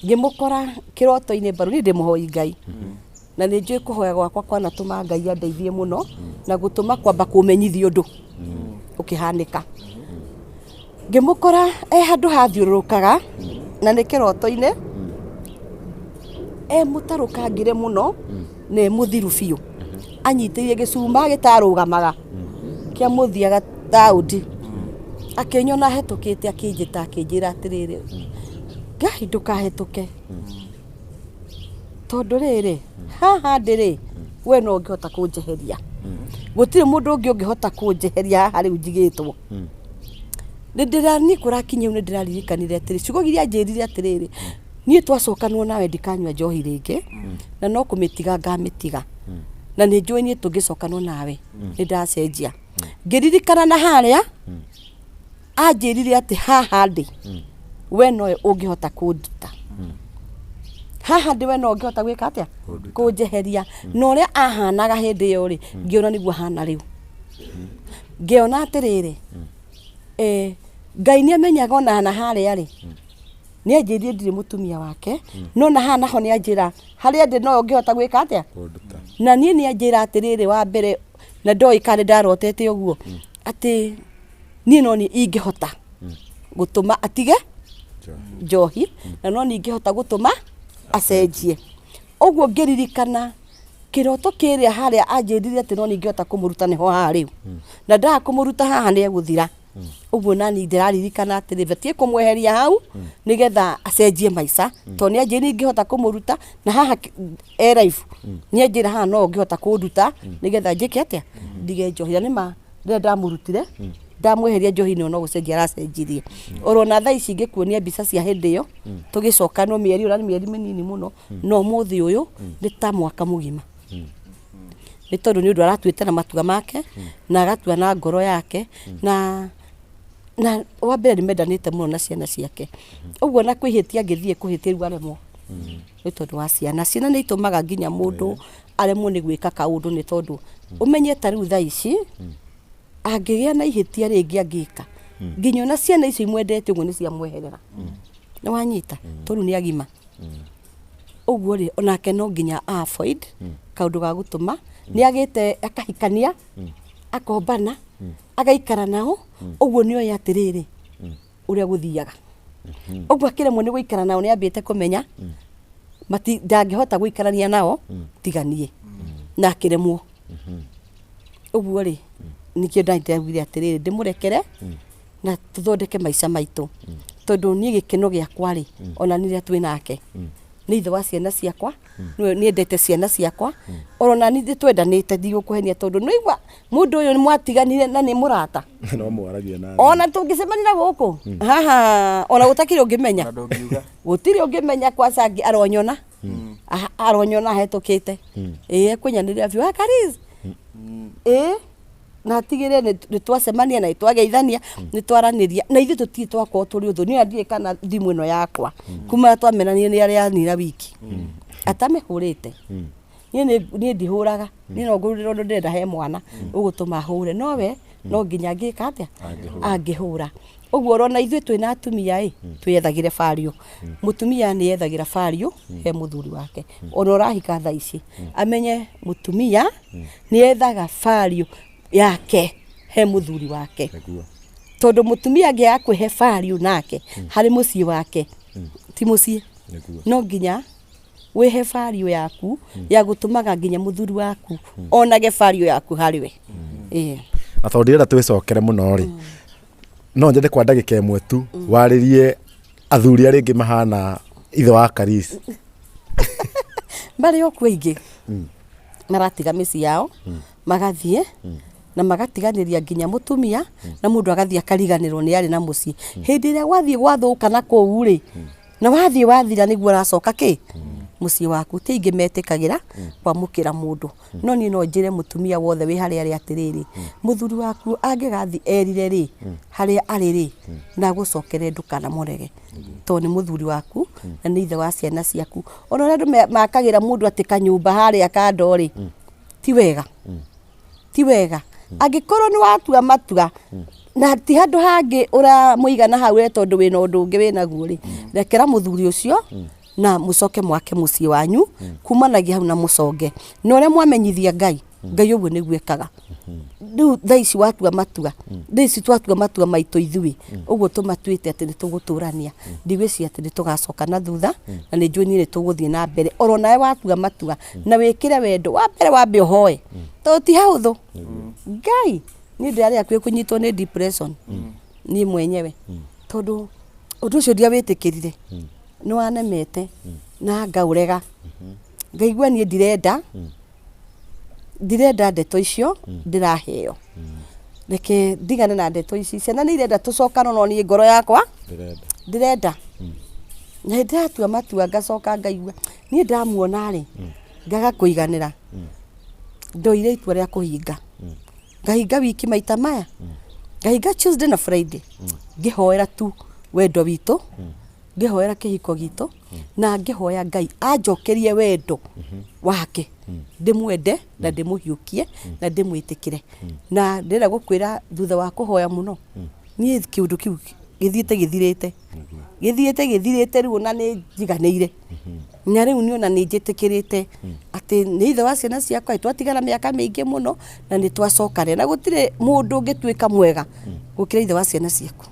Ngĩmũkora kĩroto-inĩ bado niĩ ndĩ mũhoi Ngai, na nĩ njũĩ kũhoya gwakwa kwanatũma Ngai andeithie mũno na gũtũma kwamba kũmenyithia ũndũ ũkĩhanĩka. Ngĩmũkora e handũ hathiũrũrũkaga, na nĩ kĩroto-inĩ, e mũtarũkangĩre mũno na e mũthiru biũ, anyitĩrĩire gĩcuma gĩtarũgamaga kĩamũthiaga taũndi. Akĩnyona hetũkĩte, akĩnjĩta, akĩnjĩra atĩrĩrĩ, "Ngai, ndũkahetũke, tondũ rĩrĩ haha ndĩrĩ we no ũngĩhota kũnjeheria, gũtirĩ mũndũ ũngĩ ũngĩhota kũnjeheria haha rĩu njigĩtwo." Nĩ ndĩra niĩ kũrakinya nĩ ndĩraririkanire atĩrĩ, ciugo iria anjĩrire atĩrĩrĩ, "Niĩ twacokanwo nawe ndikanyua njohi rĩngĩ, na no kũmĩtiga ngamĩtiga." Na nĩ njũĩ niĩ tũngĩcokanwo nawe nĩ ndacenjia. Ngĩririkana na harĩa anjĩrire atĩ haha ndĩ we nowe ũngĩhota kũnduta, haha ndĩ we no ũngĩhota gwĩka atĩa, kũnjeheria. Na ũrĩa ahanaga hĩndĩ ĩyo rĩ, ngĩona nĩguo ahana rĩu. Ngĩona atĩrĩrĩ, Ngai nĩ amenyaga ona na harĩa rĩ, nĩ anjĩrire ndirĩ mũtumia wake, no na haha naho nĩ anjĩra harĩa ndĩ no ũngĩhota gwĩka atĩa, na niĩ nĩ anjĩra atĩrĩrĩ, wa mbere na ndoĩ kana nĩ ndarotete ũguo, atĩ niĩ no niĩ ingĩhota gũtũma atige njohi, na no niĩ ingĩhota gũtũma acenjie. Ũguo ngĩririkana kĩroto kĩrĩa harĩa anjĩrire atĩ no niĩ ingĩhota kũmũruta nĩho haha rĩu, na ndaga kũmũruta haha nĩ egũthira. Ũguo nani ndĩraririkana atĩrĩ, batiĩ kũmweheria hau nĩgetha acenjie maica, tondũ nĩ anjĩrire ingĩhota kũmũruta na haha e live, nĩ anjĩra haha no ũngĩhota kũnduta nĩgetha njĩke atĩa, ndige njohi. Na nĩma rĩrĩa ndamũrutire ndamweheria njohi-inĩ no gũcenjia aracenjirie. Oro na thaa ici ingĩkuonia mbica cia hĩndĩ ĩyo tũgĩcokanwo mĩeri ĩyo, na nĩ mĩeri mĩnini mũno, no ũmũthĩ ũyũ nĩ ta mwaka mũgima. Nĩ tondũ nĩ ũndũ aratuĩte na matua make, na agatua na ngoro yake, na wa mbere nĩ mendanĩte mũno na ciana ciake. Ũguo na kwĩhĩtia angĩthiĩ kũhĩtia rĩu aremwo, nĩ tondũ wa ciana. Ciana nĩ itũmaga nginya mũndũ aremwo nĩ gwĩka kaũndũ, nĩ tondũ ũmenye ta rĩu thaa ici angĩgĩa na ihĩtia rĩngĩ angĩka, nginya ona ciana icio imwendete ũguo nĩ ciamweherera. Nĩ wanyita? Tondũ nĩ agima. Ũguo rĩ, onake no nginya a avoid kaũndũ ga gũtũma nĩ agĩte akahikania, akombana, agaikara nao. Ũguo nĩ oĩ atĩrĩrĩ ũrĩa gũthiaga. Ũguo akĩremwo nĩ gũikara nao nĩ ambĩte kũmenya mati ndangĩhota gũikarania nao tiga niĩ, na akĩremwo. Ũguo rĩ, nĩkĩo ndaugire atĩrĩrĩ, ndĩmũrekere na tũthondeke maica maitũ, tondũ niĩ gĩkeno gĩakwa rĩ, ona nĩ rĩrĩa twĩ nake, nĩ ithe wa ciana ciakwa, nĩwe nĩendete ciana ciakwa, oro nani nĩtwendanĩte, ndigũkũhenia, tondũ nĩwaigua mũndũ ũyũ mwatiganire na nĩ mũrata. No mwaragia na Ona tũngĩcemania na gũkũ haha, ona gũtakĩrĩ ũngĩmenya. Na ndũngiuga. Gũtirĩ ũngĩmenya kwaca angĩ aronyona. Aronyona hetũkĩte, ĩĩ, ekũnyanĩrĩra biũ, "Ah, Karis." Ĩĩ, na atigĩrĩre nĩ twacemania na nĩ twageithania, nĩ twaranĩria, na ithuĩ tũtirĩ twakorwo tũrĩ ũthũ. Niĩ ona ndirĩ kana thimũ ĩno yakwa kuma twamenanire nĩ arĩa anina wiki atamĩhũrĩte. Niĩ ndihũraga, niĩ no ngũrĩre ũndũ ndĩrenda he mwana ũgũtũma hũre, no we no nginya angĩka atĩa, angĩhũra. Ũguo ũrona ithuĩ twĩna atumia ĩ, twĩyethagĩre value. Mũtumia nĩ yethagĩra value he mũthuri wake. Ona ũrahika thaa ici, amenye mũtumia nĩ ethaga value yake he mũthuri wake, tondũ mũtumia angĩaga kwĩhe value nake harĩ mũciĩ wake, ti mũciĩ. No nginya wĩhe value yaku ya gũtũmaga nginya mũthuri waku onage value yaku harĩ we. Ĩĩ. Na tondũ ndirenda twĩcokere mũno rĩ, no nyende kwa ndagĩka ĩmwe tu warĩrie athuri arĩa angĩ mahana ithe wa Karis. Marĩ o kuo aingĩ maratiga mĩciĩ yao, magathiĩ na magatiganĩria nginya mũtumia, na mũndũ agathiĩ akariganĩrwo nĩ arĩ na mũciĩ. Hĩndĩ ĩrĩa gwathiĩ gwathũka na kũu rĩ, na wathiĩ wathira, nĩguo ũracoka kĩ mũciĩ waku. Ti aingĩ metĩkagĩra kwamũkĩra mũndũ, no niĩ no njĩre mũtumia wothe wĩ harĩa arĩ atĩrĩrĩ, mũthuri waku angĩgathiĩ erire rĩ harĩa arĩ rĩ, na agũcokere, ndũkanamũrege, tondũ nĩ mũthuri waku na nĩ ithe wa ciana ciaku. Ona ũrĩa andũ makagĩra mũndũ atĩ kanyũmba harĩa kando rĩ, ti wega, ti wega. Angĩkorwo nĩ watua matua na ti handũ hangĩ ũramũigana hau we, tondũ wĩna ũndũ ũngĩ wĩnaguo rĩ, rekera mũthuri ũcio na mũcoke mwake mũciĩ wanyu kumanagia hau, na mũconge na ũrĩa mwamenyithia Ngai. Ngai ũguo nĩguo ekaga. Rĩu thaa ici watua matua, thaa ici twatua matua maitũ ithuĩ ũguo tũmatuĩte atĩ nĩ tũgũtũrania, ndigwĩciria atĩ nĩ tũgacoka na thutha, na nĩ njũĩ niĩ nĩ tũgũthiĩ na mbere. Oro nawe watua matua na wĩkĩre wendo wa mbere, wambe ũhoe, tondũ ti hahũthũ. Ngai, niĩ ndĩrarĩ hakuhĩ kũnyitwo nĩ depression niĩ mwenyewe, tondũ ũndũ ũcio ndiawĩtĩkĩrire, nĩ wanemete na ngaũrega, ngaigua niĩ ndirenda ndeto icio ndĩraheo, reke ndigane na ndeto ici. Ciana nĩ irenda tũcokane, no niĩ ngoro yakwa ndĩrenda. Na ndĩratua matua, ngacoka ngaigua niĩ ndamuona rĩ, ngaga kũiganĩra. Ndoire itua rĩa kũhinga. Ngahinga wiki maita maya. Ngahinga Tuesday na Friday. Ngĩhoera tu wendo witũ. Ngĩhoera kĩhiko gitũ. Na ngĩhoya Ngai anjokerie wendo wake. Ndĩmwende na ndĩmũhiũkie na ndĩmwĩtĩkĩre. Na ndĩrenda gũkwĩra thutha wa kũhoya mũno, niĩ kĩũndũ kĩu gĩthiĩte gĩthirĩte. Gĩthiĩte gĩthirĩte rĩu ona nĩ njiganĩire. Na rĩu niĩ ona nĩ njĩtĩkĩrĩte atĩ nĩ ithe wa ciana ciakwa, twatigana mĩaka mĩingĩ mũno na nĩ twacokane. Na gũtirĩ mũndũ ũngĩtuĩka mwega gũkĩra ithe wa ciana ciaku.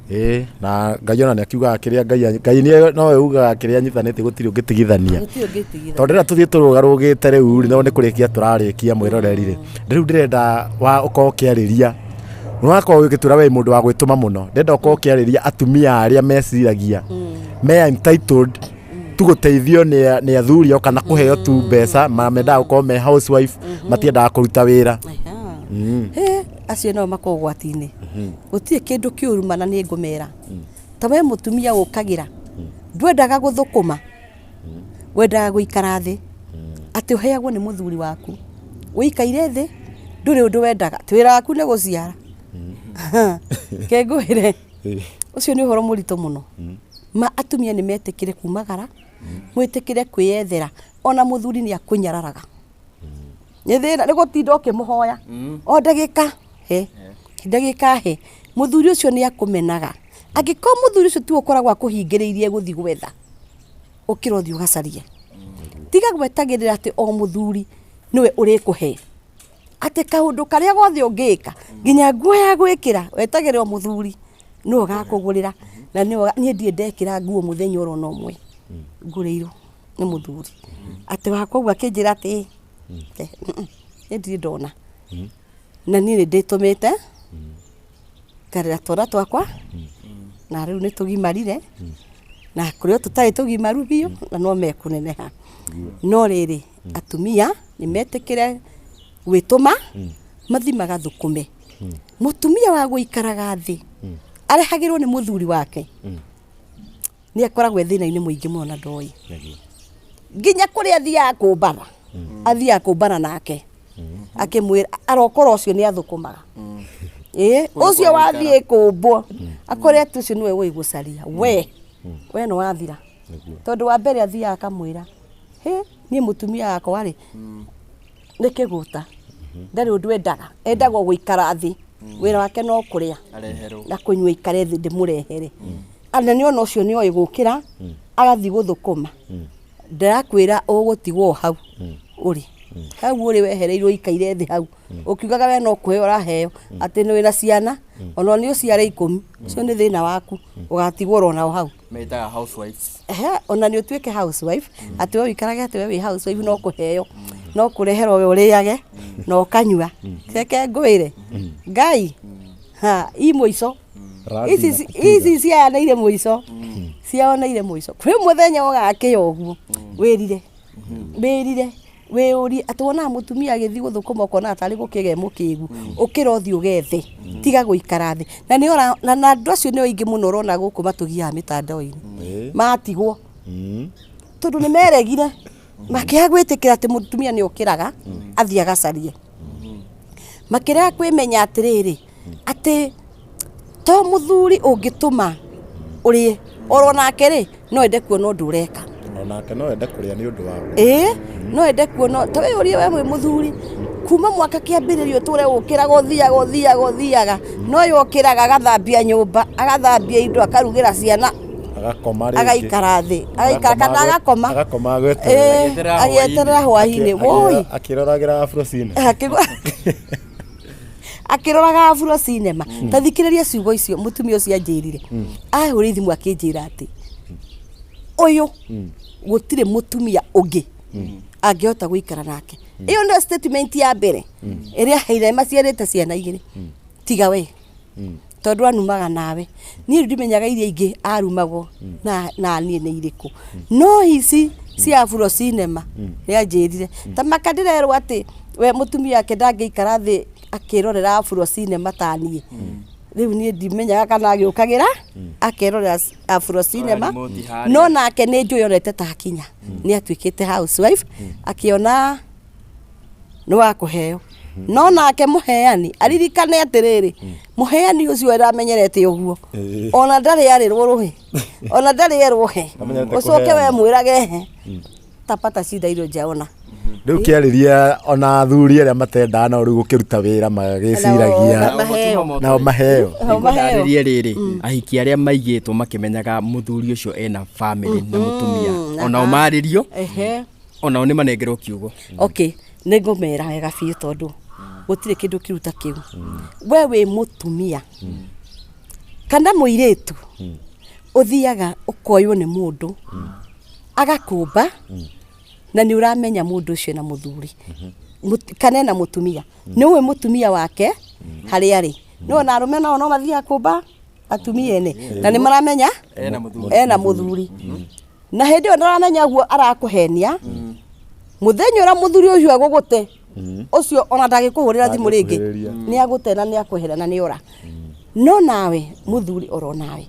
Ĩĩ, na Ngai ona nĩ akiugaga kĩrĩa Ngai Ngai nĩ nowe ugaga kĩrĩa anyitanĩtie gũtirĩ ũngĩtigithania. Gũtirĩ ũngĩtigithania. Tondũ rĩrĩa tũthiĩ tũrũgarũgĩte rĩu rĩ, no nĩ kũrĩkia tũrarĩkia mwĩroreri rĩ, rĩu ndĩrenda wa ũkorwo ũkĩarĩria nĩwakorwo ũgĩtwĩra we mũndũ wa gwĩtũma mũno, ndĩrenda ũkorwo ũkĩarĩria atumia arĩa meciragia me entitled tu gũteithio nĩ nĩ athuri ao kana kũheo tu mbeca ma mendaga gũkorwo me housewife matiendaga kũruta wĩra. Hĩ, acio nao makoragwo ũgwati-inĩ. Gũtirĩ kĩndũ kĩũru mana nĩ ngũmera. Ta we mũtumia ũkagĩra, ndwendaga gũthũkũma, wendaga gũikara thĩ, atĩ ũheagwo nĩ mũthuri waku. Ũikaire thĩ, ndũrĩ ũndũ wendaga, atĩ wĩra waku nĩ gũciara. Reke ngwĩre, ũcio nĩ ũhoro mũritũ mũno. Ma atumia nĩ metĩkĩre kumagara, mwĩtĩkĩre kwĩyethera, ona mũthuri nĩ akũnyararaga. Nĩ thĩna, nĩ gũtinda ũkĩmũhoya, o ndagĩka he, ndagĩka he. Mũthuri ũcio nĩ akũmenaga. Angĩkorwo mũthuri ũcio tiwe ũkoragwo akũhingĩrĩirie gũthiĩ gwetha, ũkĩra ũthiĩ ũgacarie. Tiga gwetagĩrĩra atĩ o mũthuri nĩwe ũrĩkũhe. Atĩ kaũndũ karĩa gothe ũngĩka, nginya nguo ya gwĩkĩra, wetagĩrĩra o mũthuri nĩwe ũgakũgũrĩra. Na nĩwe, niĩ ndirĩ ndekĩra nguo mũthenya oro na ũmwe ngũrĩirwo nĩ mũthuri. Atĩ wakwa ũguo akĩnjĩra atĩ niĩ ndirĩ ndona. Na niĩ nĩ ndĩtũmĩte, ngarera twana twakwa, na rĩu nĩ tũgimarire, na kũrĩ o tũtarĩ tũgimaru biũ, na no mekũneneha. No rĩrĩ, atumia nĩ metĩkĩre gwĩtũma, mathiĩ magathũkũme. Mũtumia wa gũikaraga thĩ, arehagĩrwo nĩ mũthuri wake, nĩ akoragwo e thĩna-inĩ mũingĩ mũno na ndoĩ. Nginya kũrĩa athiaga kũmbana, athiaga kũmbana nake, akĩmwĩra arokora ũcio nĩ athũkũmaga. Ĩĩ, ũcio wathiĩ kũmbwo, akore atĩ ũcio nĩwe ũĩ gũcaria, we, we nĩ wathira. Tondũ wa mbere athiaga akamwĩra, hĩ, niĩ mũtumia wakwa rĩ, nĩ kĩgũta, ndarĩ ũndũ endaga, endaga o gũikara thĩ, wĩra wake no kũrĩa na kũnyua aikare thĩ ndĩmũrehere. Na nĩ ona ũcio nĩ oĩ gũkĩra, agathiĩ gũthũkũma. Ndĩrakwĩra ũgũtigwo hau ũrĩ. Hau ũrĩ wehereirwo ũikaire thĩ hau. Ũkiugaga we no kũheo ũraheo, atĩ wĩna ciana, ona nĩ ũciare ikũmi, ũcio nĩ thĩna waku, ũgatigwo oro nao hau. Metaga housewives. Ehe, ona nĩ ũtuĩke housewife, atĩ we ũikarage atĩ we wĩ housewife no kũheo, no kũreherwo we ũrĩage na ũkanyua. Reke ngwĩre, Ngai, ha, i mũico. Ici ici cianeire mũico, ciaoneire mũico. Kwĩ mũthenya ũgakĩa ũguo, wĩrire, wĩrire, wĩyũrie atĩ wonaga mũtumia agĩthiĩ gũthũkũma ũkonaga tarĩ gũkĩga e mũkĩgu, ũkĩra ũthiĩ ũgethe, tiga gũikara thĩ. Na nĩ ũra, na andũ acio nĩo aingĩ mũno ũrona gũkũ matũgiaga mĩtandao-inĩ, matigwo. Tondũ nĩ meregire, makĩaga gwĩtĩkĩra atĩ mũtumia nĩ okĩraga, athiĩ agacarie. Makĩrega kwĩmenya atĩrĩrĩ, atĩ to mũthuri ũngĩtũma ũrĩe, oro nake rĩ, no ende kuona ũndũ ũreka. Onake no ende kũrĩa nĩ ũndũ waku. Ĩĩ, no ende kuona, ta wĩyũrie we wĩ mũthuri, kuma mwaka kĩambĩrĩria ũtũre ũkĩraga ũthiaga ũthiaga ũthiaga, no ũyũ okĩraga agathambia nyũmba, agathambia indo, akarugĩra ciana, Agakoma rĩngĩ. Agaikara thĩ, agaikara kana agakoma. Agakoma agweterera. Ĩĩ, agĩeterera hwainĩ. Woi. Akĩroragĩra Afro Cinema. Akĩroraga Afro Cinema. Ta thikĩrĩria ciugo icio mũtumia ũcio anjĩrire. Ahũrire thimũ akĩnjĩra atĩ ũyũ gũtirĩ mũtumia ũngĩ angĩhota gũikara nake. Ĩyo nĩyo statement ya mbere ĩrĩa aheire maciarĩte ciana igĩrĩ. Tiga we. Tondũ anumaga nawe. Niĩ rĩu ndimenyaga iria ingĩ arumagwo na na niĩ nĩ irĩkũ. No ici cia Afro Cinema nĩ anjĩrire. Ta maka ndĩrerwo atĩ we mũtumia wake ndangĩikara thĩ akĩrorera Afro Cinema ta niĩ. Rĩu niĩ ndimenyaga kana agĩũkagĩra akerorera Afro Cinema. Remote harĩa. No nake nĩ njũĩ onete ta akinya. Nĩ atuĩkĩte housewife akĩona Nĩ wa kũheo. No nake mũheani aririkane atĩrĩrĩ, mũheani ũcio amenyerete ũguo, ona ndarĩ arĩrwo rũhĩ, ona ndarĩ erwo he. Amenyerete Ũcoke we kũheana. mwĩrage he tapata shida ilo jaona. Rĩu kĩarĩria ona athuri arĩa matendaga nao rĩu gũkĩruta wĩra magĩciragia Nao maheo. Nao maheo. Nao maheo. Ngũtarĩrie rĩrĩ, ahiki arĩa maigĩtwo makĩmenyaga mũthuri ũcio ena family na mũtumia, onao marĩrio, onao nĩ manengerwo kiugo. Okay, nĩ ngũmera wega biũ, tondũ gũtirĩ kĩndũ kĩru ta kĩu. We wĩ mũtumia kana mũirĩtu, ũthiaga ũkoywo nĩ mũndũ agakũmba, na nĩ ũramenya mũndũ ũcio ena mũthuri kana ena mũtumia, nĩ ũĩ mũtumia wake harĩa arĩ. Nĩ ona arũme nao no mathiaga kũmba atumia ene na nĩ maramenya ena mũthuri. Ena mũthuri, na hĩndĩ ĩyo ndaramenya ũguo arakũhenia. Mũthenya ũrĩa mũthuri ũcio agũgũte ũcio, ona ndangĩkũhũrĩra thimũ rĩngĩ. Ndangĩkuhĩrĩria. Nĩ agũte na nĩ akwehera na nĩ ora. No nawe mũthuri oro nawe,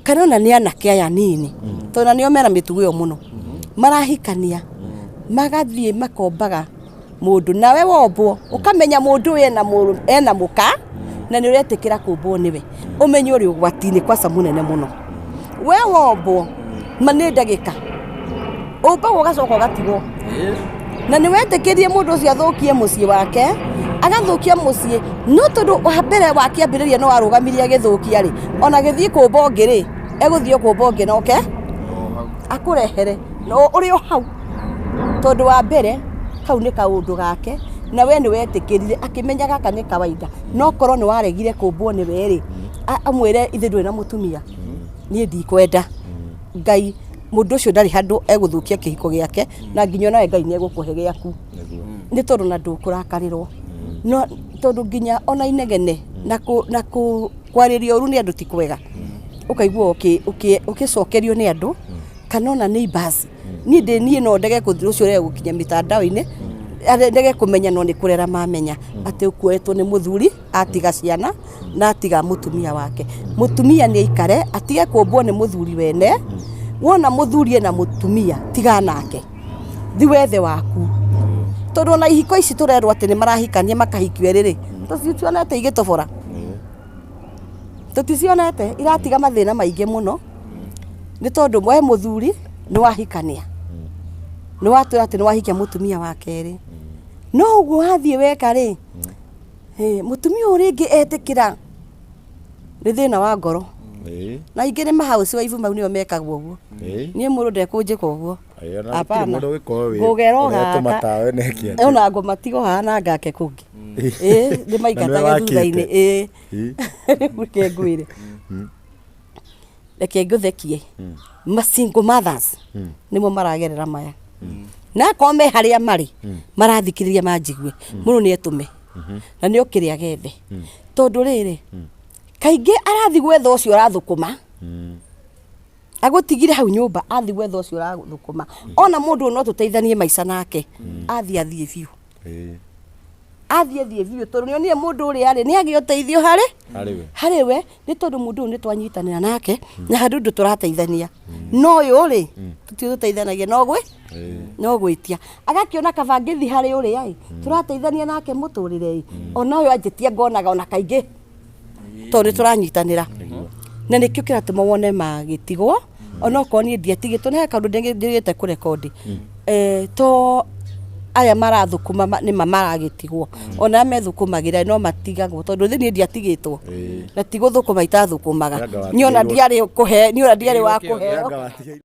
kana ona nĩ anake aya nini, tondũ na nĩo mena mĩtugo ĩyo mũno, marahikania magathiĩ makombaga mũndũ, nawe wombwo ũkamenya mũndũ ũyũ ena ena mũka, na nĩ ũretĩkĩra kũmbwo nĩwe, ũmenye ũrĩ ũgwati-inĩ kwaca mũnene mũno. We wombwo ma nĩ ndagĩka ũmbagwo ũgacoka ũgatigwo, na nĩ wetĩkĩrie mũndũ ũcio athũkie mũciĩ wake, agathũkia mũciĩ. No tondũ wa mbere wa kĩambĩrĩria no arũgamirie agĩthũkia rĩ, ona gĩthiĩ kũmba ũngĩ rĩ, egũthiĩ kũmba ũngĩ noke akũrehere no ũrĩ o hau, tondũ wa mbere kau nĩ kaũndũ gake na we nĩ wetĩkĩrire akĩmenya gaka nĩ kawaida. No korwo nĩ waregire kũmbwo nĩwe rĩ, amwĩre ithe ndũrĩ na mũtumia, niĩ ndikwenda. Ngai mũndũ ũcio ndarĩ handũ egũthũkia kĩhiko gĩake, na nginya onawe Ngai nĩ egũkũhe gĩaku, nĩ tondũ na ndũkũrakarĩrwo. No tondũ nginya ona inegene na kwarĩrio ũru nĩ andũ ti kwega, ũkaigua ũkĩcokerio nĩ andũ kana ona neighbors. Niĩ ndĩ niĩ no ndege rũciũ rege gũkinya mitandao-inĩ, ndege kũmenya, no nĩ kũrera mamenya atĩ ũkuoetwo nĩ mũthuri atiga ciana na atiga mũtumia wake. Mũtumia nĩ aikare atige kũmbwo nĩ mũthuri wene. Wona mũthuri ena mũtumia, tiga nake, thi wethe waku, tondũ ona ihiko ici tũrerwo atĩ nĩ marahikania makahikio erĩ rĩ, tũticionete igĩtobora, tũticionete iratiga mathĩna maingĩ mũno, nĩ tondũ we mũthuri nĩ wahikania, nĩ watwĩra atĩ nĩ wahikia mũtumia wa kerĩ, no ũguo wathiĩ weka rĩ, mũtumia ũyũ rĩngĩ etĩkĩra nĩ thĩna wa ngoro. Na ingĩ nĩ mahousewife, mau nĩo mekagwo ũguo. Niĩ mũndũ ndekũnjĩka ũguo. Hapana. Mũndũ ũgĩkorwo wĩ Ngũgera o ũretũma gaka. tawe neke atĩa? Ona ngũmatigo haha na ngake kũngĩ, ĩĩ, ndĩmaingatage Na nĩwe thutha-inĩ. wakĩte. Ĩĩ, rĩu reke ngwĩre, reke ngũthekie, ma single mothers nĩmo maragerera maya, na akorwo me harĩa marĩ marathikĩrĩria manjigue, mũndũ nĩ etũme na nĩ okĩrĩ agethe, tondũ rĩrĩ kaingĩ arathi gwetha ũcio ũrathũkũma, agũtigire hau nyũmba, athi gwetha ũcio ũrathũkũma. Ona mũndũ ũyũ no tũteithanie maica nake, athiĩ athiĩ biũ, athiĩ athiĩ biũ, tondũ nĩonire mũndũ ũrĩa arĩ nĩ agĩa ũteithio harĩ Harĩ we. Harĩ we, nĩ tondũ mũndũ ũyũ nĩ twanyitanĩra nake na handũ ũndũ tũrateithania, no ũyũ rĩ tũtiũ tũteithanagia, no gwĩ no gwĩtia agakĩona kaba ngĩthi harĩ ũrĩa ĩ tũrateithania nake mũtũrĩre ĩ, ona ũyũ anjĩtia ngonaga ona kaingĩ tondũ nĩ tũranyitanĩra. Na nĩkĩo kĩratũma wone magĩtigwo, onokorwo niĩ ndiatigĩtwo, nĩ he kaũndũ ndĩgĩte kũrekondi. To aya marathũkũma nĩma maragĩtigwo, ona arĩa methũkũmagĩra no matigagwo, tondũ thĩ niĩ ndiatigĩtwo na ti gũthũkũma itathũkũmaga. Anga Niĩ ona watigĩirwo- ndiarĩ kũhe, niĩ ona ndiarĩ wa kũheo. Anga watigĩirwo.